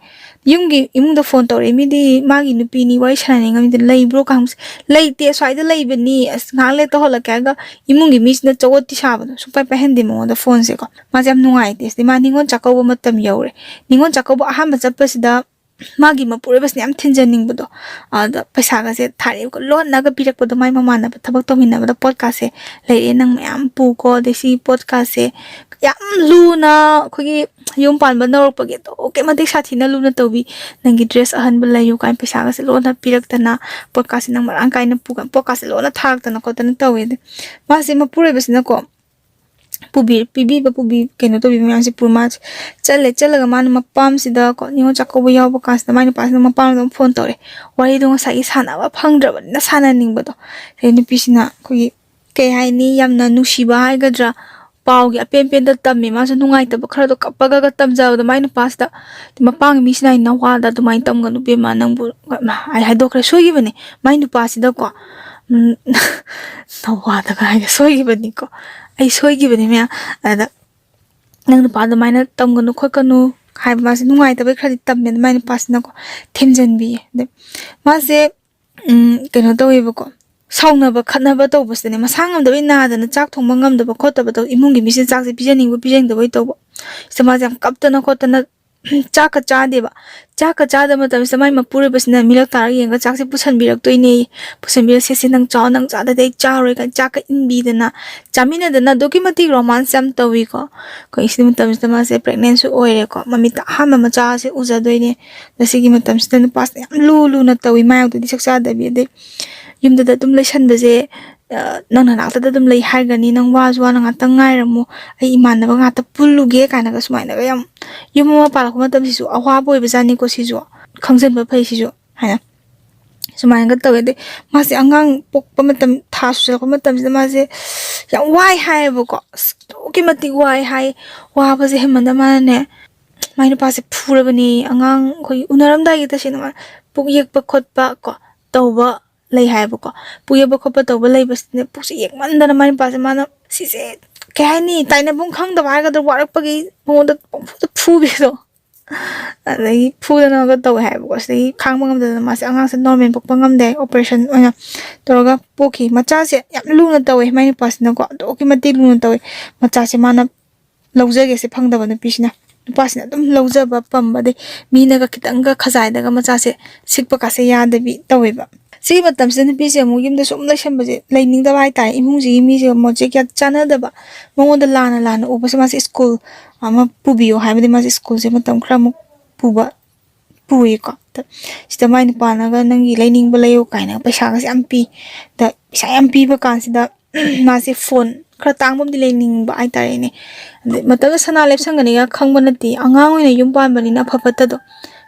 ꯌꯨꯝꯒꯤ ꯏꯃꯨꯡꯗ ꯐꯣꯟ ꯇꯧꯔꯛꯑꯦ꯫ ꯃꯤꯗꯤ ꯃꯥꯒꯤ ꯅꯨꯄꯤꯅꯤ, ꯋꯥꯔꯤ ꯁꯥꯟꯅꯅꯤꯡꯉꯝꯃꯤꯗ, "ꯂꯩꯕ꯭ꯔꯣ?" ꯀꯥꯡꯁꯦ, "ꯂꯩꯇꯦ, ꯑꯁ꯭ꯋꯥꯏꯗ ꯂꯩꯕꯅꯤ, ꯑꯁ, ꯉꯥꯏꯍꯥꯛ ꯂꯩ ꯇꯧꯍꯜꯂꯛꯀꯦ" ꯍꯥꯏꯔꯒ ꯏꯃꯨꯡꯒꯤ ꯃꯤꯁꯤꯅ ꯆꯒꯣꯠꯇꯤ ꯁꯥꯕꯗꯣ, ꯁꯨꯡꯄꯥꯏ ꯄꯥꯏꯍꯟꯗꯦ ꯃꯉꯣꯟꯗ ꯐꯣꯟꯁꯦꯀꯣ꯫ ꯃꯥꯁꯦ ꯌꯥꯝ ꯅꯨꯡꯉꯥꯏꯇꯦ꯫ ꯁꯤꯗꯤ ꯃꯥ ꯅꯤꯉꯣꯜ ꯆꯥꯛꯀꯧꯕ ꯃꯇꯝ ꯌꯧꯔꯦ꯫ ꯅꯤꯉꯣꯜ ꯆꯥꯛꯀꯧꯕ ꯑꯍꯥꯟꯕ ꯆꯠꯄꯁꯤꯗ ꯃꯥꯒꯤ ꯃꯄꯨꯔꯣꯏꯕꯁꯤꯅ ꯌꯥꯝ ꯊꯤꯟꯖꯅꯤꯡꯕꯗꯣ, ꯑꯗ ꯄꯩꯁꯥꯒꯁꯦ ꯊꯥꯔꯛꯑꯦꯕꯀꯣ, ꯂꯣꯟꯅꯒ ꯄꯤꯔꯛꯄꯗꯣ, ꯃꯥꯏ ꯃꯃꯥꯟꯅꯕ ꯊꯕꯛ ꯇꯧꯃꯤꯟꯅꯕꯗ ꯄꯣꯠꯀꯥꯁꯦ ꯂꯩꯔꯛꯑꯦ, "ꯅꯪ ꯃꯌꯥꯝ ꯄꯨꯀꯣ, ꯑꯗꯩ ꯁꯤ ꯄꯣꯠꯀꯥꯁꯦ ꯌꯥꯝ ꯂꯨꯅ ꯑꯩꯈꯣꯏꯒꯤ ꯌꯨꯝ ꯄꯥꯟꯕ ꯅꯧꯔꯛꯄꯒꯤ ꯑꯗꯨꯛꯀꯤ ꯃꯇꯤꯛ ꯁꯥꯊꯤꯅ ꯂꯨꯅ ꯇꯧꯕꯤ, ꯅꯪꯒꯤ ꯗ꯭ꯔꯦꯁ ꯑꯍꯟꯕ ꯂꯩꯌꯨ" ꯀꯥꯏꯅ ꯄꯩꯁꯥꯒꯁꯦ ꯂꯣꯟꯅ ꯄꯤꯔꯛꯇꯅ, ꯄꯣꯠꯀꯥꯁꯦ ꯅꯪ ꯃꯔꯥꯡ ꯀꯥꯏꯅ ꯄꯨ ꯀꯥꯏꯅ ꯄꯣꯠꯀꯥꯁꯦ ꯂꯣꯟꯅ ꯊꯥꯔꯛꯇꯅ ꯈꯣꯠꯇꯅ ꯇꯧꯋꯦ꯫ ꯑꯗꯩ ꯃꯥꯁꯦ ꯃꯄꯨꯔꯣꯏꯕꯁꯤꯅꯀꯣ, ꯄꯨꯕꯤ-, ꯄꯤꯕꯤꯕ ꯄꯨꯕꯤ-, ꯀꯩꯅꯣ ꯇꯧꯕꯤꯕ ꯃꯌꯥꯝꯁꯦ ꯄꯨꯔ ꯃꯥꯁꯦ ꯆꯠꯂꯦ꯫ ꯆꯠꯂꯒ ꯃꯥꯅ ꯃꯄꯥꯝꯁꯤꯗ ꯀꯣ, ꯅꯤꯉꯣꯜ ꯆꯥꯛꯀꯧꯕ ꯌꯥꯎꯕ ꯀꯥꯟꯁꯤꯗ ꯃꯥꯏ ꯅꯨꯄꯥꯁꯤꯅ ꯃꯄꯥꯝꯗ ꯑꯃꯨꯛ ꯐꯣꯟ ꯇꯧꯔꯦ꯫ ꯋꯥꯔꯤꯗꯣ ꯉꯁꯥꯏꯒꯤ ꯁꯥꯟꯅꯕ ꯐꯪꯗ꯭ꯔꯕꯅꯤꯅ ꯁꯥꯟꯅꯅꯤꯡꯕꯗꯣ꯫ ꯑꯗꯩ ꯅꯨꯄꯤꯁꯤꯅ ꯑꯩꯈꯣꯏꯒꯤ, ꯀꯩ ꯍꯥꯏꯅꯤ, ꯌꯥꯝꯅ ꯅꯨꯡꯁꯤꯕ ꯍꯥꯏꯒꯗ꯭ꯔꯥ, ꯄꯥꯎꯒꯤ ꯑꯄꯦꯟ ꯄꯦꯟꯗ ꯇꯝꯃꯦ꯫ ꯃꯥꯁꯨ ꯅꯨꯡꯉꯥꯏꯇꯕ ꯈꯔꯗꯣ ꯀꯞꯄꯒꯒ ꯇꯝꯖꯕꯗꯣ ꯃꯥꯏ ꯅꯨꯄꯥꯁꯤꯗ꯫ ꯑꯗꯩ ꯃꯄꯥꯝꯒꯤ ꯃꯤꯁꯤꯅ ꯍꯥꯏ, "ꯅꯋꯥꯗ ꯑꯗꯨꯃꯥꯏꯅ ꯇꯝꯒꯅꯨ ꯏꯕꯦꯝꯃ, ꯅꯪꯕꯨ", ꯑꯩ ꯍꯥꯏꯗꯣꯛꯈ꯭ꯔꯦ꯫ ꯁꯣꯏꯈꯤꯕꯅꯦ ꯃꯥꯏ ꯅꯨꯄꯥꯁꯤꯗꯀꯣ꯫ ꯎꯝ, "ꯅꯋꯥꯗꯒ" ꯍꯥꯏꯒ ꯁꯣꯏꯈꯤꯕꯅꯤꯀꯣ꯫ ꯑꯩ ꯁꯣꯏꯈꯤꯕꯅꯤ ꯃꯌꯥꯝ꯫ ꯑꯗ, "ꯅꯪ ꯅꯨꯄꯥ ꯑꯗꯨꯃꯥꯏꯅ ꯇꯝꯒꯅꯨ ꯈꯣꯠꯀꯅꯨ" ꯍꯥꯏꯕ, ꯃꯥꯁꯦ ꯅꯨꯡꯉꯥꯏꯇꯕꯩ ꯈꯔꯗꯤ ꯇꯝꯃꯦ ꯑꯗꯨꯃꯥꯏ ꯅꯨꯄꯥꯁꯤꯅꯀꯣ, ꯊꯦꯝꯖꯤꯟꯕꯤꯌꯦ꯫ ꯑꯗꯩ ꯃꯥꯁꯦ, ꯎꯝ, ꯀꯩꯅꯣ ꯇꯧꯋꯦꯕꯀꯣ, ꯁꯥꯎꯅꯕ ꯈꯠꯅꯕ ꯇꯧꯕꯁꯤꯗꯅꯦ, ꯃꯁꯥ ꯉꯝꯗꯕꯩ ꯅꯥꯗꯅ ꯆꯥꯛ ꯊꯣꯡꯕ ꯉꯝꯗꯕ ꯈꯣꯠꯇꯕ ꯇꯧ, ꯏꯃꯨꯡꯒꯤ ꯃꯤꯁꯤꯅ ꯆꯥꯛꯁꯦ ꯄꯤꯖꯅꯤꯡꯕ ꯄꯤꯖꯅꯤꯡꯗꯕꯩ ꯇꯧꯕ꯫ ꯁꯤꯗ ꯃꯥꯁꯦ ꯌꯥꯝ ꯀꯞꯇꯅ ꯈꯣꯠꯇꯅ ꯆꯥꯛꯀ ꯆꯥꯗꯦꯕ꯫ ꯆꯥꯛꯀ ꯆꯥꯗꯕ ꯃꯇꯝꯁꯤꯗ ꯃꯥꯏ ꯃꯄꯨꯔꯣꯏꯕꯁꯤꯅ ꯃꯤꯔꯛ ꯇꯥꯔꯒ ꯌꯦꯡꯉꯒ ꯆꯥꯛꯁꯦ ꯄꯨꯁꯟꯕꯤꯔꯛꯇꯣꯏꯅꯦ꯫ ꯄꯨꯁꯟꯕꯤꯔ, "ꯁꯦ, ꯁꯦ, ꯅꯪ ꯆꯥꯎ, ꯅꯪ ꯆꯥꯗꯗꯤ ꯑꯩ ꯆꯥꯔꯣꯏ" ꯀꯥꯏꯅ ꯆꯥꯛꯀ ꯏꯟꯕꯤꯗꯅ, ꯆꯥꯃꯤꯟꯅꯗꯅ ꯑꯗꯨꯛꯀꯤ ꯃꯇꯤꯛ ꯔꯣꯃꯥꯟꯁ ꯌꯥꯝ ꯇꯧꯏꯀꯣ꯫ ꯑꯩꯈꯣꯏ ꯁꯤ ꯃꯇꯝꯁꯤꯗ ꯃꯥꯁꯦ ꯄ꯭ꯔꯦꯒꯅꯦꯟꯁꯨ ꯑꯣꯏꯔꯦꯀꯣ꯫ ꯃꯃꯤꯠꯇ ꯑꯍꯥꯟꯕ ꯃꯆꯥꯁꯦ ꯎꯖꯗꯣꯏꯅꯦ꯫ ꯑꯗ ꯁꯤꯒꯤ ꯃꯇꯝꯁꯤꯗ ꯅꯨꯄꯥꯁꯤꯅ ꯌꯥꯝ ꯂꯨ ꯂꯨꯅ ꯇꯧꯏ, ꯃꯥ ꯌꯥꯎꯗꯗꯤ ꯆꯥꯛ ꯆꯥꯗꯕꯤ꯫ ꯑꯗꯩ ꯌꯨꯝꯗꯨꯗ ꯑꯗꯨꯝ ꯂꯩꯁꯟꯕꯁꯦ, ꯑ, "ꯅꯪ ꯅꯅꯥꯛꯇꯗ ꯑꯗꯨꯝ ꯂꯩ ꯍꯥꯏꯒꯅꯤ, ꯅꯪ ꯋꯥꯁꯨ ꯋꯥꯅ ꯉꯥꯛꯇꯪ ꯉꯥꯏꯔꯝꯃꯨ, ꯑꯩ ꯏꯃꯥꯟꯅꯕ ꯉꯥꯛꯇ ꯄꯨꯜꯂꯨꯒꯦ" ꯀꯥꯏꯅꯒ ꯁꯨꯃꯥꯏꯅꯒ ꯌꯥꯝ, ꯌꯨꯝ ꯑꯃ ꯄꯥꯜꯂꯛꯄ ꯃꯇꯝꯁꯤꯁꯨ ꯑꯋꯥꯕ ꯑꯣꯏꯕꯖꯥꯠꯅꯤꯀꯣ꯫ ꯁꯤꯁꯨ ꯈꯪꯖꯟꯕ ꯐꯩ꯫ ꯁꯤꯁꯨ ꯍꯥꯏꯅ ꯁꯨꯃꯥꯏꯅꯒ ꯇꯧꯋꯦ꯫ ꯑꯗꯩ ꯃꯥꯁꯦ ꯑꯉꯥꯡ ꯄꯣꯛꯄ ꯃꯇꯝ, ꯊꯥ ꯁꯨꯖꯜꯂꯛꯄ ꯃꯇꯝꯁꯤꯗ ꯃꯥꯁꯦ ꯌꯥꯝ ꯋꯥꯏ ꯍꯥꯏꯌꯦꯕꯀꯣ꯫ ꯑꯁ, ꯑꯗꯨꯛꯀꯤ ꯃꯇꯤꯛ ꯋꯥꯏ ꯍꯥꯏ꯫ ꯋꯥꯕꯁꯦ ꯍꯦꯟꯃꯟꯗ ꯃꯥꯅꯅꯦ, ꯃꯥꯏ ꯅꯨꯄꯥꯁꯦ ꯐꯨꯔꯕꯅꯤ꯫ ꯑꯉꯥꯡ ꯑꯩꯈꯣꯏꯒꯤ ꯎꯅꯔꯝꯗꯥꯏꯒꯤ ꯇꯁꯦꯡꯅ ꯃꯥ ꯄꯨꯛ ꯌꯦꯛꯄ ꯈꯣꯠꯄ ꯀꯣ ꯇꯧꯕ ꯂꯩ ꯍꯥꯏꯕꯀꯣ꯫ ꯄꯨꯛ ꯌꯦꯛꯄ ꯈꯣꯠꯄ ꯇꯧꯕ ꯂꯩꯕꯁꯤꯅꯦ, ꯄꯨꯛꯁꯦ ꯌꯦꯛꯃꯟꯗꯅ ꯃꯥꯏ ꯅꯨꯄꯥꯁꯦ ꯃꯥꯅ ꯁꯤꯁꯦ ꯀꯩ ꯍꯥꯏꯅꯤ, ꯇꯥꯏꯅꯐꯝ ꯈꯪꯗꯕ ꯍꯥꯏꯒꯗ꯭ꯔꯥ, ꯋꯥꯔꯛꯄꯒꯤ ꯃꯉꯣꯟꯗ ꯄꯪꯐꯨꯗ ꯐꯨꯕꯤꯗꯣ꯫ ꯑꯗꯒꯤ ꯐꯨꯗꯅꯒ ꯇꯧꯋꯦ ꯍꯥꯏꯕꯀꯣ꯫ ꯁꯤꯗꯒꯤ ꯈꯥꯡꯕ ꯉꯝꯗꯗꯅ ꯃꯥꯁꯦ ꯑꯉꯥꯡꯁꯦ ꯅꯣꯔꯃꯦꯜ ꯄꯣꯛꯄ ꯉꯝꯗꯦ, ꯑꯣꯄꯔꯦꯁꯟ ꯑꯣꯏꯅ ꯇꯧꯔꯒ ꯄꯣꯛꯈꯤ꯫ ꯃꯆꯥꯁꯦ ꯌꯥꯝ ꯂꯨꯅ ꯇꯧꯋꯦ ꯃꯥꯏ ꯅꯨꯄꯥꯁꯤꯅꯀꯣ, ꯑꯗꯨꯛꯀꯤ ꯃꯇꯤꯛ ꯂꯨꯅ ꯇꯧꯋꯦ꯫ ꯃꯆꯥꯁꯦ ꯃꯥꯅ ꯂꯧꯖꯒꯦꯁꯦ ꯐꯪꯗꯕ ꯅꯨꯄꯤꯁꯤꯅ, ꯅꯨꯄꯥꯁꯤꯅ ꯑꯗꯨꯝ ꯂꯧꯖꯕ ꯄꯝꯕ, ꯑꯗꯩ ꯃꯤꯅꯒ ꯈꯤꯇꯪꯒ ꯈꯖꯥꯏꯗꯒ ꯃꯆꯥꯁꯦ ꯁꯤꯛꯄ ꯀꯥꯁꯦ ꯌꯥꯗꯕꯤ ꯇꯧꯋꯦꯕ꯫ ꯁꯤꯒꯤ ꯃꯇꯝꯁꯤꯗ ꯅꯨꯄꯤꯁꯦ ꯑꯃꯨꯛ ꯌꯨꯝꯗ ꯁꯨꯝ ꯂꯩꯁꯟꯕꯁꯦ, ꯂꯩꯅꯤꯡꯗꯕ ꯍꯥꯏꯇꯥꯔꯦ꯫ ꯏꯃꯨꯡꯁꯤꯒꯤ ꯃꯤꯁꯦ ꯃꯣꯠꯁꯦ ꯀꯌꯥ ꯆꯥꯟꯅꯗꯕ, ꯃꯉꯣꯟꯗ ꯂꯥꯟꯅ ꯂꯥꯟꯅ ꯎꯕꯁꯦ ꯃꯥꯁꯦ ꯁ꯭ꯀꯨꯜ ꯑꯃ ꯄꯨꯕꯤꯌꯣ ꯍꯥꯏꯕꯗꯤ ꯃꯥꯁꯦ ꯁ꯭ꯀꯨꯜꯁꯦ ꯃꯇꯝ ꯈꯔꯃꯨꯛ ꯄꯨꯕ ꯄꯨꯏꯀꯣ꯫ ꯁꯤꯗ ꯃꯥꯏ ꯅꯨꯄꯥꯅꯒ "ꯅꯪꯒꯤ ꯂꯩꯅꯤꯡꯕ ꯂꯩꯌꯨ" ꯀꯥꯏꯅ ꯄꯩꯁꯥꯒꯁꯦ ꯌꯥꯝ ꯄꯤ꯫ ꯑꯗ ꯄꯩꯁꯥ ꯌꯥꯝ ꯄꯤꯕ ꯀꯥꯟꯁꯤꯗ ꯃꯥꯁꯦ ꯐꯣꯟ ꯈꯔ ꯇꯥꯡꯕ ꯑꯃꯗꯤ ꯂꯩꯅꯤꯡꯕ ꯍꯥꯏꯇꯥꯔꯦꯅꯦ꯫ ꯑꯗꯩ ꯃꯇꯝꯗ ꯁꯅꯥ ꯂꯦꯞꯁꯟꯒꯅꯤꯒ ꯈꯪꯕ ꯅꯠꯇꯦ, ꯑꯉꯥꯡ ꯑꯣꯏꯅ ꯌꯨꯝ ꯄꯥꯟꯕꯅꯤꯅ ꯑꯐ ꯐꯠꯇꯗꯣ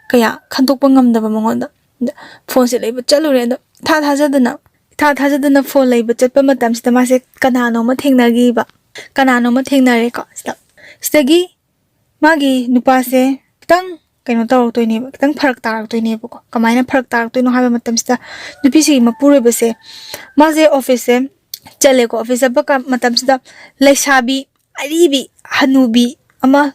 ꯀꯌꯥ ꯈꯟꯗꯣꯛꯄ ꯉꯝꯗꯕ ꯃꯉꯣꯟꯗ꯫ ꯑꯗ ꯐꯣꯟꯁꯦ ꯂꯩꯕ ꯆꯠꯂꯨꯔꯦ꯫ ꯑꯗꯣ ꯏꯊꯥ ꯊꯥꯖꯗꯅ, ꯏꯊꯥ ꯊꯥꯖꯗꯅ ꯐꯣꯟ ꯂꯩꯕ ꯆꯠꯄ ꯃꯇꯝꯁꯤꯗ ꯃꯥꯁꯦ ꯀꯅꯥꯅꯣꯃ ꯊꯦꯡꯅꯈꯤꯕ꯫ ꯀꯅꯥꯅꯣꯃ ꯊꯦꯡꯅꯔꯦꯀꯣ꯫ ꯁꯤꯗ, ꯁꯤꯗꯒꯤ ꯃꯥꯒꯤ ꯅꯨꯄꯥꯁꯦ ꯈꯤꯇꯪ ꯀꯩꯅꯣ ꯇꯧꯔꯛꯇꯣꯏꯅꯦꯕ, ꯈꯤꯇꯪ ꯐꯔꯛ ꯇꯥꯔꯛꯇꯣꯏꯅꯦꯕꯀꯣ꯫ ꯀꯃꯥꯏꯅ ꯐꯔꯛ ꯇꯥꯔꯛꯇꯣꯏꯅꯣ ꯍꯥꯏꯕ ꯃꯇꯝꯁꯤꯗ, ꯅꯨꯄꯤꯁꯤꯒꯤ ꯃꯄꯨꯔꯣꯏꯕꯁꯦ, ꯃꯥꯁꯦ ꯑꯣꯐꯤꯁꯁꯦ ꯆꯠꯂꯦꯀꯣ꯫ ꯑꯣꯐꯤꯁ ꯆꯠꯄ ꯀ-, ꯃꯇꯝꯁꯤꯗ ꯂꯩꯁꯥꯕꯤ ꯑꯔꯤꯕꯤ, ꯍꯅꯨꯕꯤ ꯑꯃ,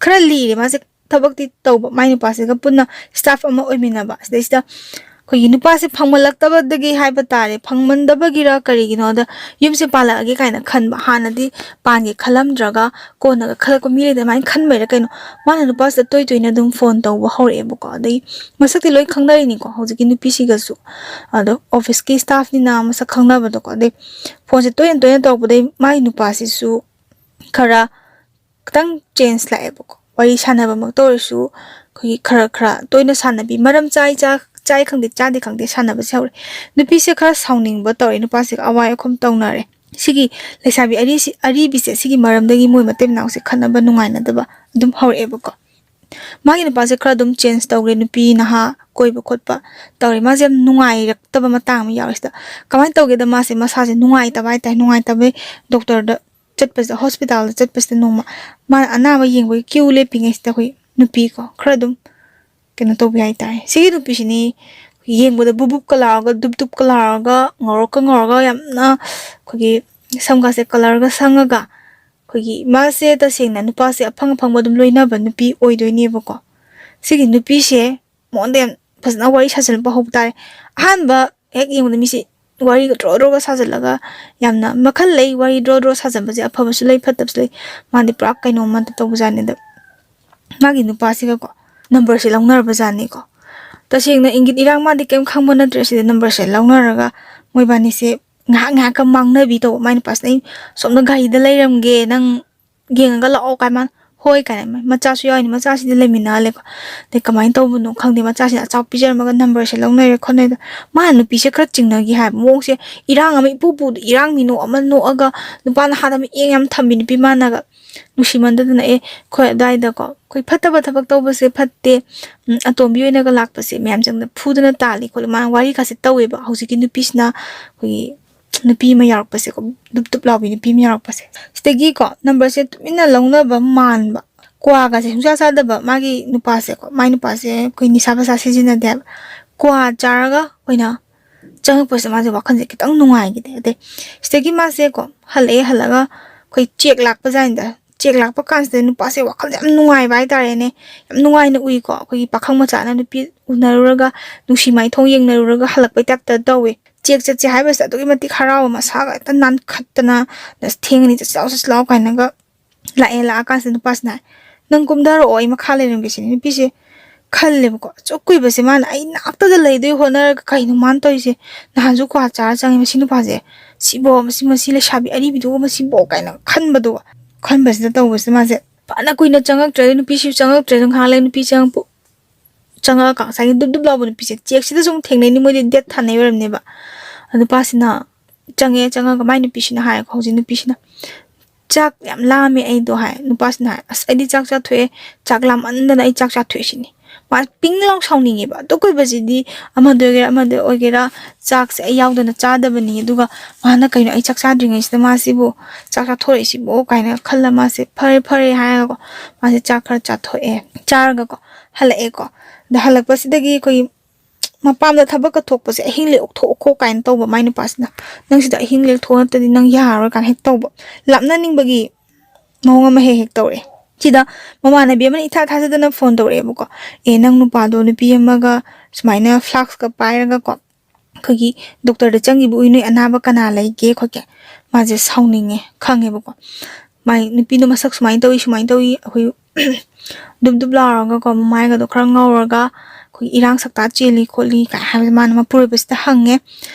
ꯈꯔ ꯂꯤꯔꯦ ꯃꯥꯁꯦ, ꯊꯕꯛꯇꯤ ꯇꯧꯕ, ꯃꯥꯏ ꯅꯨꯄꯥꯁꯤꯒ ꯄꯨꯟꯅ ꯁ꯭ꯇꯥꯐ ꯑꯃ ꯑꯣꯏꯃꯤꯟꯅꯕ꯫ ꯁꯤꯗꯩꯁꯤꯗ ꯑꯩꯈꯣꯏꯒꯤ ꯅꯨꯄꯥꯁꯦ ꯐꯪꯃꯜꯂꯛꯇꯕꯗꯒꯤ ꯍꯥꯏꯕ ꯇꯥꯔꯦ, ꯐꯪꯃꯟꯗꯕꯒꯤꯔ ꯀꯔꯤꯒꯤꯅꯣꯗ ꯌꯨꯝꯁꯦ ꯄꯥꯜꯂꯛꯑꯒꯦ ꯀꯥꯏꯅ ꯈꯟꯕ꯫ ꯍꯥꯟꯅꯗꯤ ꯄꯥꯟꯒꯦ ꯈꯜꯂꯝꯗ꯭ꯔꯒ ꯀꯣꯟꯅꯒ ꯈꯜꯂꯛꯄ ꯃꯤ ꯂꯩꯗꯅ, ꯑꯗꯨꯃꯥꯏꯅ ꯈꯟꯕꯩꯔ ꯀꯩꯅꯣ, ꯃꯥꯅ ꯅꯨꯄꯥꯁꯤꯗ ꯇꯣꯏ ꯇꯣꯏꯅ ꯑꯗꯨꯝ ꯐꯣꯟ ꯇꯧꯕ ꯍꯧꯔꯛꯑꯦꯕꯀꯣ꯫ ꯑꯗꯩ ꯃꯁꯛꯇꯤ ꯂꯣꯏ ꯈꯪꯅꯔꯤꯅꯤꯀꯣ ꯍꯧꯖꯤꯛꯀꯤ ꯅꯨꯄꯤꯁꯤꯒꯁꯨ꯫ ꯑꯗꯣ ꯑꯣꯐꯤꯁꯀꯤ ꯁ꯭ꯇꯥꯐꯅꯤꯅ ꯃꯁꯛ ꯈꯪꯅꯕꯗꯣꯀꯣ꯫ ꯑꯗꯩ ꯐꯣꯟꯁꯦ ꯇꯣꯏꯅ ꯇꯣꯏꯅ ꯇꯧꯔꯛꯄꯗꯩ ꯃꯥꯏ ꯅꯨꯄꯥꯁꯤꯁꯨ ꯈꯔ ꯈꯤꯇꯪ ꯆꯦꯟꯖ ꯂꯥꯛꯑꯦꯕꯀꯣ꯫ ꯋꯥꯔꯤ ꯁꯥꯟꯅꯕꯃꯛꯇ ꯑꯣꯏꯔꯁꯨ ꯑꯩꯈꯣꯏꯒꯤ ꯈꯔ ꯈꯔ ꯇꯣꯏꯅ ꯁꯥꯟꯅꯕꯤ, ꯃꯔꯝ ꯆꯥꯏ ꯆꯥ-, ꯆꯥꯏ ꯈꯪꯗꯦ ꯆꯥꯗꯦ ꯈꯪꯗꯦ ꯁꯥꯟꯅꯕꯁꯦ ꯍꯧꯔꯦ꯫ ꯅꯨꯄꯤꯁꯦ ꯈꯔ ꯁꯥꯎꯅꯤꯡꯕ ꯇꯧꯔꯦ, ꯅꯨꯄꯥꯁꯤꯒ ꯑꯋꯥꯏ ꯑꯈꯨꯝ ꯇꯧꯅꯔꯦ꯫ ꯁꯤꯒꯤ ꯂꯩꯁꯥꯕꯤ ꯑꯔꯤꯁꯤ-, ꯑꯔꯤꯕꯤꯁꯦ ꯁꯤꯒꯤ ꯃꯔꯝꯗꯒꯤ ꯃꯣꯏ ꯃꯇꯩ ꯃꯅꯥꯎꯁꯦ ꯈꯠꯅꯕ ꯅꯨꯡꯉꯥꯏꯅꯗꯕ ꯑꯗꯨꯝ ꯍꯧꯔꯛꯑꯦꯕꯀꯣ꯫ ꯃꯥꯒꯤ ꯅꯨꯄꯥꯁꯦ ꯈꯔ ꯑꯗꯨꯝ ꯆꯦꯟꯖ ꯇꯧꯈ꯭ꯔꯦ, ꯅꯨꯄꯤ ꯅꯍꯥ ꯀꯣꯏꯕ ꯈꯣꯠꯄ ꯇꯧꯔꯦ꯫ ꯃꯥꯁꯦ ꯌꯥꯝ ꯅꯨꯡꯉꯥꯏꯔꯛꯇꯕ ꯃꯇꯥꯡ ꯑꯃ ꯌꯥꯎꯔꯦ ꯁꯤꯗ꯫ ꯀꯃꯥꯏꯅ ꯇꯧꯒꯦꯗ, ꯃꯥꯁꯦ ꯃꯁꯥꯁꯦ ꯅꯨꯡꯉꯥꯏꯇꯕ ꯍꯥꯏꯇꯥꯔꯦ꯫ ꯅꯨꯡꯉꯥꯏꯇꯕꯩ ꯗꯣꯛꯇꯔꯗ ꯆꯠꯄꯁꯤꯗ, ꯍꯣꯁꯄꯤꯇꯥꯜꯗ ꯆꯠꯄꯁꯤꯗ ꯅꯣꯡꯃ ꯃꯥꯅ ꯑꯅꯥꯕ ꯌꯦꯡꯕꯒꯤ ꯀ꯭ꯌꯨ ꯂꯦꯞꯄꯤꯉꯩꯁꯤꯗ ꯑꯩꯈꯣꯏ ꯅꯨꯄꯤ ꯀꯣ, ꯈꯔ ꯑꯗꯨꯝ ꯀꯩꯅꯣ ꯇꯧꯕꯤ ꯍꯥꯏꯇꯥꯔꯦ꯫ ꯁꯤꯒꯤ ꯅꯨꯄꯤꯁꯤꯅꯤ ꯌꯦꯡꯕꯗ ꯕꯨꯕꯨꯞꯀ ꯂꯥꯎꯔꯒ, ꯗꯨꯞ ꯗꯨꯞꯀ ꯂꯥꯎꯔꯒ, ꯉꯧꯔꯣꯛꯀ ꯉꯧꯔꯒ, ꯌꯥꯝꯅ ꯑꯩꯈꯣꯏꯒꯤ ꯁꯝꯒꯥꯁꯦ ꯀꯂꯔꯒ ꯁꯪꯉꯒ, ꯑꯩꯈꯣꯏꯒꯤ ꯃꯥꯁꯦ ꯇꯁꯦꯡꯅ ꯅꯨꯄꯥꯁꯦ ꯑꯐꯪ ꯑꯐꯪꯕ ꯑꯗꯨꯝ ꯂꯣꯏꯅꯕ ꯅꯨꯄꯤ ꯑꯣꯏꯗꯣꯏꯅꯦꯕꯀꯣ꯫ ꯁꯤꯒꯤ ꯅꯨꯄꯤꯁꯦ ꯃꯉꯣꯟꯗ ꯌꯥꯝ ꯐꯖꯅ ꯋꯥꯔꯤ ꯁꯥꯖꯤꯜꯂꯛꯄ ꯍꯧꯕ ꯇꯥꯔꯦ꯫ ꯑꯍꯥꯟꯕ ꯍꯦꯛ ꯌꯦꯡꯕꯗ ꯃꯤꯁꯦ ꯋꯥꯔꯤꯒ ꯗ꯭ꯔꯣ ꯗ꯭ꯔꯣꯒ ꯁꯥꯖꯤꯜꯂꯒ, ꯌꯥꯝꯅ ꯃꯈꯜ ꯂꯩ, ꯋꯥꯔꯤ ꯗ꯭ꯔꯣ ꯗ꯭ꯔꯣ ꯁꯥꯖꯟꯕꯁꯦ ꯑꯐꯕꯁꯨ ꯂꯩ, ꯐꯠꯇꯕꯁꯨ ꯂꯩ꯫ ꯃꯥꯗꯤ ꯄꯨꯔꯥ ꯀꯩꯅꯣꯝ ꯑꯃ ꯇꯧꯕꯖꯥꯠꯅꯤꯗ꯫ ꯃꯥꯒꯤ ꯅꯨꯄꯥꯁꯤꯒꯀꯣ ꯅꯝꯕꯔꯁꯦ ꯂꯧꯅꯔꯕꯖꯥꯠꯅꯤꯀꯣ꯫ ꯇꯁꯦꯡꯅ ꯏꯪꯒꯤꯠ ꯏꯔꯥꯡ ꯃꯥꯗꯤ ꯀꯩꯝ ꯈꯪꯕ ꯅꯠꯇ꯭ꯔꯦ꯫ ꯁꯤꯗ ꯅꯝꯕꯔꯁꯦ ꯂꯧꯅꯔꯒ ꯃꯣꯏꯕꯥꯅꯤꯁꯦ ꯉꯥꯏꯍꯥꯛ ꯉꯥꯏꯍꯥꯛꯀ ꯃꯥꯡꯅꯕꯤ ꯇꯧꯕ꯫ ꯃꯥꯏ ꯅꯨꯄꯥꯁꯤꯅ, "ꯑꯩ ꯁꯣꯝꯗ ꯒꯥꯔꯤꯗ ꯂꯩꯔꯝꯒꯦ, ꯅꯪ ꯌꯦꯡꯉꯒ ꯂꯥꯛꯑꯣ" ꯀꯥꯏ꯫ ꯃꯥꯅ, "ꯍꯣꯏ" ꯀꯥꯏꯅ꯫ ꯃꯆꯥꯁꯨ ꯌꯥꯎꯔꯤꯅꯤ, ꯃꯆꯥꯁꯤꯗꯤ ꯂꯩꯃꯤꯟꯅꯍꯜꯂꯦꯀꯣ꯫ ꯑꯗꯩ ꯀꯃꯥꯏꯅ ꯇꯧꯕꯅꯣ ꯈꯪꯗꯦ, ꯃꯆꯥꯁꯤꯅ ꯑꯆꯥꯄꯣꯠ ꯄꯤꯖꯔꯝꯃꯒ ꯅꯝꯕꯔꯁꯦ ꯂꯧꯅꯔꯦ ꯈꯣꯠꯅꯔꯦꯗ꯫ ꯃꯥꯅ ꯅꯨꯄꯤꯁꯦ ꯈꯔ ꯆꯤꯡꯅꯈꯤ ꯍꯥꯏꯕ ꯃꯑꯣꯡꯁꯦ, ꯏꯔꯥꯡ ꯑꯃ ꯏꯄꯨ ꯄꯨꯗ, ꯏꯔꯥꯡ ꯃꯤꯅꯣꯛ ꯑꯃ ꯅꯣꯛꯑꯒ, ꯅꯨꯄꯥꯅ ꯍꯥꯟꯅ ꯃꯤꯠꯌꯦꯡ ꯌꯥꯝ ꯊꯝꯕꯤ ꯅꯨꯄꯤ ꯃꯥꯅꯒ꯫ ꯅꯨꯡꯁꯤꯃꯟꯗꯗꯅ, "ꯑꯦ, ꯑꯩꯈꯣꯏ ꯑꯗꯨꯋꯥꯏꯗꯀꯣ, ꯑꯩꯈꯣꯏ ꯐꯠꯇꯕ ꯊꯕꯛ ꯇꯧꯕꯁꯦ ꯐꯠꯇꯦ, ꯎꯝ, ꯑꯇꯣꯝꯕꯤ ꯑꯣꯏꯅꯒ ꯂꯥꯛꯄꯁꯦ ꯃꯌꯥꯝ ꯆꯪꯗꯅ ꯐꯨꯗꯅ ꯇꯥꯜꯂꯤ" ꯈꯣꯠꯂꯤ꯫ ꯃꯥꯅ ꯋꯥꯔꯤꯒꯁꯦ ꯇꯧꯋꯦꯕ꯫ ꯍꯧꯖꯤꯛꯀꯤ ꯅꯨꯄꯤꯁꯤꯅ ꯑꯩꯈꯣꯏꯒꯤ ꯅꯨꯄꯤ ꯑꯃ ꯌꯥꯎꯔꯛꯄꯁꯦꯀꯣ, ꯗꯨꯞ ꯗꯨꯞ ꯂꯥꯎꯕꯤ ꯅꯨꯄꯤ ꯑꯃ ꯌꯥꯎꯔꯛꯄꯁꯦ꯫ ꯁꯤꯗꯒꯤꯀꯣ ꯅꯝꯕꯔꯁꯦ ꯇꯨꯃꯤꯟꯅ ꯂꯧꯅꯕ ꯃꯥꯟꯕ꯫ ꯀ꯭ꯋꯥꯒꯁꯦ ꯁꯨꯡꯆꯥ ꯆꯥꯗꯕ ꯃꯥꯒꯤ ꯅꯨꯄꯥꯁꯦꯀꯣ꯫ ꯃꯥꯏ ꯅꯨꯄꯥꯁꯦ ꯑꯩꯈꯣꯏ ꯅꯤꯁꯥ ꯄꯁꯥ ꯁꯤꯖꯤꯟꯅꯗꯦ ꯍꯥꯏꯕ꯫ ꯀ꯭ꯋꯥ ꯆꯥꯔꯒ ꯑꯣꯏꯅ ꯆꯪꯉꯛꯄꯁꯤꯗ ꯃꯥꯁꯦ ꯋꯥꯈꯜꯁꯦ ꯈꯤꯇꯪ ꯅꯨꯡꯉꯥꯏꯈꯤꯗꯦ꯫ ꯑꯗꯩ ꯁꯤꯗꯒꯤ ꯃꯥꯁꯦꯀꯣ ꯍꯜꯂꯛꯑꯦ, ꯍꯜꯂꯛꯑꯒ ꯑꯩꯈꯣꯏ ꯆꯦꯛ ꯂꯥꯛꯄ ꯖꯥꯠꯅꯤꯗ꯫ ꯆꯦꯛ ꯂꯥꯛꯄ ꯀꯥꯟꯁꯤꯗ ꯅꯨꯄꯥꯁꯦ ꯋꯥꯈꯜꯁꯦ ꯌꯥꯝ ꯅꯨꯡꯉꯥꯏꯕ ꯍꯥꯏꯇꯥꯔꯦꯅꯦ꯫ ꯌꯥꯝ ꯅꯨꯡꯉꯥꯏꯅ ꯎꯏꯀꯣ꯫ ꯑꯩꯈꯣꯏꯒꯤ ꯄꯥꯈꯪ ꯃꯆꯥꯅ ꯅꯨꯄꯤ ꯎꯅꯔꯨꯔꯒ, ꯅꯨꯡꯁꯤ ꯃꯥꯏꯊꯣꯡ ꯌꯦꯡꯅꯔꯨꯔꯒ ꯍꯜꯂꯛꯄꯩ ꯇꯥꯏꯞꯇ ꯇꯧꯋꯦ꯫ ꯆꯦꯛ ꯆꯠꯁꯦ ꯍꯥꯏꯕꯁꯤꯗ ꯑꯗꯨꯛꯀꯤ ꯃꯇꯤꯛ ꯍꯔꯥꯎꯕ, ꯃꯁꯥꯒ ꯍꯦꯛꯇ ꯅꯥꯟꯈꯠꯇꯅ, "ꯑꯁ, ꯊꯦꯡꯉꯅꯤ, ꯆꯠꯁꯤ ꯂꯥꯎ, ꯆꯠꯁꯤ ꯂꯥꯎ" ꯀꯥꯏꯅꯒ ꯂꯥꯛꯑꯦ꯫ ꯂꯥꯛꯑꯀꯥꯟꯁꯤꯗ ꯅꯨꯄꯥꯁꯤꯅ ꯍꯥꯏ, "ꯅꯪ ꯀꯨꯝꯊꯔꯛꯑꯣ, ꯑꯩ ꯃꯈꯥ ꯂꯩꯔꯝꯒꯦ" ꯁꯤꯅꯤ꯫ ꯅꯨꯄꯤꯁꯦ ꯈꯜꯂꯦꯕꯀꯣ꯫ ꯑꯁꯨꯛ ꯀꯨꯏꯕꯁꯦ ꯃꯥꯅ ꯑꯩ ꯅꯥꯛꯇꯗ ꯂꯩꯗꯣꯏ ꯍꯣꯠꯅꯔꯒ ꯀꯩꯅꯣ ꯃꯥꯅ ꯇꯧꯔꯤꯁꯦ? ꯅꯍꯥꯟꯁꯨ ꯀ꯭ꯋꯥ ꯆꯥꯔ ꯆꯪꯉꯤ, ꯃꯁꯤ ꯅꯨꯄꯥꯁꯦ, ꯁꯤꯕꯣ, ꯃꯁꯤ, ꯃꯁꯤ ꯂꯩꯁꯥꯕꯤ ꯑꯔꯤꯕꯤꯗꯨꯕꯨ, ꯃꯁꯤꯕꯣ ꯀꯥꯏꯅ ꯈꯟꯕꯗꯣ, ꯈꯟꯕꯁꯤꯗ ꯇꯧꯕꯁꯤꯗ ꯃꯥꯁꯦ ꯐꯅ ꯀꯨꯏꯅ ꯆꯪꯉꯛꯇ꯭ꯔꯦ꯫ ꯑꯗꯩ ꯅꯨꯄꯤꯁꯤꯁꯨ ꯆꯪꯉꯛꯇ꯭ꯔꯦ꯫ ꯑꯗꯨ ꯉꯥꯏꯍꯥꯛ ꯂꯩ ꯅꯨꯄꯤ ꯆꯪꯉꯛꯄ, ꯆꯪꯉꯛꯑꯒ ꯉꯁꯥꯏꯒꯤ ꯗꯨꯞ ꯗꯨꯞ ꯂꯥꯎꯕ ꯅꯨꯄꯤꯁꯦ ꯆꯦꯛꯁꯤꯗꯁꯨ ꯑꯃꯨꯛ ꯊꯦꯡꯅꯩꯅꯤ꯫ ꯃꯣꯏꯗꯤ ꯗꯦꯠ ꯊꯥꯅꯩ ꯑꯣꯏꯔꯝꯅꯦꯕ꯫ ꯅꯨꯄꯥꯁꯤꯅ ꯆꯪꯉꯦ, ꯆꯪꯉꯒ ꯃꯥꯏ ꯅꯨꯄꯤꯁꯤꯅ ꯍꯥꯏꯌꯦꯀꯣ, ꯍꯧꯖꯤꯛ ꯅꯨꯄꯤꯁꯤꯅ, "ꯆꯥꯛ ꯌꯥꯝ ꯂꯥꯝꯃꯦ ꯑꯩꯗꯣ" ꯍꯥꯏ꯫ ꯅꯨꯄꯥꯁꯤꯅ ꯍꯥꯏ, "ꯑꯁ, ꯑꯩꯗꯤ ꯆꯥꯛ ꯆꯥꯊꯣꯛꯑꯦ, ꯆꯥꯛ ꯂꯥꯝꯃꯟꯗꯅ ꯑꯩ ꯆꯥꯛ ꯆꯥꯊꯣꯛꯑꯦ" ꯁꯤꯅꯤ꯫ ꯃꯥ ꯄꯤꯡ ꯂꯥꯎ ꯁꯥꯎꯅꯤꯡꯉꯦꯕ꯫ ꯑꯗꯨ ꯀꯨꯏꯕꯁꯤꯗꯤ ꯑꯃꯗ ꯑꯣꯏꯒꯦꯔꯥ ꯑꯃꯗ ꯑꯣꯏꯒꯦꯔꯥ ꯆꯥꯛꯁꯦ ꯑꯩ ꯌꯥꯎꯗꯅ ꯆꯥꯗꯕꯅꯤ꯫ ꯑꯗꯨꯒ ꯃꯥꯅ "ꯀꯩꯅꯣ ꯑꯩ ꯆꯥꯛ ꯆꯥꯗ꯭ꯔꯤꯉꯩꯁꯤꯗ ꯃꯥꯁꯤꯕꯨ ꯆꯥꯛ ꯆꯥꯊꯣꯔꯛꯏꯁꯤꯕꯨ?" ꯀꯥꯏꯅ ꯈꯜꯂ ꯃꯥꯁꯦ "ꯐꯔꯦ ꯐꯔꯦ" ꯍꯥꯏꯔꯒꯀꯣ ꯃꯥꯁꯦ ꯆꯥꯛ ꯈꯔ ꯆꯥꯊꯣꯛꯑꯦ꯫ ꯆꯥꯔꯒꯀꯣ ꯍꯜꯂꯛꯑꯦꯀꯣ꯫ ꯑꯗ ꯍꯜꯂꯛꯄꯁꯤꯗꯒꯤ ꯑꯩꯈꯣꯏꯒꯤ ꯃꯄꯥꯝꯗ ꯊꯕꯛꯀ ꯊꯣꯛꯄꯁꯦ ꯑꯍꯤꯡ ꯂꯦꯛꯊꯣꯛꯑꯣꯀꯣ ꯀꯥꯏꯅ ꯇꯧꯕ ꯃꯥꯏ ꯅꯨꯄꯥꯁꯤꯅ꯫ "ꯅꯪ ꯁꯤꯗ ꯑꯍꯤꯡ ꯂꯦꯛꯊꯣꯛꯑꯣ ꯅꯠꯇꯗꯤ ꯅꯪ ꯌꯥꯔꯔꯣꯏ" ꯀꯥꯏꯅ ꯍꯦꯛ ꯇꯧꯕ꯫ ꯂꯥꯞꯅꯅꯤꯡꯕꯒꯤ ꯃꯑꯣꯡ ꯑꯃ ꯍꯦꯛ ꯍꯦꯛ ꯇꯧꯔꯛꯑꯦ꯫ ꯁꯤꯗ ꯃꯃꯥꯟꯅꯕꯤ ꯑꯃꯅ ꯏꯊꯥ ꯊꯥꯖꯗꯅ ꯐꯣꯟ ꯇꯧꯔꯛꯑꯦꯕꯀꯣ꯫ "ꯑꯦ, ꯅꯪ ꯅꯨꯄꯥꯗꯣ ꯅꯨꯄꯤ ꯑꯃꯒ ꯁꯨꯃꯥꯏꯅ ꯐ꯭ꯂꯥꯛꯁꯀ ꯄꯥꯏꯔꯒꯀꯣ ꯑꯩꯈꯣꯏꯒꯤ ꯗꯣꯛꯇꯔꯗ ꯆꯪꯈꯤꯕ ꯎꯏ, ꯅꯣꯏ ꯑꯅꯥꯕ ꯀꯅꯥ ꯂꯩꯒꯦ ꯈꯣꯠꯀꯦ?" ꯃꯥꯁꯦ ꯁꯥꯎꯅꯤꯡꯉꯦ ꯈꯪꯉꯦꯕꯀꯣ꯫ ꯃꯥꯏ ꯅꯨꯄꯤꯗꯣ ꯃꯁꯛ ꯁꯨꯃꯥꯏꯅ ꯇꯧꯏ, ꯁꯨꯃꯥꯏꯅ ꯇꯧꯏ, ꯑꯩꯈꯣꯏ ꯗꯨꯞ ꯗꯨꯞ ꯂꯥꯎꯔꯒꯀꯣ ꯃꯃꯥꯏꯒꯗꯣ ꯈꯔ ꯉꯧꯔꯒ ꯑꯩꯈꯣꯏꯒꯤ ꯏꯔꯥꯡ ꯁꯛꯇꯥ ꯆꯦꯜꯂꯤ ꯈꯣꯠꯂꯤ ꯀꯥꯏ ꯍꯥꯏꯕꯁꯦ ꯃꯥꯅ ꯃꯄꯨꯔꯣꯏꯕꯁꯤꯗ ꯍꯪꯉꯦ꯫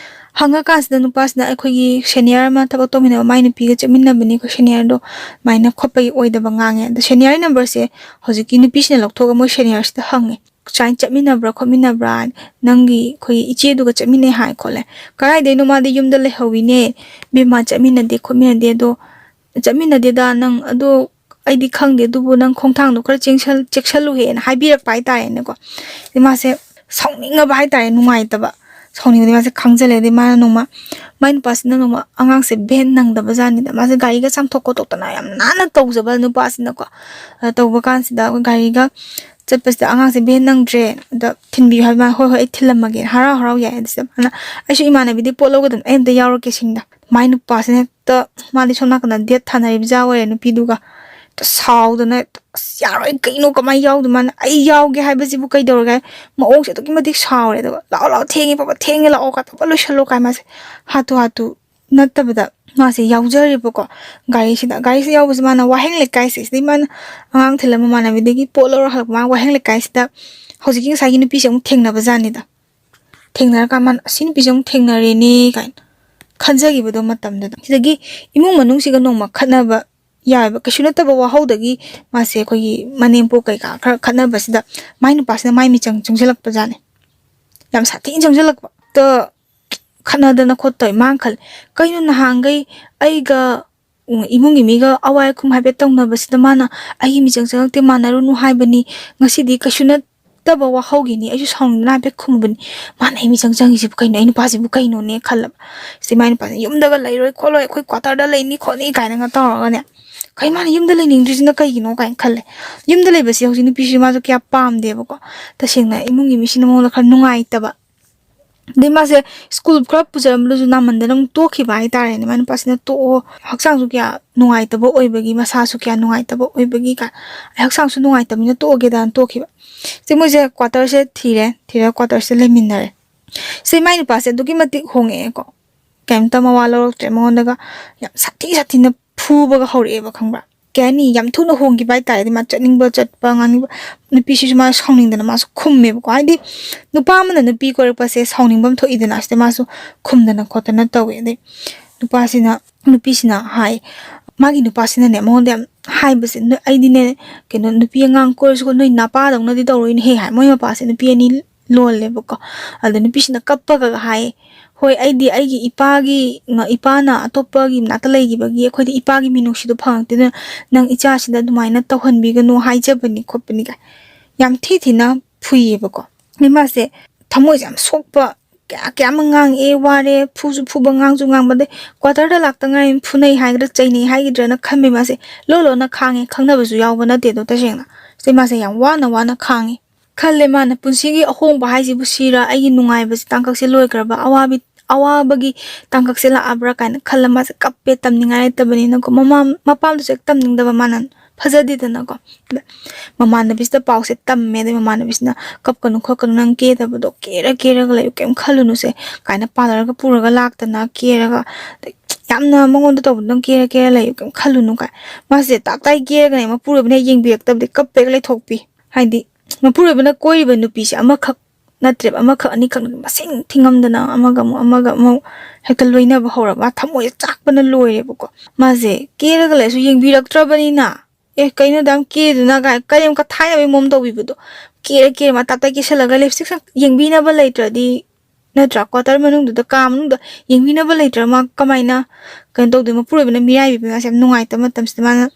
ꯍꯪꯉꯀꯥꯟꯁꯤꯗ ꯅꯨꯄꯥꯁꯤꯅ ꯑꯩꯈꯣꯏꯒꯤ ꯁꯦꯅꯤꯌꯔ ꯑꯃ ꯊꯕꯛ ꯇꯧꯃꯤꯟꯅꯕ ꯃꯥꯏ ꯅꯨꯄꯤꯒ ꯆꯠꯃꯤꯟꯅꯕꯅꯤ, ꯑꯩꯈꯣꯏ ꯁꯦꯅꯤꯌꯔꯗꯣ ꯑꯗꯨꯃꯥꯏꯅ ꯈꯣꯠꯄꯒꯤ ꯑꯣꯏꯗꯕ ꯉꯥꯡꯉꯦ꯫ ꯑꯗꯣ ꯁꯦꯅꯤꯌꯔꯒꯤ ꯅꯝꯕꯔꯁꯦ ꯍꯧꯖꯤꯛꯀꯤ ꯅꯨꯄꯤꯁꯤꯅ ꯂꯧꯊꯣꯛꯑꯒ ꯃꯣꯏ ꯁꯦꯅꯤꯌꯔꯁꯤꯗ ꯍꯪꯉꯦ꯫ "ꯁꯨꯃꯥꯏꯅ ꯆꯠꯃꯤꯟꯅꯕ꯭ꯔꯥ ꯈꯣꯠꯃꯤꯟꯅꯕ꯭ꯔꯥ? ꯅꯪꯒꯤ ꯑꯩꯈꯣꯏꯒꯤ ꯏꯆꯦꯗꯨꯒ ꯆꯠꯃꯤꯟꯅꯩ ꯍꯥꯏ ꯈꯣꯠꯂꯦ?" "ꯀꯗꯥꯏꯗꯩꯅꯣ, ꯃꯥꯗꯤ ꯌꯨꯝꯗ ꯂꯩꯍꯧꯋꯤꯅꯦ, ꯕꯦꯝꯃ ꯆꯠꯃꯤꯟꯅꯗꯦ ꯈꯣꯠꯃꯤꯟꯅꯗꯦ꯫ ꯑꯗꯣ ꯆꯠꯃꯤꯟꯅꯗꯦꯗ ꯅꯪ, ꯑꯗꯣ ꯑꯩꯗꯤ ꯈꯪꯗꯦ, ꯑꯗꯨꯕꯨ ꯅꯪ ꯈꯣꯡꯊꯥꯡꯗꯣ ꯈꯔ ꯆꯦꯡꯁꯜ-, ꯆꯦꯛꯁꯜꯂꯨꯍꯦꯅ" ꯍꯥꯏꯕꯤꯔꯛꯄ ꯍꯥꯏꯇꯥꯔꯦꯅꯦꯀꯣ꯫ ꯑꯗꯩ ꯃꯥꯁꯦ ꯁꯥꯎꯅꯤꯡꯉꯕ ꯍꯥꯏꯇꯥꯔꯦ, ꯅꯨꯡꯉꯥꯏꯇꯕ꯫ ꯁꯥꯎꯅꯤꯡꯕꯗꯤ ꯃꯥꯁꯦ ꯈꯪꯖꯜꯂꯦ꯫ ꯑꯗꯩ ꯃꯥꯅ ꯅꯣꯡꯃ, ꯃꯥꯏ ꯅꯨꯄꯥꯁꯤꯅ ꯅꯣꯡꯃ ꯑꯉꯥꯡꯁꯦ ꯚꯦꯟ ꯅꯪꯗꯕ ꯖꯥꯠꯅꯤꯗ꯫ ꯃꯥꯁꯦ ꯒꯥꯔꯤꯒ ꯆꯥꯝꯊꯣꯛ ꯈꯣꯠꯇꯣꯛꯇꯅ ꯌꯥꯝ ꯅꯥꯟꯅ ꯇꯧꯖꯕ ꯅꯨꯄꯥꯁꯤꯅꯀꯣ꯫ ꯑꯗ ꯇꯧꯕ ꯀꯥꯟꯁꯤꯗ ꯑꯩꯈꯣꯏ ꯒꯥꯔꯤꯒ ꯆꯠꯄꯁꯤꯗ ꯑꯉꯥꯡꯁꯦ ꯚꯦꯟ ꯅꯪꯗ꯭ꯔꯦ, ꯑꯗ ꯊꯤꯟꯕꯤꯌꯨ ꯍꯥꯏꯕ꯫ "ꯃꯥꯅ ꯍꯣꯏ ꯍꯣꯏ ꯑꯩ ꯊꯤꯜꯂꯝꯃꯒꯦ" ꯍꯔꯥꯎ ꯍꯔꯥꯎ ꯌꯥꯏ꯫ ꯑꯗꯨꯁꯤꯗ ꯃꯥꯅ "ꯑꯩꯁꯨ ꯏꯃꯥꯟꯅꯕꯤꯗꯤ ꯄꯣꯠ ꯂꯧꯒꯗꯕꯅꯤ, ꯑꯩ ꯑꯝꯇ ꯌꯥꯎꯔꯛꯀꯦ" ꯁꯤꯅꯤꯗ꯫ ꯃꯥꯏ ꯅꯨꯄꯥꯁꯤꯅ ꯍꯦꯛꯇ, ꯃꯥꯗꯤ ꯁꯣꯝ ꯅꯥꯀꯟꯗ ꯗꯦꯠ ꯊꯥꯅꯔꯤꯕ ꯖꯥ ꯑꯣꯏꯔꯦ ꯅꯨꯄꯤꯗꯨꯒ꯫ ꯍꯦꯛꯇ ꯁꯥꯎꯗꯅ ꯍꯦꯛꯇ, "ꯑꯁ ꯌꯥꯔꯣꯏ, ꯀꯩꯅꯣ ꯀꯃꯥꯏꯅ ꯌꯥꯎꯗꯣꯏ? ꯃꯥꯅ ꯑꯩ ꯌꯥꯎꯒꯦ ꯍꯥꯏꯕꯁꯤꯕꯨ ꯀꯩꯗꯧꯔꯒꯦ?" ꯃꯑꯣꯡꯁꯦ ꯑꯗꯨꯛꯀꯤ ꯃꯇꯤꯛ ꯁꯥꯎꯔꯦ꯫ ꯑꯗꯨꯒ "ꯂꯥꯛꯑꯣ ꯂꯥꯛꯑꯣ, ꯊꯦꯡꯉꯦ ꯄꯥꯄꯥ, ꯊꯦꯡꯉꯦ, ꯂꯥꯛꯑꯣ ꯀꯥꯏ, ꯄꯥꯄꯥ ꯂꯣꯏꯁꯜꯂꯣ" ꯀꯥꯏ ꯃꯥꯁꯦ ꯍꯥꯇꯨ ꯍꯥꯇꯨ ꯅꯠꯇꯕꯗ ꯃꯥꯁꯦ ꯌꯥꯎꯖꯔꯦꯕꯀꯣ꯫ ꯒꯥꯔꯤꯁꯤꯗ, ꯒꯥꯔꯤꯁꯤꯗ ꯌꯥꯎꯕꯁꯦ ꯃꯥꯅ ꯋꯥꯍꯦꯡ ꯂꯩꯀꯥꯏꯁꯦ, ꯁꯤꯗꯩ ꯃꯥꯅ ꯑꯉꯥꯡ ꯊꯤꯜꯂ ꯃꯃꯥꯟꯅꯕꯤꯗꯒꯤ ꯄꯣꯠ ꯂꯧꯔ ꯍꯜꯂꯛꯄ, ꯃꯥ ꯋꯥꯍꯦꯡ ꯂꯩꯀꯥꯏꯁꯤꯗ ꯍꯧꯖꯤꯛꯀꯤ ꯉꯁꯥꯏꯒꯤ ꯅꯨꯄꯤꯁꯦ ꯑꯃꯨꯛ ꯊꯦꯡꯅꯕ ꯖꯥꯠꯅꯤꯗ꯫ ꯊꯦꯡꯅꯔꯀꯥꯟ ꯃꯥꯅ "ꯑꯁꯤ ꯅꯨꯄꯤꯁꯦ ꯑꯃꯨꯛ ꯊꯦꯡꯅꯔꯦꯅꯦ" ꯀꯥꯏꯅ ꯈꯟꯖꯈꯤꯕꯗꯣ ꯃꯇꯝꯗꯨꯗ꯫ ꯁꯤꯗꯒꯤ ꯏꯃꯨꯡ ꯃꯅꯨꯡꯁꯤꯒ ꯅꯣꯡꯃ ꯈꯠꯅꯕ ꯌꯥꯎꯋꯦꯕ꯫ ꯀꯩꯁꯨ ꯅꯠꯇꯕ ꯋꯥꯍꯧꯗꯒꯤ ꯃꯥꯁꯦ ꯑꯩꯈꯣꯏꯒꯤ ꯃꯅꯦꯝꯄꯣꯛ ꯀꯩꯀꯥ ꯈꯔ ꯈꯠꯅꯕꯁꯤꯗ ꯃꯥꯏ ꯅꯨꯄꯥꯁꯤꯅ ꯃꯥꯏ ꯃꯤꯆꯪ ꯆꯪꯁꯤꯜꯂꯛꯄ ꯖꯥꯠꯅꯤ꯫ ꯌꯥꯝ ꯁꯥꯊꯤꯅ ꯆꯪꯁꯤꯜꯂꯛꯄ꯫ ꯇ-, ꯈꯠꯅꯗꯅ ꯈꯣꯠꯇꯧꯏ꯫ ꯃꯥꯅ ꯈꯜꯂꯤ, "ꯀꯩꯅꯣ, ꯅꯍꯥꯟꯈꯩ ꯑꯩꯒ ꯎꯝ, ꯏꯃꯨꯡꯒꯤ ꯃꯤꯒ ꯑꯋꯥꯏ ꯑꯈꯨꯝ ꯍꯥꯏꯐꯦꯠ ꯇꯧꯅꯕꯁꯤꯗ ꯃꯥꯅ ꯑꯩꯒꯤ ꯃꯤꯆꯪ ꯆꯪꯉꯛꯇꯦ, ꯃꯥꯟꯅꯔꯨꯅꯨ ꯍꯥꯏꯕꯅꯤ, ꯉꯁꯤꯗꯤ ꯀꯩꯁꯨ ꯅꯠ-, ꯅꯨꯡꯉꯥꯏꯔꯛꯇꯕ ꯋꯥꯍꯧꯈꯤꯅꯤ꯫ ꯑꯩꯁꯨ ꯁꯥꯎꯅꯤꯡꯗꯅ ꯍꯥꯏꯐꯦꯠ ꯈꯨꯝꯕꯅꯤ, ꯃꯥꯅ ꯑꯩ ꯃꯤꯆꯪ ꯆꯪꯉꯤꯁꯤꯕꯨ ꯀꯩꯅꯣ, ꯑꯩ ꯅꯨꯄꯥꯁꯤꯕꯨ ꯀꯩꯅꯣꯅꯦ ꯈꯜꯂꯕ꯫ ꯁꯤ ꯃꯥꯏ ꯅꯨꯄꯥꯁꯤꯅ ꯌꯨꯝꯗꯒ ꯂꯩꯔꯣꯏ ꯈꯣꯠꯂꯣꯏ, ꯑꯩꯈꯣꯏ ꯀ꯭ꯋꯥꯇꯔꯗ ꯂꯩꯅꯤ ꯈꯣꯠꯅꯤ ꯀꯥꯏꯅꯒ ꯇꯧꯔꯒꯅꯦ, ꯀꯩ ꯃꯥꯅ ꯌꯨꯝꯗ ꯂꯩꯅꯤꯡꯗ꯭ꯔꯤꯁꯤꯅ ꯀꯩꯒꯤꯅꯣ ꯀꯥꯏꯅ ꯈꯜꯂꯦ꯫ ꯌꯨꯝꯗ ꯂꯩꯕꯁꯦ ꯍꯧꯖꯤꯛ ꯅꯨꯄꯤꯁꯤ ꯃꯥꯁꯨ ꯀꯌꯥ ꯄꯥꯝꯗꯦꯕꯀꯣ꯫ ꯇꯁꯦꯡꯅ ꯏꯃꯨꯡꯒꯤ ꯃꯤꯁꯤꯅ ꯃꯉꯣꯟꯗ ꯈꯔ ꯅꯨꯡꯉꯥꯏꯇꯕ, ꯑꯗꯩ ꯃꯥꯁꯦ ꯁ꯭ꯀꯨꯜ ꯈꯔ ꯄꯨꯖꯔꯝꯕꯗꯨꯁꯨ ꯅꯥꯃꯟꯗꯅ ꯑꯃꯨꯛ ꯇꯣꯛꯈꯤꯕ ꯍꯥꯏꯇꯥꯔꯦꯅꯦ꯫ ꯃꯥꯏ ꯅꯨꯄꯥꯁꯤꯅ ꯇꯣꯛꯑꯣ, ꯍꯛꯆꯥꯡꯁꯨ ꯀꯌꯥ ꯅꯨꯡꯉꯥꯏꯇꯕ ꯑꯣꯏꯕꯒꯤ, ꯃꯁꯥꯁꯨ ꯀꯌꯥ ꯅꯨꯡꯉꯥꯏꯇꯕ ꯑꯣꯏꯕꯒꯤ ꯀꯥꯏ, ꯑꯩ ꯍꯛꯆꯥꯡꯁꯨ ꯅꯨꯡꯉꯥꯏꯇꯕꯅꯤꯅ ꯇꯣꯛꯑꯒꯦꯗꯅ ꯇꯣꯛꯈꯤꯕ꯫ ꯁꯤ ꯃꯣꯏꯁꯦ ꯀ꯭ꯋꯥꯇꯔꯁꯦ ꯊꯤꯔꯦ, ꯊꯤꯔꯒ ꯀ꯭ꯋꯥꯇꯔꯁꯦ ꯂꯩꯃꯤꯟꯅꯔꯦ꯫ ꯁꯤ ꯃꯥꯏ ꯅꯨꯄꯥꯁꯦ ꯑꯗꯨꯛꯀꯤ ꯃꯇꯤꯛ ꯍꯣꯡꯉꯛꯑꯦꯀꯣ, ꯀꯩꯝꯇ ꯃꯋꯥ ꯂꯧꯔꯛꯇ꯭ꯔꯦ꯫ ꯃꯉꯣꯟꯗꯒ ꯌꯥꯝ ꯁꯥꯊꯤ ꯁꯥꯊꯤꯅ ꯐꯨꯕꯒ ꯍꯧꯔꯛꯑꯦꯕ, ꯈꯪꯕ꯭ꯔꯥ? ꯀꯩ ꯍꯥꯏꯅꯤ, ꯌꯥꯝ ꯊꯨꯅ ꯍꯣꯡꯈꯤꯕ ꯍꯥꯏꯇꯥꯔꯦ꯫ ꯍꯥꯏꯗꯤ ꯃꯥ ꯆꯠꯅꯤꯡꯕ ꯆꯠꯄ, ꯉꯥꯡꯅꯤꯡꯕ, ꯅꯨꯄꯤꯁꯤꯁꯨ ꯃꯥ ꯁꯥꯎꯅꯤꯡꯗꯅ ꯃꯥꯁꯨ ꯈꯨꯝꯃꯦꯕꯀꯣ꯫ ꯍꯥꯏꯗꯤ ꯅꯨꯄꯥ ꯑꯃꯅ ꯅꯨꯄꯤ ꯀꯣꯏꯔꯛꯄꯁꯦ ꯁꯥꯎꯅꯤꯡꯕ ꯑꯃ ꯊꯣꯛꯏꯗꯅ, ꯁꯤꯗ ꯃꯥꯁꯨ ꯈꯨꯝꯗꯅ ꯈꯣꯠꯇꯅ ꯇꯧꯋꯦ꯫ ꯑꯗꯩ ꯅꯨꯄꯥꯁꯤꯅ, ꯅꯨꯄꯤꯁꯤꯅ ꯍꯥꯏ, ꯃꯥꯒꯤ ꯅꯨꯄꯥꯁꯤꯅꯅꯦ ꯃꯉꯣꯟꯗ ꯌꯥꯝ ꯍꯥꯏꯕꯁꯦ, "ꯅꯣꯏ, ꯑꯩꯗꯤꯅꯦ, ꯀꯩꯅꯣ, ꯅꯨꯄꯤ ꯑꯉꯥꯡ ꯀꯣꯏꯔꯁꯨꯀꯣ, ꯅꯣꯏ ꯅꯄꯥꯗꯧꯅꯗꯤ ꯇꯧꯔꯣꯏꯅꯦꯍꯦ" ꯍꯥꯏ꯫ ꯃꯣꯏ ꯃꯄꯥꯁꯦ ꯅꯨꯄꯤ ꯑꯅꯤ ꯂꯣꯜꯂꯦꯕꯀꯣ꯫ ꯑꯗ ꯅꯨꯄꯤꯁꯤꯅ ꯀꯞꯄꯒ ꯍꯥꯏ, "ꯍꯣꯏ, ꯑꯩꯗꯤ ꯑꯩꯒꯤ ꯏꯄꯥꯒꯤ, ꯏꯄꯥꯅ ꯑꯇꯣꯞꯄꯒꯤ ꯃꯅꯥꯛꯇ ꯂꯩꯈꯤꯕꯒꯤ ꯑꯩꯈꯣꯏꯗꯤ ꯏꯄꯥꯒꯤ ꯃꯤꯅꯨꯡꯁꯤꯗꯣ ꯐꯪꯉꯛꯇꯦ, ꯑꯗꯨꯅ ꯅꯪ ꯏꯆꯥꯁꯤꯗ ꯑꯗꯨꯃꯥꯏꯅ ꯇꯧꯍꯟꯕꯤꯒꯅꯨ ꯍꯥꯏꯖꯕꯅꯤ" ꯈꯣꯠꯄꯅꯤ ꯀꯥꯏ ꯌꯥꯝ ꯊꯤ ꯊꯤꯅ ꯐꯨꯏꯌꯦꯕꯀꯣ꯫ ꯑꯗꯩ ꯃꯥꯁꯦ ꯊꯃꯣꯏꯁꯦ ꯌꯥꯝ ꯁꯣꯛꯄ, ꯀꯌꯥ ꯀꯌꯥ ꯑꯃ ꯉꯥꯡꯉꯛꯑꯦ, ꯋꯥꯔꯦ, ꯐꯨꯁꯨ ꯐꯨꯕ, ꯉꯥꯡꯁꯨ ꯉꯥꯡꯕ, ꯑꯗꯩ ꯀ꯭ꯋꯥꯇꯔꯗ ꯂꯥꯛꯇ ꯉꯥꯏꯔꯤ, ꯐꯨꯅꯩ ꯍꯥꯏꯒꯗ꯭ꯔꯥ ꯆꯩꯅꯩ ꯍꯥꯏꯒꯗ꯭ꯔꯥꯅ ꯈꯟꯕꯩ ꯃꯥꯁꯦ ꯂꯣꯟ ꯂꯣꯟꯅ ꯈꯥꯡꯉꯦ, ꯈꯪꯅꯕꯁꯨ ꯌꯥꯎꯕ ꯅꯠꯇꯦ ꯑꯗꯣ ꯇꯁꯦꯡꯅ꯫ ꯁꯤꯗꯩ ꯃꯥꯁꯦ ꯌꯥꯝ ꯋꯥꯅ ꯋꯥꯅ ꯈꯥꯡꯉꯦ꯫ ꯈꯜꯂꯦ ꯃꯥꯅ, "ꯄꯨꯟꯁꯤꯒꯤ ꯑꯍꯣꯡꯕ ꯍꯥꯏꯁꯤꯕꯨ ꯁꯤꯔ? ꯑꯩꯒꯤ ꯅꯨꯡꯉꯥꯏꯕꯁꯤ ꯇꯥꯡꯀꯛꯁꯦ ꯂꯣꯏꯈ꯭ꯔꯕ? ꯑꯋꯥꯕꯤ-, ꯑꯋꯥꯕꯒꯤ ꯇꯥꯡꯀꯛꯁꯦ ꯂꯥꯛꯑꯕ꯭ꯔꯥ?" ꯀꯥꯏꯅ ꯈꯜꯂ ꯃꯥꯁꯦ ꯀꯞꯄꯦ, ꯇꯝꯅꯤꯡꯉꯥꯏ ꯂꯩꯇꯕꯅꯤꯅꯀꯣ꯫ ꯃꯃꯥ ꯃꯄꯥꯝꯗꯁꯨ ꯍꯦꯛ ꯇꯝꯅꯤꯡꯗꯕ ꯃꯥꯅ, ꯐꯖꯗꯦꯗꯅꯀꯣ꯫ ꯑꯗ ꯃꯃꯥꯟꯅꯕꯤꯁꯤꯗ ꯄꯥꯎꯁꯦ ꯇꯝꯃꯦ, ꯑꯗꯩ ꯃꯃꯥꯟꯅꯕꯤꯁꯤꯅ, "ꯀꯞꯀꯅꯨ ꯈꯣꯠꯀꯅꯨ, ꯅꯪ ꯀꯦꯗꯕꯗꯣ, ꯀꯦꯔ ꯀꯦꯔꯒ ꯂꯩꯌꯨ, ꯀꯩꯝ ꯈꯜꯂꯨꯅꯨꯁꯦ" ꯀꯥꯏꯅ ꯄꯥꯔꯂꯔꯒ ꯄꯨꯔꯒ ꯂꯥꯛꯇꯅ ꯀꯦꯔꯒ, ꯑꯗꯩ ꯌꯥꯝꯅ ꯃꯉꯣꯟꯗ ꯇꯧꯕꯗꯣ, "ꯅꯪ ꯀꯦꯔ ꯀꯦꯔ ꯂꯩꯌꯨ, ꯀꯩꯝ ꯈꯜꯂꯨꯅꯨ" ꯀꯥꯏ꯫ ꯃꯥꯁꯦ ꯇꯥꯞ ꯇꯥꯏ ꯀꯦꯔꯒꯅꯦ, ꯃꯄꯨꯔꯣꯏꯕꯅ ꯍꯦꯛ ꯌꯦꯡꯕꯤꯔꯛꯇꯕꯗꯤ ꯀꯞꯄꯦꯒ ꯂꯩꯊꯣꯛꯄꯤ꯫ ꯍꯥꯏꯗꯤ ꯃꯄꯨꯔꯣꯏꯕꯅ ꯀꯣꯏꯔꯤꯕ ꯅꯨꯄꯤꯁꯦ ꯑꯃꯈꯛ ꯅꯠꯇ꯭ꯔꯦꯕ, ꯑꯃꯈꯛ ꯑꯅꯤꯈꯛ ꯅꯠꯇꯦ, ꯃꯁꯤꯡ ꯊꯤꯉꯝꯗꯅ ꯑꯃꯒ ꯑꯃꯨꯛ, ꯑꯃꯒ ꯑꯃꯨꯛ ꯍꯦꯛꯇ ꯂꯣꯏꯅꯕ ꯍꯧꯔꯕ, ꯊꯃꯣꯏꯁꯦ ꯆꯥꯛꯄꯅ ꯂꯣꯏꯔꯦꯕꯀꯣ꯫ ꯃꯥꯁꯦ ꯀꯦꯔꯒ ꯂꯩꯔꯁꯨ ꯌꯦꯡꯕꯤꯔꯛꯇ꯭ꯔꯕꯅꯤꯅ, "ꯑꯦ, ꯀꯩꯅꯣ ꯑꯗꯨꯝ ꯀꯦꯗꯨꯅ?" ꯀꯥꯏ, ꯀꯔꯤꯝ ꯀꯊꯥꯏꯅꯕꯩ ꯃꯑꯣꯡ ꯇꯧꯕꯤꯕꯗꯣ꯫ ꯀꯦꯔ ꯀꯦꯔ ꯃꯇꯥꯞꯇ ꯀꯦꯁꯜꯂꯒ ꯂꯤꯞꯁꯇꯤꯛ ꯁꯪ-, ꯌꯦꯡꯕꯤꯅꯕ ꯂꯩꯇ꯭ꯔꯗꯤ, ꯅꯠꯇ꯭ꯔꯥ? ꯀ꯭ꯋꯥꯇꯔ ꯃꯅꯨꯡꯗꯨꯗ, ꯀꯥ ꯃꯅꯨꯡꯗ ꯌꯦꯡꯕꯤꯅꯕ ꯂꯩꯇ꯭ꯔ ꯃꯥ ꯀꯃꯥꯏꯅ ꯀꯩꯅꯣ ꯇꯧꯗꯣꯏꯅꯣ? ꯃꯄꯨꯔꯣꯏꯕꯅ ꯃꯤꯔꯥꯏꯕꯤꯕ, ꯃꯥꯁꯦ ꯌꯥꯝ ꯅꯨꯡꯉꯥꯏꯇꯕ ꯃꯇꯝꯁꯤꯗ ꯃꯥꯅ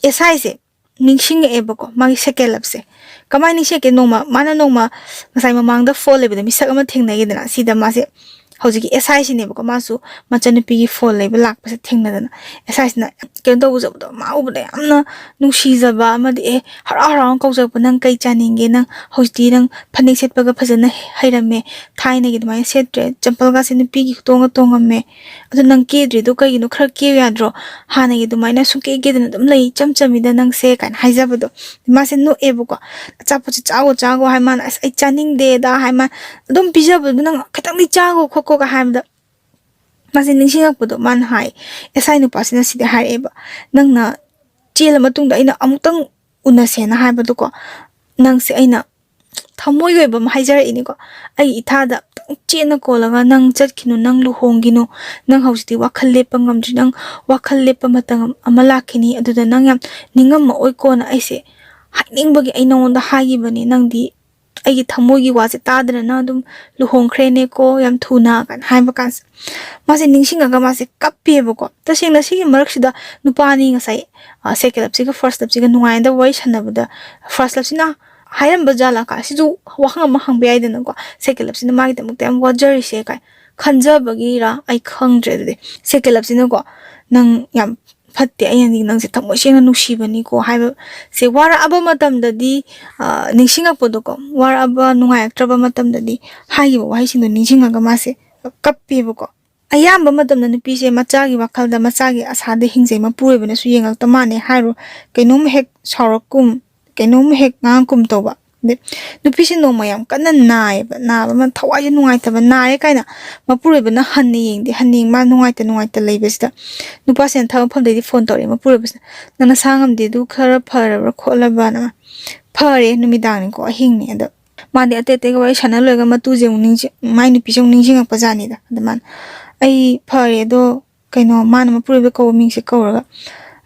ꯑꯦꯁ ꯑꯥꯏꯁꯦ ꯅꯤꯡꯁꯤꯡꯉꯛꯑꯦꯕꯀꯣ, ꯃꯥꯒꯤ second love ꯁꯦ꯫ ꯀꯃꯥꯏꯅ ꯅꯤꯡꯁꯤꯡꯉꯛꯀꯦ? ꯅꯣꯡꯃ ꯃꯥꯅ ꯅꯣꯡꯃ ꯉꯁꯥꯏ ꯃꯃꯥꯡꯗ ꯐꯣꯟ ꯂꯩꯕꯗ ꯃꯤꯁꯛ ꯑꯃ ꯊꯦꯡꯅꯈꯤꯗꯅ, ꯁꯤꯗ ꯃꯥꯁꯦ ꯍꯧꯖꯤꯛꯀꯤ ꯑꯦꯁ ꯑꯥꯏ ꯁꯤꯅꯦꯕꯀꯣ, ꯃꯥꯁꯨ ꯃꯆꯟꯅꯨꯄꯤꯒꯤ ꯐꯣꯟ ꯂꯩꯕ ꯂꯥꯛꯄꯁꯦ ꯊꯦꯡꯅꯗꯅ, ꯑꯦꯁ ꯑꯥꯏ ꯁꯤꯅ ꯀꯩꯅꯣ ꯇꯧꯖꯕꯗꯣ, ꯃꯥ ꯎꯕꯗ ꯌꯥꯝꯅ ꯅꯨꯡꯁꯤꯖꯕ ꯑꯃꯗꯤ, "ꯑꯦ, ꯍꯔꯥꯎ ꯍꯔꯥꯎꯅ ꯀꯧꯖꯔꯛꯄ, ꯅꯪ ꯀꯩ ꯆꯥꯅꯤꯡꯒꯦ? ꯅꯪ ꯍꯧꯖꯤꯛꯇꯤ ꯅꯪ ꯐꯅꯦꯛ ꯁꯦꯠꯄꯒ ꯐꯖꯅ ꯍꯩꯔꯝꯃꯦ, ꯊꯥꯏꯅꯒꯤ ꯑꯗꯨꯃꯥꯏꯅ ꯁꯦꯠꯇ꯭ꯔꯦ, ꯆꯝꯄꯜꯒꯁꯦ ꯅꯨꯄꯤꯒꯤ ꯈꯨꯇꯣꯡꯒ ꯇꯣꯡꯉꯝꯃꯦ, ꯑꯗꯨ ꯅꯪ ꯀꯦꯗ꯭ꯔꯤꯗꯣ ꯀꯩꯒꯤꯅꯣ? ꯈꯔ ꯀꯦꯌꯨ ꯌꯥꯗ꯭ꯔꯣ? ꯍꯥꯟꯅꯒꯤ ꯑꯗꯨꯃꯥꯏꯅ ꯁꯨꯡꯀꯦ ꯀꯦꯗꯅ ꯑꯗꯨꯝ ꯂꯩ, ꯏꯆꯝ ꯆꯝꯃꯤꯗ ꯅꯪꯁꯦ" ꯀꯥꯏꯅ ꯍꯥꯏꯖꯕꯗꯣ꯫ ꯃꯥꯁꯦ ꯅꯣꯛꯑꯦꯕꯀꯣ, "ꯑꯆꯥꯄꯣꯠꯁꯦ ꯆꯥꯒꯣ ꯆꯥꯒꯣ" ꯍꯥꯏ, ꯃꯥꯅ "ꯑꯁ, ꯑꯩ ꯆꯥꯅꯤꯡꯗꯦꯗ" ꯍꯥꯏ, ꯃꯥ ꯑꯗꯨꯝ ꯄꯤꯖꯕꯗꯣ, "ꯅꯪ ꯈꯤꯇꯪꯗꯤ ꯆꯥꯒꯣ ꯈꯣꯠꯀꯣꯒ" ꯍꯥꯏꯕꯗ, ꯃꯥꯁꯦ ꯅꯤꯡꯁꯤꯡꯉꯛꯄꯗꯣ, ꯃꯥꯅ ꯍꯥꯏ, ꯑꯦꯁ ꯑꯥꯏ ꯅꯨꯄꯥꯁꯤꯅ ꯁꯤꯗꯤ ꯍꯥꯏꯔꯛꯑꯦꯕ, "ꯅꯪꯅ ꯆꯦꯜꯂ ꯃꯇꯨꯡꯗ ꯑꯩꯅ ꯑꯃꯨꯛꯇꯪ ꯎꯅꯁꯦꯅ ꯍꯥꯏꯕꯗꯣꯀꯣ, ꯅꯪꯁꯦ ꯑꯩꯅ ꯊꯃꯣꯏꯒꯤ ꯑꯣꯏꯕ ꯑꯃ ꯍꯥꯏꯖꯔꯛꯏꯅꯤꯀꯣ, ꯑꯩ ꯏꯊꯥꯗ ꯑꯝꯇꯪ ꯆꯦꯠꯅ ꯀꯣꯜꯂꯒ, ꯅꯪ ꯆꯠꯈꯤꯅꯨ, ꯅꯪ ꯂꯨꯍꯣꯡꯈꯤꯅꯨ, ꯅꯪ ꯍꯧꯖꯤꯛꯇꯤ ꯋꯥꯈꯜ ꯂꯦꯞꯄ ꯉꯝꯗ꯭ꯔꯤ, ꯅꯪ ꯋꯥꯈꯜ ꯂꯦꯞꯄ ꯃꯇꯝ ꯑꯃ ꯂꯥꯛꯈꯤꯅꯤ, ꯑꯗꯨꯗ ꯅꯪ ꯌꯥꯝ ꯅꯤꯡꯉꯝꯃꯛꯑꯣꯏꯀꯣꯅ ꯑꯩꯁꯦ ꯍꯥꯏꯅꯤꯡꯕꯒꯤ ꯑꯩ ꯅꯉꯣꯟꯗ ꯍꯥꯏꯈꯤꯕꯅꯤ, ꯅꯪꯗꯤ ꯑꯩꯒꯤ ꯊꯃꯣꯏꯒꯤ ꯋꯥꯁꯦ ꯇꯥꯗꯅ ꯅꯪ ꯑꯗꯨꯝ ꯂꯨꯍꯣꯡꯈ꯭ꯔꯦꯅꯦꯀꯣ, ꯌꯥꯝ ꯊꯨꯅ" ꯀꯥꯏꯅ ꯍꯥꯏꯕ ꯀꯥꯟꯁꯦ, ꯃꯥꯁꯦ ꯅꯤꯡꯁꯤꯡꯉꯒ ꯃꯥꯁꯦ ꯀꯞꯄꯦꯕꯀꯣ꯫ ꯇꯁꯦꯡꯅ ꯁꯤꯒꯤ ꯃꯔꯛꯁꯤꯗ ꯅꯨꯄꯥ ꯑꯅꯤ ꯉꯁꯥꯏ, ꯑ, second love ꯁꯤꯒ first love ꯁꯤꯒ ꯅꯨꯡꯉꯥꯏꯅꯗꯕ ꯋꯥꯔꯤ ꯁꯥꯟꯅꯕꯗ, first love ꯁꯤꯅ ꯍꯥꯏꯔꯝꯕ ꯖꯥꯠꯂꯥ ꯀꯥꯏ, ꯁꯤꯁꯨ ꯋꯥꯍꯪ ꯑꯃ ꯍꯪꯕ ꯌꯥꯏꯗꯅꯀꯣ, second love ꯁꯤꯅ ꯃꯥꯒꯤꯗꯃꯛꯇ ꯌꯥꯝ ꯋꯥꯖꯔꯤꯁꯦ ꯀꯥꯏ ꯈꯟꯖꯕꯒꯤꯔ ꯑꯩ ꯈꯪꯗ꯭ꯔꯦ꯫ ꯑꯗꯨꯗꯤ second love ꯁꯤꯅꯀꯣ, "ꯅꯪ ꯌꯥꯝ ꯐꯠꯇꯦ, ꯑꯩꯅꯗꯤ ꯅꯪꯁꯦ ꯊꯃꯣꯏ ꯁꯦꯡꯅ ꯅꯨꯡꯁꯤꯕꯅꯤꯀꯣ" ꯍꯥꯏꯕꯁꯦ ꯋꯥꯔꯛꯑꯕ ꯃꯇꯝꯗꯗꯤ, ꯑ, ꯅꯤꯡꯁꯤꯡꯉꯛꯄꯗꯣꯀꯣ, ꯋꯥꯔꯛꯑꯕ, ꯅꯨꯡꯉꯥꯏꯔꯛꯇ꯭ꯔꯕ ꯃꯇꯝꯗꯗꯤ ꯍꯥꯏꯈꯤꯕ ꯋꯥꯍꯩꯁꯤꯡꯗꯣ ꯅꯤꯡꯁꯤꯡꯉꯒ ꯃꯥꯁꯦ ꯀꯞꯄꯦꯕꯀꯣ꯫ ꯑꯌꯥꯝꯕ ꯃꯇꯝꯗ ꯅꯨꯄꯤꯁꯦ ꯃꯆꯥꯒꯤ ꯋꯥꯈꯜꯗ, ꯃꯆꯥꯒꯤ ꯑꯁꯥꯗ ꯍꯤꯡꯖꯩ, ꯃꯄꯨꯔꯣꯏꯕꯅꯁꯨ ꯌꯦꯡꯉꯛꯇ ꯃꯥꯟꯅꯦ ꯍꯥꯏꯔꯣ, ꯀꯩꯅꯣꯝ ꯍꯦꯛ ꯁꯥꯎꯔꯛꯀꯨꯝ, ꯀꯩꯅꯣꯝ ꯍꯦꯛ ꯉꯥꯡꯉꯛꯀꯨꯝ ꯇꯧꯕ꯫ ꯑꯗꯩ ꯅꯨꯄꯤꯁꯦ ꯅꯣꯡꯃ ꯌꯥꯝ ꯀꯟꯅ ꯅꯥꯏꯌꯦꯕ, ꯅꯥꯕ ꯑꯃ, ꯊꯋꯥꯏꯁꯦ ꯅꯨꯡꯉꯥꯏꯇꯕ, ꯅꯥꯔꯦ ꯀꯥꯏꯅ ꯃꯄꯨꯔꯣꯏꯕꯅ ꯍꯟꯅ ꯌꯦꯡꯗꯦ, ꯍꯟꯅ ꯌꯦꯡ-, ꯃꯥ ꯅꯨꯡꯉꯥꯏꯇ ꯅꯨꯡꯉꯥꯏꯇ ꯂꯩꯕꯁꯤꯗ ꯅꯨꯄꯥꯁꯤꯅ ꯊꯕꯛ ꯃꯐꯝꯗꯩꯗꯤ ꯐꯣꯟ ꯇꯧꯔꯛꯑꯦ ꯃꯄꯨꯔꯣꯏꯕꯁꯤꯅ, "ꯅꯪ ꯅꯁꯥ ꯉꯝꯗꯦ, ꯑꯗꯨ ꯈꯔ ꯐꯔꯕ꯭ꯔꯥ ꯈꯣꯠꯂꯕꯅ?" ꯐꯔꯦ, ꯅꯨꯃꯤꯗꯥꯡꯅꯤꯀꯣ, ꯑꯍꯤꯡꯅꯤ꯫ ꯑꯗ ꯃꯥꯗꯤ ꯑꯇꯩ ꯑꯇꯩꯒ ꯋꯥꯔꯤ ꯁꯥꯟꯅ ꯂꯣꯏꯔꯒ ꯃꯇꯨꯁꯦ ꯑꯃꯨꯛ ꯅꯤꯡꯁꯤꯡ-, ꯃꯥꯏ ꯅꯨꯄꯤꯁꯦ ꯑꯃꯨꯛ ꯅꯤꯡꯁꯤꯡꯉꯛꯄ ꯖꯥꯠꯅꯤꯗ꯫ ꯑꯗ ꯃꯥꯅ, "ꯑꯩ ꯐꯔꯦ, ꯑꯗꯣ ꯀꯩꯅꯣ", ꯃꯥꯅ ꯃꯄꯨꯔꯣꯏꯕ ꯀꯧꯕ ꯃꯤꯡꯁꯦ ꯀꯧꯔꯒ,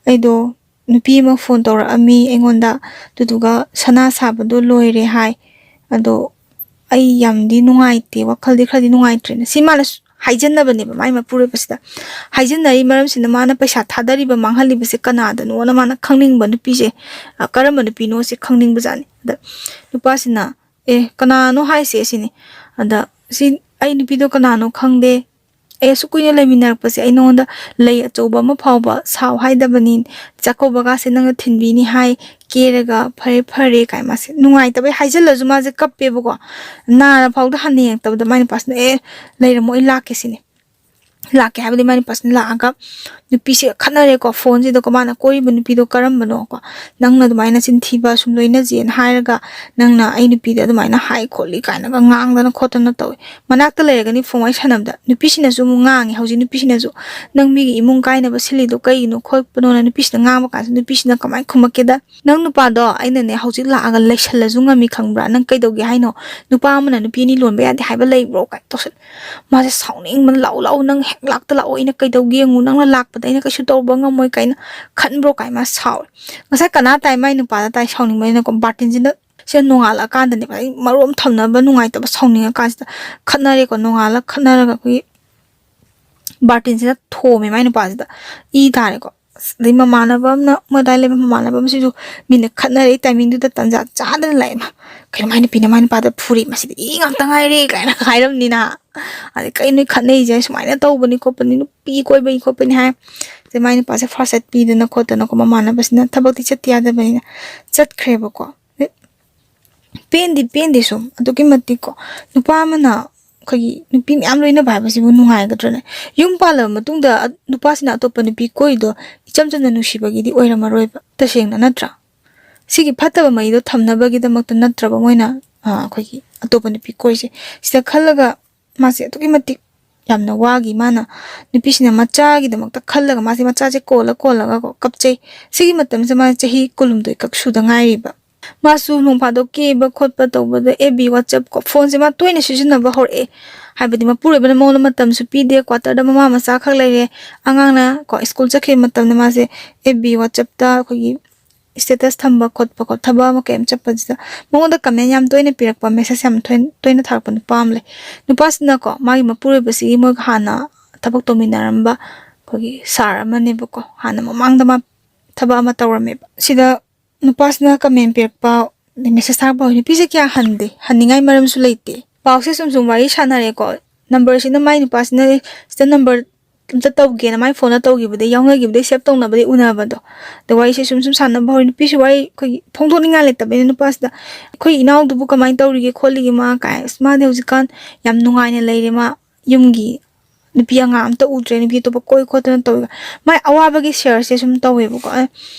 "ꯑꯩꯗꯣ ꯅꯨꯄꯤ ꯑꯃ ꯐꯣꯟ ꯇꯧꯔꯛꯑꯝꯃꯤ ꯑꯩꯉꯣꯟꯗ, ꯑꯗꯨꯗꯨꯒ ꯁꯅꯥ ꯁꯥꯕꯗꯣ ꯂꯣꯏꯔꯦ ꯍꯥꯏ, ꯑꯗꯣ ꯑꯩ ꯌꯥꯝꯗꯤ ꯅꯨꯡꯉꯥꯏꯇꯦ, ꯋꯥꯈꯜꯗꯤ ꯈꯔꯗꯤ ꯅꯨꯡꯉꯥꯏꯇ꯭ꯔꯦꯅ", ꯁꯤ ꯃꯥꯅ ꯁ-, ꯍꯥꯏꯖꯟꯅꯕꯅꯦꯕ ꯃꯥꯏ ꯃꯄꯨꯔꯣꯏꯕꯁꯤꯗ꯫ ꯍꯥꯏꯖꯟꯅꯔꯤ ꯃꯔꯝꯁꯤꯅ ꯃꯥꯅ ꯄꯩꯁꯥ ꯊꯥꯗꯔꯤꯕ ꯃꯥꯡꯍꯜꯂꯤꯕꯁꯦ ꯀꯅꯥꯗꯅꯣꯅ ꯃꯥꯅ ꯈꯪꯅꯤꯡꯕ, ꯅꯨꯄꯤꯁꯦ, ꯑ, ꯀꯔꯝꯕ ꯅꯨꯄꯤꯅꯣꯁꯦ ꯈꯪꯅꯤꯡꯕꯖꯥꯠꯅꯤ꯫ ꯑꯗ ꯅꯨꯄꯥꯁꯤꯅ, "ꯑꯦ, ꯀꯅꯥꯅꯣ ꯍꯥꯏꯁꯦ?" ꯁꯤꯅꯤ꯫ ꯑꯗ, "ꯁꯤ ꯑꯩ ꯅꯨꯄꯤꯗꯣ ꯀꯅꯥꯅꯣ ꯈꯪꯗꯦ꯫ ꯑꯩ ꯑꯁꯨꯛ ꯀꯨꯏꯅ ꯂꯩꯃꯤꯟꯅꯔꯛꯄꯁꯦ ꯑꯩ ꯅꯉꯣꯟꯗ ꯂꯩ ꯑꯆꯧꯕ ꯑꯃ ꯐꯥꯎꯕ ꯁꯥꯎ ꯍꯥꯏꯗꯕꯅꯤ, ꯆꯥꯛꯀꯧꯕꯒꯁꯦ ꯅꯪꯅ ꯊꯤꯟꯕꯤꯅꯤ ꯍꯥꯏ, ꯀꯦꯔꯒ ꯐꯔꯦ ꯐꯔꯦ" ꯀꯥꯏ ꯃꯥꯁꯦ ꯅꯨꯡꯉꯥꯏꯇꯕꯩ ꯍꯥꯏꯖꯜꯂꯁꯨ ꯃꯥꯁꯦ ꯀꯞꯄꯦꯕꯀꯣ꯫ ꯅꯥꯔ ꯐꯥꯎꯗ ꯍꯟꯅ ꯌꯦꯡꯉꯛꯇꯕꯗ ꯃꯥꯏ ꯅꯨꯄꯥꯁꯤꯅ, "ꯑꯦ, ꯂꯩꯔꯝꯃꯣ, ꯑꯩ ꯂꯥꯛꯀꯦ" ꯁꯤꯅꯤ꯫ ꯂꯥꯛꯀꯦ ꯍꯥꯏꯕꯗꯤ ꯃꯥꯏ ꯅꯨꯄꯥꯁꯤꯅ ꯂꯥꯛꯑꯒ ꯅꯨꯄꯤꯁꯤꯒ ꯈꯠꯅꯔꯦꯀꯣ꯫ ꯐꯣꯟꯁꯤꯗꯀꯣ ꯃꯥꯅ ꯀꯣꯏꯔꯤꯕ ꯅꯨꯄꯤꯗꯣ ꯀꯔꯝꯕꯅꯣꯀꯣ, "ꯅꯪꯅ ꯑꯗꯨꯃꯥꯏꯅ ꯆꯤꯟ ꯊꯤꯕ ꯁꯨꯝ ꯂꯣꯏꯅꯖꯦꯅ ꯍꯥꯏꯔꯒ ꯅꯪꯅ ꯑꯩ ꯅꯨꯄꯤꯗ ꯑꯗꯨꯃꯥꯏꯅ ꯍꯥꯏ ꯈꯣꯠꯂꯤ" ꯀꯥꯏꯅꯒ ꯉꯥꯡꯗꯅ ꯈꯣꯠꯇꯅ ꯇꯧꯋꯦ꯫ ꯃꯅꯥꯛꯇ ꯂꯩꯔꯒꯅꯤ ꯐꯣꯟ ꯋꯥꯔꯤ ꯁꯥꯟꯅꯕꯗ꯫ ꯅꯨꯄꯤꯁꯤꯅꯁꯨ ꯑꯃꯨꯛ ꯉꯥꯡꯉꯦ꯫ ꯍꯧꯖꯤꯛ ꯅꯨꯄꯤꯁꯤꯅꯁꯨ, "ꯅꯪ ꯃꯤꯒꯤ ꯏꯃꯨꯡ ꯀꯥꯏꯅꯕ ꯁꯤꯜꯂꯤꯗꯣ ꯀꯩꯒꯤꯅꯣ ꯈꯣꯠꯄꯅꯣꯅ?" ꯅꯨꯄꯤꯁꯤꯅ ꯉꯥꯡꯕ ꯀꯥꯟꯁꯤꯗ ꯅꯨꯄꯤꯁꯤꯅ ꯀꯃꯥꯏꯅ ꯈꯨꯝꯃꯛꯀꯦꯗ, "ꯅꯪ ꯅꯨꯄꯥꯗꯣ ꯑꯩꯅꯅꯦ ꯍꯧꯖꯤꯛ ꯂꯥꯛꯑꯒ ꯂꯩꯁꯜꯂꯁꯨ ꯉꯝꯃꯤ ꯈꯪꯕ꯭ꯔꯥ? ꯅꯪ ꯀꯩꯗꯧꯒꯦ ꯍꯥꯏꯅꯣ? ꯅꯨꯄꯥ ꯑꯃꯅ ꯅꯨꯄꯤ ꯑꯅꯤ ꯂꯣꯟꯕ ꯌꯥꯗꯦ ꯍꯥꯏꯕ ꯂꯩꯕ꯭ꯔꯣ?" ꯀꯥꯏꯅ ꯇꯧꯁꯜ-, ꯃꯥꯁꯦ ꯁꯥꯎꯅꯤꯡꯕꯅ, "ꯂꯥꯛꯎ, ꯂꯥꯛꯎ, ꯅꯪ ꯍꯦꯛ ꯂꯥꯛꯇ ꯂꯥꯛꯑꯣ, ꯑꯩꯅ ꯀꯩꯗꯧꯒꯦ ꯌꯦꯡꯉꯨ, ꯅꯪꯅ ꯂꯥꯛꯄꯗ ꯑꯩꯅ ꯀꯩꯁꯨ ꯇꯧꯕ ꯉꯝꯃꯣꯏ" ꯀꯥꯏꯅ ꯈꯟꯕ꯭ꯔꯣ ꯀꯥꯏꯅ ꯃꯥ ꯁꯥꯎꯔꯦ꯫ ꯉꯁꯥꯏ ꯀꯅꯥ ꯇꯥꯏ? ꯃꯥꯏ ꯅꯨꯄꯥꯗ ꯇꯥꯏ꯫ ꯁꯥꯎꯅꯤꯡꯕꯅꯤꯅꯀꯣ ꯕꯥꯔꯇꯤꯟꯁꯤꯅ, ꯁꯤꯗ ꯅꯣꯡꯉꯥꯜꯂꯛꯑꯀꯥꯟꯗꯅꯦꯕ ꯑꯩ ꯃꯔꯣꯝ ꯊꯝꯅꯕ ꯅꯨꯡꯉꯥꯏꯇꯕ, ꯁꯥꯎꯅꯤꯡꯉꯀꯥꯟꯁꯤꯗ ꯈꯠꯅꯔꯦꯀꯣ꯫ ꯅꯣꯡꯉꯥꯜꯂ ꯈꯠꯅꯔꯒ ꯑꯩꯈꯣꯏꯒꯤ ꯕꯥꯔꯇꯤꯟꯁꯤꯅ ꯊꯣꯝꯃꯦ ꯃꯥꯏ ꯅꯨꯄꯥꯁꯤꯗ꯫ ꯏ ꯇꯥꯔꯦꯀꯣ꯫ ꯑꯁ, ꯑꯗꯩ ꯃꯃꯥꯟꯅꯕ ꯑꯃꯅ, ꯃꯣꯏ ꯑꯗꯥꯏ ꯂꯩꯕ ꯃꯃꯥꯟꯅꯕ ꯑꯃꯁꯤꯁꯨ ꯃꯤꯅ ꯈꯠꯅꯔꯛꯏ ꯇꯥꯏꯃꯤꯡꯗꯨꯗ ꯇꯟꯖꯥ ꯆꯥꯗꯅ ꯂꯥꯛꯑꯦ꯫ "ꯃꯥ, ꯀꯩꯅꯣ ꯃꯥꯏ ꯅꯨꯄꯤꯅ ꯃꯥꯏ ꯅꯨꯄꯥꯗ ꯐꯨꯔꯤ, ꯃꯁꯤꯗꯤ ꯏ ꯉꯥꯛꯇ ꯉꯥꯏꯔꯦ" ꯀꯥꯏꯅ ꯍꯥꯏꯔꯝꯅꯤꯅ꯫ ꯑꯗꯩ, "ꯀꯩꯅꯣ ꯅꯣꯏ ꯈꯠꯅꯩꯁꯦ? ꯁꯨꯃꯥꯏꯅ ꯇꯧꯕꯅꯤ ꯈꯣꯠꯄꯅꯤ, ꯅꯨꯄꯤ ꯀꯣꯏꯕꯅꯤ ꯈꯣꯠꯄꯅꯤ" ꯍꯥꯏ꯫ ꯑꯗꯩ ꯃꯥꯏ ꯅꯨꯄꯥꯁꯦ ꯐꯥꯔꯁ ꯑꯦꯗ ꯄꯤꯗꯅ ꯈꯣꯠꯇꯅꯀꯣ, ꯃꯃꯥꯟꯅꯕꯁꯤꯅ ꯊꯕꯛꯇꯤ ꯆꯠꯇ ꯌꯥꯗꯕꯅꯤꯅ ꯆꯠꯈ꯭ꯔꯦꯕꯀꯣ꯫ ꯑꯗꯩ ꯄꯦꯟꯗꯤ ꯄꯦꯟꯗꯦ ꯁꯨꯝ ꯑꯗꯨꯛꯀꯤ ꯃꯇꯤꯛꯀꯣ꯫ ꯅꯨꯄꯥ ꯑꯃꯅ ꯑꯩꯈꯣꯏꯒꯤ ꯅꯨꯄꯤ ꯃꯌꯥꯝ ꯂꯣꯏꯅꯕ ꯍꯥꯏꯕꯁꯤꯕꯨ ꯅꯨꯡꯉꯥꯏꯒꯗ꯭ꯔꯅꯦ? ꯌꯨꯝ ꯄꯥꯜꯂꯕ ꯃꯇꯨꯡꯗ ꯅꯨꯄꯥꯁꯤꯅ ꯑꯇꯣꯞꯄ ꯅꯨꯄꯤ ꯀꯣꯏꯗꯣ ꯏꯆꯝ ꯆꯝꯅ ꯅꯨꯡꯁꯤꯕꯒꯤꯗꯤ ꯑꯣꯏꯔꯝꯃꯔꯣꯏꯕ, ꯇꯁꯦꯡꯅ, ꯅꯠꯇ꯭ꯔꯥ? ꯁꯤꯒꯤ ꯐꯠꯇꯕ ꯃꯩꯗꯣ ꯊꯝꯅꯕꯒꯤꯗꯃꯛꯇ ꯅꯠꯇ꯭ꯔꯕ ꯃꯣꯏꯅ, ꯑ, ꯑꯩꯈꯣꯏꯒꯤ ꯑꯇꯣꯞꯄ ꯅꯨꯄꯤ ꯀꯣꯏꯁꯦ? ꯁꯤꯗ ꯈꯜꯂꯒ ꯃꯥꯁꯦ ꯑꯗꯨꯛꯀꯤ ꯃꯇꯤꯛ ꯌꯥꯝꯅ ꯋꯥꯈꯤ꯫ ꯃꯥꯅ, ꯅꯨꯄꯤꯁꯤꯅ ꯃꯆꯥꯒꯤꯗꯃꯛꯇ ꯈꯜꯂꯒ ꯃꯥꯁꯦ ꯃꯆꯥꯁꯦ ꯀꯣꯜꯂ ꯀꯣꯜꯂꯒꯀꯣ ꯀꯞꯆꯩ꯫ ꯁꯤꯒꯤ ꯃꯇꯝꯁꯤꯗ ꯃꯥꯁꯦ ꯆꯍꯤ ꯀꯨꯟꯍꯨꯝꯗꯣꯏ ꯈꯛ ꯁꯨꯗ ꯉꯥꯏꯔꯤꯕ꯫ ꯃꯥꯁꯨ ꯅꯣꯡ ꯐꯥꯗꯣꯛ ꯀꯦꯕ ꯈꯣꯠꯄ ꯇꯧꯕꯗ ꯑꯦꯐ ꯕꯤ, WhatsApp ꯀꯣ, ꯐꯣꯟꯁꯦ ꯃꯥ ꯇꯣꯏꯅ ꯁꯤꯖꯤꯟꯅꯕ ꯍꯧꯔꯛꯑꯦ꯫ ꯍꯥꯏꯕꯗꯤ ꯃꯄꯨꯔꯣꯏꯕꯅ ꯃꯉꯣꯟꯗ ꯃꯇꯝꯁꯨ ꯄꯤꯗꯦ, ꯀ꯭ꯋꯥꯇꯔꯗ ꯃꯃꯥ ꯃꯆꯥ ꯈꯛ ꯂꯩꯔꯦ꯫ ꯑꯉꯥꯡꯅ ꯀꯣ ꯁ꯭ꯀꯨꯜ ꯆꯠꯈꯤꯕ ꯃꯇꯝꯗ ꯃꯥꯁꯦ ꯑꯦꯐ ꯕꯤ, WhatsAppꯇ ꯑꯩꯈꯣꯏꯒꯤ status ꯊꯝꯕ ꯈꯣꯠꯄ ꯀꯣ, ꯊꯕꯛ ꯑꯃ ꯀꯩꯝ ꯆꯠꯄꯁꯤꯗ ꯃꯉꯣꯟꯗ comment ꯌꯥꯝ ꯇꯣꯏꯅ ꯄꯤꯔꯛꯄ, message ꯌꯥꯝ ꯇꯣꯏꯅ ꯊꯥꯔꯛꯄ ꯅꯨꯄꯥ ꯑꯃ ꯂꯩ꯫ ꯅꯨꯄꯥꯁꯤꯅꯀꯣ, ꯃꯥꯒꯤ ꯃꯄꯨꯔꯣꯏꯕꯁꯤꯒꯤ ꯃꯣꯏꯒ ꯍꯥꯟꯅ ꯊꯕꯛ ꯇꯧꯃꯤꯟꯅꯔꯝꯕ ꯑꯩꯈꯣꯏꯒꯤ sir ꯑꯃꯅꯦꯕꯀꯣ꯫ ꯍꯥꯟꯅ ꯃꯃꯥꯡꯗ ꯃꯥ ꯊꯕꯛ ꯑꯃ ꯇꯧꯔꯝꯃꯦꯕ꯫ ꯁꯤꯗ ꯅꯨꯄꯥꯁꯤꯅ comment ꯄꯤꯔꯛꯄ, message ꯊꯥꯔꯛꯄ ꯍꯧꯏ꯫ ꯅꯨꯄꯤꯁꯦ ꯀꯌꯥ ꯍꯟꯗꯦ, ꯍꯟꯅꯤꯡꯉꯥꯏ ꯃꯔꯝꯁꯨ ꯂꯩꯇꯦ꯫ ꯄꯥꯎꯁꯦ ꯁꯨꯝ ꯁꯨꯝ ꯋꯥꯔꯤ ꯁꯥꯟꯅꯔꯦꯀꯣ꯫ Number ꯁꯤꯅ, ꯃꯥꯏ ꯅꯨꯄꯥꯁꯤꯅ ꯁꯤꯗ number ꯑꯝꯇ ꯇꯧꯒꯦꯅ ꯃꯥꯏ phoneꯗ ꯇꯧꯈꯤꯕꯗꯩ, ꯌꯥꯎꯅꯈꯤꯕꯗꯩ save ꯇꯧꯅꯕꯗꯩ ꯎꯅꯕꯗꯣ꯫ ꯑꯗ ꯋꯥꯔꯤꯁꯦ ꯁꯨꯝ ꯁꯨꯝ ꯁꯥꯟꯅꯕ ꯍꯧꯔꯦ꯫ ꯅꯨꯄꯤꯁꯨ ꯋꯥꯔꯤ ꯑꯩꯈꯣꯏꯒꯤ ꯐꯣꯡꯗꯣꯛꯅꯤꯡꯉꯥꯏ ꯂꯩꯇꯕꯅꯤꯅ ꯅꯨꯄꯥꯁꯤꯗ, "ꯑꯩꯈꯣꯏ ꯏꯅꯥꯎꯗꯨꯕꯨ ꯀꯃꯥꯏꯅ ꯇꯧꯔꯤꯒꯦ ꯈꯣꯠꯂꯤꯒꯦ ꯃꯥ?" ꯀꯥꯏ, "ꯑꯁ, ꯃꯥꯗꯤ ꯍꯧꯖꯤꯛꯀꯥꯟ ꯌꯥꯝ ꯅꯨꯡꯉꯥꯏꯅ ꯂꯩꯔꯦ ꯃꯥ꯫ ꯌꯨꯝꯒꯤ ꯅꯨꯄꯤ ꯑꯉꯥꯡ ꯑꯝꯇ ꯎꯗ꯭ꯔꯦ, ꯅꯨꯄꯤ ꯑꯇꯣꯞꯄ ꯀꯣꯏ ꯈꯣꯠꯇꯅ ꯇꯧꯋꯦ꯫" ꯃꯥꯏ ꯑꯋꯥꯕꯒꯤ shareꯁꯦ ꯁꯨꯝ ꯇꯧꯋꯦꯕꯀꯣ꯫ "ꯑꯦ,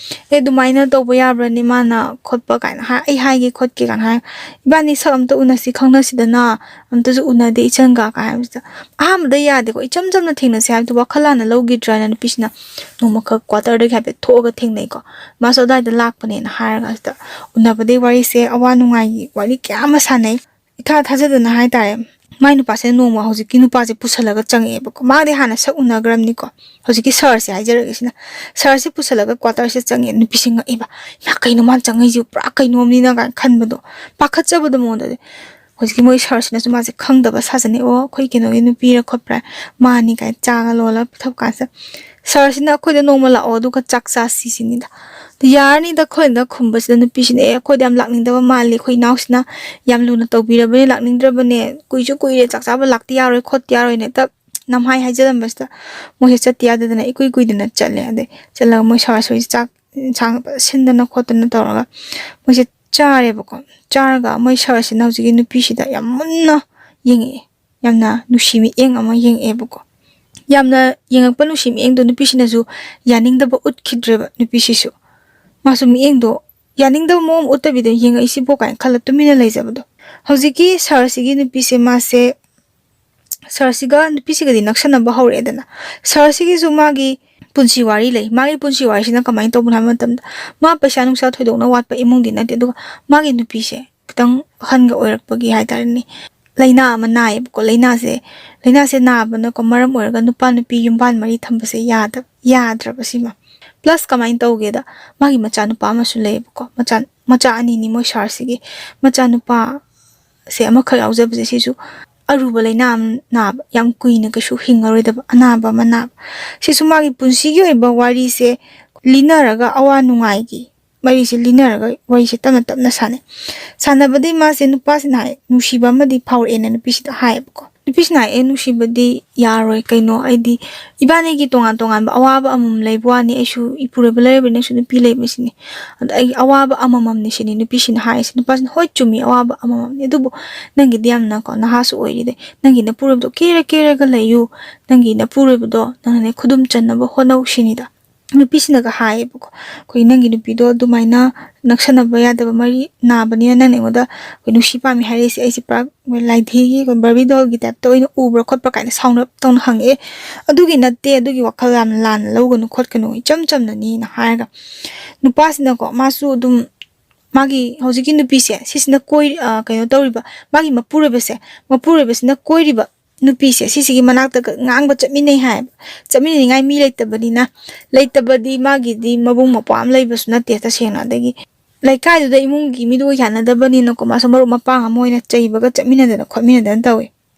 ꯑꯦ, ꯑꯗꯨꯃꯥꯏꯅ ꯇꯧꯕ ꯌꯥꯕ꯭ꯔꯅꯤ ꯃꯥꯅ ꯈꯣꯠꯄ?" ꯀꯥꯏꯅ ꯍꯥꯏ, "ꯑꯩ ꯍꯥꯏꯒꯦ ꯈꯣꯠꯀꯦ" ꯀꯥꯏꯅ ꯍꯥꯏ꯫ "ꯏꯕꯥꯅꯤ ꯁꯛ ꯑꯝꯇ ꯎꯅꯁꯤ, ꯈꯪꯅꯁꯤꯗꯅ, ꯑꯝꯇꯁꯨ ꯎꯅꯗꯦ ꯏꯆꯟꯒ" ꯀꯥꯏ ꯍꯥꯏꯕꯁꯤꯗ, ꯑꯍꯥꯟꯕꯗ ꯌꯥꯗꯦꯀꯣ꯫ ꯏꯆꯝ ꯆꯝꯅ ꯊꯦꯡꯅꯁꯦ ꯍꯥꯏꯕꯗꯨ ꯋꯥꯈꯜ ꯂꯥꯟꯅ ꯂꯧꯈꯤꯗ꯭ꯔꯥꯅ ꯅꯨꯄꯤꯁꯤꯅ ꯅꯣꯡꯃꯈꯛ quarterꯗꯒꯤ ꯍꯥꯏꯐꯦꯠ ꯊꯣꯛꯑꯒ ꯊꯦꯡꯅꯩꯀꯣ꯫ ꯃꯥꯁꯨ ꯑꯗꯨꯋꯥꯏꯗ ꯂꯥꯛꯄꯅꯦꯅ ꯍꯥꯏꯔꯒ, ꯁꯤꯗ ꯎꯅꯕꯗꯩ ꯋꯥꯔꯤꯁꯦ, ꯑꯋꯥ ꯅꯨꯡꯉꯥꯏꯒꯤ ꯋꯥꯔꯤ ꯀꯌꯥ ꯑꯃ ꯁꯥꯟꯅꯩ꯫ ꯏꯊꯥ ꯊꯥꯖꯗꯅ ꯍꯥꯏꯇꯥꯔꯦ, ꯃꯥꯏ ꯅꯨꯄꯥꯁꯤꯅ ꯅꯣꯡꯃ ꯍꯧꯖꯤꯛꯀꯤ ꯅꯨꯄꯥꯁꯦ ꯄꯨꯁꯜꯂꯒ ꯆꯪꯉꯛꯑꯦꯕꯀꯣ꯫ ꯃꯥꯗꯤ ꯍꯥꯟꯅ ꯁꯛ ꯎꯅꯈ꯭ꯔꯕꯅꯤꯀꯣ꯫ ꯍꯧꯖꯤꯛꯀꯤ sirꯁꯦ ꯍꯥꯏꯖꯔꯒꯦ ꯁꯤꯅ꯫ Sirꯁꯦ ꯄꯨꯁꯜꯂꯒ quarterꯁꯦ ꯆꯪꯉꯦ꯫ ꯅꯨꯄꯤꯁꯦ ꯉꯛꯏꯕ, "ꯏꯃꯥ, ꯀꯩꯅꯣ ꯃꯥꯅ ꯆꯪꯉꯛꯏꯁꯤꯕꯨ? ꯄꯨꯔꯥ ꯀꯩꯅꯣꯝꯅꯤꯅ" ꯀꯥꯏꯅ ꯈꯟꯕꯗꯣ, ꯄꯥꯈꯠꯆꯕꯗꯣ ꯃꯉꯣꯟꯗꯗꯤ꯫ ꯍꯧꯖꯤꯛꯀꯤ ꯃꯣꯏ sirꯁꯤꯅꯁꯨ ꯃꯥꯁꯦ ꯈꯪꯗꯕ ꯁꯥꯖꯅꯩ꯫ "ꯑꯣ, ꯑꯩꯈꯣꯏ ꯀꯩꯅꯣꯒꯤ ꯅꯨꯄꯤꯔ ꯈꯣꯠꯄ꯭ꯔꯥ?" "ꯃꯥꯅꯤ" ꯀꯥꯏꯅ ꯆꯥꯒ ꯂꯣꯜꯂꯒ ꯄꯤꯊꯛ ꯀꯥꯟꯁꯤꯗ, "Sirꯁꯤꯅ ꯑꯩꯈꯣꯏꯗ ꯅꯣꯡꯃ ꯂꯥꯛꯑꯣ, ꯑꯗꯨꯒ ꯆꯥꯛ ꯆꯥꯁꯤ" ꯁꯤꯅꯤꯗ꯫ "ꯌꯥꯔꯅꯤꯗ" ꯑꯩꯈꯣꯏꯅ ꯈꯨꯝꯕꯁꯤꯗ, ꯅꯨꯄꯤꯁꯤꯅ, "ꯑꯦ, ꯑꯩꯈꯣꯏꯗ ꯌꯥꯝ ꯂꯥꯛꯅꯤꯡꯗꯕ ꯃꯥꯜꯂꯤ, ꯑꯩꯈꯣꯏ ꯏꯅꯥꯎꯁꯤꯅ ꯌꯥꯝ ꯂꯨꯅ ꯇꯧꯕꯤꯔꯕꯅꯦ, ꯂꯥꯛꯅꯤꯡꯗ꯭ꯔꯕꯅꯦ, ꯀꯨꯏꯁꯨ ꯀꯨꯏꯔꯦ, ꯆꯥꯛ ꯆꯥꯕ ꯂꯥꯛꯇ ꯌꯥꯔꯣꯏ ꯈꯣꯠꯇ ꯌꯥꯔꯣꯏꯅ" ꯍꯦꯛꯇ ꯅꯝꯍꯥꯏ ꯍꯥꯏꯖꯜꯂꯝꯕꯁꯤꯗ, ꯃꯣꯏꯁꯦ ꯆꯠꯇ ꯌꯥꯗꯗꯅ ꯏꯀꯨꯏ ꯀꯨꯏꯗꯅ ꯆꯠꯂꯦ꯫ ꯑꯗꯩ ꯆꯠꯂꯒ ꯃꯣꯏ sirꯁꯤ ꯆꯥꯛ ꯏꯟꯁꯥꯡ ꯁꯤꯟꯗꯅ ꯈꯣꯠꯇꯅ ꯇꯧꯔꯒ ꯃꯣꯏꯁꯦ ꯆꯥꯔꯦꯕꯀꯣ꯫ ꯆꯥꯔꯒ ꯃꯣꯏ sirꯁꯤꯅ ꯍꯧꯖꯤꯛꯀꯤ ꯅꯨꯄꯤꯁꯤꯗ ꯌꯥꯝ ꯃꯨꯟꯅ ꯌꯦꯡꯉꯛꯑꯦ, ꯌꯥꯝꯅ ꯅꯨꯡꯁꯤ ꯃꯤꯠꯌꯦꯡ ꯑꯃ ꯌꯦꯡꯉꯛꯑꯦꯕꯀꯣ꯫ ꯌꯥꯝꯅ ꯌꯦꯡꯉꯛꯄ ꯅꯨꯡꯁꯤ ꯃꯤꯠꯌꯦꯡꯗꯣ ꯅꯨꯄꯤꯁꯤꯅꯁꯨ ꯌꯥꯅꯤꯡꯗꯕ ꯎꯠꯈꯤꯗ꯭ꯔꯦꯕ꯫ ꯅꯨꯄꯤꯁꯤꯁꯨ ꯃꯥꯁꯨ ꯃꯤꯠꯌꯦꯡꯗꯣ ꯌꯥꯅꯤꯡꯗꯕ ꯃꯑꯣꯡ ꯑꯃ ꯎꯠꯇꯕꯤꯗ, "ꯌꯦꯡꯉꯛꯏꯁꯤꯕꯣ?" ꯀꯥꯏꯅ ꯈꯜꯂ ꯇꯨꯃꯤꯟꯅ ꯂꯩꯖꯕꯗꯣ꯫ ꯍꯧꯖꯤꯛꯀꯤ sirꯁꯤꯒꯤ ꯅꯨꯄꯤꯁꯦ, ꯃꯥꯁꯦ sirꯁꯤꯒ ꯅꯨꯄꯤꯁꯤꯒꯗꯤ ꯅꯛꯁꯟꯅꯕ ꯍꯧꯔꯛꯑꯦꯗꯅ꯫ Sirꯁꯤꯒꯤꯁꯨ ꯃꯥꯒꯤ ꯄꯨꯟꯁꯤ ꯋꯥꯔꯤ ꯂꯩ꯫ ꯃꯥꯒꯤ ꯄꯨꯟꯁꯤ ꯋꯥꯔꯤꯁꯤꯅ ꯀꯃꯥꯏꯅ ꯇꯧꯕꯅꯣ ꯍꯥꯏꯕ ꯃꯇꯝꯗ, ꯃꯥ ꯄꯩꯁꯥ ꯅꯨꯡꯁꯥ ꯊꯣꯏꯗꯣꯛꯅ ꯋꯥꯠꯄ ꯏꯃꯨꯡꯗꯤ ꯅꯠꯇꯦ, ꯑꯗꯨꯒ ꯃꯥꯒꯤ ꯅꯨꯄꯤꯁꯦ ꯈꯤꯇꯪ ꯑꯍꯟꯒ ꯑꯣꯏꯔꯛꯄꯒꯤ ꯍꯥꯏꯇꯥꯔꯦꯅꯦ, ꯂꯥꯏꯅꯥ ꯑꯃ ꯅꯥꯏꯌꯦꯕꯀꯣ꯫ ꯂꯥꯏꯅꯥꯁꯦ, ꯂꯥꯏꯅꯥꯁꯦ ꯅꯥꯕꯅꯀꯣ ꯃꯔꯝ ꯑꯣꯏꯔꯒ ꯅꯨꯄꯥ ꯅꯨꯄꯤ ꯌꯨꯝꯕꯥꯟ ꯃꯔꯤ ꯊꯝꯕꯁꯦ ꯌꯥꯗ-, ꯌꯥꯗ꯭ꯔꯕ ꯁꯤꯃ꯫ Plus ꯀꯃꯥꯏꯅ ꯇꯧꯒꯦꯗ, ꯃꯥꯒꯤ ꯃꯆꯥꯅꯨꯄꯥ ꯑꯃꯁꯨ ꯂꯩꯌꯦꯕꯀꯣ꯫ ꯃꯆꯥ ꯃꯆꯥ ꯑꯅꯤꯅꯤ ꯃꯣꯏ ꯁꯥꯔꯁꯤꯒꯤ꯫ ꯃꯆꯥꯅꯨꯄꯥꯁꯦ ꯑꯃꯈꯛ ꯌꯥꯎꯖꯕꯁꯦ, ꯁꯤꯁꯨ ꯑꯔꯨꯕ ꯂꯩꯅꯥ ꯑꯃ ꯅꯥꯕ, ꯌꯥꯝ ꯀꯨꯏꯅ ꯀꯩꯁꯨ ꯍꯤꯡꯉꯔꯣꯏꯗꯕ ꯑꯅꯥꯕ ꯑꯃ ꯅꯥꯕ꯫ ꯁꯤꯁꯨ ꯃꯥꯒꯤ ꯄꯨꯟꯁꯤꯒꯤ ꯑꯣꯏꯕ ꯋꯥꯔꯤꯁꯦ ꯂꯤꯅꯔꯒ, ꯑꯋꯥ ꯅꯨꯡꯉꯥꯏꯒꯤ ꯃꯔꯤꯁꯦ ꯂꯤꯅꯔꯒ ꯋꯥꯔꯤꯁꯦ ꯇꯞꯅ ꯇꯞꯅ ꯁꯥꯟꯅꯩ꯫ ꯁꯥꯟꯅꯕꯗꯤ ꯃꯥꯁꯦ, ꯅꯨꯄꯥꯁꯤꯅ ꯍꯥꯏ, ꯅꯨꯡꯁꯤꯕ ꯑꯃꯗꯤ ꯐꯥꯎꯔꯛꯑꯦꯅ ꯅꯨꯄꯤꯁꯤꯗ ꯍꯥꯏꯌꯦꯕꯀꯣ꯫ ꯅꯨꯄꯤꯁꯤꯅ ꯍꯥꯏ, "ꯑꯦ, ꯅꯨꯡꯁꯤꯕꯗꯤ ꯌꯥꯔꯣꯏ, ꯀꯩꯅꯣ, ꯑꯩꯗꯤ ꯏꯕꯥꯅꯤꯒꯤ ꯇꯣꯉꯥꯟ ꯇꯣꯉꯥꯟꯕ ꯑꯋꯥꯕ ꯑꯃꯃꯝ ꯂꯩꯕ ꯋꯥꯅꯤ, ꯑꯩꯁꯨ ꯏꯄꯨꯔꯣꯏꯕ ꯂꯩꯔꯕꯅꯤ, ꯅꯪꯁꯨ ꯅꯨꯄꯤ ꯂꯩꯕꯅꯤ ꯁꯤꯅꯤ꯫ ꯑꯗ ꯑꯩꯒꯤ ꯑꯋꯥꯕ ꯑꯃꯃꯝꯅꯤ ꯁꯤꯅꯤ ꯅꯨꯄꯤꯁꯤꯅ ꯍꯥꯏꯔꯤꯁꯦ꯫" ꯅꯨꯄꯥꯁꯤꯅ, "ꯍꯣꯏ, ꯆꯨꯝꯃꯤ, ꯑꯋꯥꯕ ꯑꯃꯃꯝꯅꯤ, ꯑꯗꯨꯕꯨ ꯅꯪꯒꯤꯗꯤ ꯌꯥꯝꯅꯀꯣ ꯅꯍꯥꯁꯨ ꯑꯣꯏꯔꯤꯗꯦ, ꯅꯪꯒꯤ ꯅꯄꯨꯔꯣꯏꯕꯗꯣ ꯀꯦꯔ ꯀꯦꯔꯒ ꯂꯩꯌꯨ, ꯅꯪꯒꯤ ꯅꯄꯨꯔꯣꯏꯕꯗꯣ ꯅꯪꯅꯅꯦ ꯈꯨꯗꯨꯝ ꯆꯟꯅꯕ ꯍꯣꯠꯅꯧ ꯁꯤꯅꯤꯗ꯫" ꯅꯨꯄꯤꯁꯤꯅꯒ ꯍꯥꯏꯌꯦꯕꯀꯣ, "ꯑꯩꯈꯣꯏ ꯅꯪꯒꯤ ꯅꯨꯄꯤꯗꯣ ꯑꯗꯨꯃꯥꯏꯅ ꯅꯛꯁꯟꯅꯕ ꯌꯥꯗꯕ ꯃꯔꯤ ꯅꯥꯕꯅꯤꯅ ꯅꯪꯅ ꯑꯩꯉꯣꯟꯗ ꯑꯩꯈꯣꯏ ꯅꯨꯡꯁꯤ ꯄꯥꯝꯃꯤ ꯍꯥꯏꯔꯛꯏꯁꯦ, ꯑꯩꯁꯦ ꯄꯨꯔꯥ ꯂꯥꯏꯙꯤꯒꯤ ꯑꯩꯈꯣꯏ ꯕꯥꯔꯕꯤ ꯗꯣꯜꯒꯤ ꯇꯥꯏꯞꯇ ꯑꯣꯏꯅ ꯎꯕ꯭ꯔꯥ ꯈꯣꯠꯄ꯭ꯔꯥ?" ꯀꯥꯏꯅ ꯁꯥꯎꯅ ꯇꯧꯅ ꯍꯪꯉꯛꯑꯦ꯫ "ꯑꯗꯨꯒꯤ ꯅꯠꯇꯦ, ꯑꯗꯨꯒꯤ ꯋꯥꯈꯜ ꯌꯥꯝꯅ ꯂꯥꯟꯅ ꯂꯧꯒꯅꯨ ꯈꯣꯠꯀꯅꯨ, ꯏꯆꯝ ꯆꯝꯅꯅꯤꯅ" ꯍꯥꯏꯔꯒ, ꯅꯨꯄꯥꯁꯤꯅꯀꯣ, ꯃꯥꯁꯨ ꯑꯗꯨꯝ ꯃꯥꯒꯤ ꯍꯧꯖꯤꯛꯀꯤ ꯅꯨꯄꯤꯁꯦ ꯁꯤꯁꯤꯅ ꯀꯣꯏ-, ꯑ, ꯀꯩꯅꯣ ꯇꯧꯔꯤꯕ, ꯃꯥꯒꯤ ꯃꯄꯨꯔꯣꯏꯕꯁꯦ, ꯃꯄꯨꯔꯣꯏꯕꯁꯤꯅ ꯀꯣꯏꯔꯤꯕ ꯅꯨꯄꯤꯁꯦ ꯁꯤꯁꯤꯒꯤ ꯃꯅꯥꯛꯇꯒ ꯉꯥꯡꯕ ꯆꯠꯃꯤꯟꯅꯩ ꯍꯥꯏꯌꯦꯕ꯫ ꯆꯠꯃꯤꯟꯅꯅꯤꯡꯉꯥꯏ ꯃꯤ ꯂꯩꯇꯕꯅꯤꯅ, ꯂꯩꯇꯕꯗꯤ ꯃꯥꯒꯤꯗꯤ ꯃꯕꯨꯡ ꯃꯧꯄ꯭ꯋꯥ ꯑꯃ ꯂꯩꯕꯁꯨ ꯅꯠꯇꯦ ꯇꯁꯦꯡꯅ, ꯑꯗꯒꯤ ꯂꯩꯀꯥꯏꯗꯨꯗ ꯏꯃꯨꯡꯒꯤ ꯃꯤꯗꯨꯒ ꯌꯥꯅꯗꯕꯅꯤꯅꯀꯣ, ꯃꯥꯁꯨ ꯃꯔꯨꯞ ꯃꯄꯥꯡ ꯑꯃ ꯑꯣꯏꯅ ꯆꯩꯕꯒ ꯆꯠꯃꯤꯟꯅꯗꯅ ꯈꯣꯠꯃꯤꯟꯅꯗꯅ ꯇꯧꯋꯦ꯫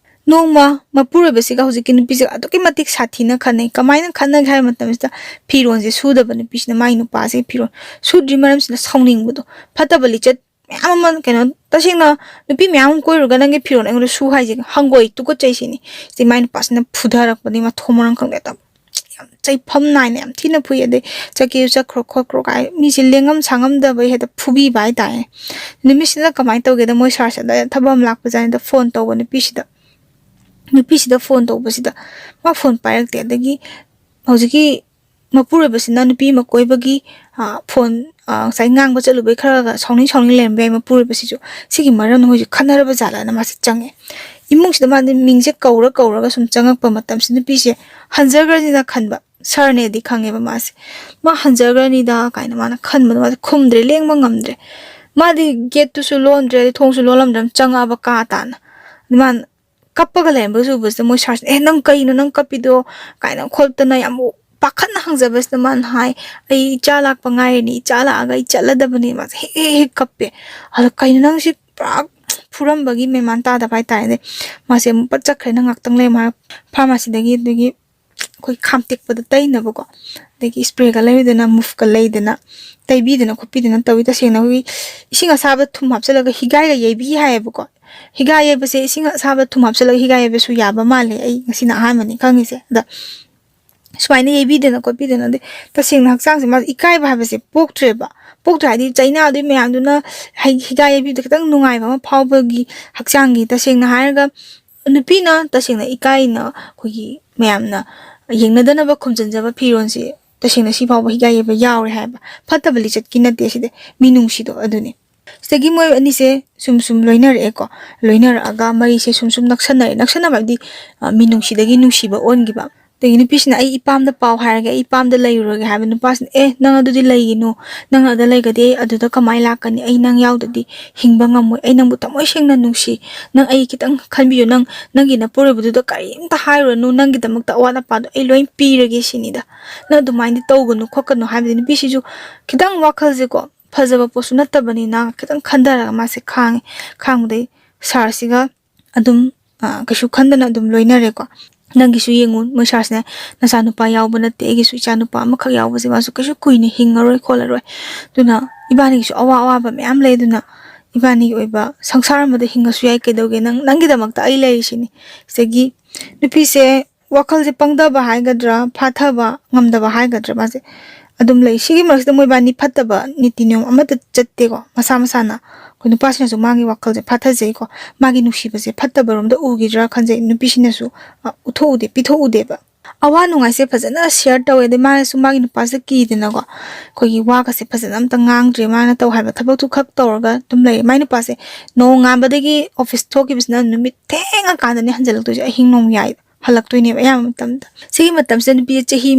ꯅꯣꯡꯃ ꯃꯄꯨꯔꯣꯏꯕꯁꯤꯒ ꯍꯧꯖꯤꯛꯀꯤ ꯅꯨꯄꯤꯁꯤꯒ ꯑꯗꯨꯛꯀꯤ ꯃꯇꯤꯛ ꯁꯥꯊꯤꯅ ꯈꯠꯅꯩ꯫ ꯀꯃꯥꯏꯅ ꯈꯠꯅꯒꯦ ꯍꯥꯏꯕ ꯃꯇꯝꯁꯤꯗ, ꯐꯤꯔꯣꯟꯁꯦ ꯁꯨꯗꯕ ꯅꯨꯄꯤꯁꯤꯅ ꯃꯥꯒꯤ ꯅꯨꯄꯥꯁꯤꯒꯤ ꯐꯤꯔꯣꯟ ꯁꯨꯗ꯭ꯔꯤ ꯃꯔꯝꯁꯤꯅ ꯁꯥꯎꯅꯤꯡꯕꯗꯣ, ꯐꯠꯇꯕ ꯂꯤꯆꯠ ꯃꯌꯥꯝ ꯑꯃ, ꯀꯩꯅꯣ, ꯇꯁꯦꯡꯅ ꯅꯨꯄꯤ ꯃꯌꯥꯝ ꯑꯃ ꯀꯣꯏꯔꯨꯔꯒ ꯅꯪꯒꯤ ꯐꯤꯔꯣꯜ ꯑꯩꯉꯣꯟꯗ ꯁꯨ ꯍꯥꯏꯁꯦ ꯍꯪꯒꯣꯏ, ꯇꯨꯀꯠꯆꯩ ꯁꯤꯅꯤ꯫ ꯁꯤ ꯃꯥꯏ ꯅꯨꯄꯥꯁꯤꯅ ꯐꯨꯊꯔꯛꯄꯗꯒꯤ ꯃꯊꯣꯡ ꯃꯔꯝ ꯈꯪꯗꯦ, ꯌꯥꯝ ꯆꯩꯐꯝ ꯅꯥꯏꯅ ꯌꯥꯝ ꯊꯤꯅ ꯐꯨꯏ꯫ ꯑꯗꯩ ꯆꯠꯀꯦꯁꯨ ꯆꯠꯈ꯭ꯔꯣ ꯈꯣꯠꯈ꯭ꯔꯣ ꯀꯥꯏ ꯃꯤꯁꯦ ꯂꯦꯡꯉꯝ ꯁꯥꯡꯉꯝꯗꯕꯩ ꯍꯦꯛꯇ ꯐꯨꯕꯤꯕ ꯍꯥꯏꯇꯥꯔꯦ꯫ ꯅꯨꯃꯤꯠꯁꯤꯗ ꯀꯃꯥꯏꯅ ꯇꯧꯒꯦꯗ, ꯃꯣꯏ ꯁꯥꯔꯁꯤꯗ ꯊꯕꯛ ꯑꯃ ꯂꯥꯛꯄꯖꯥꯠꯅꯤꯗ, ꯐꯣꯟ ꯇꯧꯕ ꯅꯨꯄꯤꯁꯤꯗ꯫ ꯅꯨꯄꯤꯁꯤꯗ ꯐꯣꯟ ꯇꯧꯕꯁꯤꯗ ꯃꯥ ꯐꯣꯟ ꯄꯥꯏꯔꯛꯇꯦ꯫ ꯑꯗꯒꯤ ꯍꯧꯖꯤꯛꯀꯤ ꯃꯄꯨꯔꯣꯏꯕꯁꯤꯅ ꯅꯨꯄꯤ ꯑꯃ ꯀꯣꯏꯕꯒꯤ, ꯑ, ꯐꯣꯟ, ꯑ, ꯉꯁꯥꯏ ꯉꯥꯡꯕ ꯆꯠꯂꯨꯕꯩ ꯈꯔꯒ ꯁꯥꯎꯅꯤꯡ ꯁꯥꯎꯅꯤꯡ ꯂꯩꯔꯝꯕ ꯌꯥꯏ ꯃꯄꯨꯔꯣꯏꯕꯁꯤꯁꯨ꯫ ꯁꯤꯒꯤ ꯃꯔꯝꯅ ꯃꯣꯏꯁꯦ ꯈꯠꯅꯔꯕ ꯖꯥꯠꯂꯅ ꯃꯥꯁꯦ ꯆꯪꯉꯦ꯫ ꯏꯃꯨꯡꯁꯤꯗ ꯃꯥꯗꯤ ꯃꯤꯡꯁꯦ ꯀꯧꯔ ꯀꯧꯔꯒ ꯁꯨꯝ ꯆꯪꯉꯛꯄ ꯃꯇꯝꯁꯤ ꯅꯨꯄꯤꯁꯦ ꯍꯟꯖꯈ꯭ꯔꯅꯤꯅ ꯈꯟꯕ, ꯁꯥꯔꯅꯦꯗꯤ ꯈꯪꯉꯦꯕ ꯃꯥꯁꯦ꯫ ꯃꯥ ꯍꯟꯖꯈ꯭ꯔꯅꯤꯗ ꯀꯥꯏꯅ ꯃꯥꯅ ꯈꯟꯕꯗꯣ ꯃꯥꯁꯦ ꯈꯨꯝꯗ꯭ꯔꯦ, ꯂꯦꯡꯕ ꯉꯝꯗ꯭ꯔꯦ꯫ ꯃꯥꯗꯤ ꯒꯦꯠꯇꯨꯁꯨ ꯂꯣꯟꯗ꯭ꯔꯦ, ꯑꯗꯩ ꯊꯣꯡꯁꯨ ꯂꯣꯜꯂꯝꯗ꯭ꯔꯦ, ꯑꯗꯨꯝ ꯆꯪꯉꯛꯑꯕ ꯀꯥ ꯇꯥꯅ꯫ ꯑꯗꯨ ꯃꯥꯅ ꯀꯞꯄꯒ ꯂꯩꯔꯝꯕꯁꯨ ꯎꯕꯁꯤꯗ ꯃꯣꯏ ꯁꯥꯔꯁꯤꯅ, "ꯑꯦ, ꯅꯪ ꯀꯩꯅꯣ ꯅꯪ ꯀꯞꯄꯤꯗꯣ?" ꯀꯥꯏꯅ ꯈꯣꯠꯇꯅ ꯌꯥꯝ ꯄꯥꯈꯠꯅ ꯍꯪꯖꯕꯁꯤꯗ ꯃꯥꯅ ꯍꯥꯏ, "ꯑꯩ ꯏꯆꯥ ꯂꯥꯛꯄ ꯉꯥꯏꯔꯤꯅꯦ, ꯏꯆꯥ ꯂꯥꯛꯑꯒ ꯑꯩ ꯆꯠꯂꯗꯕꯅꯦ꯫" ꯃꯥꯁꯦ ꯍꯦꯛ ꯍꯦꯛ ꯍꯦꯛ ꯀꯞꯄꯦ꯫ ꯑꯗꯣ ꯀꯩꯅꯣ ꯅꯪꯁꯤ ꯄꯨꯔꯥ ꯐꯨꯔꯝꯕꯒꯤ ꯃꯦꯃꯥꯟ ꯇꯥꯗꯕ ꯍꯥꯏꯇꯥꯔꯦ꯫ ꯑꯗꯩ ꯃꯥꯁꯦ ꯑꯃꯨꯛ ꯄꯠ ꯆꯠꯈ꯭ꯔꯦ, "ꯅꯪ ꯉꯥꯛꯇꯪ ꯂꯩꯔꯝꯃꯣ" ꯍꯥꯏꯔ ꯐꯥꯔꯃꯥꯁꯤꯗꯒꯤ ꯑꯗꯒꯤ ꯑꯩꯈꯣꯏ ꯈꯥꯝꯇꯦꯛꯄꯗ ꯇꯩꯅꯕꯀꯣ, ꯑꯗꯒꯤ ꯏꯁꯄ꯭ꯔꯦꯒ ꯂꯩꯔꯨꯗꯅ, ꯃꯨꯐꯀ ꯂꯩꯗꯅ, ꯇꯩꯕꯤꯗꯅ ꯈꯣꯠꯄꯤꯗꯅ ꯇꯧꯋꯤ꯫ ꯇꯁꯦꯡꯅ ꯑꯩꯈꯣꯏꯒꯤ ꯏꯁꯤꯡ ꯑꯁꯥꯕ ꯊꯨꯝ ꯍꯥꯞꯆꯤꯜꯂꯒ ꯍꯤꯒꯥꯏꯒ ꯌꯩꯕꯤ ꯍꯥꯏꯌꯦꯕꯀꯣ꯫ ꯍꯤꯒꯥꯏ ꯌꯩꯕꯁꯦ ꯏꯁꯤꯡ ꯑꯁꯥꯕ ꯊꯨꯝ ꯍꯥꯞꯆꯤꯜꯂꯒ ꯍꯤꯒꯥꯏ ꯌꯩꯕꯁꯨ ꯌꯥꯕ ꯃꯥꯜꯂꯦ, ꯑꯩ ꯉꯁꯤꯅ ꯑꯍꯥꯟꯕꯅꯤ ꯈꯪꯉꯤꯁꯦ꯫ ꯑꯗ ꯁꯨꯃꯥꯏꯅ ꯌꯩꯕꯤꯗꯅ ꯈꯣꯠꯄꯤꯗꯅ, ꯑꯗꯩ ꯇꯁꯦꯡꯅ ꯍꯛꯆꯥꯡꯁꯦ ꯃꯥꯁꯦ ꯏꯀꯥꯏꯕ ꯍꯥꯏꯕꯁꯦ ꯄꯣꯛꯇ꯭ꯔꯦꯕ꯫ ꯄꯣꯛꯇ꯭ꯔꯦ ꯍꯥꯏꯗꯤ ꯆꯩꯅꯥꯗꯨꯒꯤ ꯃꯌꯥꯝꯗꯨꯅ ꯍꯩ-, ꯍꯤꯒꯥꯏ ꯌꯩꯕꯤꯕꯗ ꯈꯤꯇꯪ ꯅꯨꯡꯉꯥꯏꯕ ꯑꯃ ꯐꯥꯎꯕꯒꯤ ꯍꯛꯆꯥꯡꯒꯤ꯫ ꯇꯁꯦꯡꯅ ꯍꯥꯏꯔꯒ ꯅꯨꯄꯤꯅ ꯇꯁꯦꯡꯅ ꯏꯀꯥꯏꯅ ꯑꯩꯈꯣꯏꯒꯤ ꯃꯌꯥꯝꯅ ꯌꯦꯡꯅꯗꯅꯕ ꯈꯨꯝꯖꯤꯟꯖꯕ ꯐꯤꯔꯣꯜꯁꯦ ꯇꯁꯦꯡꯅ ꯁꯤ ꯐꯥꯎꯕ ꯍꯤꯒꯥꯏ ꯌꯩꯕ ꯌꯥꯎꯔꯦ ꯍꯥꯏꯕ꯫ ꯐꯠꯇꯕ ꯂꯤꯆꯠꯀꯤ ꯅꯠꯇꯦ ꯁꯤꯗꯤ, ꯃꯤꯅꯨꯡꯁꯤꯗꯣ ꯑꯗꯨꯅꯤ꯫ ꯁꯤꯗꯒꯤ ꯃꯣꯏ ꯑꯅꯤꯁꯦ ꯁꯨꯝ ꯁꯨꯝ ꯂꯣꯏꯅꯔꯛꯑꯦꯀꯣ꯫ ꯂꯣꯏꯅꯔꯛꯑꯒ ꯃꯔꯤꯁꯦ ꯁꯨꯝ ꯁꯨꯝ ꯅꯛꯁꯟꯅꯔꯦ꯫ ꯅꯛꯁꯟꯅꯕ ꯍꯥꯏꯕꯗꯤ, ꯑ, ꯃꯤꯅꯨꯡꯁꯤꯗꯒꯤ ꯅꯨꯡꯁꯤꯕ ꯑꯣꯟꯈꯤꯕ꯫ ꯑꯗꯒꯤ ꯅꯨꯄꯤꯁꯤꯅ "ꯑꯩ ꯏꯄꯥꯝꯗ ꯄꯥꯎ ꯍꯥꯏꯔꯒꯦ, ꯑꯩ ꯏꯄꯥꯝꯗ ꯂꯩꯔꯨꯔꯒꯦ" ꯍꯥꯏꯕ ꯅꯨꯄꯥꯁꯤꯅ, "ꯑꯦ, ꯅꯪ ꯑꯗꯨꯗꯤ ꯂꯩꯒꯤꯅꯨ, ꯅꯪ ꯑꯗ ꯂꯩꯒꯗꯤ ꯑꯩ ꯑꯗꯨꯗ ꯀꯃꯥꯏꯅ ꯂꯥꯛꯀꯅꯤ? ꯑꯩ ꯅꯪ ꯌꯥꯎꯗꯗꯤ ꯍꯤꯡꯕ ꯉꯝꯃꯣꯏ꯫ ꯑꯩ ꯅꯪꯕꯨ ꯊꯃꯣꯏ ꯁꯦꯡꯅ ꯅꯨꯡꯁꯤ, ꯅꯪ ꯑꯩ ꯈꯤꯇꯪ ꯈꯟꯕꯤꯌꯨ, ꯅꯪ ꯅꯪꯒꯤ ꯅꯄꯨꯔꯣꯏꯕꯗꯨꯗ ꯀꯔꯤꯝꯇ ꯍꯥꯏꯔꯨꯔꯅꯨ, ꯅꯪꯒꯤꯗꯃꯛꯇ ꯑꯋꯥꯠ ꯑꯄꯥꯗꯣ ꯑꯩ ꯂꯣꯏ ꯄꯤꯔꯒꯦ ꯁꯤꯅꯤꯗ, ꯅꯪ ꯑꯗꯨꯃꯥꯏꯅꯗꯤ ꯇꯧꯒꯅꯨ ꯈꯣꯠꯀꯅꯨ" ꯍꯥꯏꯕꯗꯤ ꯅꯨꯄꯤꯁꯤꯁꯨ ꯈꯤꯇꯪ ꯋꯥꯈꯜꯁꯦꯀꯣ, ꯐꯖꯕ ꯄꯣꯠꯁꯨ ꯅꯠꯇꯕꯅꯤꯅ ꯈꯤꯇꯪ ꯈꯟꯊꯔꯒ ꯃꯥꯁꯦ ꯈꯥꯡꯉꯦ꯫ ꯈꯥꯡꯕꯗꯩ ꯁꯥꯔꯁꯤꯒ ꯑꯗꯨꯝ, ꯑ, ꯀꯩꯁꯨ ꯈꯟꯗꯅ ꯑꯗꯨꯝ ꯂꯣꯏꯅꯔꯦꯀꯣ꯫ ꯅꯪꯒꯤꯁꯨ ꯌꯦꯡꯉꯨ, ꯃꯣꯏ ꯁꯥꯔꯁꯤꯅ "ꯅꯆꯥꯅꯨꯄꯥ ꯌꯥꯎꯕ ꯅꯠꯇꯦ, ꯑꯩꯒꯤꯁꯨ ꯏꯆꯥꯅꯨꯄꯥ ꯑꯃꯈꯛ ꯌꯥꯎꯕꯁꯦ ꯃꯥꯁꯨ ꯀꯩꯁꯨ ꯀꯨꯏꯅ ꯍꯤꯡꯉꯔꯣꯏ ꯈꯣꯠꯂꯔꯣꯏ, ꯑꯗꯨꯅ ꯏꯕꯥꯅꯤꯒꯤꯁꯨ ꯑꯋꯥ ꯑꯋꯥꯕ ꯃꯌꯥꯝ ꯂꯩ, ꯑꯗꯨꯅ ꯏꯕꯥꯅꯤꯒꯤ ꯑꯣꯏꯕ ꯁꯪꯁꯥꯔ ꯑꯃꯗ ꯍꯤꯡꯉꯁꯨ ꯌꯥꯏ, ꯀꯩꯗꯧꯒꯦ, ꯅꯪ ꯅꯪꯒꯤꯗꯃꯛꯇ ꯑꯩ ꯂꯩꯔꯤꯁꯤꯅꯤ"꯫ ꯁꯤꯗꯒꯤ ꯅꯨꯄꯤꯁꯦ ꯋꯥꯈꯜꯁꯦ ꯄꯪꯊꯕ ꯍꯥꯏꯒꯗ꯭ꯔꯥ, ꯐꯥꯊꯕ ꯉꯝꯗꯕ ꯍꯥꯏꯒꯗ꯭ꯔꯥ, ꯃꯥꯁꯦ ꯑꯗꯨꯝ ꯂꯩ꯫ ꯁꯤꯒꯤ ꯃꯔꯛꯁꯤꯗ ꯃꯣꯏꯕꯥꯅꯤ ꯐꯠꯇꯕ ꯅꯤꯇꯤ ꯅꯤꯌꯣꯝ ꯑꯃꯠꯇ ꯆꯠꯇꯦꯀꯣ꯫ ꯃꯁꯥ ꯃꯁꯥꯅ, ꯑꯩꯈꯣꯏ ꯅꯨꯄꯥꯁꯤꯅꯁꯨ ꯃꯥꯒꯤ ꯋꯥꯈꯜꯁꯦ ꯐꯥꯊꯖꯩꯀꯣ, ꯃꯥꯒꯤ ꯅꯨꯡꯁꯤꯕꯁꯦ ꯐꯠꯇꯕꯔꯣꯝꯗ ꯎꯈꯤꯗ꯭ꯔꯥ ꯈꯟꯖꯩ꯫ ꯅꯨꯄꯤꯁꯤꯅꯁꯨ, ꯑ, ꯎꯠꯊꯣꯛꯎꯗꯦ, ꯄꯤꯊꯣꯛꯎꯗꯦꯕ꯫ ꯑꯋꯥ ꯅꯨꯡꯉꯥꯏꯁꯦ ꯐꯖꯅ ꯁꯤꯌꯔ ꯇꯧꯋꯦ, ꯑꯗꯩ ꯃꯥꯅꯁꯨ ꯃꯥꯒꯤ ꯅꯨꯄꯥꯁꯦ ꯀꯤꯗꯅꯀꯣ, ꯑꯩꯈꯣꯏꯒꯤ ꯋꯥꯒꯁꯦ ꯐꯖꯅ ꯑꯝꯇ ꯉꯥꯡꯗ꯭ꯔꯦ꯫ ꯃꯥꯅ ꯇꯧ ꯍꯥꯏꯕ ꯊꯕꯛꯇꯨ ꯈꯛ ꯇꯧꯔꯒ ꯑꯗꯨꯝ ꯂꯩꯔꯦ꯫ ꯃꯥꯏ ꯅꯨꯄꯥꯁꯦ ꯅꯣꯡꯉꯥꯟꯕꯗꯒꯤ ꯑꯣꯐꯤꯁ ꯊꯣꯛꯈꯤꯕꯁꯤꯅ ꯅꯨꯃꯤꯠ ꯊꯦꯡꯉꯀꯥꯟꯗꯅꯦ ꯍꯟꯖꯜꯂꯛꯇꯣꯏꯁꯦ, ꯑꯍꯤꯡ ꯅꯣꯡꯌꯥꯏꯗ ꯍꯜꯂꯛꯇꯣꯏꯅꯦꯕ ꯑꯌꯥꯝꯕ ꯃꯇꯝꯗ꯫ ꯁꯤꯒꯤ ꯃꯇꯝꯁꯤꯗ ꯅꯨꯄꯤꯁꯦ ꯆꯍꯤ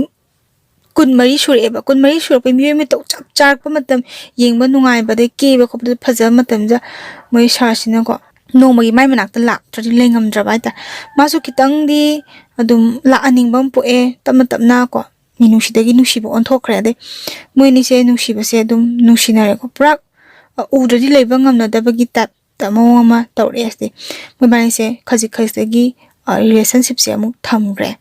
ꯀꯨꯟꯃꯔꯤ ꯁꯨꯔꯛꯑꯦꯕ꯫ ꯀꯨꯟꯃꯔꯤ ꯁꯨꯔꯛꯄꯩ ꯃꯤꯑꯣꯏ ꯃꯇꯧ ꯆꯞ ꯆꯥꯔꯛꯄ ꯃꯇꯝ, ꯌꯦꯡꯕ ꯅꯨꯡꯉꯥꯏꯕ, ꯑꯗꯩ ꯀꯦꯕ ꯈꯣꯠꯄꯗ ꯐꯖꯕ ꯃꯇꯝꯁꯤꯗ ꯃꯣꯏ ꯁꯥꯔꯁꯤꯅꯀꯣ ꯅꯣꯡꯃꯒꯤ ꯃꯥꯏ ꯃꯅꯥꯛꯇ ꯂꯥꯛꯇ꯭ꯔꯗꯤ ꯂꯩꯉꯝꯗ꯭ꯔꯕ ꯍꯥꯏꯇꯥꯔꯦ꯫ ꯃꯥꯁꯨ ꯈꯤꯇꯪꯗꯤ ꯑꯗꯨꯝ ꯂꯥꯛꯍꯟꯅꯤꯡꯕ ꯑꯃ ꯄꯣꯛꯑꯦ, ꯇꯞꯅ ꯇꯞꯅ ꯀꯣ꯫ ꯃꯤꯅꯨꯡꯁꯤꯗꯒꯤ ꯅꯨꯡꯁꯤꯕ ꯑꯣꯟꯊꯣꯛꯈ꯭ꯔꯦ꯫ ꯑꯗꯩ ꯃꯣꯏ ꯑꯅꯤꯁꯦ ꯅꯨꯡꯁꯤꯕꯁꯦ ꯑꯗꯨꯝ ꯅꯨꯡꯁꯤꯅꯔꯦꯀꯣ, ꯄꯨꯔꯥ, ꯑ, ꯎꯗ꯭ꯔꯗꯤ ꯂꯩꯕ ꯉꯝꯅꯗꯕꯒꯤ ꯇꯥꯏꯞꯇ ꯃꯑꯣꯡ ꯑꯃ ꯇꯧꯔꯛꯑꯦ꯫ ꯁꯤꯗꯤ ꯃꯣꯏꯕꯥꯅꯤꯁꯦ ꯈꯖꯤꯛ ꯈꯖꯤꯛꯇꯒꯤ, ꯑ, relationshipꯁꯦ ꯑꯃꯨꯛ ꯊꯝꯈ꯭ꯔꯦ꯫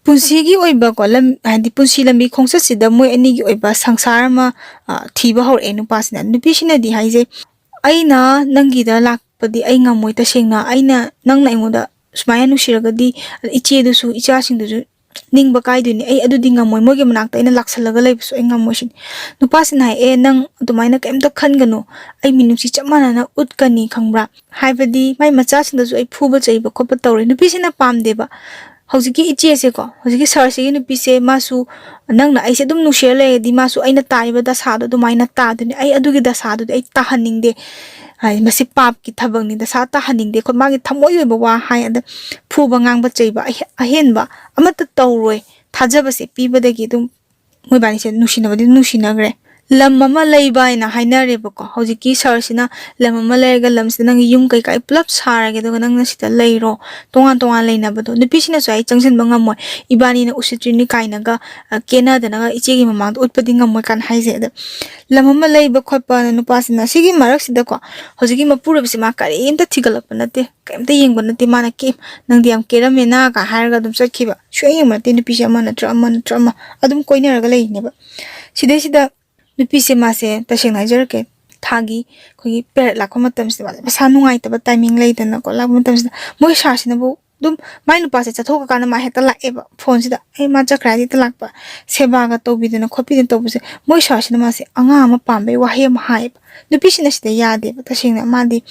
ꯄꯨꯟꯁꯤꯒꯤ ꯑꯣꯏꯕꯀꯣ, ꯂꯝ, ꯍꯥꯏꯗꯤ ꯄꯨꯟꯁꯤ ꯂꯝꯕꯤ ꯈꯣꯡꯆꯠꯁꯤꯗ ꯃꯣꯏ ꯑꯅꯤꯒꯤ ꯑꯣꯏꯕ ꯁꯪꯁꯥꯔ ꯑꯃ, ꯑ, ꯊꯤꯕ ꯍꯧꯔꯛꯑꯦ ꯅꯨꯄꯥꯁꯤꯅ꯫ ꯅꯨꯄꯤꯁꯤꯅꯗꯤ ꯍꯥꯏꯁꯦ, "ꯑꯩꯅ ꯅꯪꯒꯤꯗ ꯂꯥꯛꯄꯗꯤ ꯑꯩ ꯉꯝꯃꯣꯏ, ꯇꯁꯦꯡꯅ꯫ ꯑꯩꯅ, ꯅꯪꯅ ꯑꯩꯉꯣꯟꯗ ꯁꯨꯃꯥꯏꯅ ꯅꯨꯡꯁꯤꯔꯒꯗꯤ ꯏꯆꯦꯗꯨꯁꯨ ꯏꯆꯥꯁꯤꯡꯗꯨꯁꯨ ꯅꯤꯡꯕ ꯀꯥꯏꯗꯣꯏꯅꯤ꯫ ꯑꯩ ꯑꯗꯨꯗꯤ ꯉꯝꯃꯣꯏ, ꯃꯣꯏꯒꯤ ꯃꯅꯥꯛꯇ ꯑꯩꯅ ꯂꯥꯛꯁꯜꯂꯒ ꯂꯩꯕꯁꯨ ꯑꯩ ꯉꯝꯃꯣꯏ," ꯁꯤꯅꯤ꯫ ꯅꯨꯄꯥꯁꯤꯅ ꯍꯥꯏ, "ꯑꯦ, ꯅꯪ ꯑꯗꯨꯃꯥꯏꯅ ꯀꯩꯝꯇ ꯈꯟꯒꯅꯨ, ꯑꯩ ꯃꯤꯅꯨꯡꯁꯤ ꯆꯞ ꯃꯥꯟꯅꯅ ꯎꯠꯀꯅꯤ, ꯈꯪꯕ꯭ꯔꯥ? ꯍꯥꯏꯕꯗꯤ ꯃꯥꯏ ꯃꯆꯥꯁꯤꯡꯗꯁꯨ ꯑꯩ ꯐꯨꯕ ꯆꯩꯕ ꯈꯣꯠꯄ ꯇꯧꯔꯦ꯫" ꯅꯨꯄꯤꯁꯤꯅ ꯄꯥꯝꯗꯦꯕ꯫ ꯍꯧꯖꯤꯛꯀꯤ ꯏꯆꯦꯁꯦꯀꯣ, ꯍꯧꯖꯤꯛꯀꯤ ꯁꯥꯔꯁꯤꯒꯤ ꯅꯨꯄꯤꯁꯦ, ꯃꯥꯁꯨ, "ꯅꯪꯅ ꯑꯩꯁꯦ ꯑꯗꯨꯝ ꯅꯨꯡꯁꯤꯔ ꯂꯩꯔꯗꯤ ꯃꯥꯁꯨ ꯑꯩꯅ ꯇꯥꯔꯤꯕ ꯗꯁꯥꯗꯣ ꯑꯗꯨꯃꯥꯏꯅ ꯇꯥꯗꯣꯏꯅꯦ꯫ ꯑꯩ ꯑꯗꯨꯒꯤ ꯗꯁꯥꯗꯨꯗꯤ ꯑꯩ ꯇꯥꯍꯟꯅꯤꯡꯗꯦ꯫ ꯍꯥꯏ, ꯃꯁꯤ ꯄꯥꯞꯀꯤ ꯊꯕꯛꯅꯤ, ꯗꯁꯥ ꯇꯥꯍꯟꯅꯤꯡꯗꯦ," ꯈꯣꯠ, ꯃꯥꯒꯤ ꯊꯃꯣꯏ ꯑꯣꯏꯕ ꯋꯥ ꯍꯥꯏ꯫ ꯑꯗ ꯐꯨꯕ ꯉꯥꯡꯕ ꯆꯩꯕ ꯑꯍꯦ-, ꯑꯍꯦꯟꯕ ꯑꯃꯠꯇ ꯇꯧꯔꯣꯏ꯫ ꯊꯥꯖꯕꯁꯦ ꯄꯤꯕꯗꯒꯤ ꯑꯗꯨꯝ ꯃꯣꯏꯕꯥꯅꯤꯁꯦ ꯅꯨꯡꯁꯤꯅꯕꯗꯤ ꯅꯨꯡꯁꯤꯅꯈ꯭ꯔꯦ꯫ ꯂꯝ ꯑꯃ ꯂꯩꯕ ꯍꯥꯏꯅ ꯍꯥꯏꯅꯔꯦꯕꯀꯣ꯫ ꯍꯧꯖꯤꯛꯀꯤ ꯁꯍꯔꯁꯤꯅ ꯂꯝ ꯑꯃ ꯂꯩꯔꯒ, "ꯂꯝꯁꯤꯗ ꯅꯪꯒꯤ ꯌꯨꯝ ꯀꯩꯀꯥ ꯑꯩ ꯄꯨꯂꯞ ꯁꯥꯔꯒꯦ, ꯑꯗꯨꯒ ꯅꯪꯅ ꯁꯤꯗ ꯂꯩꯔꯣ", ꯇꯣꯉꯥꯟ ꯇꯣꯉꯥꯟ ꯂꯩꯅꯕꯗꯣ꯫ ꯅꯨꯄꯤꯁꯤꯅꯁꯨ ꯑꯩ ꯆꯪꯁꯤꯟꯕ ꯉꯝꯃꯣꯏ, ꯏꯕꯥꯅꯤꯅ ꯎꯁꯤꯠꯇ꯭ꯔꯤꯅꯤ ꯀꯥꯏꯅꯒ, ꯑ, ꯀꯦꯅꯗꯅꯒ ꯏꯆꯦꯒꯤ ꯃꯃꯥꯡꯗ ꯎꯠꯄꯗꯤ ꯉꯝꯃꯣꯏ ꯀꯥꯏꯅ ꯍꯥꯏꯁꯦ꯫ ꯑꯗ ꯂꯝ ꯑꯃ ꯂꯩꯕ ꯈꯣꯠꯄꯅ ꯅꯨꯄꯥꯁꯤꯅ, ꯁꯤꯒꯤ ꯃꯔꯛꯁꯤꯗꯀꯣ, ꯍꯧꯖꯤꯛꯀꯤ ꯃꯄꯨꯔꯣꯏꯕꯁꯤ ꯃꯥ ꯀꯔꯤꯝꯇ ꯊꯤꯒꯠꯂꯛꯄ ꯅꯠꯇꯦ, ꯀꯔꯤꯝꯇ ꯌꯦꯡꯕ ꯅꯠꯇꯦ꯫ ꯃꯥꯅ ꯀꯦ-, "ꯅꯪꯗꯤ ꯌꯥꯝ ꯀꯦꯔꯝꯃꯦꯅ" ꯀ ꯍꯥꯏꯔꯒ ꯑꯗꯨꯝ ꯆꯠꯈꯤꯕ꯫ ꯁꯨꯡꯌꯦꯡ ꯌꯦꯡꯕ ꯅꯠꯇꯦ ꯅꯨꯄꯤꯁꯦ, ꯑꯃ ꯅꯠꯇ꯭ꯔ ꯑꯃ ꯅꯠꯇ꯭ꯔ ꯑꯃ ꯑꯗꯨꯝ ꯀꯣꯏꯅꯔꯒ ꯂꯩꯔꯤꯅꯦꯕ꯫ ꯁꯤꯗꯩꯁꯤꯗ ꯅꯨꯄꯤꯁꯦ ꯃꯥꯁꯦ, ꯇꯁꯦꯡꯅ ꯍꯥꯏꯖꯔꯛꯀꯦ, ꯊꯥꯒꯤ ꯑꯩꯈꯣꯏꯒꯤ period ꯂꯥꯛꯄ ꯃꯇꯝꯁꯤꯗ ꯃꯥꯁꯦ ꯃꯁꯥ ꯅꯨꯡꯉꯥꯏꯇꯕ timing ꯂꯩꯗꯅꯀꯣ, ꯂꯥꯛꯄ ꯃꯇꯝꯁꯤꯗ ꯃꯣꯏ ꯁꯥꯔꯁꯤꯅꯕꯨ ꯑꯗꯨꯝ, ꯃꯥꯏ ꯅꯨꯄꯥꯁꯦ ꯆꯠꯊꯣꯛꯈ꯭ꯔꯀꯥꯟꯗ ꯃꯥ ꯍꯦꯛꯇ ꯂꯥꯛꯑꯦꯕ ꯐꯣꯟꯁꯤꯗ꯫ ꯑꯩ ꯃꯥ ꯆꯠꯈ꯭ꯔꯦ ꯍꯥꯏꯗꯤ ꯍꯦꯛꯇ ꯂꯥꯛꯄ, ꯁꯦꯕꯥꯒ ꯇꯧꯕꯤꯗꯅ ꯈꯣꯠꯄꯤꯗꯅ ꯇꯧꯕꯁꯦ꯫ ꯃꯣꯏ ꯁꯥꯔꯁꯤꯅ ꯃꯥꯁꯦ ꯑꯉꯥꯡ ꯑꯃ ꯄꯥꯝꯕꯩ ꯋꯥꯍꯩ ꯑꯃ ꯍꯥꯏꯌꯦꯕ꯫ ꯅꯨꯄꯤꯁꯤꯅ ꯁꯤꯗ ꯌꯥꯗꯦꯕ, ꯇꯁꯦꯡꯅ ꯃꯥꯗꯤ,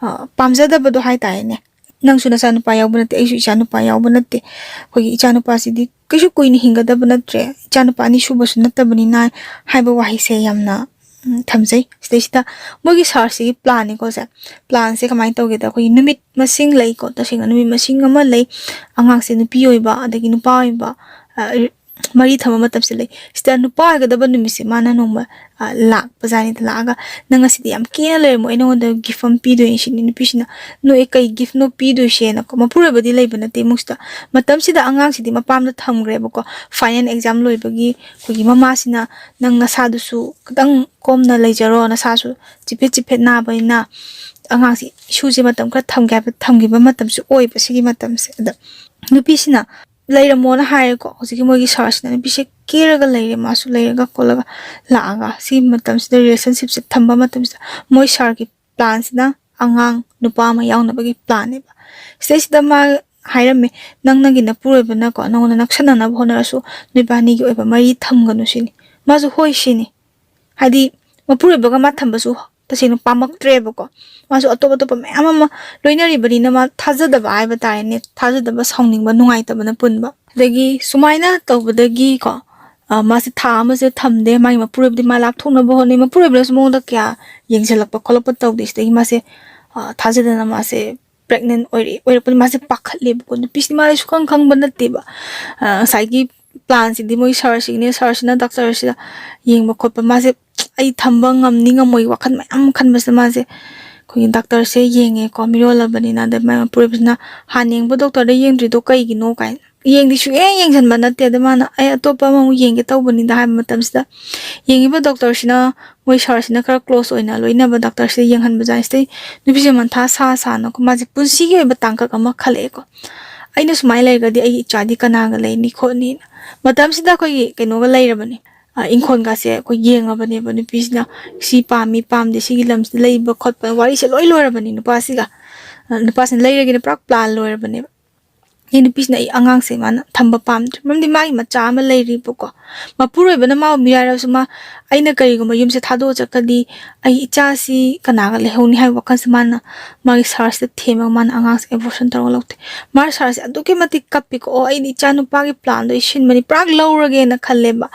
ꯑ, ꯄꯥꯝꯖꯗꯕꯗꯣ ꯍꯥꯏꯇꯥꯔꯦꯅꯦ꯫ "ꯅꯪꯁꯨ ꯅꯆꯥꯅꯨꯄꯥ ꯌꯥꯎꯕ ꯅꯠꯇꯦ, ꯑꯩꯁꯨ ꯏꯆꯥꯅꯨꯄꯥ ꯌꯥꯎꯕ ꯅꯠꯇꯦ꯫ ꯑꯩꯈꯣꯏꯒꯤ ꯏꯆꯥꯅꯨꯄꯥꯁꯤꯗꯤ ꯀꯩꯁꯨ ꯀꯨꯏꯅ ꯍꯤꯡꯒꯗꯕ ꯅꯠꯇ꯭ꯔꯦ, ꯏꯆꯥꯅꯨꯄꯥ ꯑꯅꯤ ꯁꯨꯕꯁꯨ ꯅꯠꯇꯕꯅꯤꯅ" ꯍꯥꯏꯕ ꯋꯥꯍꯩꯁꯦ ꯌꯥꯝꯅ, ꯎꯝ, ꯊꯝꯖꯩ꯫ ꯁꯤꯗꯩꯁꯤꯗ ꯃꯣꯏꯒꯤ ꯁꯥꯔꯁꯤꯒꯤ planꯅꯤꯀꯣ ꯁꯦ꯫ Planꯁꯦ ꯀꯃꯥꯏꯅ ꯇꯧꯒꯦꯗ, ꯑꯩꯈꯣꯏꯒꯤ ꯅꯨꯃꯤꯠ ꯃꯁꯤꯡ ꯂꯩꯀꯣ, ꯇꯁꯦꯡꯅ ꯅꯨꯃꯤꯠ ꯃꯁꯤꯡ ꯑꯃ ꯂꯩ꯫ ꯑꯉꯥꯡꯁꯦ ꯅꯨꯄꯤ ꯑꯣꯏꯕ ꯑꯗꯒꯤ ꯅꯨꯄꯥ ꯑꯣꯏꯕ, ꯑ, ꯃꯔꯤ ꯊꯝꯕ ꯃꯇꯝꯁꯦ ꯂꯩ꯫ ꯁꯤꯗ ꯅꯨꯄꯥ ꯑꯣꯏꯒꯗꯕ ꯅꯨꯃꯤꯠꯁꯦ ꯃꯥꯅ ꯅꯣꯡꯃ, ꯑ, ꯂꯥꯛꯄꯖꯥꯠꯅꯤꯗ꯫ ꯂꯥꯛꯑꯒ, "ꯅꯪ ꯉꯁꯤꯗꯤ ꯌꯥꯝ ꯀꯦꯅ ꯂꯩꯔꯝꯃꯣ, ꯑꯩ ꯅꯉꯣꯟꯗ gift ꯑꯃ ꯄꯤꯗꯣꯏꯅꯤ" ꯁꯤꯅꯤ꯫ ꯅꯨꯄꯤꯁꯤꯅ, "ꯅꯣꯏ ꯀꯩ giftꯅꯣ ꯄꯤꯗꯣꯏꯁꯦꯅꯀꯣ?" ꯃꯄꯨꯔꯣꯏꯕꯗꯤ ꯂꯩꯕ ꯅꯠꯇꯦ ꯏꯃꯨꯡꯁꯤꯗ꯫ ꯃꯇꯝꯁꯤꯗ ꯑꯉꯥꯡꯁꯤꯗꯤ ꯃꯄꯥꯝꯗ ꯊꯝꯈ꯭ꯔꯦꯕꯀꯣ꯫ Final exam ꯂꯣꯏꯕꯒꯤ ꯑꯩꯈꯣꯏꯒꯤ ꯃꯃꯥꯁꯤꯅ, "ꯅꯪ ꯅꯁꯥꯗꯨꯁꯨ ꯈꯤꯇꯪ ꯀꯣꯝꯅ ꯂꯩꯖꯔꯣ, ꯅꯁꯥꯁꯨ ꯆꯤꯐꯦꯠ ꯆꯤꯐꯦꯠ ꯅꯥꯕꯅꯤꯅ", ꯑꯉꯥꯡꯁꯤ ꯏꯁꯨꯁꯦ ꯃꯇꯝ ꯈꯔ ꯊꯝꯒꯦ ꯍꯥꯏꯕ, ꯊꯝꯈꯤꯕ ꯃꯇꯝꯁꯨ ꯑꯣꯏꯕ ꯁꯤꯒꯤ ꯃꯇꯝꯁꯦ꯫ ꯑꯗ ꯅꯨꯄꯤꯁꯤꯅ ꯂꯩꯔꯝꯃꯣꯅ ꯍꯥꯏꯔꯦꯀꯣ꯫ ꯍꯧꯖꯤꯛꯀꯤ ꯃꯣꯏꯒꯤ ꯁꯥꯔꯁꯤꯅ ꯅꯨꯄꯤꯁꯦ ꯀꯦꯔꯒ ꯂꯩꯔꯦ, ꯃꯥꯁꯨ ꯂꯩꯔꯒ ꯈꯣꯠꯂꯒ ꯂꯥꯛꯑꯒ꯫ ꯁꯤꯒꯤ ꯃꯇꯝꯁꯤꯗ, relationshipꯁꯦ ꯊꯝꯕ ꯃꯇꯝꯁꯤꯗ, ꯃꯣꯏ ꯁꯥꯔꯒꯤ planꯁꯤꯅ ꯑꯉꯥꯡ ꯅꯨꯄꯥ ꯑꯃ ꯌꯥꯎꯅꯕꯒꯤ planꯅꯦꯕ꯫ ꯁꯤꯗꯩꯁꯤꯗ ꯃꯥ ꯍꯥꯏꯔꯝꯃꯦ, "ꯅꯪ ꯅꯪꯒꯤ ꯅꯄꯨꯔꯣꯏꯕꯅꯀꯣ, ꯅꯉꯣꯟꯗ ꯅꯛꯁꯟꯅꯅꯕ ꯍꯣꯠꯅꯔꯁꯨ, ꯅꯣꯏꯕꯥꯅꯤꯒꯤ ꯑꯣꯏꯕ ꯃꯔꯤ ꯊꯝꯒꯅꯨ" ꯁꯤꯅꯤ꯫ ꯃꯥꯁꯨ ꯍꯣꯏ ꯁꯤꯅꯤ꯫ ꯍꯥꯏꯗꯤ, ꯃꯄꯨꯔꯣꯏꯕꯒ ꯃꯥ ꯊꯝꯕꯁꯨ ꯇꯁꯦꯡꯅ ꯄꯥꯝꯃꯛꯇ꯭ꯔꯦꯕꯀꯣ꯫ ꯃꯥꯁꯨ ꯑꯇꯣꯞ ꯑꯇꯣꯞꯄ ꯃꯌꯥꯝ ꯑꯃ ꯂꯣꯏꯅꯔꯤꯕꯅꯤꯅ, ꯃꯥ ꯊꯥꯖꯗꯕ ꯍꯥꯏꯕ ꯇꯥꯔꯦꯅꯦ, ꯊꯥꯖꯗꯕ, ꯁꯥꯎꯅꯤꯡꯕ, ꯅꯨꯡꯉꯥꯏꯇꯕꯅ ꯄꯨꯟꯕ꯫ ꯑꯗꯒꯤ ꯁꯨꯃꯥꯏꯅ ꯇꯧꯕꯗꯒꯤꯀꯣ, ꯑ, ꯃꯥꯁꯦ ꯊꯥ ꯑꯃꯁꯦ ꯊꯝꯗꯦ꯫ ꯃꯥꯒꯤ ꯃꯄꯨꯔꯣꯏꯕꯗꯤ ꯃꯥ ꯂꯥꯞꯊꯣꯛꯅꯕ ꯍꯣꯠꯅꯩ꯫ ꯃꯄꯨꯔꯣꯏꯕꯅꯁꯨ ꯃꯉꯣꯟꯗ ꯀꯌꯥ ꯌꯦꯡꯁꯤꯜꯂꯛꯄ ꯈꯣꯠꯂꯛꯄ ꯇꯧꯗꯦ꯫ ꯁꯤꯗꯒꯤ ꯃꯥꯁꯦ, ꯑ, ꯊꯥꯖꯗꯅ ꯃꯥꯁꯦ pregnant ꯑꯣꯏꯔꯛꯑꯦ꯫ ꯑꯣꯏꯔꯛꯄꯗ ꯃꯥꯁꯦ ꯄꯥꯈꯠꯂꯦꯕꯀꯣ꯫ ꯅꯨꯄꯤꯁꯤꯗꯤ ꯃꯥꯗꯤ ꯁꯨꯈꯪ ꯈꯪꯕ ꯅꯠꯇꯦꯕ꯫ ꯑ, ꯉꯁꯥꯏꯒꯤ planꯁꯤꯗꯤ ꯃꯣꯏ ꯁꯥꯔꯁꯤꯒꯤꯅꯦ, ꯁꯥꯔꯁꯤꯅ ꯗꯥꯛꯇꯔꯁꯤꯗ ꯌꯦꯡꯕ ꯈꯣꯠꯄ, ꯃꯥꯁꯦ, "ꯑꯩ ꯊꯝꯕ ꯉꯝꯅꯤ ꯉꯝꯃꯣꯏ" ꯋꯥꯈꯜ ꯃꯌꯥꯝ ꯈꯟꯕꯁꯤꯗ ꯃꯥꯁꯦ ꯑꯩꯈꯣꯏꯒꯤ ꯗꯥꯛꯇꯔꯁꯦ ꯌꯦꯡꯉꯦꯀꯣ, ꯃꯤꯔꯣꯜꯂꯕꯅꯤꯅ꯫ ꯑꯗꯩ ꯃꯥꯏ ꯃꯄꯨꯔꯣꯏꯕꯁꯤꯅ, "ꯍꯥꯟꯅ ꯌꯦꯡꯕ ꯗꯣꯛꯇꯔꯗ ꯌꯦꯡꯗ꯭ꯔꯤꯗꯣ ꯀꯩꯒꯤꯅꯣ?" ꯀꯥꯏꯅ꯫ ꯌꯦꯡꯗꯤ ꯁꯨꯡꯌꯦꯡ ꯌꯦꯡꯁꯤꯟꯕ ꯅꯠꯇꯦ꯫ ꯑꯗ ꯃꯥꯅ, "ꯑꯩ ꯑꯇꯣꯞꯄ ꯑꯃꯃꯨꯛ ꯌꯦꯡꯒꯦ ꯇꯧꯕꯅꯤꯗ" ꯍꯥꯏꯕ ꯃꯇꯝꯁꯤꯗ, ꯌꯦꯡꯉꯤꯕ ꯗꯣꯛꯇꯔꯁꯤꯅ, ꯃꯣꯏ ꯁꯥꯔꯁꯤꯅ ꯈꯔ close ꯑꯣꯏꯅ ꯂꯣꯏꯅꯕ ꯗꯥꯛꯇꯔꯁꯤꯗ ꯌꯦꯡꯍꯟꯕ ꯖꯥꯠꯅꯤ꯫ ꯁꯤꯗꯩ ꯅꯨꯄꯤꯁꯦ ꯃꯊꯥ ꯁꯥ ꯁꯥꯅꯀꯣ, ꯃꯥꯁꯦ ꯄꯨꯟꯁꯤꯒꯤ ꯑꯣꯏꯕ ꯇꯥꯡꯀꯛ ꯑꯃ ꯈꯜꯂꯛꯑꯦꯀꯣ꯫ "ꯑꯩꯅ ꯁꯨꯃꯥꯏꯅ ꯂꯩꯔꯒꯗꯤ ꯑꯩꯒꯤ ꯏꯆꯥꯗꯤ ꯀꯅꯥꯒ ꯂꯩꯅꯤ ꯈꯣꯠꯅꯤꯅ?" ꯃꯇꯝꯁꯤꯗ ꯑꯩꯈꯣꯏꯒꯤ ꯀꯩꯅꯣꯒ ꯂꯩꯔꯕꯅꯤ, ꯑ, ꯏꯪꯈꯣꯜꯒꯁꯦ ꯑꯩꯈꯣꯏ ꯌꯦꯡꯉꯕꯅꯦꯕ ꯅꯨꯄꯤꯁꯤꯅ꯫ ꯁꯤ ꯄꯥꯝꯃꯤ ꯄꯥꯝꯗꯦ, ꯁꯤꯒꯤ ꯂꯝꯁꯤꯗ ꯂꯩꯕ ꯈꯣꯠꯄ ꯋꯥꯔꯤꯁꯦ ꯂꯣꯏ ꯂꯣꯏꯔꯕꯅꯤ ꯅꯨꯄꯥꯁꯤꯒ꯫ ꯑ, ꯅꯨꯄꯥꯁꯤꯅ ꯂꯩꯔꯒꯦꯅ ꯄꯨꯔꯥ plan ꯂꯣꯏꯔꯕꯅꯦꯕ꯫ ꯑꯩ ꯅꯨꯄꯤꯁꯤꯅ ꯑꯩ ꯑꯉꯥꯡꯁꯦ ꯃꯥꯅ ꯊꯝꯕ ꯄꯥꯝꯗ꯭ꯔꯦ, ꯃꯔꯝꯗꯤ ꯃꯥꯒꯤ ꯃꯆꯥ ꯑꯃ ꯂꯩꯔꯤꯕꯀꯣ꯫ ꯃꯄꯨꯔꯣꯏꯕꯅ ꯃꯥꯕꯨ ꯃꯤꯔꯥꯏꯔꯁꯨ, ꯃꯥ, ꯑꯩꯅ ꯀꯔꯤꯒꯨꯝꯕ ꯌꯨꯝꯁꯦ ꯊꯥꯗꯣꯛꯑ ꯆꯠꯈ꯭ꯔꯗꯤ ꯑꯩ ꯏꯆꯥꯁꯤ ꯀꯅꯥꯒ ꯂꯩꯍꯧꯅꯤ ꯍꯥꯏꯕ ꯋꯥꯈꯜꯁꯦ ꯃꯥꯅ ꯃꯥꯒꯤ ꯁꯥꯔꯁꯤꯗ ꯊꯦꯝꯃꯒ ꯃꯥꯅ ꯑꯉꯥꯡꯁꯦ abortion ꯇꯧꯔꯒ ꯂꯧꯊꯣꯛꯑꯦ꯫ ꯃꯥ ꯁꯥꯔꯁꯦ ꯑꯗꯨꯛꯀꯤ ꯃꯇꯤꯛ ꯀꯞꯄꯤꯀꯣ, "ꯑꯣ, ꯑꯩꯗꯤ ꯏꯆꯥ ꯅꯨꯄꯥꯒꯤ planꯗꯣ ꯑꯩ ꯁꯤꯟꯕꯅꯤ, ꯄꯨꯔꯥ ꯂꯧꯔꯒꯦꯅ" ꯈꯜꯂꯦꯕ꯫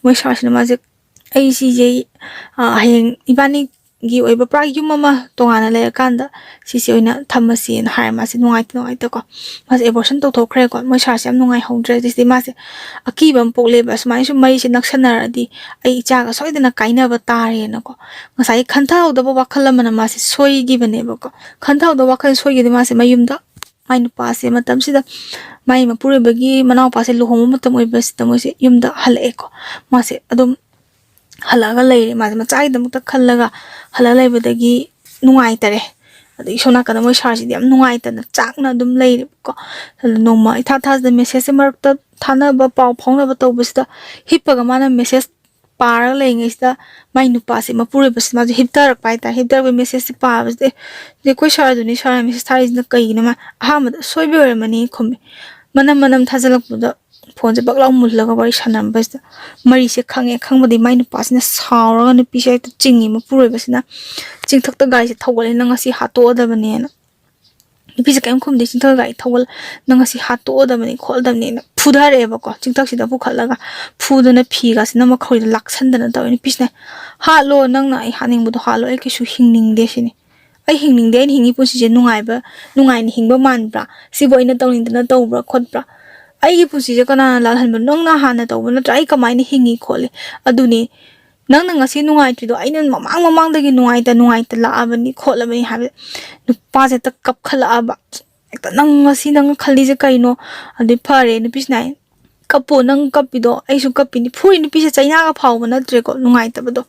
ꯃꯣꯏ ꯁꯥꯔꯁꯤꯅ ꯃꯥꯁꯦ, "ꯑꯩ ꯁꯤꯁꯦ, ꯑ, ꯍꯌꯦꯡ ꯏꯕꯥꯅꯤ ꯒꯤ ꯑꯣꯏꯕ ꯄꯨꯔꯥ ꯌꯨꯝ ꯑꯃ ꯇꯣꯉꯥꯟꯅ ꯂꯩꯔꯀꯥꯟꯗ ꯁꯤꯁꯦ ꯑꯣꯏꯅ ꯊꯝꯃꯁꯦꯅ ꯍꯥꯏꯔꯦ꯫ ꯃꯥꯁꯦ ꯅꯨꯡꯉꯥꯏꯇ ꯅꯨꯡꯉꯥꯏꯇꯀꯣ ꯃꯥꯁꯦ ꯑꯦꯕꯣꯔꯁꯟ ꯇꯧꯊꯣꯛꯈ꯭ꯔꯦꯀꯣ꯫ ꯃꯣꯏ ꯁꯥꯔꯁꯦ ꯌꯥꯝ ꯅꯨꯡꯉꯥꯏꯍꯧꯗ꯭ꯔꯦ꯫ ꯑꯗꯨꯗꯤ ꯃꯥꯁꯦ ꯑꯀꯤꯕ ꯑꯃ ꯄꯣꯛꯂꯦꯕ, ꯁꯨꯃꯥꯏꯅ ꯁꯨꯝ ꯃꯩꯁꯦ ꯅꯛꯁꯟꯅꯔꯗꯤ ꯑꯩ ꯏꯆꯥꯒ ꯁꯣꯏꯗꯅ ꯀꯥꯏꯅꯕ ꯇꯥꯔꯦꯅꯀꯣ꯫ ꯉꯁꯥꯏꯒꯤ ꯈꯟꯊꯍꯧꯗꯕ ꯋꯥꯈꯜ ꯑꯃꯅ ꯃꯥꯁꯦ ꯁꯣꯏꯈꯤꯕꯅꯦꯕꯀꯣ꯫ ꯈꯟꯊꯍꯧꯗꯕ ꯋꯥꯈꯜ ꯁꯣꯏꯈꯤꯕꯗꯤ ꯃꯥꯁꯦ ꯃꯌꯨꯝꯗ ꯃꯥꯏ ꯅꯨꯄꯥꯁꯦ ꯃꯇꯝꯁꯤꯗ ꯃꯥꯏ ꯃꯄꯨꯔꯣꯏꯕꯒꯤ ꯃꯅꯥꯎꯄꯥꯁꯦ ꯂꯨꯍꯣꯡꯕ ꯃꯇꯝ ꯑꯣꯏꯕꯁꯤꯗ ꯃꯣꯏꯁꯦ ꯌꯨꯝꯗ ꯍꯜꯂꯛꯑꯦꯀꯣ꯫ ꯃꯥꯁꯦ ꯑꯗꯨꯝ ꯍꯜꯂꯛꯑꯒ ꯂꯩꯔꯦ꯫ ꯃꯥꯁꯦ ꯃꯆꯥꯒꯤꯗꯃꯛꯇ ꯈꯜꯂꯒ ꯍꯜꯂ ꯂꯩꯕꯗꯒꯤ ꯅꯨꯡꯉꯥꯏꯇꯔꯦ꯫ ꯑꯗꯒꯤ ꯁꯣꯝ ꯅꯥꯀꯟꯗ ꯃꯣꯏ ꯁꯥꯔꯁꯤꯗꯤ ꯌꯥꯝ ꯅꯨꯡꯉꯥꯏꯇꯅ ꯆꯥꯛꯅ ꯑꯗꯨꯝ ꯂꯩꯔꯦꯕꯀꯣ꯫ ꯑꯗꯨ ꯅꯣꯡꯃ ꯏꯊꯥ ꯊꯥꯖꯗ ꯃꯦꯁꯦꯖꯁꯦ ꯃꯔꯛꯇ ꯊꯥꯅꯕ, ꯄꯥꯎ ꯐꯥꯎꯅꯕ ꯇꯧꯕꯁꯤꯗ ꯍꯤꯞꯄꯒ ꯃꯥꯅ ꯃꯦꯁꯦꯖ ꯄꯥꯔꯒ ꯂꯩꯔꯤꯉꯩꯁꯤꯗ ꯃꯥꯏ ꯅꯨꯄꯥꯁꯦ, ꯃꯄꯨꯔꯣꯏꯕꯁꯦ, ꯃꯥꯁꯦ ꯍꯤꯞꯊꯔꯛꯄ ꯍꯥꯏꯇꯥꯔꯦ꯫ ꯍꯤꯞꯊꯔꯛꯄꯒꯤ ꯃꯦꯁꯦꯖꯁꯦ ꯄꯥꯕꯁꯤꯗ, "ꯑꯦ, ꯑꯩꯈꯣꯏ ꯁꯥꯔꯗꯨꯅꯤ, ꯁꯥꯔ ꯃꯦꯁꯦꯖ ꯊꯥꯔꯛꯏꯁꯤꯅ ꯀꯩꯒꯤꯅꯣ?" ꯃꯥ ꯑꯍꯥꯟꯕꯗ "ꯑꯁꯣꯏꯕ ꯑꯣꯏꯔꯝꯃꯅꯤ" ꯈꯨꯝꯃꯦ꯫ ꯃꯅꯝ ꯃꯅꯝ ꯊꯥꯖꯤꯜꯂꯛꯄꯗ ꯐꯣꯟꯁꯦ ꯕꯛ ꯂꯥꯎ ꯃꯨꯜꯂꯒ ꯋꯥꯔꯤ ꯁꯥꯟꯅꯔꯝꯕꯁꯤꯗ ꯃꯔꯤꯁꯦ ꯈꯪꯉꯦ꯫ ꯈꯪꯕꯗꯤ ꯃꯥꯏ ꯅꯨꯄꯥꯁꯤꯅ ꯁꯥꯎꯔꯒ ꯅꯨꯄꯤꯁꯦ ꯍꯦꯛꯇ ꯆꯤꯡꯉꯤ, ꯃꯄꯨꯔꯣꯏꯕꯁꯤꯅ꯫ "ꯆꯤꯡꯊꯛꯇ ꯒꯥꯔꯤꯁꯦ ꯊꯧꯒꯠꯂꯦ, ꯅꯪ ꯉꯁꯤ ꯍꯥꯠꯇꯣꯛꯑꯗꯕꯅꯦꯅ"꯫ ꯅꯨꯄꯤꯁꯦ ꯀꯔꯤꯝ ꯈꯨꯝꯗꯦ꯫ "ꯆꯤꯡꯊꯛꯇ ꯒꯥꯔꯤ ꯊꯧꯒꯠꯂ, ꯅꯪ ꯉꯁꯤ ꯍꯥꯠꯇꯣꯛꯑꯗꯕꯅꯤ ꯈꯣꯠꯂꯗꯕꯅꯦꯅ" ꯐꯨꯊꯔꯛꯑꯦꯕꯀꯣ꯫ ꯆꯤꯡꯊꯛꯁꯤꯗ ꯄꯨꯈꯠꯂꯒ ꯐꯨꯗꯅ ꯐꯤꯒꯁꯤꯅ ꯃꯈꯣꯏꯗ ꯂꯥꯛꯁꯟꯗꯅ ꯇꯧꯋꯦ꯫ ꯅꯨꯄꯤꯁꯤꯅ, "ꯍꯥꯠꯂꯣ, ꯅꯪꯅ ꯑꯩ ꯍꯥꯠꯅꯤꯡꯕꯗꯣ ꯍꯥꯠꯂꯣ, ꯑꯩ ꯀꯩꯁꯨ ꯍꯤꯡꯅꯤꯡꯗꯦ" ꯁꯤꯅꯤ꯫ "ꯑꯩ ꯍꯤꯡꯅꯤꯡꯗꯦ, ꯑꯩꯅ ꯍꯤꯡꯉꯤ ꯄꯨꯟꯁꯤꯁꯦ ꯅꯨꯡꯉꯥꯏꯕ, ꯅꯨꯡꯉꯥꯏꯅ ꯍꯤꯡꯕ ꯃꯥꯟꯕ꯭ꯔꯥ? ꯁꯤꯕꯨ ꯑꯩꯅ ꯇꯧꯅꯤꯡꯗꯅ ꯇꯧꯕ꯭ꯔꯥ ꯈꯣꯠꯄ꯭ꯔꯥ? ꯑꯩꯒꯤ ꯄꯨꯟꯁꯤꯁꯦ ꯀꯅꯥꯅ ꯂꯥꯜꯍꯟꯕꯅꯣ? ꯅꯪꯅ ꯍꯥꯟꯅ ꯇꯧꯕ ꯅꯠꯇ꯭ꯔꯥ? ꯑꯩ ꯀꯃꯥꯏꯅ ꯍꯤꯡꯉꯤ ꯈꯣꯠꯂꯤ? ꯑꯗꯨꯅꯤ, ꯅꯪꯅ ꯉꯁꯤ ꯅꯨꯡꯉꯥꯏꯇ꯭ꯔꯤꯗꯣ ꯑꯩꯅ ꯃꯃꯥꯡ ꯃꯃꯥꯡꯗꯒꯤ ꯅꯨꯡꯉꯥꯏꯇ ꯅꯨꯡꯉꯥꯏꯇ ꯂꯥꯛꯑꯕꯅꯤ ꯈꯣꯠꯂꯕꯅꯤ" ꯍꯥꯏꯕ꯫ ꯅꯨꯄꯥꯁꯦ ꯍꯦꯛꯇ ꯀꯞꯈꯠꯂꯛꯑꯕ꯫ ꯍꯦꯛꯇ, "ꯅꯪ ꯉꯁꯤ ꯅꯪ ꯈꯜꯂꯤꯁꯦ ꯀꯩꯅꯣ?" ꯑꯗꯨꯗꯤ ꯐꯔꯦ, ꯅꯨꯄꯤꯁꯤꯅ ꯍꯥꯏ, "ꯀꯞꯄꯣ, ꯅꯪ ꯀꯞꯄꯤꯗꯣ ꯑꯩꯁꯨ ꯀꯞꯄꯤꯅꯤ"꯫ ꯐꯨꯔꯤ ꯅꯨꯄꯤꯁꯦ ꯆꯩꯅꯥꯒ ꯐꯥꯎꯕ ꯅꯠꯇ꯭ꯔꯦꯀꯣ, ꯅꯨꯡꯉꯥꯏꯇꯕꯗꯣ꯫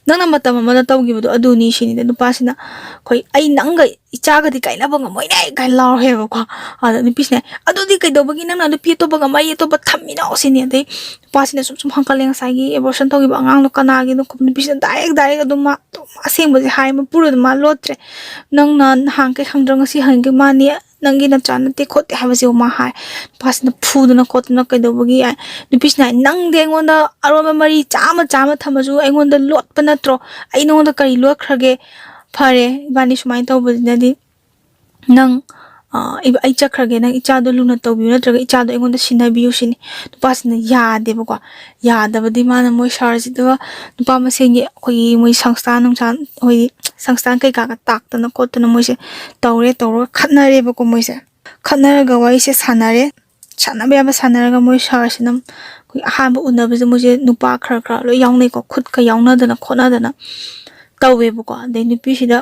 "ꯅꯪꯅ ꯃꯇꯝ ꯑꯃꯗ ꯇꯧꯈꯤꯕꯗꯣ ꯑꯗꯨꯅꯤ" ꯁꯤꯅꯤꯗ꯫ ꯅꯨꯄꯥꯁꯤꯅ, "ꯑꯩꯈꯣꯏ, ꯑꯩ ꯅꯪꯒ ꯏꯆꯥꯒꯗꯤ ꯀꯥꯏꯅꯕ ꯉꯝꯃꯣꯏꯅꯦ" ꯀꯥꯏꯅ ꯂꯥꯎꯔꯦꯕꯀꯣ꯫ ꯑꯗ ꯅꯨꯄꯤꯁꯤꯅ, "ꯑꯗꯨꯗꯤ ꯀꯩꯗꯧꯕꯒꯤ ꯅꯪꯅ ꯅꯨꯄꯤ ꯑꯇꯣꯞꯄꯒ ꯃꯔꯤ ꯑꯇꯣꯞꯄ ꯊꯝꯃꯤꯅꯣ?" ꯁꯤꯅꯤ꯫ ꯑꯗꯩ ꯅꯨꯄꯥꯁꯤꯅ ꯁꯨꯝ ꯁꯨꯝ ꯍꯪꯀꯠꯂꯦ, "ꯉꯁꯥꯏꯒꯤ ꯑꯦꯕꯣꯔꯁꯟ ꯇꯧꯈꯤꯕ ꯑꯉꯥꯡꯗꯣ ꯀꯅꯥꯒꯤꯅꯣ ꯈꯣꯠꯄ?" ꯅꯨꯄꯤꯁꯤꯅ ꯗꯥꯏꯔꯦꯛ ꯗꯥꯏꯔꯦꯛ ꯑꯗꯨꯝ ꯃꯥ ꯑꯗꯨꯝ ꯑꯁꯦꯡꯕꯁꯦ ꯍꯥꯏ, ꯃꯄꯨꯔꯣꯏꯕꯗꯣ ꯃꯥ ꯂꯣꯠꯇ꯭ꯔꯦ꯫ "ꯅꯪꯅ ꯅꯍꯥꯟꯈꯩ ꯍꯪꯗ꯭ꯔ ꯉꯁꯤ ꯍꯪꯒꯦ, ꯃꯥꯅꯤ ꯅꯪꯒꯤ ꯅꯆꯥ ꯅꯠꯇꯦ ꯈꯣꯠꯇꯦ" ꯍꯥꯏꯕꯁꯦ ꯃꯥ ꯍꯥꯏ꯫ ꯅꯨꯄꯥꯁꯤꯅ ꯐꯨꯗꯅ ꯈꯣꯠꯇꯅ ꯀꯩꯗꯧꯕꯒꯤ ꯍꯥꯏ꯫ ꯅꯨꯄꯤꯁꯤꯅ ꯍꯥꯏ, "ꯅꯪꯗꯤ ꯑꯩꯉꯣꯟꯗ ꯑꯔꯣꯟꯕ ꯃꯔꯤ ꯆꯥꯝꯃ ꯆꯥꯝꯃ ꯊꯝꯃꯁꯨ ꯑꯩꯉꯣꯟꯗ ꯂꯣꯠꯄ ꯅꯠꯇ꯭ꯔꯣ? ꯑꯩ ꯅꯉꯣꯟꯗ ꯀꯔꯤ ꯂꯣꯠꯈ꯭ꯔꯒꯦ? ꯐꯔꯦ, ꯏꯕꯥꯅꯤ ꯁꯨꯃꯥꯏꯅ ꯇꯧꯕꯁꯤꯅꯗꯤ ꯅꯪ ꯑ, "ꯑꯩ, ꯑꯩ ꯆꯠꯈ꯭ꯔꯒꯦ, ꯅꯪ ꯏꯆꯥꯗꯣ ꯂꯨꯅ ꯇꯧꯕꯤꯌꯨ, ꯅꯠꯇ꯭ꯔꯒ ꯏꯆꯥꯗꯣ ꯑꯩꯉꯣꯟꯗ ꯁꯤꯟꯅꯕꯤꯌꯨ" ꯁꯤꯅꯤ꯫ ꯅꯨꯄꯥꯁꯤꯅ ꯌꯥꯗꯦꯕꯀꯣ꯫ ꯌꯥꯗꯕꯗꯤ ꯃꯥꯅ ꯃꯣꯏ ꯁꯥꯔꯁꯤꯗ ꯅꯨꯄꯥ ꯃꯁꯦꯟꯒꯤ ꯑꯩꯈꯣꯏꯒꯤ ꯃꯣꯏ ꯁꯪꯁꯊꯥꯟ ꯅꯨꯡꯁꯥꯟ, ꯑꯩꯈꯣꯏꯒꯤ ꯁꯪꯁꯊꯥꯟ ꯀꯩꯀꯥꯒ ꯇꯥꯛꯇꯅ ꯈꯣꯠꯇꯅ ꯃꯣꯏꯁꯦ ꯇꯧꯔꯦ, ꯇꯧꯔꯒ ꯈꯠꯅꯔꯦꯕꯀꯣ ꯃꯣꯏꯁꯦ꯫ ꯈꯠꯅꯔꯒ ꯋꯥꯔꯤꯁꯦ ꯁꯥꯟꯅꯔꯦ꯫ ꯁꯥꯟꯅꯕ ꯌꯥꯕ ꯁꯥꯟꯅꯔꯒ ꯃꯣꯏ ꯁꯥꯔꯁꯤꯅ ꯑꯩꯈꯣꯏ ꯑꯍꯥꯟꯕ ꯎꯅꯕꯁꯦ ꯃꯣꯏꯁꯦ ꯅꯨꯄꯥ ꯈꯔ ꯈꯔ ꯂꯣꯏ ꯌꯥꯎꯅꯩꯀꯣ, ꯈꯨꯠꯀ ꯌꯥꯎꯅꯗꯅ ꯈꯣꯠꯅꯗꯅ ꯇꯧꯋꯦꯕꯀꯣ꯫ ꯑꯗꯩ ꯅꯨꯄꯤꯁꯤꯗ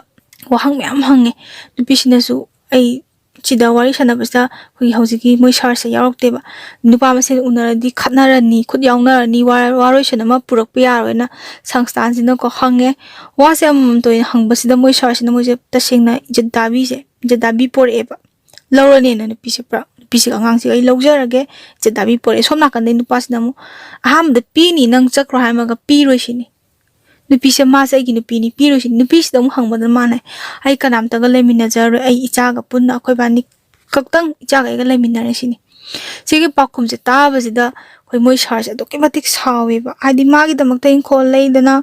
ꯋꯥꯍꯪ ꯃꯌꯥꯝ ꯍꯪꯉꯦ꯫ ꯅꯨꯄꯤꯁꯤꯅꯁꯨ, "ꯑꯩ ꯁꯤꯗ ꯋꯥꯔꯤ ꯁꯥꯟꯅꯕꯁꯤꯗ ꯑꯩꯈꯣꯏꯒꯤ ꯍꯧꯖꯤꯛꯀꯤ ꯃꯣꯏ ꯁꯥꯔꯁꯦ ꯌꯥꯎꯔꯛꯇꯦꯕ꯫ ꯅꯨꯄꯥ ꯃꯁꯦꯟ ꯎꯅꯔꯗꯤ ꯈꯠꯅꯔꯅꯤ, ꯈꯨꯠ ꯌꯥꯎꯅꯔꯅꯤ, ꯋꯥ-, ꯋꯥꯔꯣꯏꯁꯤꯟ ꯑꯃ ꯄꯨꯔꯛꯄ ꯌꯥꯔꯣꯏꯅ ꯁꯪꯁꯊꯥꯟꯁꯤꯅꯀꯣ ꯍꯪꯉꯦ꯫ ꯋꯥꯁꯦ ꯑꯃꯃꯝꯇ ꯑꯣꯏꯅ ꯍꯪꯕꯁꯤꯗ ꯃꯣꯏ ꯁꯥꯔꯁꯤꯅ ꯃꯣꯏꯁꯦ ꯇꯁꯦꯡꯅ ꯏꯖꯠ ꯗꯥꯕꯤꯁꯦ, ꯏꯖꯠ ꯗꯥꯕꯤ ꯄꯣꯔꯛꯑꯦꯕ꯫ ꯂꯧꯔꯅꯦꯅ ꯅꯨꯄꯤꯁꯦ ꯄꯨꯔꯥ, ꯅꯨꯄꯤꯁꯤꯒ ꯑꯉꯥꯡꯁꯤꯒ ꯑꯩ ꯂꯧꯖꯔꯒꯦ, ꯏꯖꯠ ꯗꯥꯕꯤ ꯄꯣꯔꯛꯑꯦ꯫ ꯁꯣꯝ ꯅꯥꯀꯟꯗꯩ ꯅꯨꯄꯥꯁꯤꯅ ꯑꯃꯨꯛ ꯑꯍꯥꯟꯕꯗ ꯄꯤꯅꯤ, ꯅꯪ ꯆꯠꯈ꯭ꯔꯣ ꯍꯥꯏꯔꯝꯃꯒ ꯄꯤꯔꯣꯏ ꯁꯤꯅꯤ꯫ ꯅꯨꯄꯤꯁꯦ, "ꯃꯥꯁꯦ ꯑꯩꯒꯤ ꯅꯨꯄꯤꯅꯤ, ꯄꯤꯔꯣꯏ ꯁꯤꯅꯤ"꯫ ꯅꯨꯄꯤꯁꯤꯗ ꯑꯃꯨꯛ ꯍꯪꯕꯗ ꯃꯥꯅ, "ꯑꯩ ꯀꯅꯥꯝꯇꯒ ꯂꯩꯃꯤꯟꯅꯖꯔꯔꯣꯏ, ꯑꯩ ꯏꯆꯥꯒ ꯄꯨꯟꯅ ꯑꯩꯈꯣꯏꯕꯥꯅꯤ ꯈꯛꯇꯪ, ꯏꯆꯥꯒ ꯑꯩꯒ ꯂꯩꯃꯤꯟꯅꯔꯦ" ꯁꯤꯅꯤ꯫ ꯁꯤꯒꯤ ꯄꯥꯎꯈꯨꯝꯁꯦ ꯇꯥꯕꯁꯤꯗ ꯑꯩꯈꯣꯏ ꯃꯣꯏ ꯁꯥꯔꯁꯦ ꯑꯗꯨꯛꯀꯤ ꯃꯇꯤꯛ ꯁꯥꯎꯋꯦꯕ꯫ ꯍꯥꯏꯗꯤ ꯃꯥꯒꯤꯗꯃꯛꯇ ꯏꯪꯈꯣꯜ ꯂꯩꯗꯅ,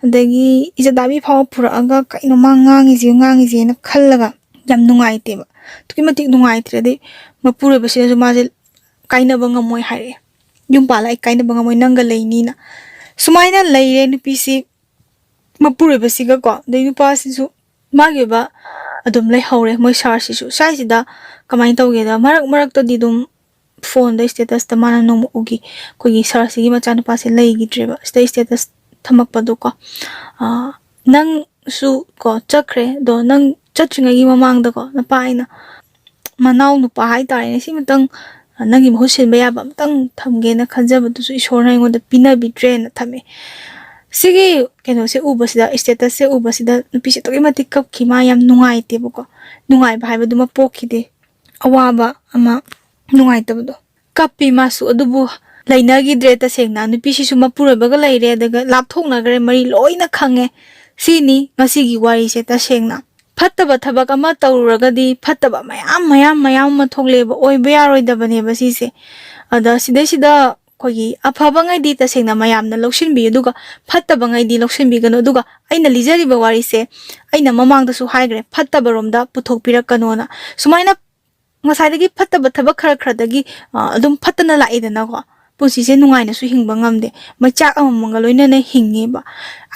ꯑꯗꯒꯤ ꯏꯖꯠ ꯗꯥꯕꯤ ꯐꯥꯎꯕ ꯄꯨꯔꯛꯑꯒ ꯀꯩꯅꯣ ꯃꯥ ꯉꯥꯡꯉꯤꯁꯦ, ꯉꯥꯡꯉꯤꯁꯦꯅ ꯈꯜꯂꯒ ꯌꯥꯝ ꯅꯨꯡꯉꯥꯏꯇꯦꯕ꯫ ꯑꯗꯨꯛꯀꯤ ꯃꯇꯤꯛ ꯅꯨꯡꯉꯥꯏꯇ꯭ꯔꯦ꯫ ꯑꯗꯩ ꯃꯄꯨꯔꯣꯏꯕꯁꯤꯅꯁꯨ ꯃꯥꯁꯦ ꯀꯥꯏꯅꯕ ꯉꯝꯃꯣꯏ ꯍꯥꯏꯔꯛꯑꯦ꯫ "ꯌꯨꯝ ꯄꯥꯜꯂ ꯑꯩ ꯀꯥꯏꯅꯕ ꯉꯝꯃꯣꯏ, ꯅꯪꯒ ꯂꯩꯅꯤꯅ"꯫ ꯁꯨꯃꯥꯏꯅ ꯂꯩꯔꯦ ꯅꯨꯄꯤꯁꯤ ꯃꯄꯨꯔꯣꯏꯕꯁꯤꯒꯀꯣ꯫ ꯑꯗꯩ ꯅꯨꯄꯥꯁꯤꯁꯨ ꯃꯥꯒꯤ ꯑꯣꯏꯕ ꯑꯗꯨꯝ ꯂꯩꯍꯧꯔꯦ ꯃꯣꯏ ꯁꯥꯔꯁꯤꯁꯨ꯫ ꯁ꯭ꯋꯥꯏꯁꯤꯗ ꯀꯃꯥꯏꯅ ꯇꯧꯒꯦꯗ, ꯃꯔꯛ ꯃꯔꯛꯇꯗꯤ ꯑꯗꯨꯝ ꯐꯣꯟꯗ statusꯇ ꯃꯥꯅ ꯅꯣꯡꯃ ꯎꯈꯤ, ꯑꯩꯈꯣꯏꯒꯤ ꯁꯥꯔꯁꯤꯒꯤ ꯃꯆꯥꯅꯨꯄꯥꯁꯦ ꯂꯩꯈꯤꯗ꯭ꯔꯦꯕ꯫ ꯁꯤꯗ status ꯊꯝꯃꯛꯄꯗꯣꯀꯣ, ꯑꯥ, "ꯅꯪꯁꯨ ꯀꯣ ꯆꯠꯈ꯭ꯔꯦ, ꯑꯗꯣ ꯅꯪ ꯆꯠꯇ꯭ꯔꯤꯉꯩꯒꯤ ꯃꯃꯥꯡꯗꯀꯣ ꯅꯄꯥ ꯑꯩꯅ ꯃꯅꯥꯎ ꯅꯨꯄꯥ ꯍꯥꯏꯇꯥꯔꯦꯅꯦ, ꯁꯤꯃꯇꯪ ꯅꯪꯒꯤ ꯃꯍꯨꯠ ꯁꯤꯟꯕ ꯌꯥꯕ ꯑꯝꯇꯪ ꯊꯝꯒꯦꯅ ꯈꯟꯖꯕꯗꯨꯁꯨ ꯏꯁꯣꯔꯅ ꯑꯩꯉꯣꯟꯗ ꯄꯤꯅꯕꯤꯗ꯭ꯔꯦꯅ" ꯊꯝꯃꯦ꯫ ꯁꯤꯒꯤ ꯀꯩꯅꯣꯁꯦ ꯎꯕꯁꯤꯗ, statusꯁꯦ ꯎꯕꯁꯤꯗ ꯅꯨꯄꯤꯁꯦ ꯑꯗꯨꯛꯀꯤ ꯃꯇꯤꯛ ꯀꯞꯈꯤ꯫ ꯃꯥ ꯌꯥꯝ ꯅꯨꯡꯉꯥꯏꯇꯦꯕꯀꯣ꯫ ꯅꯨꯡꯉꯥꯏꯕ ꯍꯥꯏꯕꯗꯨꯃ ꯄꯣꯛꯈꯤꯗꯦ꯫ ꯑꯋꯥꯕ ꯑꯃ, ꯅꯨꯡꯉꯥꯏꯇꯕꯗꯣ꯫ ꯀꯞꯄꯤ ꯃꯥꯁꯨ, ꯑꯗꯨꯕꯨ ꯂꯩꯅꯈꯤꯗ꯭ꯔꯦ ꯇꯁꯦꯡꯅ꯫ ꯅꯨꯄꯤꯁꯤꯁꯨ ꯃꯄꯨꯔꯣꯏꯕꯒ ꯂꯩꯔꯦ, ꯑꯗꯨꯒ ꯂꯥꯞꯊꯣꯛꯅꯈ꯭ꯔꯦ, ꯃꯔꯤ ꯂꯣꯏꯅ ꯈꯪꯉꯦ꯫ ꯁꯤꯅꯤ ꯉꯁꯤꯒꯤ ꯋꯥꯔꯤꯁꯦ ꯇꯁꯦꯡꯅ꯫ ꯐꯠꯇꯕ ꯊꯕꯛ ꯑꯃ ꯇꯧꯔꯨꯔꯒꯗꯤ ꯐꯠꯇꯕ ꯃꯌꯥꯝ, ꯃꯌꯥꯝ, ꯃꯌꯥꯝ ꯑꯃ ꯊꯣꯛꯂꯛꯑꯦꯕ, ꯑꯣꯏꯕ ꯌꯥꯔꯣꯏꯗꯕꯅꯦꯕ ꯁꯤꯁꯦ꯫ ꯑꯗ ꯁꯤꯗꯩꯁꯤꯗ ꯑꯩꯈꯣꯏꯒꯤ ꯑꯐꯕꯉꯩꯗꯤ ꯇꯁꯦꯡꯅ ꯃꯌꯥꯝꯅ ꯂꯧꯁꯤꯟꯕꯤꯌꯨ, ꯑꯗꯨꯒ ꯐꯠꯇꯕꯉꯩꯗꯤ ꯂꯧꯁꯤꯟꯕꯤꯒꯅꯨ꯫ ꯑꯗꯨꯒ ꯑꯩꯅ ꯂꯤꯖꯔꯤꯕ ꯋꯥꯔꯤꯁꯦ ꯑꯩꯅ ꯃꯃꯥꯡꯗꯁꯨ ꯍꯥꯏꯈ꯭ꯔꯦ, ꯐꯠꯇꯕꯔꯣꯝꯗ ꯄꯨꯊꯣꯛꯄꯤꯔꯛꯀꯅꯣꯅ꯫ ꯁꯨꯃꯥꯏꯅ ꯉꯁꯥꯏꯗꯒꯤ ꯐꯠꯇꯕ ꯊꯕꯛ ꯈꯔ ꯈꯔꯗꯒꯤ, ꯑ, ꯑꯗꯨꯝ ꯐꯠꯇꯅ ꯂꯥꯛꯏꯗꯅꯀꯣ꯫ ꯄꯨꯟꯁꯤꯁꯦ ꯅꯨꯡꯉꯥꯏꯅꯁꯨ ꯍꯤꯡꯕ ꯉꯝꯗꯦ, ꯃꯩꯆꯥꯛ ꯑꯃꯃꯝꯒ ꯂꯣꯏꯅꯅ ꯍꯤꯡꯉꯦꯕ꯫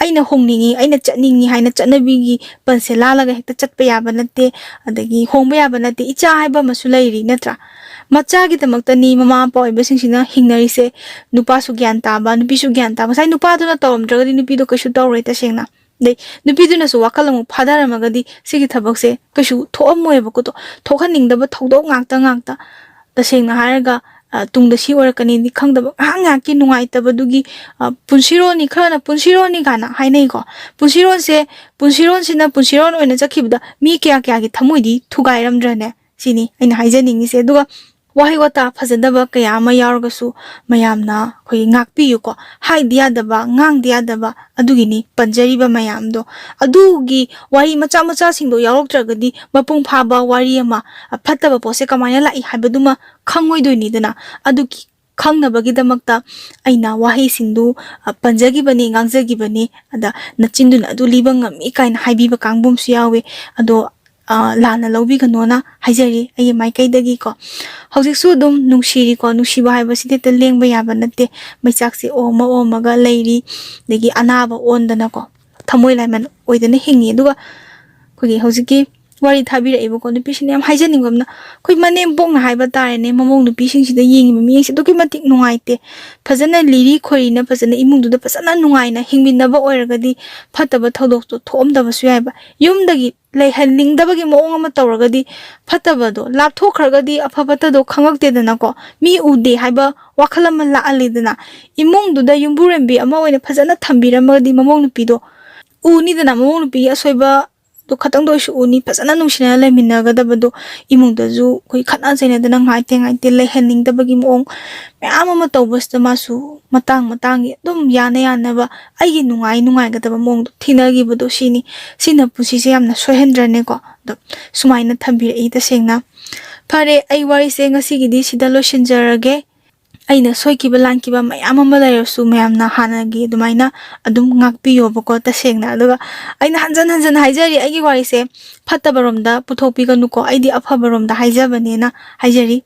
ꯑꯩꯅ ꯍꯣꯡꯅꯤꯡꯉꯤ, ꯑꯩꯅ ꯆꯠꯅꯤꯡꯉꯤ ꯍꯥꯏꯅ ꯆꯠꯅꯕꯤꯒꯤ ꯄꯟꯁꯦ ꯂꯥꯜꯂꯒ ꯍꯦꯛꯇ ꯆꯠꯄ ꯌꯥꯕ ꯅꯠꯇꯦ, ꯑꯗꯒꯤ ꯍꯣꯡꯕ ꯌꯥꯕ ꯅꯠꯇꯦ꯫ ꯏꯆꯥ ꯍꯥꯏꯕ ꯑꯃꯁꯨ ꯂꯩꯔꯤ, ꯅꯠꯇ꯭ꯔꯥ? ꯃꯆꯥꯒꯤꯗꯃꯛꯇꯅꯤ ꯃꯃꯥ ꯃꯄꯥ ꯑꯣꯏꯕꯁꯤꯡꯁꯤꯅ ꯍꯤꯡꯅꯔꯤꯁꯦ꯫ ꯅꯨꯄꯥꯁꯨ ꯒ꯭ꯌꯥꯟ ꯇꯥꯕ, ꯅꯨꯄꯤꯁꯨ ꯒ꯭ꯌꯥꯟ ꯇꯥꯕ꯫ ꯉꯁꯥꯏ ꯅꯨꯄꯥꯗꯨꯅ ꯇꯧꯔꯝꯗ꯭ꯔꯒꯗꯤ ꯅꯨꯄꯤꯗꯣ ꯀꯩꯁꯨ ꯇꯧꯔꯣꯏ ꯇꯁꯦꯡꯅ꯫ ꯑꯗꯩ ꯅꯨꯄꯤꯗꯨꯅꯁꯨ ꯋꯥꯈꯜ ꯑꯃꯨꯛ ꯐꯥꯊꯔꯝꯃꯒꯗꯤ ꯁꯤꯒꯤ ꯊꯕꯛꯁꯦ ꯀꯩꯁꯨ ꯊꯣꯛꯑꯝꯃꯣꯏꯕꯀꯣ꯫ ꯊꯣꯛꯍꯟꯅꯤꯡꯗꯕ ꯊꯧꯗꯣꯛ ꯉꯥꯛꯇ ꯉꯥꯛꯇ꯫ ꯇꯁꯦꯡꯅ ꯍꯥꯏꯔꯒ, ꯑ, ꯇꯨꯡꯗ ꯁꯤ ꯑꯣꯏꯔꯛꯀꯅꯤꯗꯤ ꯈꯪꯗꯕ, ꯉꯥꯏꯍꯥꯛ ꯉꯥꯏꯍꯥꯛꯀꯤ ꯅꯨꯡꯉꯥꯏꯇꯕꯗꯨꯒꯤ, ꯑ, ꯄꯨꯟꯁꯤꯔꯣꯟꯅꯤ, ꯈꯔꯅ ꯄꯨꯟꯁꯤꯔꯣꯟꯅꯤ ꯀꯥꯏꯅ ꯍꯥꯏꯅꯩꯀꯣ꯫ ꯄꯨꯟꯁꯤꯔꯣꯟꯁꯦ, ꯄꯨꯟꯁꯤꯔꯣꯟꯁꯤꯅ ꯄꯨꯟꯁꯤꯔꯣꯟ ꯑꯣꯏꯅ ꯆꯠꯈꯤꯕꯗ ꯃꯤ ꯀꯌꯥ ꯀꯌꯥꯒꯤ ꯊꯃꯣꯏꯗꯤ ꯊꯨꯒꯥꯏꯔꯝꯗ꯭ꯔꯅꯦ? ꯁꯤꯅꯤ ꯑꯩꯅ ꯍꯥꯏꯖꯅꯤꯡꯉꯤꯁꯦ꯫ ꯑꯗꯨꯒ ꯋꯥꯍꯩ ꯋꯥꯇꯥ ꯐꯖꯗꯕ ꯀꯌꯥ ꯑꯃ ꯌꯥꯎꯔꯒꯁꯨ ꯃꯌꯥꯝꯅ ꯑꯩꯈꯣꯏꯒꯤ ꯉꯥꯛꯄꯤꯌꯨꯀꯣ꯫ ꯍꯥꯏꯗꯤ ꯌꯥꯗꯕ, ꯉꯥꯡꯗꯤ ꯌꯥꯗꯕ, ꯑꯗꯨꯒꯤꯅꯤ ꯄꯟꯖꯔꯤꯕ ꯃꯌꯥꯝꯗꯣ꯫ ꯑꯗꯨꯒꯤ ꯋꯥꯔꯤ ꯃꯆꯥ ꯃꯆꯥꯁꯤꯡꯗꯣ ꯌꯥꯎꯔꯛꯇ꯭ꯔꯒꯗꯤ ꯃꯄꯨꯡ ꯐꯥꯕ ꯋꯥꯔꯤ ꯑꯃ, ꯑ, ꯐꯠꯇꯕ ꯄꯣꯠꯁꯦ ꯀꯃꯥꯏꯅ ꯂꯥꯛꯏ ꯍꯥꯏꯕꯗꯨꯃ ꯈꯪꯉꯣꯏꯗꯣꯏꯅꯤꯗꯅ꯫ ꯑꯗꯨꯒꯤ ꯈꯪꯅꯕꯒꯤꯗꯃꯛꯇ ꯑꯩꯅ ꯋꯥꯍꯩꯁꯤꯡꯗꯨ, ꯑ, ꯄꯟꯖꯈꯤꯕꯅꯤ, ꯉꯥꯡꯖꯈꯤꯕꯅꯤ꯫ ꯑꯗ ꯅꯆꯤꯟꯗꯨꯅ ꯑꯗꯨ ꯂꯤꯕ ꯉꯝꯃꯤ ꯀꯥꯏꯅ ꯍꯥꯏꯕꯤꯕ ꯀꯥꯡꯕꯨ ꯑꯃꯁꯨ ꯌꯥꯎꯋꯤ꯫ ꯑꯗꯣ, ꯑ, ꯂꯥꯟꯅ ꯂꯧꯕꯤꯒꯅꯣꯅ ꯍꯥꯏꯖꯔꯤ ꯑꯩꯒꯤ ꯃꯥꯏꯀꯩꯗꯒꯤꯀꯣ꯫ ꯍꯧꯖꯤꯛꯁꯨ ꯑꯗꯨꯝ ꯅꯨꯡꯁꯤꯔꯤꯀꯣ, ꯅꯨꯡꯁꯤꯕ ꯍꯥꯏꯕꯁꯤꯗꯤ ꯍꯦꯛꯇ ꯂꯦꯡꯕ ꯌꯥꯕ ꯅꯠꯇꯦ꯫ ꯃꯩꯆꯥꯛꯁꯦ ꯑꯣꯝꯃ ꯑꯣꯝꯃꯒ ꯂꯩꯔꯤ, ꯑꯗꯒꯤ ꯑꯅꯥꯕ ꯑꯣꯟꯗꯅꯀꯣ, ꯊꯃꯣꯏ ꯂꯥꯏꯃꯟ ꯑꯣꯏꯗꯅ ꯍꯤꯡꯉꯤ꯫ ꯑꯗꯨꯒ ꯑꯩꯈꯣꯏꯒꯤ ꯍꯧꯖꯤꯛꯀꯤ ꯋꯥꯔꯤ ꯊꯥꯕꯤꯔꯛꯏꯕꯀꯣ ꯅꯨꯄꯤꯁꯤꯅ ꯌꯥꯝ ꯍꯥꯏꯖꯅꯤꯡꯕ ꯑꯃꯅ, ꯑꯩꯈꯣꯏ ꯃꯅꯦꯝꯕꯣꯛꯅ ꯍꯥꯏꯕ ꯇꯥꯔꯦꯅꯦ, ꯃꯃꯧ ꯅꯨꯄꯤꯁꯤꯡꯁꯤꯗ ꯌꯦꯡꯉꯤꯕ ꯃꯤꯠꯌꯦꯡꯁꯦ ꯑꯗꯨꯛꯀꯤ ꯃꯇꯤꯛ ꯅꯨꯡꯉꯥꯏꯇꯦ꯫ ꯐꯖꯅ ꯂꯤꯔꯤ ꯈꯣꯏꯔꯤꯅ ꯐꯖꯅ ꯏꯃꯨꯡꯗꯨꯗ ꯐꯖꯅ ꯅꯨꯡꯉꯥꯏꯅ ꯍꯤꯡꯃꯤꯟꯅꯕ ꯑꯣꯏꯔꯒꯗꯤ ꯐꯠꯇꯕ ꯊꯧꯗꯣꯛꯇꯣ ꯊꯣꯛꯑꯝꯗꯕꯁꯨ ꯌꯥꯏꯕ꯫ ꯌꯨꯝꯗꯒꯤ ꯂꯩꯍꯟꯅꯤꯡꯗꯕꯒꯤ ꯃꯑꯣꯡ ꯑꯃ ꯇꯧꯔꯒꯗꯤ ꯐꯠꯇꯕꯗꯣ ꯂꯥꯞꯊꯣꯛꯈ꯭ꯔꯒꯗꯤ ꯑꯐ ꯐꯠꯇꯗꯣ ꯈꯪꯉꯛꯇꯦꯗꯅꯀꯣ꯫ ꯃꯤ ꯎꯗꯦ ꯍꯥꯏꯕ ꯋꯥꯈꯜ ꯑꯃ ꯂꯥꯛꯍꯜꯂꯤꯗꯅ꯫ ꯏꯃꯨꯡꯗꯨꯗ ꯌꯨꯝꯕꯨꯔꯦꯝꯕꯤ ꯑꯃ ꯑꯣꯏꯅ ꯐꯖꯅ ꯊꯝꯕꯤꯔꯝꯃꯒꯗꯤ ꯃꯃꯧ ꯅꯨꯄꯤꯗꯣ ꯎꯅꯤꯗꯅ, ꯃꯃꯧ ꯅꯨꯄꯤꯒꯤ ꯑꯁꯣꯏꯕꯗꯣ ꯈꯇꯪꯗ ꯑꯣꯏꯁꯨ ꯎꯅꯤ꯫ ꯐꯖꯅ ꯅꯨꯡꯁꯤꯅꯅ ꯂꯩꯃꯤꯟꯅꯒꯗꯕꯗꯣ ꯏꯃꯨꯡꯗꯁꯨ ꯑꯩꯈꯣꯏ ꯈꯠꯅ ꯆꯩꯅꯗꯅ ꯉꯥꯏꯇꯦ ꯉꯥꯏꯇꯦ ꯂꯩꯍꯟꯅꯤꯡꯗꯕꯒꯤ ꯃꯑꯣꯡ ꯃꯌꯥꯝ ꯑꯃ ꯇꯧꯕꯁꯤꯗ ꯃꯥꯁꯨ ꯃꯇꯥꯡ ꯃꯇꯥꯡꯒꯤ ꯑꯗꯨꯝ ꯌꯥꯅ ꯌꯥꯅꯕ ꯑꯩꯒꯤ ꯅꯨꯡꯉꯥꯏ ꯅꯨꯡꯉꯥꯏꯒꯗꯕ ꯃꯑꯣꯡꯗꯣ ꯊꯤꯅꯈꯤꯕꯗꯣ ꯁꯤꯅꯤ꯫ ꯁꯤꯅ ꯄꯨꯟꯁꯤꯁꯦ ꯌꯥꯝꯅ ꯁꯣꯏꯍꯟꯗ꯭ꯔꯅꯦꯀꯣ? ꯑꯗꯣ ꯁꯨꯃꯥꯏꯅ ꯊꯝꯕꯤꯔꯛꯏ ꯇꯁꯦꯡꯅ꯫ ꯐꯔꯦ, ꯑꯩ ꯋꯥꯔꯤꯁꯦ ꯉꯁꯤꯒꯤꯗꯤ ꯁꯤꯗ ꯂꯣꯏꯁꯤꯟꯖꯔꯒꯦ꯫ ꯑꯩꯅ ꯁꯣꯏꯈꯤꯕ ꯂꯥꯟꯈꯤꯕ ꯃꯌꯥꯝ ꯑꯃ ꯂꯩꯔꯁꯨ ꯃꯌꯥꯝꯅ ꯍꯥꯟꯅꯒꯤ ꯑꯗꯨꯃꯥꯏꯅ ꯑꯗꯨꯝ ꯉꯥꯛꯄꯤꯌꯣꯕꯀꯣ꯫ ꯇꯁꯦꯡꯅ, ꯑꯗꯨꯒ ꯑꯩꯅ ꯍꯟꯖꯟ ꯍꯟꯖꯟ ꯍꯥꯏꯖꯔꯤ, ꯑꯩꯒꯤ ꯋꯥꯔꯤꯁꯦ ꯐꯠꯇꯕꯔꯣꯝꯗ ꯄꯨꯊꯣꯛꯄꯤꯒꯅꯨꯀꯣ꯫ ꯑꯩꯗꯤ ꯑꯐꯕꯔꯣꯝꯗ ꯍꯥꯏꯖꯕꯅꯦꯅ ꯍꯥꯏꯖꯔꯤ꯫